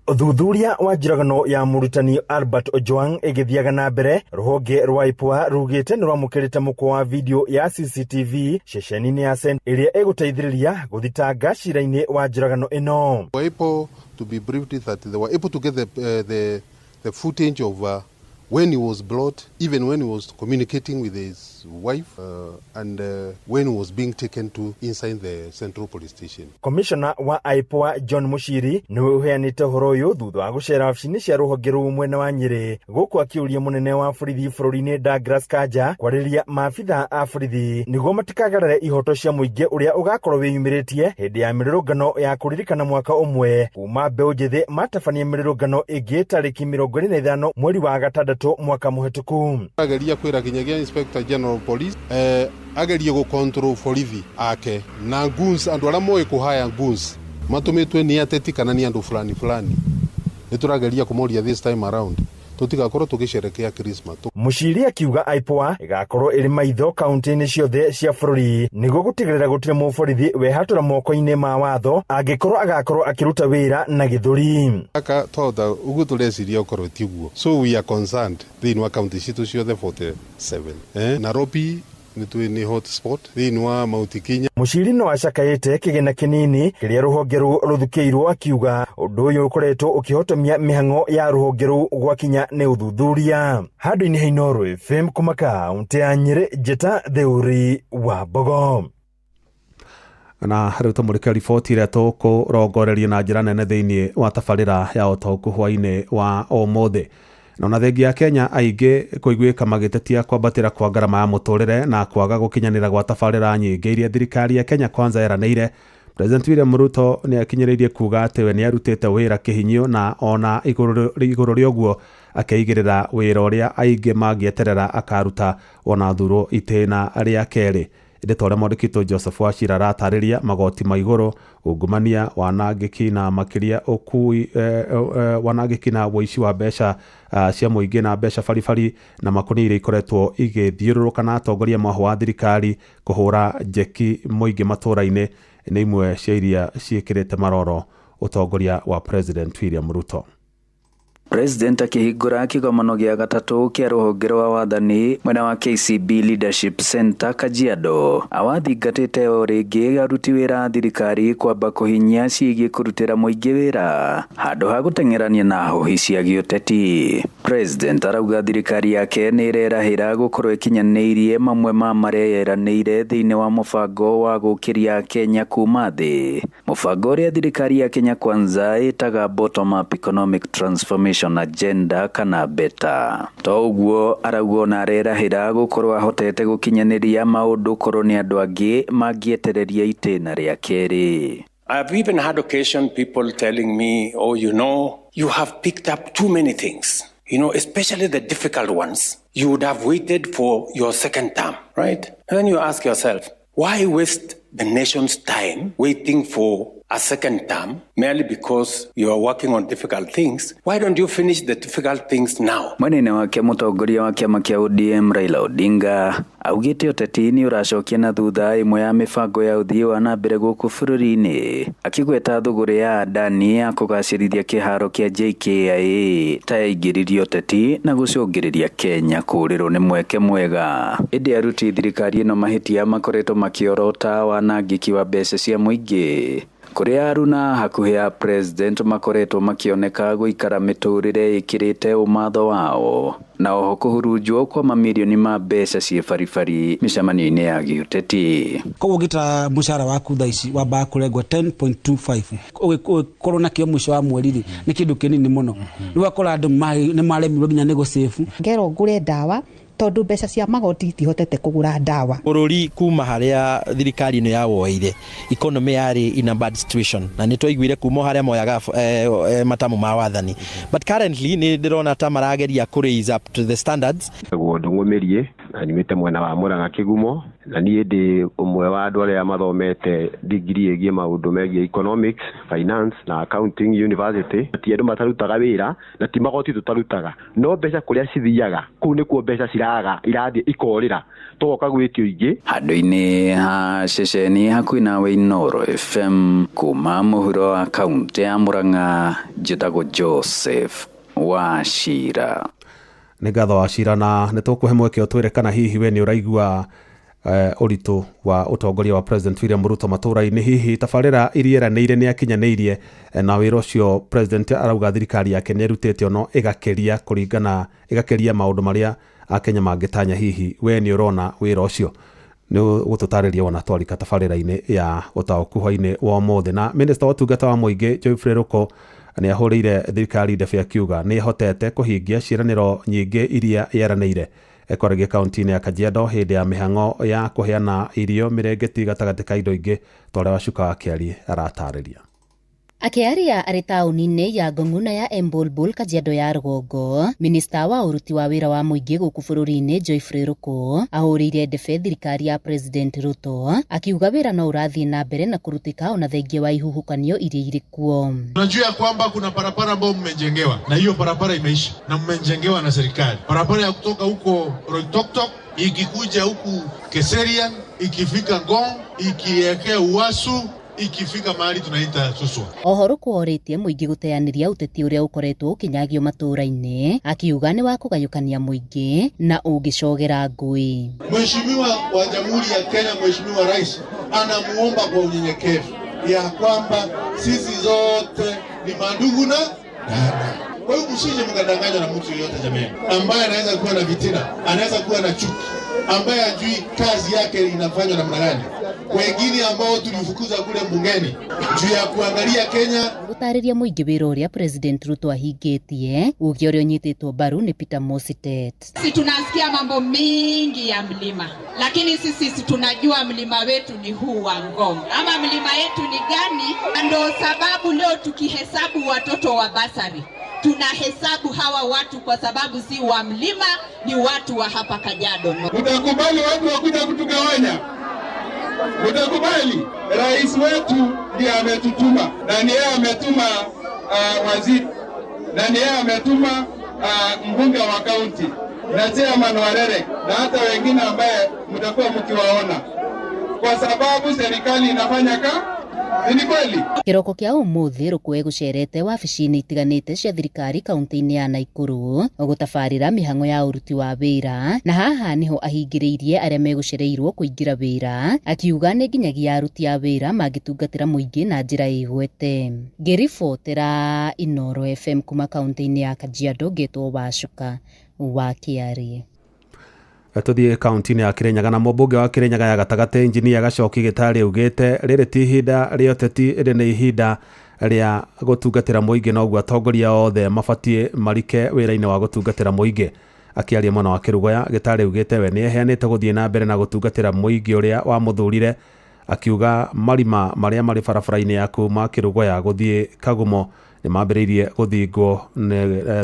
Ũthuthuria wa njũragano ya mũrutani Albert Ojwang ĩgĩthiaga na mbere, rũhonge rwa IPOA rugĩte nĩ rwamũkĩrĩte mũkwa wa video ya CCTV ceceni-inĩ ya Cent ĩrĩa ĩgũteithĩrĩria gũthitanga cira-inĩ wa njũragano ĩno. Were able to be briefed that they were able to get the footage of when he was brought, even when he was communicating with his wife, and when he was being taken to inside the Central Police Station. Commissioner wa IPOA John Muchiri niwe uheanĩte ũhoro ũyũ thutha wa gũcera wabici-inĩ cia rũhonge rũu mwena wa Nyĩrĩ, gũkũ akĩũria mũnene wa borithi bũrũri-inĩ Douglas Kanja kwarĩria maabitha a borithi nĩguo matikagarare ihoto cia mũingĩ ũrĩa ũgakorwo wĩyumĩrĩtie hĩndĩ ya mĩrũrũngano ya kũririkana mwaka ũmwe kuma mbeũ njĩthĩ matabania mĩrũrũngano ĩngĩ tarĩki 25 mweri wa gatandatũ mwaka mũhĩtũku. Ageria kwĩra kinyagia Inspector General of Police agerie gũ control borithi ake na goons, andũ arĩa moĩ kũhaya goons matũmĩtwe nĩ ateti kana nĩ andũ fulani fulani. Nĩ tũrageria kũmoria this time around tũtigakorwo tũgĩcerekea Christmas. Muchiri akiuga IPOA ĩgakorwo ĩrĩ maitho kaunti-inĩ ciothe cia bũrũri nĩguo gũtigĩrĩra gũtirĩ mũborithi wehatũra moko-inĩ ma watho angĩkorwo agakorwo akĩruta wĩra na gĩthũri. Aka twahota ũguo tũreciria ũkorwo tiguo. So we are concerned thĩinĩ wa kaunti citũ ciothe 47. Nairobi nĩ hotspot thĩinĩ wa Mount Kenya. Muchiri no acakaĩte kĩgĩna kĩnini kĩrĩa rũhonge rũu rũthukĩirwo akiuga ũndũ ũyũ ũkoretwo ũkĩhotomia mĩhang'o ya rũhonge rũu gwakinya nĩ ũthuthuria. Handũ-inĩ ha Inooro FM kuma kaunti ya Nyĩrĩ, Njĩta Theuri wa Mbogo. Na rĩu tũmũrĩke riboti ĩrĩa tũkũrongoreria na njĩra nene thĩinĩ wa tabarĩra ya ũtaũku hwainĩ wa ũmũthĩ. Na ona thengia ya Kenya aingĩ kũiguĩka magĩtetia kwambatĩra kwa ngarama ya mũtũrĩre na kwaga gũkinyanĩra gwa tabarĩra nyingĩ iria thirikari ya Kenya Kwanza yeranĩire. President William Ruto nĩ akinyĩrĩirie kuga atĩ we nĩ arutĩte wĩra kĩhinyio na ona igũrũ rĩa ũguo akeigĩrĩra wĩra ũrĩa aingĩ mangĩeterera akaruta ona thurwo itĩna rĩa kerĩ. Ĩndĩ ta ũrĩa mwandĩki Joseph Wachira aratarĩria, magoti ma igũrũ, ungumania, wanangĩki na makĩria ũkui, wanangĩki na ũici wa mbeca cia mũingĩ na mbeca baribari na makũnia iria ikoretwo igĩthiũrũrũka na atongoria mwahũ wa thirikari kũhũra njeki mũingĩ matũra-inĩ nĩ imwe cia iria ciĩkĩrĩte maroro ũtongoria wa President William Ruto. President akĩhingũra kĩgomano gĩa gatatũ kĩa rũhonge rwa wathani mwena wa KCB Leadership Center Kajiado, awathingatĩte o rĩngĩ aruti wĩra a thirikari kwamba kũhinyia ciĩgiĩ kũrutĩra mũingĩ wĩra handũ ha gũteng'erania na hũhi cia gĩũteti. President arauga thirikari yake nĩ ĩrerahĩra gũkorwo ĩkinyanĩirie mamwe ma marĩa yeranĩire thĩinĩ wa mũbango wa gũkĩria Kenya kuma thĩ, mũbango ũrĩa thirikari ya Kenya Kwanza ĩtaga Bottom Up Economic Transformation Agenda kana BETA. To ũguo arauga ona arerahĩra gũkorwo ahotete gũkinyanĩria maũndũ korwo nĩ andũ angĩ mangĩetereria itĩna rĩa kerĩ. I've even had occasion people telling me, oh, you know, you have picked up too many things, you know, especially the difficult ones. You would have waited for your second term, right? And then you ask yourself, why waste the nation's time waiting for a second term merely because you are working on difficult things? Why don't you finish the difficult things now? Mwena-inĩ wake mũtongoria wa kĩama kĩa ODM Raila Odinga augĩte ũteti nĩ ũracokia na thutha ĩmwe ya mĩbango ya ũthii wa na mbere gũkũ bũrũri-inĩ, akĩgweta thũgũrĩ ya Adani ya kũgacĩrithia kĩharo kĩa JKIA ta yaingĩririe ũteti na gũcũngĩrĩria Kenya kũũrĩrwo nĩ mweke mwega. Ĩndĩ aruti thirikari ĩno mahĩtia makoretwo makĩorota wanangĩki wa mbeca cia mũingĩ Kũrĩa aruna hakuhĩ ya president makoretwo makĩoneka gũikara mĩtũrĩre ĩkĩrĩte ũmatho wao na oho kũhurunjwo kwa mamirioni ma mbeca ciĩ baribari mĩcemanio-inĩ ya gĩũteti. Koguo ũngĩtara mũcara waku thaa ici wambaga kũrengwo 10.25 ũgĩkorwo nakĩo mũico wa mweri rĩ nĩ kĩndũ kĩnini mũno. Rĩu ũgakora andũ nĩ maremirwo nginya nĩ gũcĩbu. Ngerwo ngũre ndawa tondu mbeca cia magoti itihotete kugura ndawa. Bũrũri kuma harĩa thirikari ĩno yawoire economy yarĩ in a bad situation na nĩ twaiguire kuma harĩa moyaga matamu ma wathani, but currently nĩ ndĩrona ta marageria kũ raise up to the standards. Guo Ndũng'ũ na nyumĩte mwena wa Murang'a Kĩgumo, na niĩ ndĩ ũmwe wa andũ arĩa mathomete degree ĩgiĩ maũndũ megiĩ economics, finance na accounting university. Ti andũ matarutaga wĩra na ti magoti tũtarutaga, no mbeca kũrĩa cithiaga kũu nĩkuo mbeca ciraga irathiĩ ikorĩra tũgoka gwĩtio ingĩ. Handũ-inĩ ha ceceni hakuhĩ nawe Inooro FM kuma mũhuro wa kaũntĩ ya Murang'a, njĩtagwo Joseph Wachira. Nĩ ngatho Wachira, na nĩ tũkũhe mweke ũtwĩre kana hihi we nĩ ũraigua ũritũ wa ũtongoria wa President William Ruto matũra-inĩ, hihi tabarĩra iria eranĩire nĩ akinyanĩirie, na wĩra ũcio President arauga thirikari yake nĩ ĩrutĩte ono ĩgakĩria kũringana ĩgakĩria maũndũ marĩa Akenya mangĩtanya. Hihi we nĩ ũrona wĩra ũcio? Nĩ ũgũtũtarĩria wona twarika tabarĩra-inĩ ya ũtaũku hwainĩ wa ũmũthĩ. Na Minister wa ũtungata wa mũingĩ Geoffrey Ruku nĩ ahũrĩire thirikari ndebe akiuga nĩ ĩhotete kũhingia ciĩranĩro nyingĩ iria yeranĩire. Ekwaragia kaunti-inĩ ya Kajiado hĩndĩ ya mĩhang'o ya kũheana irio mĩrengeti gatagatĩ ka indo ingĩ, ta ũrĩa Wacuka wa Kĩari aratarĩria. Akĩaria arĩ taũni-inĩ ya Ngong'una ya Embulbul, Kajiado ya rũgongo, minista wa ũruti wa wĩra wa mũingĩ gũkũ bũrũri-inĩ Geoffrey Ruku ahũrĩire ndebe thirikari ya President Ruto akiuga wĩra no ũrathiĩ na mbere na kũrutĩka ona thengia wa ihuhũkanio iria irĩ kuo. Tunajua kwamba kuna barabara ambayo mmejengewa na hiyo barabara imeisha na mmejengewa na serikali, barabara ya kutoka huko Roitoktok ikikuja huku Keserian, ikifika Ngong, ikielekea Uasu, ikifika mahali tunaita Suswa. Oho Ruku orĩtie mũingĩ gũteanĩria ũteti ũrĩa ũkoretwo ũkĩnyagio matũũra-inĩ, akiuga nĩ wa kũgayũkania mũingĩ na ũngĩcogera ngũĩ. Mheshimiwa wa Jamhuri ya Kenya, Mheshimiwa Rais anamuomba kwa unyenyekevu ya kwamba sisi zote ni mandugu na dada. Kwa hiyo msije mkadanganywa na mtu yeyote jamani, ambaye anaweza kuwa na vitina, anaweza kuwa na chuki, ambaye hajui kazi yake inafanywa namna gani. Wengine ambao tulifukuza kule bungeni juu ya kuangalia Kenya. Gũtarĩria mũingĩ wĩra ũrĩa President Ruto ahingĩtie, uge ũrĩa ũnyitĩtwo mbaru nĩ Peter Mositet. Sisi tunasikia mambo mingi ya mlima, lakini sisi tunajua mlima wetu ni huu wa Ngong. Ama mlima yetu ni gani? Ndio sababu leo tukihesabu watoto wa basari tunahesabu hawa watu kwa sababu si wa mlima, ni watu wa hapa Kajiado. Utakubali watu wakuja kutugawanya? Utakubali? Rais wetu ndiye ametutuma, na ni yeye ametuma waziri, na ni yeye ametuma mbunge wa kaunti na chairman wa REREC na hata wengine ambaye mtakuwa mkiwaona, kwa sababu serikali inafanya ka Ni kweli? Kĩroko kĩa ũmũthĩ Ruku egũcerete wabici-inĩ itiganĩte cia thirikari kaunti-inĩ ya Naikuru gũtabarĩra mĩhang'o ya ũruti wa wĩra, na haha nĩho ahingĩrĩirie arĩa megũcereirwo kũingĩra wĩra, akiuga nĩ nginyagia aruti a wĩra mangĩtungatĩra mũingĩ na njĩra ĩgwete. Ngĩribotera Inooro FM kuma kaunti-inĩ ya Kajiado, ngetwo Wacuka wa Kĩari. Tũthiĩ kaunti-inĩ ya Kirinyaga, na mũmbunge wa Kirinyaga ya gatagatĩ Injinia Gacoki Gĩtarĩ augĩte rĩrĩ ti ihinda rĩa ũteti ĩndĩ nĩ ihinda rĩa gũtungatĩra mũingĩ, noguo atongoria othe mabatiĩ marike wĩra-inĩ wa gũtungatĩra mũingĩ. Akĩaria mwena wa Kĩrũgoya, Gĩtarĩ augĩte we nĩ eheanĩte gũthiĩ na mbere na gũtungatĩra mũingĩ ũrĩa wamũthurire, akiuga marima marĩa marĩ barabara-inĩ ya kuma Kĩrũgoya gũthiĩ Kagumo nĩ mambĩrĩirie gũthingwo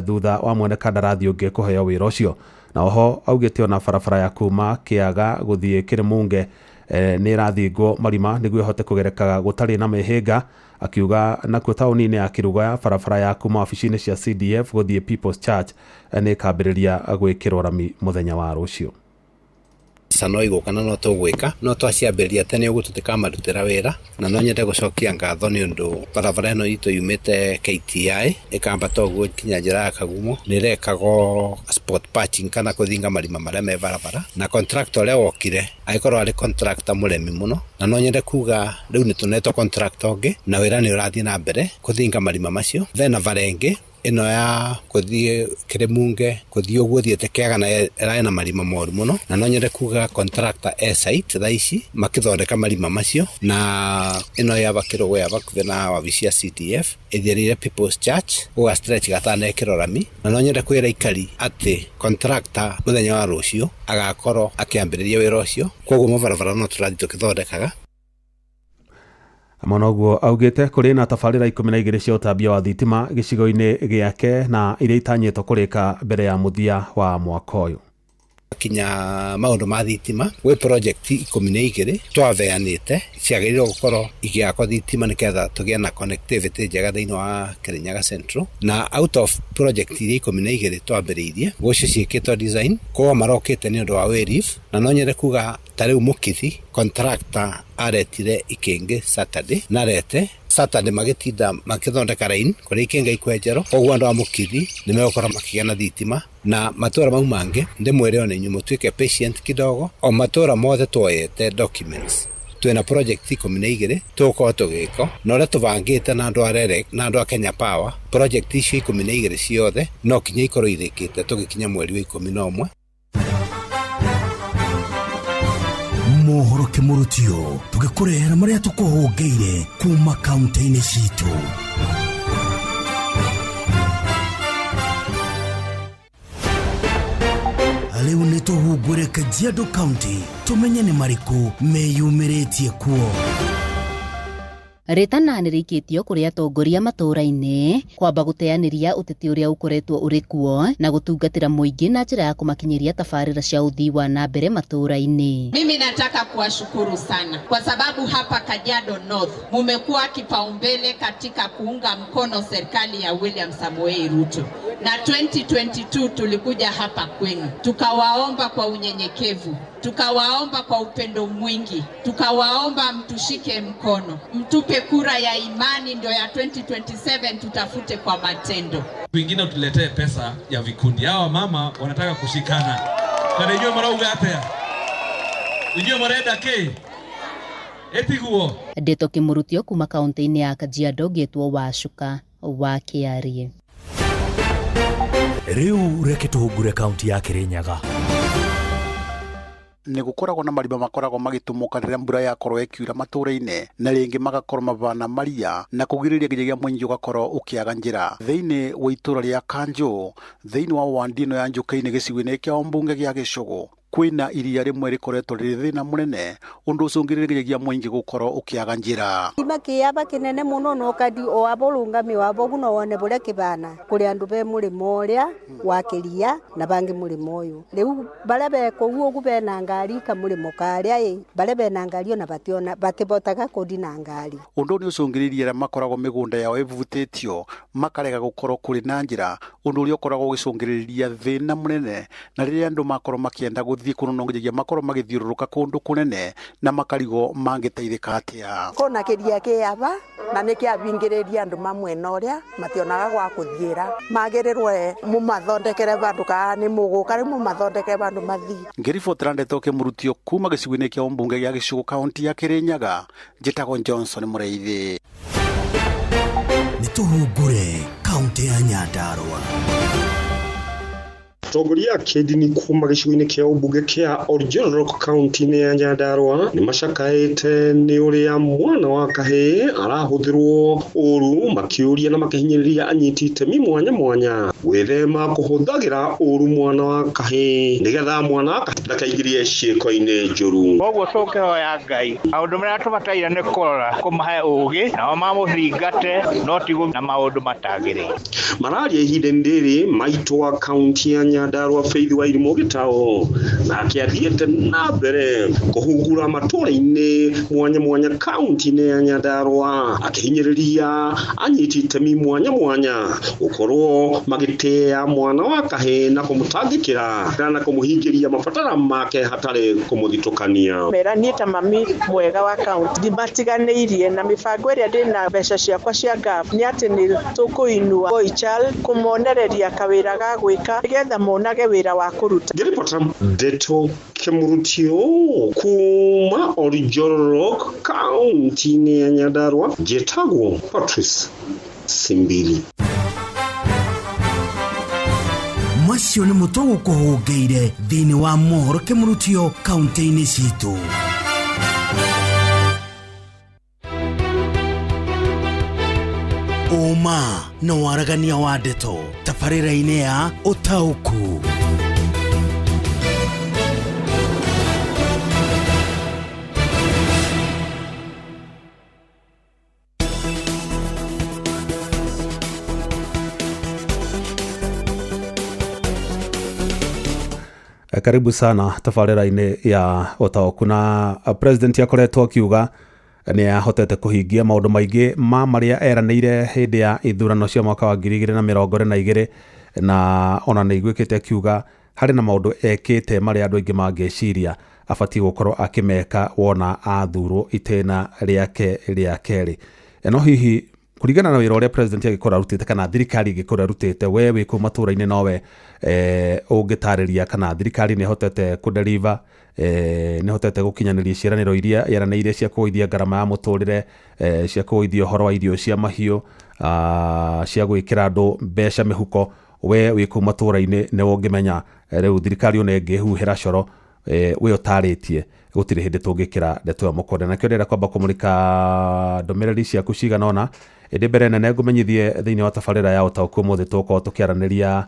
thutha wa mwene kandarathi ũngĩ kũheo wĩra ũcio. Na oho augĩte ona barabara ya kuma Kĩaga gũthiĩ Kĩrĩmunge nĩ ĩrathingwo marima nĩguo ĩhote kũgereka gũtarĩ na mĩhĩnga. Akiuga nakuo taũni-inĩ ya Kĩrũgoya barabara ya kuma wabici-inĩ cia CDF gũthiĩ People's Church nĩ ĩkambĩrĩria gwĩkĩrwo rami mũthenya wa rũciũ. No igũka na no tũgwĩka no twaciambĩrĩria tene ũguo tũtikamarutĩra wĩra na no nyende gũcokia ngatho nĩ ũndũ barabara ĩno itũ yumĩte KTI ĩkambata ũguo kinya njĩra ya Kagumo nĩ ĩrekagwo spot patching kana kũthinga marima marĩa me barabara na contractor ũrĩa wokire agĩkorwo arĩ contractor mũremi mũno na no nyende kuga rĩu nĩ tũnetwo contractor ũngĩ na wĩra nĩ ũrathiĩ na mbere kũthinga marima macio. Thena bara ĩngĩ ĩno ya kũthiĩ Kĩrĩmunge kũthiĩ ũguo thiĩte Kĩaga na ĩrarĩ na marima moru mũno na no nyende kuga contractor e site thaa ici makĩthondeka marima macio na ĩno ya Bakĩrũgũ ya bakuhĩ na wabici ya CDF ĩthiĩrĩire People's Church gũga stretch gatanekĩrwo rami na no nyende kwĩra ikari atĩ contractor mũthenya wa rũciũ agakorwo akĩambĩrĩria wĩra ũcio koguo mabarabara no tũrathiĩ tũkĩthondekaga. Monoguo augĩte kũrĩ na tabarĩra 12 cia ũtambia wa thitima gĩcigo-inĩ gĩake na iria itanyĩtwo kũrĩka mbere ya mũthia wa mwaka ũyũ. Kinya maũndũ ma thitima gwĩ project 12 twaveanĩte ciagĩrĩirwo gũkorwo igĩakwo thitima nĩgetha tũgĩe na connectivity njega thĩinĩ wa Kirinyaga Central na out of project iria 12 twambĩrĩirie gũcio ciĩkĩtwo design koguo marokĩte nĩ ũndũ wa wĩrif na no nyende kuga ta rĩu Mũkithi contractor aretire ikĩngĩ Saturday na rete Saturday magĩtinda makĩthondeka line kũrĩa ikĩngĩ ikwenjerwo koguo andũ a Mũkithi nĩ megũkorwo makĩgĩa na thitima na matũra mau mangĩ ndĩmwĩre ona inyuĩ mũtuĩke patient kidogo o matũra mothe tuoyete documents twĩna project 12 tũgũkorwo tũgĩka na ũrĩa tũbangĩte na andũ a REREC na andũ a Kenya Power project icio 12 ciothe no kinya ikorwo irĩkĩte tũgĩkinya mweri wa 11. Mohoro kĩmũrutio tũgĩkũrehera marĩa tũkũhũngĩire kuma kaunti-inĩ citũ. Rĩu nĩ tũhungure Kajiado County tũmenye nĩ marĩkũ meyumĩrĩtie kuo. Rĩtana nĩ rĩikĩtio kũrĩ atongoria matũũra-inĩ kwamba gũteanĩria ũteti ũrĩa ũkoretwo ũrĩ kuo na gũtungatĩra mũingĩ na njĩra ya kũmakinyĩria tabarĩra cia ũthii wa na mbere matũũra-inĩ. Mimi nataka kuwashukuru sana kwa sababu hapa Kajiado North mumekuwa kipaumbele katika kuunga mkono serikali ya William Samoei Ruto, na 2022 tulikuja hapa kwenu tukawaomba kwa unyenyekevu, tukawaomba kwa upendo mwingi, tukawaomba mtushike mkono, mtupe kura ya imani, ndio ya 2027 tutafute kwa matendo. Wengine utuletee pesa ya vikundi. Hawa mama wanataka kushikana. Kana inyuĩ marauga atĩa? Inyuĩ marenda kĩ? Etiguo. Ndeto kĩmũrutio kuma kaunti-inĩ ya Kajiado ngĩtwo Wacuka wa Kĩarie. Rĩu reke tũhungure kaunti ya Kirinyaga. Nĩ gũkoragwo na marima makoragwo magĩtumũka rĩrĩa mbura yakorwo ĩkiura matũũra-inĩ na rĩngĩ magakorwo mabana maria na kũgirĩrĩria nginyagia mũingĩ ũgakorwo ũkĩaga njĩra. Thĩinĩ wa itũũra rĩa Kanjũ, thĩinĩ wa wandi ĩno ya Njũkĩ-inĩ gĩcigo-inĩ kĩa mbunge gĩa Gĩcũgũ, kwĩna iria rĩmwe rĩkoretwo rĩrĩ thĩna mũnene ũndũ ũcũngĩrĩrie nginyagia mũingĩ gũkorwo ũkĩaga njĩra. Kĩrima kĩaba kĩnene mũno no kandi o abo rũngami wabo no wone bũrĩa kĩbana kũrĩ andũ be mũrĩmo ũrĩa wa kĩria na bangĩ mũrĩmo ũyũ rĩu barĩa be kũu ũguo bena ngari kamũrĩmo karĩa ĩ barĩa bena ngari ona bationa batibotaga kũthi na ngari. Ũndũ nĩ ũcũngĩrĩirie arĩa makoragwo mĩgũnda yao ĩvutĩtio makarega gũkorwo kũrĩ na njĩra, ũndũ ũrĩa ũkoragwo ũgĩcũngĩrĩria thĩna mũnene na rĩrĩa andũ makorwo makĩenda gũthiĩ kũndũ no nginyagia makorwo magĩthiũrũrũka kũndũ kũnene na makarigwo mangĩteithĩka atĩa. Kũna kĩria kĩaba na nĩkĩabingĩrĩria andũ mamwena ũrĩa mationaga gwa kũthiĩra magĩrĩrwe mũmathondekere bandũ kana nĩ mũgũka rĩu mũmathondekere bandũ mathiĩ. Ngĩribotera ndeto kĩmũrutio kuma gĩcigo-inĩ kĩa mbunge gĩa Gĩcũgũ kaunti ya Kirinyaga, njĩtagwo Johnson Mũrĩithi. Nĩ tũhungure kaunti ya Nyandarua. Atongoria a kĩndini kuma gĩcigo-inĩ kĩa ũmbunge kĩa Oljororok kaunti-inĩ ya Nyandarua nĩ macakaĩte nĩ ũrĩa mwana wa kahĩĩ arahũthĩrwo ũru makĩũria na makĩhinyĩrĩria anyiti itemi mwanya mwanya gwĩthema kũhũthagĩra ũru mwana wa kahĩĩ nĩgetha mwana wa kahĩĩ ndakaingĩrie ciĩko-inĩ njũru. Koguo tũngĩhoya Ngai maũndũ marĩa tũbataire nĩ kũrora kũmahe ũgĩ nao mamũthingate no ti na maũndũ matagĩrĩire. Mararia ihinda-inĩ rĩrĩ maitwa kaunti ya Nyandarua Faith Wairimu Gitau nake athiĩte na mbere kũhungura matũũra-inĩ mwanya mwanya kaunti-inĩ ya Nyandarua akĩhinyĩrĩria anyiti itemi mwanya mwanya gũkorwo magĩtĩa mwana wa kahĩĩ na kũmũtangĩkĩra na kũmũhingĩria mabatara make hatarĩ kũmũthitũkania. Mera niĩ ta mami mwega wa kaunti ndimatiganĩirie na mĩbango ĩrĩa ndĩna mbeca ciakwa cia GAP nĩ atĩ nĩ tũkũinua boy child kũmonereria kawĩra ga gwĩka nĩgetha monage wĩra wa kũruta. Ngĩribota Ndeto Kĩmurutio kuma Oljororok kaunti-inĩ ya Nyandarua, njĩtagwo Patrice Simbili. Macio nĩ mũtwe gũkũhũngĩire thĩinĩ wa mohoro Kĩmurutio kaunti-inĩ citũ. Ũma na waragania wa ndeto tabarĩra-inĩ ya Ũtaũku. Karibu sana tabarĩra-inĩ ya Ũtaũku. Na president akoretwo akiuga nĩ ahotete kũhingia maũndũ maingĩ ma marĩa eranĩire hĩndĩ ya ithurano cia mwaka wa 2022, na ona nĩ iguĩkĩte akiuga harĩ na maũndũ ekĩte marĩa andũ aingĩ mangĩciria abatiĩ gũkorwo akĩmeka wona athurwo itĩna rĩake rĩa kerĩ. No hihi kũringana na wĩra ũrĩa president agĩkorwo arutĩte kana thirikari ĩngĩkorwo ĩrutĩte, we wĩ kũu matũũra-inĩ nowe ũngĩtarĩria kana thirikari nĩ ĩhotete kũdeliver, nĩ ĩhotete gũkinyanĩria ciĩranĩro iria yeranĩire cia kũgũithia ngarama ya mũtũrĩre, cia kũgũithia ũhoro wa irio cia mahiũ, cia gwĩkĩra andũ mbeca mĩhuko. We wĩ kũu matũũra-inĩ nĩwe ũngĩmenya rĩu thirikari ona ĩngĩhuhĩra coro we ũtarĩtie gũtirĩ hĩndĩ tũngĩkĩra ndeto ĩyo mũkonde. Nakĩo ndĩrenda kwamba kũmũrĩka ndũmĩrĩri ciaku cigana ũna, ĩndĩ mbere nene ngũmenyithie thĩinĩ wa tabarĩra ya Ũtaũku ũmũthĩ tũgũkorwo tũkĩaranĩria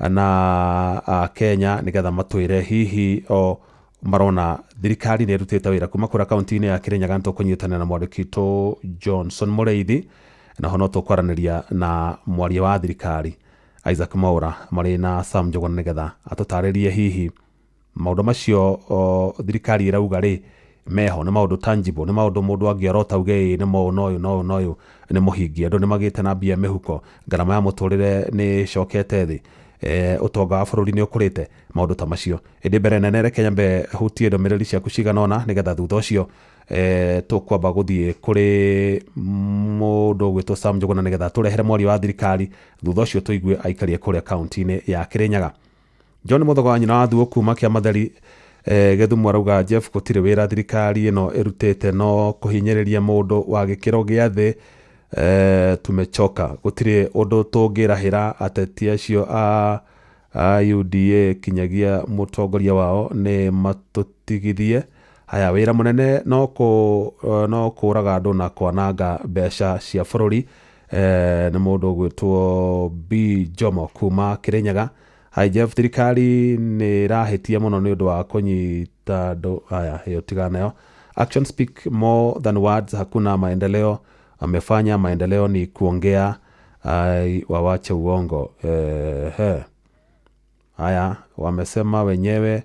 na Kenya nĩgetha matwĩre hihi o marona thirikari nĩ ĩrutĩte wĩra kuma kũrĩa kaunti-inĩ ya Kirinyaga. Nĩtũkũnyitanĩra na mwandĩki witũ Johnson Mũrĩithi, naho no tũkwaranĩria na mwaria wa thirikari Isaac Mwaura marĩ na Sam Njuguna nĩgetha atũtarĩrie hihi maũndũ macio thirikari ĩrauga rĩ meho, nĩ maũndũ tangible, nĩ maũndũ mũndũ angĩorota auge ĩ nĩ mo na ũyũ na ũyũ na ũyũ nĩ mũhingie. Andũ nĩ magĩte na mbia mĩhuko, ngarama ya mũtũrĩre nĩ ĩcokete thĩ, ũtonga wa bũrũri nĩ ũkũrĩte, maũndũ ta macio. Ĩndĩ mbere nene reke nyambe hutie ndũmĩrĩri ciaku cigana ũna nĩgetha thutha ũcio tũkwamba gũthiĩ kũrĩ mũndũ ũgwĩtwo Sam Njuguna nĩgetha tũrehere mwaria wa thirikari, thutha ũcio tũigue aikarie kũrĩa kaunti-inĩ ya Kirinyaga. John Mũthogo wa nyina wa Thuo kuma Kĩamatheri Gĩthumo arauga Jeff gũtirĩ wĩra thirikari ĩno ĩrutĩte no kũhinyĩrĩria mũndũ wa gĩkĩro gĩa thĩ. Tumechoka, gũtirĩ ũndũ tũngĩrahĩra ateti acio a UDA kinyagia mũtongoria wao nĩ matũtigithie. Haya, wĩra mũnene no kũraga andũ na kwananga mbeca cia bũrũri. Nĩ mũndũ ũgwĩtwo B Jomo kuma Kirinyaga. Hi Jeff, thirikari nĩ ĩrahĩtia mũno nĩ ũndũ wa kũnyita andũ. Haya, hiyo tigana nayo. Action speak more than words, hakuna maendeleo amefanya, maendeleo ni kuongea, wawache uongo. Haya, wamesema wenyewe.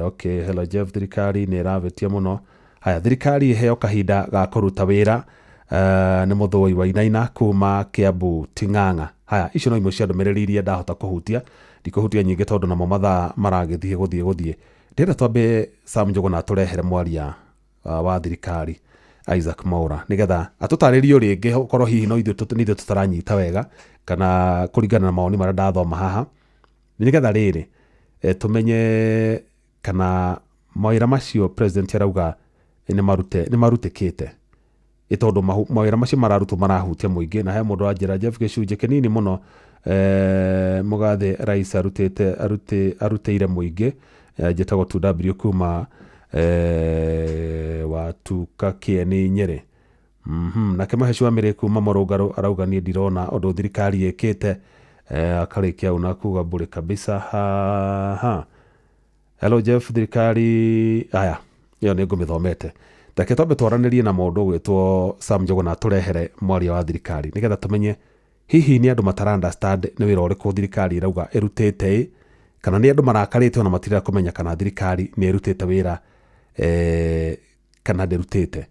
Okay, hello Jeff, thirikari nĩ ĩrahĩtia mũno. Haya, thirikari iheo kahinda ga kũruta wĩra. Nĩ mũthũi wa Inaina kuma Kiambu Ting'ang'a. Haya, icio no imwe cia ndũmĩrĩri iria ndahota kũhutia, ndikũhutia nyingĩ tondũ namo mathaa maragĩthiĩ gũthiĩ. Ndĩrenda twambe Sam Njuguna atũrehere mwaria wa thirikari Isaac Mwaura nĩgetha atũtarĩrie rĩngĩ okorwo hihi no ithuĩ tũtaranyita wega kana kũringana na mawoni marĩa ndathoma haha, nĩgetha rĩrĩ tũmenye kana mawĩra macio president arauga nĩ marutĩkĩte, tondũ mawĩra macio mararutwo marahutia mũingĩ. Na he mũndũ wanjĩra Jeff gĩcunjĩ kĩnini mũno mũgathe rais arutĩire mũingĩ. Njĩtagwo 2W kuma watuka Kĩeni Nyĩrĩ. Nake Maheci wa Mĩrĩ kuma Mũrũngarũ arauga niĩ ndirona ũndũ thirikari ĩkĩte. Akarĩkia una kuga bure kabisa. Ha hello Jeff, thirikari aya ĩyo nĩ ngũmĩthomete. Reke twambe twaranĩrie na mũndũ ũgwĩtwo Sam Njuguna atũrehere mwaria wa thirikari nĩgetha tũmenye Hihi nĩ andũ matara understand nĩ wĩra ũrĩkũ thirikari ĩrauga ĩrutĩte ĩ, kana nĩ andũ marakarĩte ona matirenda kũmenya kana thirikari nĩ ĩrutĩte wĩra kana ndĩrutĩte.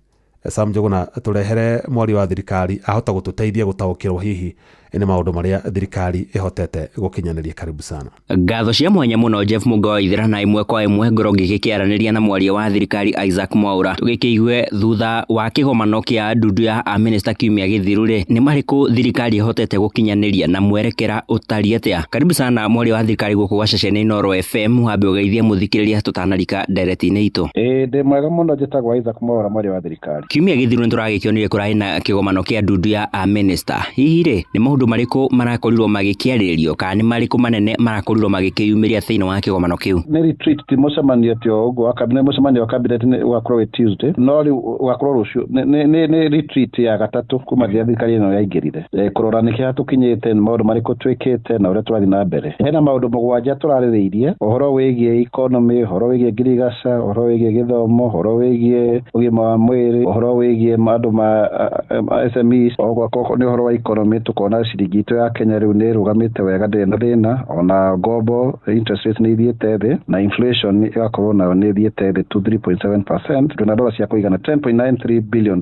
Sam Njuguna, tũrehere mwaria wa thirikari ahota gũtũteithia gũtaũkĩrwo hihi nĩ maũndũ marĩa thirikari ĩhotete gũkinyanĩria. Karibu sana. Ngatho cia mwanya mũno Jeff Mũnga wa Ithira, na ĩmwe kwa ĩmwe ngorwo ngĩgĩkĩaranĩria na mwaria wa thirikari Isaac Mwaura. Tũgĩkĩigue thutha wa kĩgomano kĩa ndundu ya amĩnĩsta kiumia gĩthiru rĩ, nĩ marĩkũ thirikari ĩhotete gũkinyanĩria na mwerekera ũtariĩ atĩa? Karibu sana mwaria wa thirikari gũkũ gwa ceceni Inooro FM, wambe ũgeithie mũthikĩrĩria tũtanarika ndereti-inĩ itũ. Ĩĩ ndĩ mwega mũno, njĩtagwo Isaac Mwaura, mwaria wa thirikari. Kiumia gĩthiru nĩ tũragĩkĩonire kũrarĩ na kĩgomano kĩa ndundu ya amĩnĩsta. Hihi rĩ, nĩ maũndũ marĩkũ marakorirwo magĩkĩarĩrĩrio kana nĩ marĩkũ manene marakorirwo magĩkĩyumĩria thĩinĩ wa kĩgomano kĩu? Nĩ retreat, ti mũcemanio ti o ũguo wa cabinet. Mũcemanio wa cabinet nĩ ũgakorwo wĩ Tuesday, no rĩu ũgakorwo rũciũ. Nĩ retreat ya gatatũ kuma rĩrĩa thirikari ĩno yaingĩrire, kũrora nĩkĩ tũkinyĩte, nĩ maũndũ marĩkũ twĩkĩte na ũrĩa tũrathiĩ na mbere. Hena maũndũ 7 tũrarĩrĩirie: ũhoro wĩgiĩ economy, ũhoro wĩgiĩ ngirigaca, ũhoro wĩgiĩ gĩthomo, ũhoro wĩgiĩ ũgima wa mwĩrĩ, ũhoro wĩgiĩ andũ ma SMEs. Oguo nĩ ũhoro wa economy, tũkona ciringi itũ ya Kenya rĩu nĩ ĩrũgamĩte wega, ndĩrĩ na thĩna, ona ngombo interest rates nĩ ithiĩte thĩ, na inflation ĩgakorwo nayo nĩ ĩthiĩte thĩ to 3.7%. Twĩna dola cia kũigana $10.93 billion,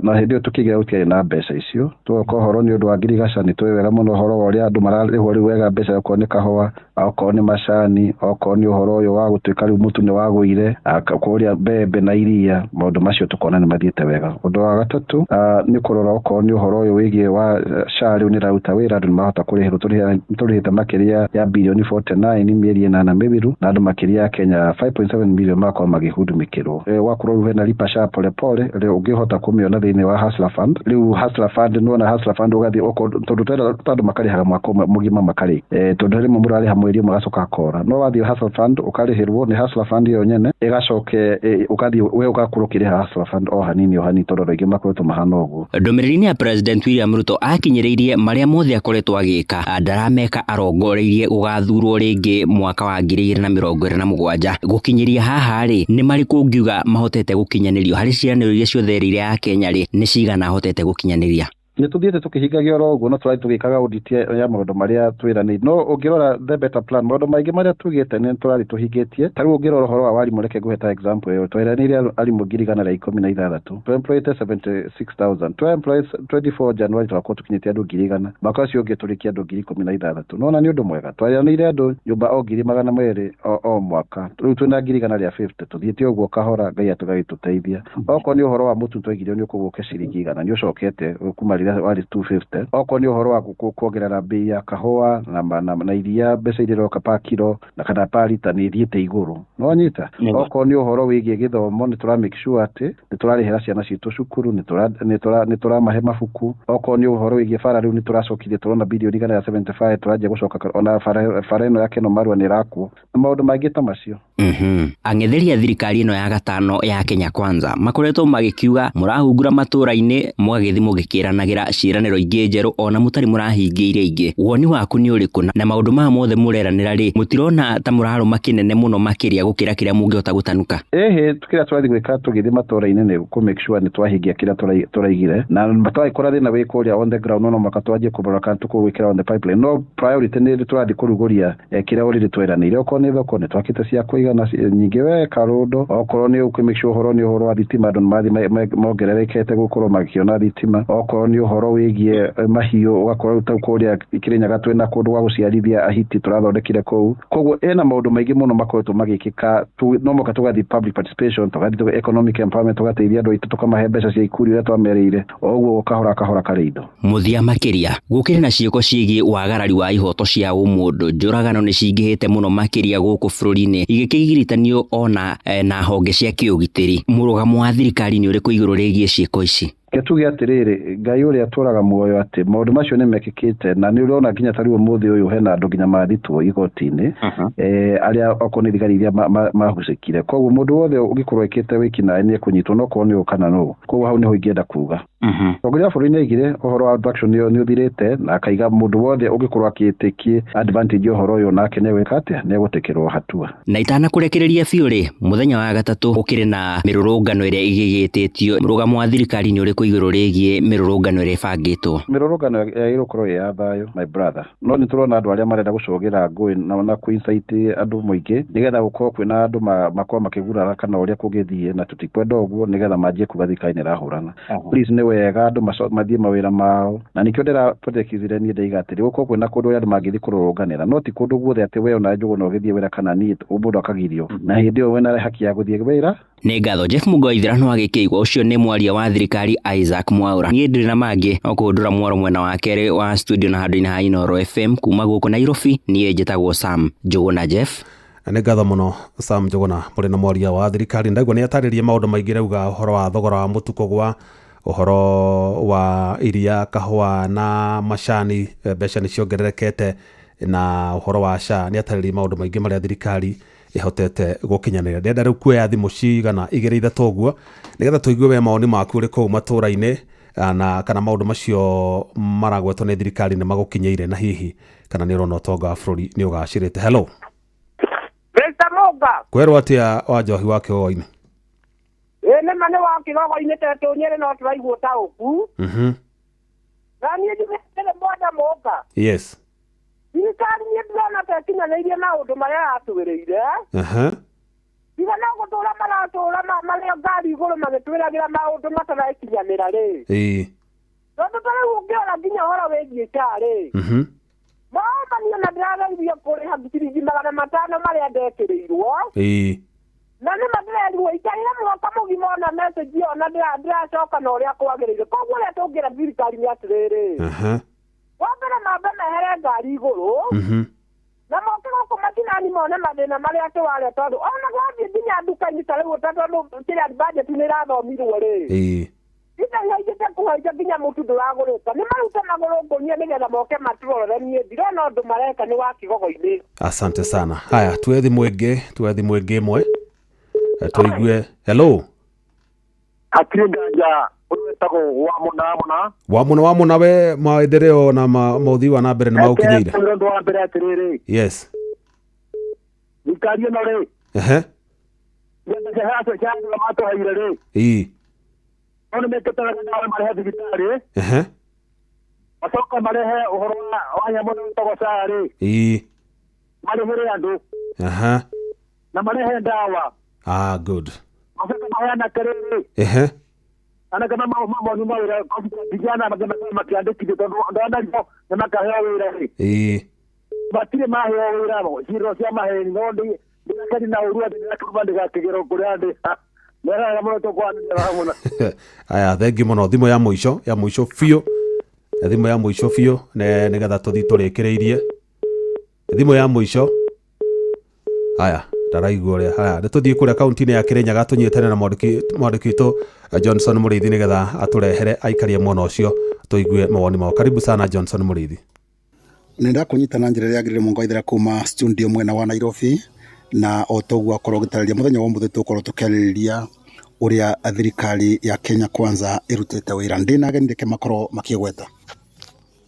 na hĩndĩ ĩyo tũkĩingĩra gũtiarĩ na mbeca icio. Tũgoka ũhoro nĩ ũndũ wa ngirigaca, nĩ tũĩ wega mũno ũhoro wa ũrĩa andũ mararĩhwo rĩu wega mbeca, okorwo nĩ kahũa, okorwo nĩ macani, okorwo nĩ ũhoro ũyũ wa gũtuĩka rĩu mũtu nĩ wagũire, kũrĩa mbembe na iria, maũndũ macio tũkona nĩ mathiĩte wega. Ũndũ wa gatatũ nĩ kũrora okorwo nĩ ũhoro ũyũ wĩgiĩ wa SHA, rĩu nĩ ĩraruta wĩra, andũ nĩ marahota kũrĩhĩrwo. Tũrĩhĩte makĩria ya birioni 49 mĩeri 8 mĩthiru, na andũ makĩria ya Kenya 5.7 million magakorwo magĩhudumĩkĩrwo. Wakorwo rĩu hena lipa SHA pole pole, rĩu ũngĩhota kũmĩona thĩinĩ wa Hustler Fund. Rĩu Hustler Fund, nĩwona Hustler Fund ũgathiĩ tondũ twenda andũ makarĩhaga mwaka ũmwe mũgima makarĩkia, tondũ rĩmwe mũrarĩha mweri ũmwe agacoka akora. No wathiĩ Hustler Fund ũkarĩhĩrwo nĩ Hustler Fund ĩyo nyene, ĩgacoke ũgathiĩ we ũgakorwo ũkĩrĩha Hustler Fund o hanini o hanini, tondũ andũ aingĩ makoretwo mahana ũguo. Ndũmĩrĩri-inĩ ya President William Ruto akinyĩrĩirie marĩa mothe akoretwo agĩka, ndarameka arongoreirie gũgathurwo rĩngĩ mwaka wa 2027. Gũkinyĩria haha rĩ, nĩ marĩkũ ũngiuga mahotete gũkinyanĩrio harĩ ciĩranĩro iria ciothe erĩire ya Kenya rĩ, nĩ cigana ahotete gũkinyanĩria? Nĩ tũthiĩte tũkĩhingagia oro ũguo, no tũrathiĩ tũgĩkaga audit ya maũndũ marĩa twĩranĩire. No ũngĩrora the better plan, maũndũ maingĩ marĩa tugĩte nĩ tũrathiĩ tũhingĩtie. Ta rĩu ũngĩrora ũhoro wa warimũ, reke ngũhe ta example ĩyo: tweranĩire arimũ 116,000, twemployete 76,000. Twemploy 24 January tũgakorwo tũkinyĩtie andũ 100,000, mwaka ũcio ũngĩ tũrĩkie andũ 16,000. Nona nĩ ũndũ mwega. Tweranĩire andũ nyũmba o 200,000 o mwaka, rĩu twĩna 150,000. Tũthiĩte ũguo kahora, Ngai atũgagĩtũteithia. Okorwo nĩ ũhoro wa mũtu, twaigire nĩ ũkũgũke ciringi 100, nĩ ũcokete kuma rĩrĩa warĩ 250. Okorwo nĩ ũhoro wa kuongerera mbei ya kahũa na iria, mbeca iria iroka pa kiro na kana pa rita nĩ ithiĩte igũrũ, no wanyita. Okorwo nĩ ũhoro wĩgiĩ gĩthomo, nĩ tũra make sure atĩ nĩ tũrarĩhĩra ciana citũ cukuru, nĩ tũramahe mabuku. Okorwo nĩ ũhoro wĩgiĩ bara, rĩu nĩ tũracokirie, tũrona birioni 175 tũranjia gũcoka, ona bara ĩno ya Keno Marua nĩ ĩrakwo, na maũndũ mangĩ ta macio. Ang'etheri a thirikari ĩno ya gatano ya Kenya Kwanza makoretwo magĩkiuga mũrahungura matũra-inĩ mũgagĩthiĩ mũgĩkĩranagĩra ciĩranĩro ingĩ njerũ ona mũtarĩ mũrahingia iria ingĩ. Woni waku nĩ ũrĩkũ? Na maũndũ maya mothe mũreranĩra rĩ, mũtirona ta mũrarũma kĩnene mũno makĩria gũkĩra kĩrĩa mũngĩhota gũtanuka? Ĩhĩ, kĩrĩa tũrathiĩ gwĩka tũgĩthiĩ matũra-inĩ nĩ kũ make sure nĩ twahingia kĩrĩa tũraigire, na twagĩkora thĩna wĩ kũrĩa on the ground, no mũhaka twanjie kũrora kana tũkũwĩkĩra on the pipeline. No priority nĩ tũrathiĩ kũrugũria kĩrĩa already tweranĩire. Okorwo nĩ thoko, nĩ twakĩte cia kũigana nyingĩ we karũndo. Okorwo nĩ ũkũ make sure ũhoro nĩ ũhoro wa thitima, andũ nĩ mathiĩ mongererekete gũkorwo makĩona thitima. Okorwo nĩ ũhoro wĩgiĩ mahiũ, ũgakorwo rĩu ta kũrĩa Kĩrĩnyaga twĩna kũndũ gwa gũciarithia ahiti tũrathondekire kũu. Koguo ĩna maũndũ maingĩ mũno makoretwo magĩkĩka. No mũhaka tũgathiĩ public participation, tũgathiĩ economic empowerment, tũgateithia andũ aitũ, tũkamahe mbeca cia ikundi ũrĩa twamerĩire, o ũguo kahora kahora karĩ indo. Mũthia makĩria, gũkĩrĩ na ciĩko ciĩgiĩ wagarari wa ihoto cia ũmũndũ, njũragano nĩ cingĩhĩte mũno makĩria gũkũ bũrũri-inĩ, igĩkĩgiritanio ona na honge cia kĩũgitĩri. Mũrũgamo wa thirikari nĩ ũrĩkũ igũrũ rĩgiĩ ciĩko ici? Reke tuge atĩrĩrĩ, Ngai ũrĩa atũraga muoyo, atĩ maũndũ macio nĩ mekĩkĩte, na nĩ ũrona nginya ta rĩu ũmũthĩ ũyũ hena andũ nginya mathitwo igoti-inĩ, arĩa okorwo nĩ thigari iria mahucĩkire. Koguo mũndũ wothe ũngĩkorwo ĩkĩte wĩkinaĩ nĩ ekũnyitwo, no korwo nĩ ũũ kana nũ. Koguo hau nĩho ingĩenda kuga mũtongoria wa bũrũri nĩ aigire ũhoro wa abduction nĩ ũthirĩte, na akaiga mũndũ wothe ũngĩkorwo akĩtĩkie advantage ũhoro ũyũ nake nĩ egwĩka atĩa, nĩ egũtĩkĩrwo hatua. Na itanakũrekereria biũ rĩ, mũthenya wa gatatũ gũkĩrĩ na mĩrũrũngano ĩrĩa ĩgĩgĩtĩtio, mũrũgamo wa thirikari nĩ ũrĩkũ igũrũ rĩgiĩ mĩrũrũngano ĩrĩa ĩbangĩtwo? Mĩrũrũngano yagĩrĩirwo gũkorwo ĩ ya thayũ, my brother, no nĩ tũrona andũ arĩa marenda gũcogera ngũĩ na kũ-incite andũ mũingĩ nĩgetha gũkorwo kwĩna andũ makorwo makĩgurara kana ũrĩa kũngĩthiĩ, na tũtikwenda ũguo, nĩgetha manjie kuga thirikari nĩ ĩrahũrana. Please, nĩ wega andũ mathiĩ mawĩra mao, na nĩkĩo ndĩrapendekithire niĩ ndaiga atĩrĩ, gũkorwo kwĩna kũndũ ũrĩa andũ mangĩthiĩ kũrũrũnganĩra, no ti kũndũ guothe atĩ we ona Njũgũna ũgĩthiĩ wĩra kana niĩ mũndũ akagirio, na hĩndĩ ĩyo wĩna haki ya gũthiĩ wĩra. Nĩ ngatho Jeff Mũgo Ithira no agĩkĩigua ũcio nĩ mwaria wa thirikari Isaac Mwaura. Niĩ ndirĩ na mangĩ no kũhũndũra mwaro mwena wa kerĩ wa studio na handũ-inĩ ha Inooro FM kuma gũkũ Nairobi. Niĩ njĩtagwo Sam Njũgũna Jeff. Nĩ ngatho mũno Sam Njũgũna mũrĩ na mwaria wa thirikari. Ndaigua nĩ atarĩrie maũndũ maingĩ, rauga ũhoro wa thogora wa mũtu kũgwa, ũhoro wa iria, kahũa na macani, mbeca nĩ ciongererekete, na ũhoro wa SHA. Nĩ atarĩrie maũndũ maingĩ marĩa thirikari ĩhotete gũkinyanĩria. Ndĩrenda rĩu kuoya thimũ cigana igĩrĩ ithatũ ũguo nĩgetha tũigue we mawoni maku ũrĩ kũu matũra-inĩ, na kana maũndũ macio maragwetwo nĩ thirikari nĩ magũkinyĩire, na hihi kana nĩ ũrona ũtonga wa bũrũri nĩ ũgacĩrĩte. Hello. Mr. Muga. Kwerwo atĩa wa njohi wa kĩgogo-inĩ? Ĩ nĩma nĩ wa kĩgogo-inĩ tetũ Nyĩrĩ, no tũraigua ũtaũku. Na niĩ njugĩte mwenda Muga. Yes. Thirikari niĩ ndĩrona ta ĩkinyanĩirie maũndũ marĩa yatwĩrĩire. Tiga no gũtũra maratũra marĩa ngari igũrũ magĩtwĩragĩra maũndũ matarakinyanĩra rĩ. Tondũ ta rĩu ũngĩona nginya ũhoro wĩgiĩ SHA rĩ. Mama niĩ ona ndĩrageria kũrĩha ciringi 500 marĩa ndekĩrĩirwo. Na nĩ ma ndĩrerirwo ikarĩre mwaka mũgima, ona message ĩyo ona ndĩracoka na ũrĩa kwagĩrĩire. Koguo ũrĩa tũngĩra thirikari nĩ atĩrĩrĩ, wa mbere mambe mehere ngari igũrũ, na moke gũkũ macinani mone mathĩna marĩa tũraria, tondũ ona gwathiĩ nginya nduka-inĩ ta rĩu, tondũ kĩrĩa budget nĩ ĩrathomirwo rĩ, indo ihaicĩte kũhaica, nginya mũtu ndũragũrĩka. Nĩ marute magũrũ ngũnia nĩgetha moke matũrorere. Niĩ ndirona ũndũ mareka nĩ wa kĩgogo-inĩ. Asante sana. Haya, tuwe thimũ ĩngĩ, tuwe thimũ ĩngĩ ĩmwe. Tũigue. Hello. Hatirĩ nganja, ũyũ wĩtagwo wa mũna mũna. Wa mũna wa mũna, we maendeleo na maũthii wa na mbere nĩ magũkinyĩire? Ũndũ wa mbere atĩrĩrĩ, thirikari ĩno rĩ, mbeca cia andũ matũheire rĩ, no nĩ mekĩte wega ndawa marehe thibitarĩ, macoka marehe ũhoro wa nyamũ ĩno ĩtagwo SHA rĩ, marĩhĩre andũ, na marehe ndawa. Ah, good. Macoka mahe anake rĩrĩ, anake mamoni mawĩra, vijana makĩandĩkithio, tondũ ndanario nĩ makaheo wĩra rĩ, matirĩ maheo wĩra, ciro cia maheni. No ndĩrakeni na ũru atĩ ndĩrakĩruma ndĩgakĩgerwo kũrĩa ndĩ meraga mũno tũkwanĩria mũno. Aya, thank you mũno. Thimũ ya mũico, ya mũico biũ, thimũ ya mũico biũ, nĩgetha tũthiĩ tũrĩkĩrĩirie. Thimũ ya mũico. Haya, ndaraigua ũrĩa. Haya, nĩ tũthiĩ kũrĩa kaunti-inĩ ya Kĩrĩnyaga tũnyitane na mwandĩki witũ Johnson Mũrĩithi nĩgetha atũrehere aikaria mwena ũcio tũigue mawoni mao. Karibu sana Johnson Mũrĩithi. Nĩ ndakũnyita na njĩra ĩrĩa yagĩrĩire mũno ithera kuma studio mwena wa Nairobi, na o toguo akorwo ũgĩtarĩria, mũthenya wa ũmũthĩ tũkorwo tũkĩarĩrĩria ũrĩa thirikari ya Kenya Kwanza ĩrutĩte wĩra. Ndĩna ageni, reke makorwo makĩgweta.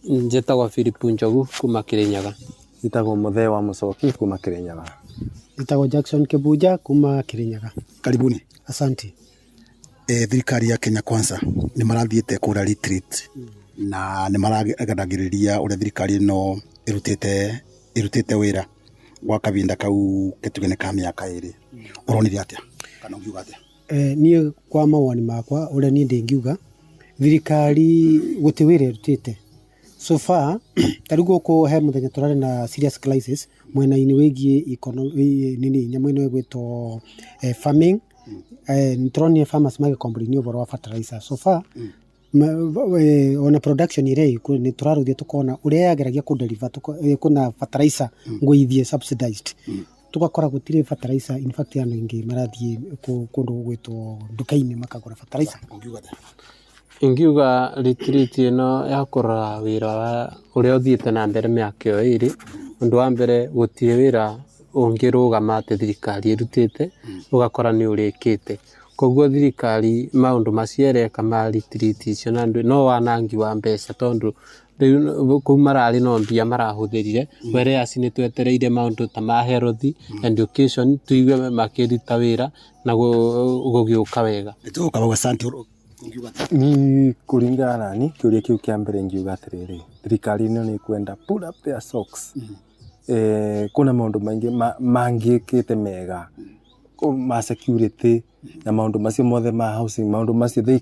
Njĩtagwo Philip Njogu kuma Kĩrĩnyaga. Njĩtagwo Mũthee wa Mũcoki kuma Kĩrĩnyaga. Njĩtagwo Jackson Kĩbunja kuma Kĩrĩnyaga. Karibuni. Asante. Thirikari ya Kenya Kwanza nĩ marathiĩte kũrĩa retreat na nĩ maraganagĩrĩria ũrĩa thirikari ĩno ĩrutĩte wĩra gwa kahinda kau ketuge nĩ ka mĩaka 2. Ũronire atĩa kana ũngiuga atĩa? Niĩ kwa mawoni makwa, ũrĩa niĩ ndĩngiuga, thirikari gũtirĩ wĩra ĩrutĩte so far. Ta rĩu gũkũ he mũthenya tũrarĩ na serious crisis mwena-inĩ wĩgiĩ nini, nyamũ ĩno ĩgwĩtwo farming. Nĩ tũronire farmers magĩ ũhoro wa fertilizer. So far ona production ĩrĩa ĩkuo nĩ tũrarũthia, tũkona ũrĩa yageragia kũ deliver kuna fertilizer ngũithie subsidized, tũgakora gũtirĩ fertilizer. In fact, andũ aingĩ marathiĩ kũndũ gũgwĩtwo nduka-inĩ makagũra fertilizer. Ingiuga retreat ĩno ya kũrora wĩra wa ũrĩa ũthiĩte na mbere mĩaka ĩyo 2, ũndũ wa mbere gũtirĩ wĩra ũngĩrũgama atĩ thirikari ĩrutĩte ũgakora nĩ ũrĩkĩte. Koguo thirikari maũndũ macio ĩreka ma retreat icio na no wanangi wa mbeca, tondũ rĩu kũu mararĩ no mbia marahũthĩrire, whereas nĩ twetereire maũndũ ta ma health, education, tuigue makĩruta wĩra na gũgĩũka wega. Nĩ tũgũka hau, asante. Ni kũringana na ni kĩũria kĩu kĩa mbere ngiuga atĩrĩrĩ, thirikari ĩno nĩ ĩkwenda pull up their socks. Kwĩna maũndũ maingĩ mangĩkĩte mega ma security na maũndũ macio mothe ma housing, maũndũ macio they,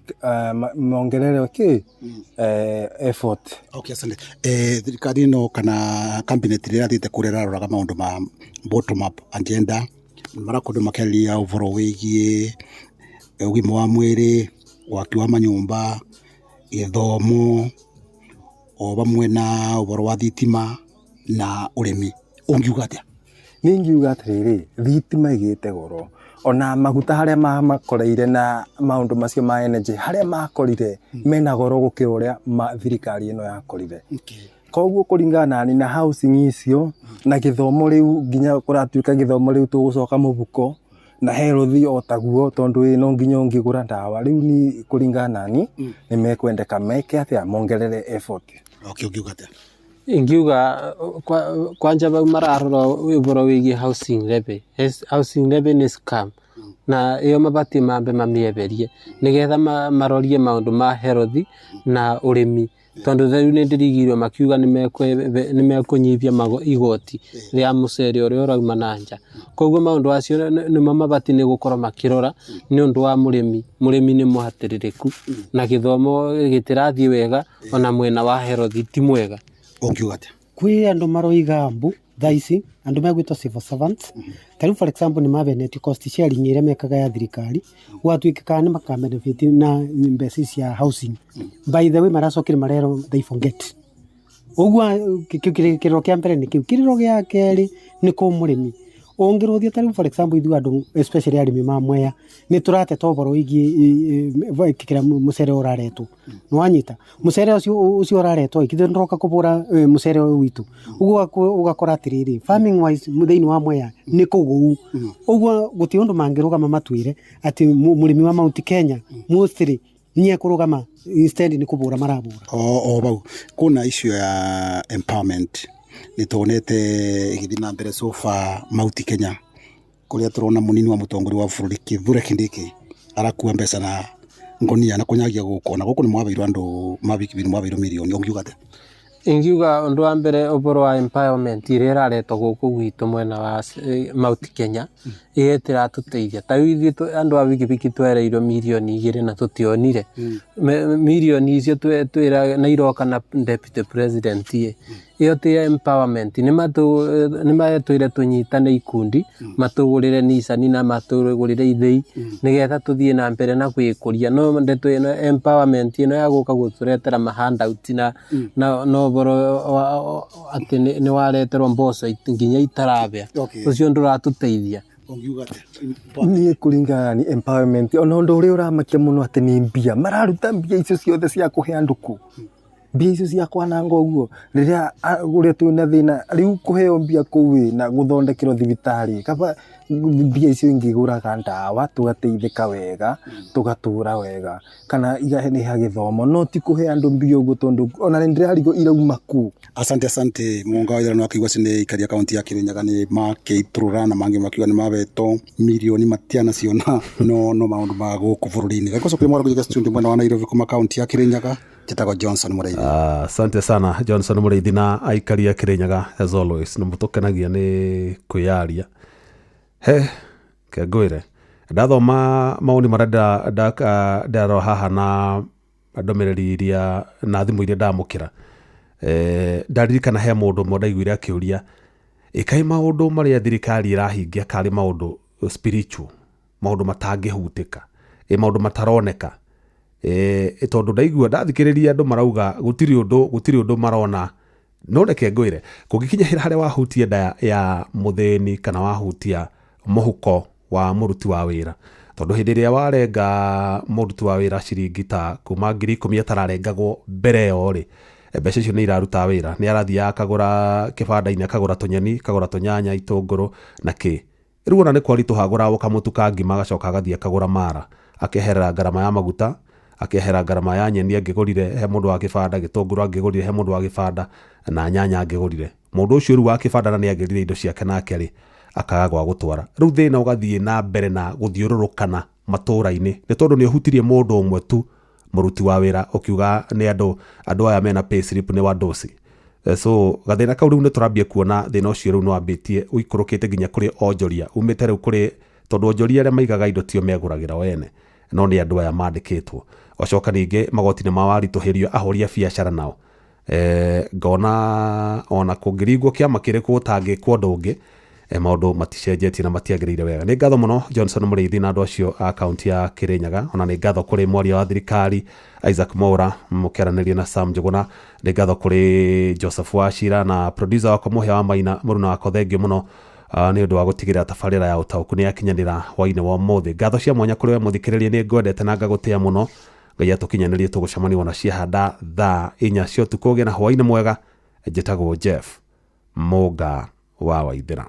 mongerere kĩ effort. Okay, asante. Thirikari ĩno kana cabinet ĩrĩa ĩrathiĩte kũrĩa ĩraroraga maũndũ ma bottom up agenda, marakorwo makĩarĩrĩria ũhoro wĩgiĩ ũgima wa mwĩrĩ, waki wa manyũmba, gĩthomo, o vamwe na ũhoro wa thitima na ũrĩmi. Ũngiuga atĩa? Niĩ ngiuga atĩrĩrĩ, thitima ĩgĩte goro, ona maguta harĩa makoreire na maũndũ macio ma energy harĩa makorire mena goro gũkĩra ũrĩa thirikari ĩno yakorire. Koguo kũringana na niĩ na housing icio na gĩthomo, rĩu nginya kũratuĩka gĩthomo rĩu tũgũcoka mũbuko na health o taguo, tondũ ĩ no nginya ũngĩgũra ndawa rĩu. Ni kũringana na niĩ nĩ mekwendeka meke atĩa, mongerere effort. Okay, ũngiuga atĩa? Ingiuga kwanja bau mararora ũhoro wĩgiĩ housing levy. Housing levy nĩ scam na ĩyo mabatiĩ mambe mamĩeherie nĩgetha marorie maũndũ ma health na ũrĩmi, tondũ rĩu nĩ ndĩrigirwo makiuga nĩ mekũnyihia igoti rĩa mũcere ũrĩa ũrauma na nja. Koguo maũndũ acio nĩmo mabatiĩ nĩ gũkorwo makĩrora nĩ ũndũ wa mũrĩmi. Mũrĩmi nĩ mũhatĩrĩrĩku na gĩthomo gĩtirathiĩ wega, ona mwena wa health ti mwega. Ũngiuga atĩa? Kwĩ andũ maroiga mbu thaa ici, andũ megwĩtwo civil servants. Ta rĩu, for example, nĩ mabenetio cost sharing ĩrĩa mekaga ya thirikari, gwatuĩkĩkaga nĩ makabenefit na mbeca cia housing. By the way, maracokire marerwo they forget. Ũguo kĩrĩro kĩa mbere nĩ kĩu. Kĩrĩro gĩa kerĩ nĩ kũ mũrĩmi ũngĩrũthia. Ta rĩu, for example, ithuĩ andũ, especially arĩmi ma Mwea, nĩ tũrateta ũhoro wĩgiĩ kĩrĩa mũcere ũraretwo. Nĩwanyita mũcere ũcio ũraretwo, ithuĩ nĩtũroka kũbũra mũcere ũyũ witũ. Ũguo ũgakora atĩrĩrĩ, farming wise thĩinĩ wa Mwea nĩ kũgũu. Ũguo gũtirĩ ũndũ mangĩrũgama matwĩre atĩ mũrĩmi wa Mount Kenya mostly nĩ ekũrũgama, instead nĩ kũbũra marabũra. O bau kuna issue ya empowerment nĩ tuonete ĩgĩthiĩ na mbere so far Mount Kenya, kũrĩa tũrona mũnini wa mũtongoria wa bũrũri Kithure Kindiki arakua mbeca na ngonia na kũnyagia gũkũ, na gũkũ nĩ mwabeirwo andũ mabikibiki, mwabeirwo mirioni. Ũngiuga atĩa? Ingiuga ũndũ wa mbere, ũhoro wa empowerment ĩrĩa ĩraretwo gũkũ gwitũ mwena wa Mount Kenya ĩyo ĩtiratũteithia. Ta rĩu ithuĩ andũ a bikibiki twereirwo 2 mirioni na tũtionire mirioni icio twĩra na iroka na deputy president. Ĩ ĩyo ti empowerment. Nĩ matwĩre tũnyitane ikundi, matũgũrĩre Nissan na matũgũrĩre ithĩi nĩgetha tũthiĩ na mbere na gwĩkũria. No ndeto ĩno empowerment ĩno ya gũka gũtũretera ma handout na ũhoro atĩ nĩ wareterwo mboco nginya itarabĩa, ũcio ndũratũteithia. Ũngiuga atĩa? Niĩ kũringana ni empowerment, ona ũndũ ũrĩa ũramakia mũno atĩ nĩ mbia mararuta, mbia icio ciothe cia kũhe andũ kũ, mbia icio cia kwananga ũguo rĩrĩa ũrĩa twĩna thĩna rĩu kũheo mbia kũu ĩ na gũthondekerwo thibitarĩ, kaba mbia icio ingĩgũraga ndawa tũgateithĩka wega, tũgatũra wega, kana igaheneha gĩthomo, no ti kũhe andũ mbia ũguo, tondũ ona nĩ ndĩrarigwo irauma kũ. Asante, asante. Munga wa ithurano akiuga nĩ ikaria kaunti ya Kirinyaga nĩ makĩitũrũra na mangĩ makiuga nĩ mabetwo mirioni matianaciona, no maũndũ ma gũkũ bũrũri-inĩ. Gagũcokeria mwaro gũgĩka studio mwena wa Nairobi kuma kaunti ya Kirinyaga, njĩtagwo Johnson Mũrĩithi. Asante sana Johnson Mũrĩithi na aikaria Kirinyaga, as always nĩ mũtũkenagia nĩ kwĩyaria. He kengwĩre ndathoma maũni marĩa ndarora haha na ndũmĩrĩri iria na thimũ iria ndamũkĩra, ndaririkana he mũndũ ũmwe ndaiguire akĩũria ĩkaĩ maũndũ marĩa thirikari ĩrahingia karĩ maũndũ spiritual, maũndũ matangĩhutĩka, maũndũ mataroneka, tondũ ndaigua ndathikĩrĩria andũ marauga gũtirĩ ũndũ marona. No reke ngwĩre, kũngĩkinya harĩa wahutia nda ya mũthĩni kana wahutia mũhuko wa mũruti wa wĩra, tondũ hĩndĩ ĩrĩa warenga mũruti wa wĩra ciringi ta kuma 10,000 atararengagwo mbere ĩyo rĩ, mbeca icio nĩ iraruta wĩra, nĩ arathiaga akagũra kĩbanda-inĩ, akagũra tũnyeni, akagũra tũnyanya, itũngũrũ na kĩ. Rĩu ona nĩ kwaritũha agũraga kamũtu ka ngima, agacoka agathiĩ akagũra mara, akeherera ngarama ya maguta, akehera ngarama ya nyeni angĩgũrire he mũndũ wa kĩbanda, gĩtũngũrũ angĩgũrire he mũndũ wa kĩbanda, na nyanya angĩgũrire mũndũ ũcio rĩu wa kĩbanda, na nĩ agĩrire indo ciake nake rĩ, akaga gwa gũtwara. Rĩu thĩna ũgathiĩ na mbere na gũthiũrũrũkana matũũra-inĩ, nĩ tondũ nĩ ũhutirie mũndũ ũmwe tu. Mũruti wa wĩra ũkiuga nĩ andũ andũ aya mena pay slip nĩ wadosi. So gathĩna kau rĩu nĩ tũrambia kuona thĩna ũcio rĩu nĩ wambĩtie ũikũrũkĩte nginya kũrĩ onjoria, umĩte rĩu kũrĩ tondũ onjoria arĩa maigaga indo tio megũragĩra o ene, no nĩ andũ aya mandĩkĩtwo. Wacoka ningĩ magoti nĩ mawaritũhĩrio ahũri a biacara nao. Ngona ona kũngĩringwo kĩama kĩrĩkũ ũtangĩkwo ũndũ ũngĩ, maũndũ maticenjetie na matiagĩrĩire wega. Nĩ ngatho mũno Johnson Mũrĩithi na andũ acio a kaunti ya Kĩrĩnyaga. Ona nĩ ngatho kũrĩ mwaria wa thirikari Isaac Mwaura mũkĩaranĩria na Sam Njũgũna. Nĩ ngatho kũrĩ Joseph Wachira na producer wakwa Mũhĩa wa Maina, mũruna wakwa, thengio mũno nĩ ũndũ wa gũtigĩrĩra tabarĩra ya ũtaũku nĩ yakinyanĩra hwainĩ wa ũmũthĩ. Ngatho cia mwanya kũrĩ we mũthikĩrĩria, nĩ ngwendete na ngagũtĩa mũno. Ngai atũkinyanĩrie, tũgũcemania ona ciahanda thaa 4 cia ũtukũ. Ũgĩe na hwainĩ mwega. Njĩtagwo Jeff Mũnga wa Waithĩra.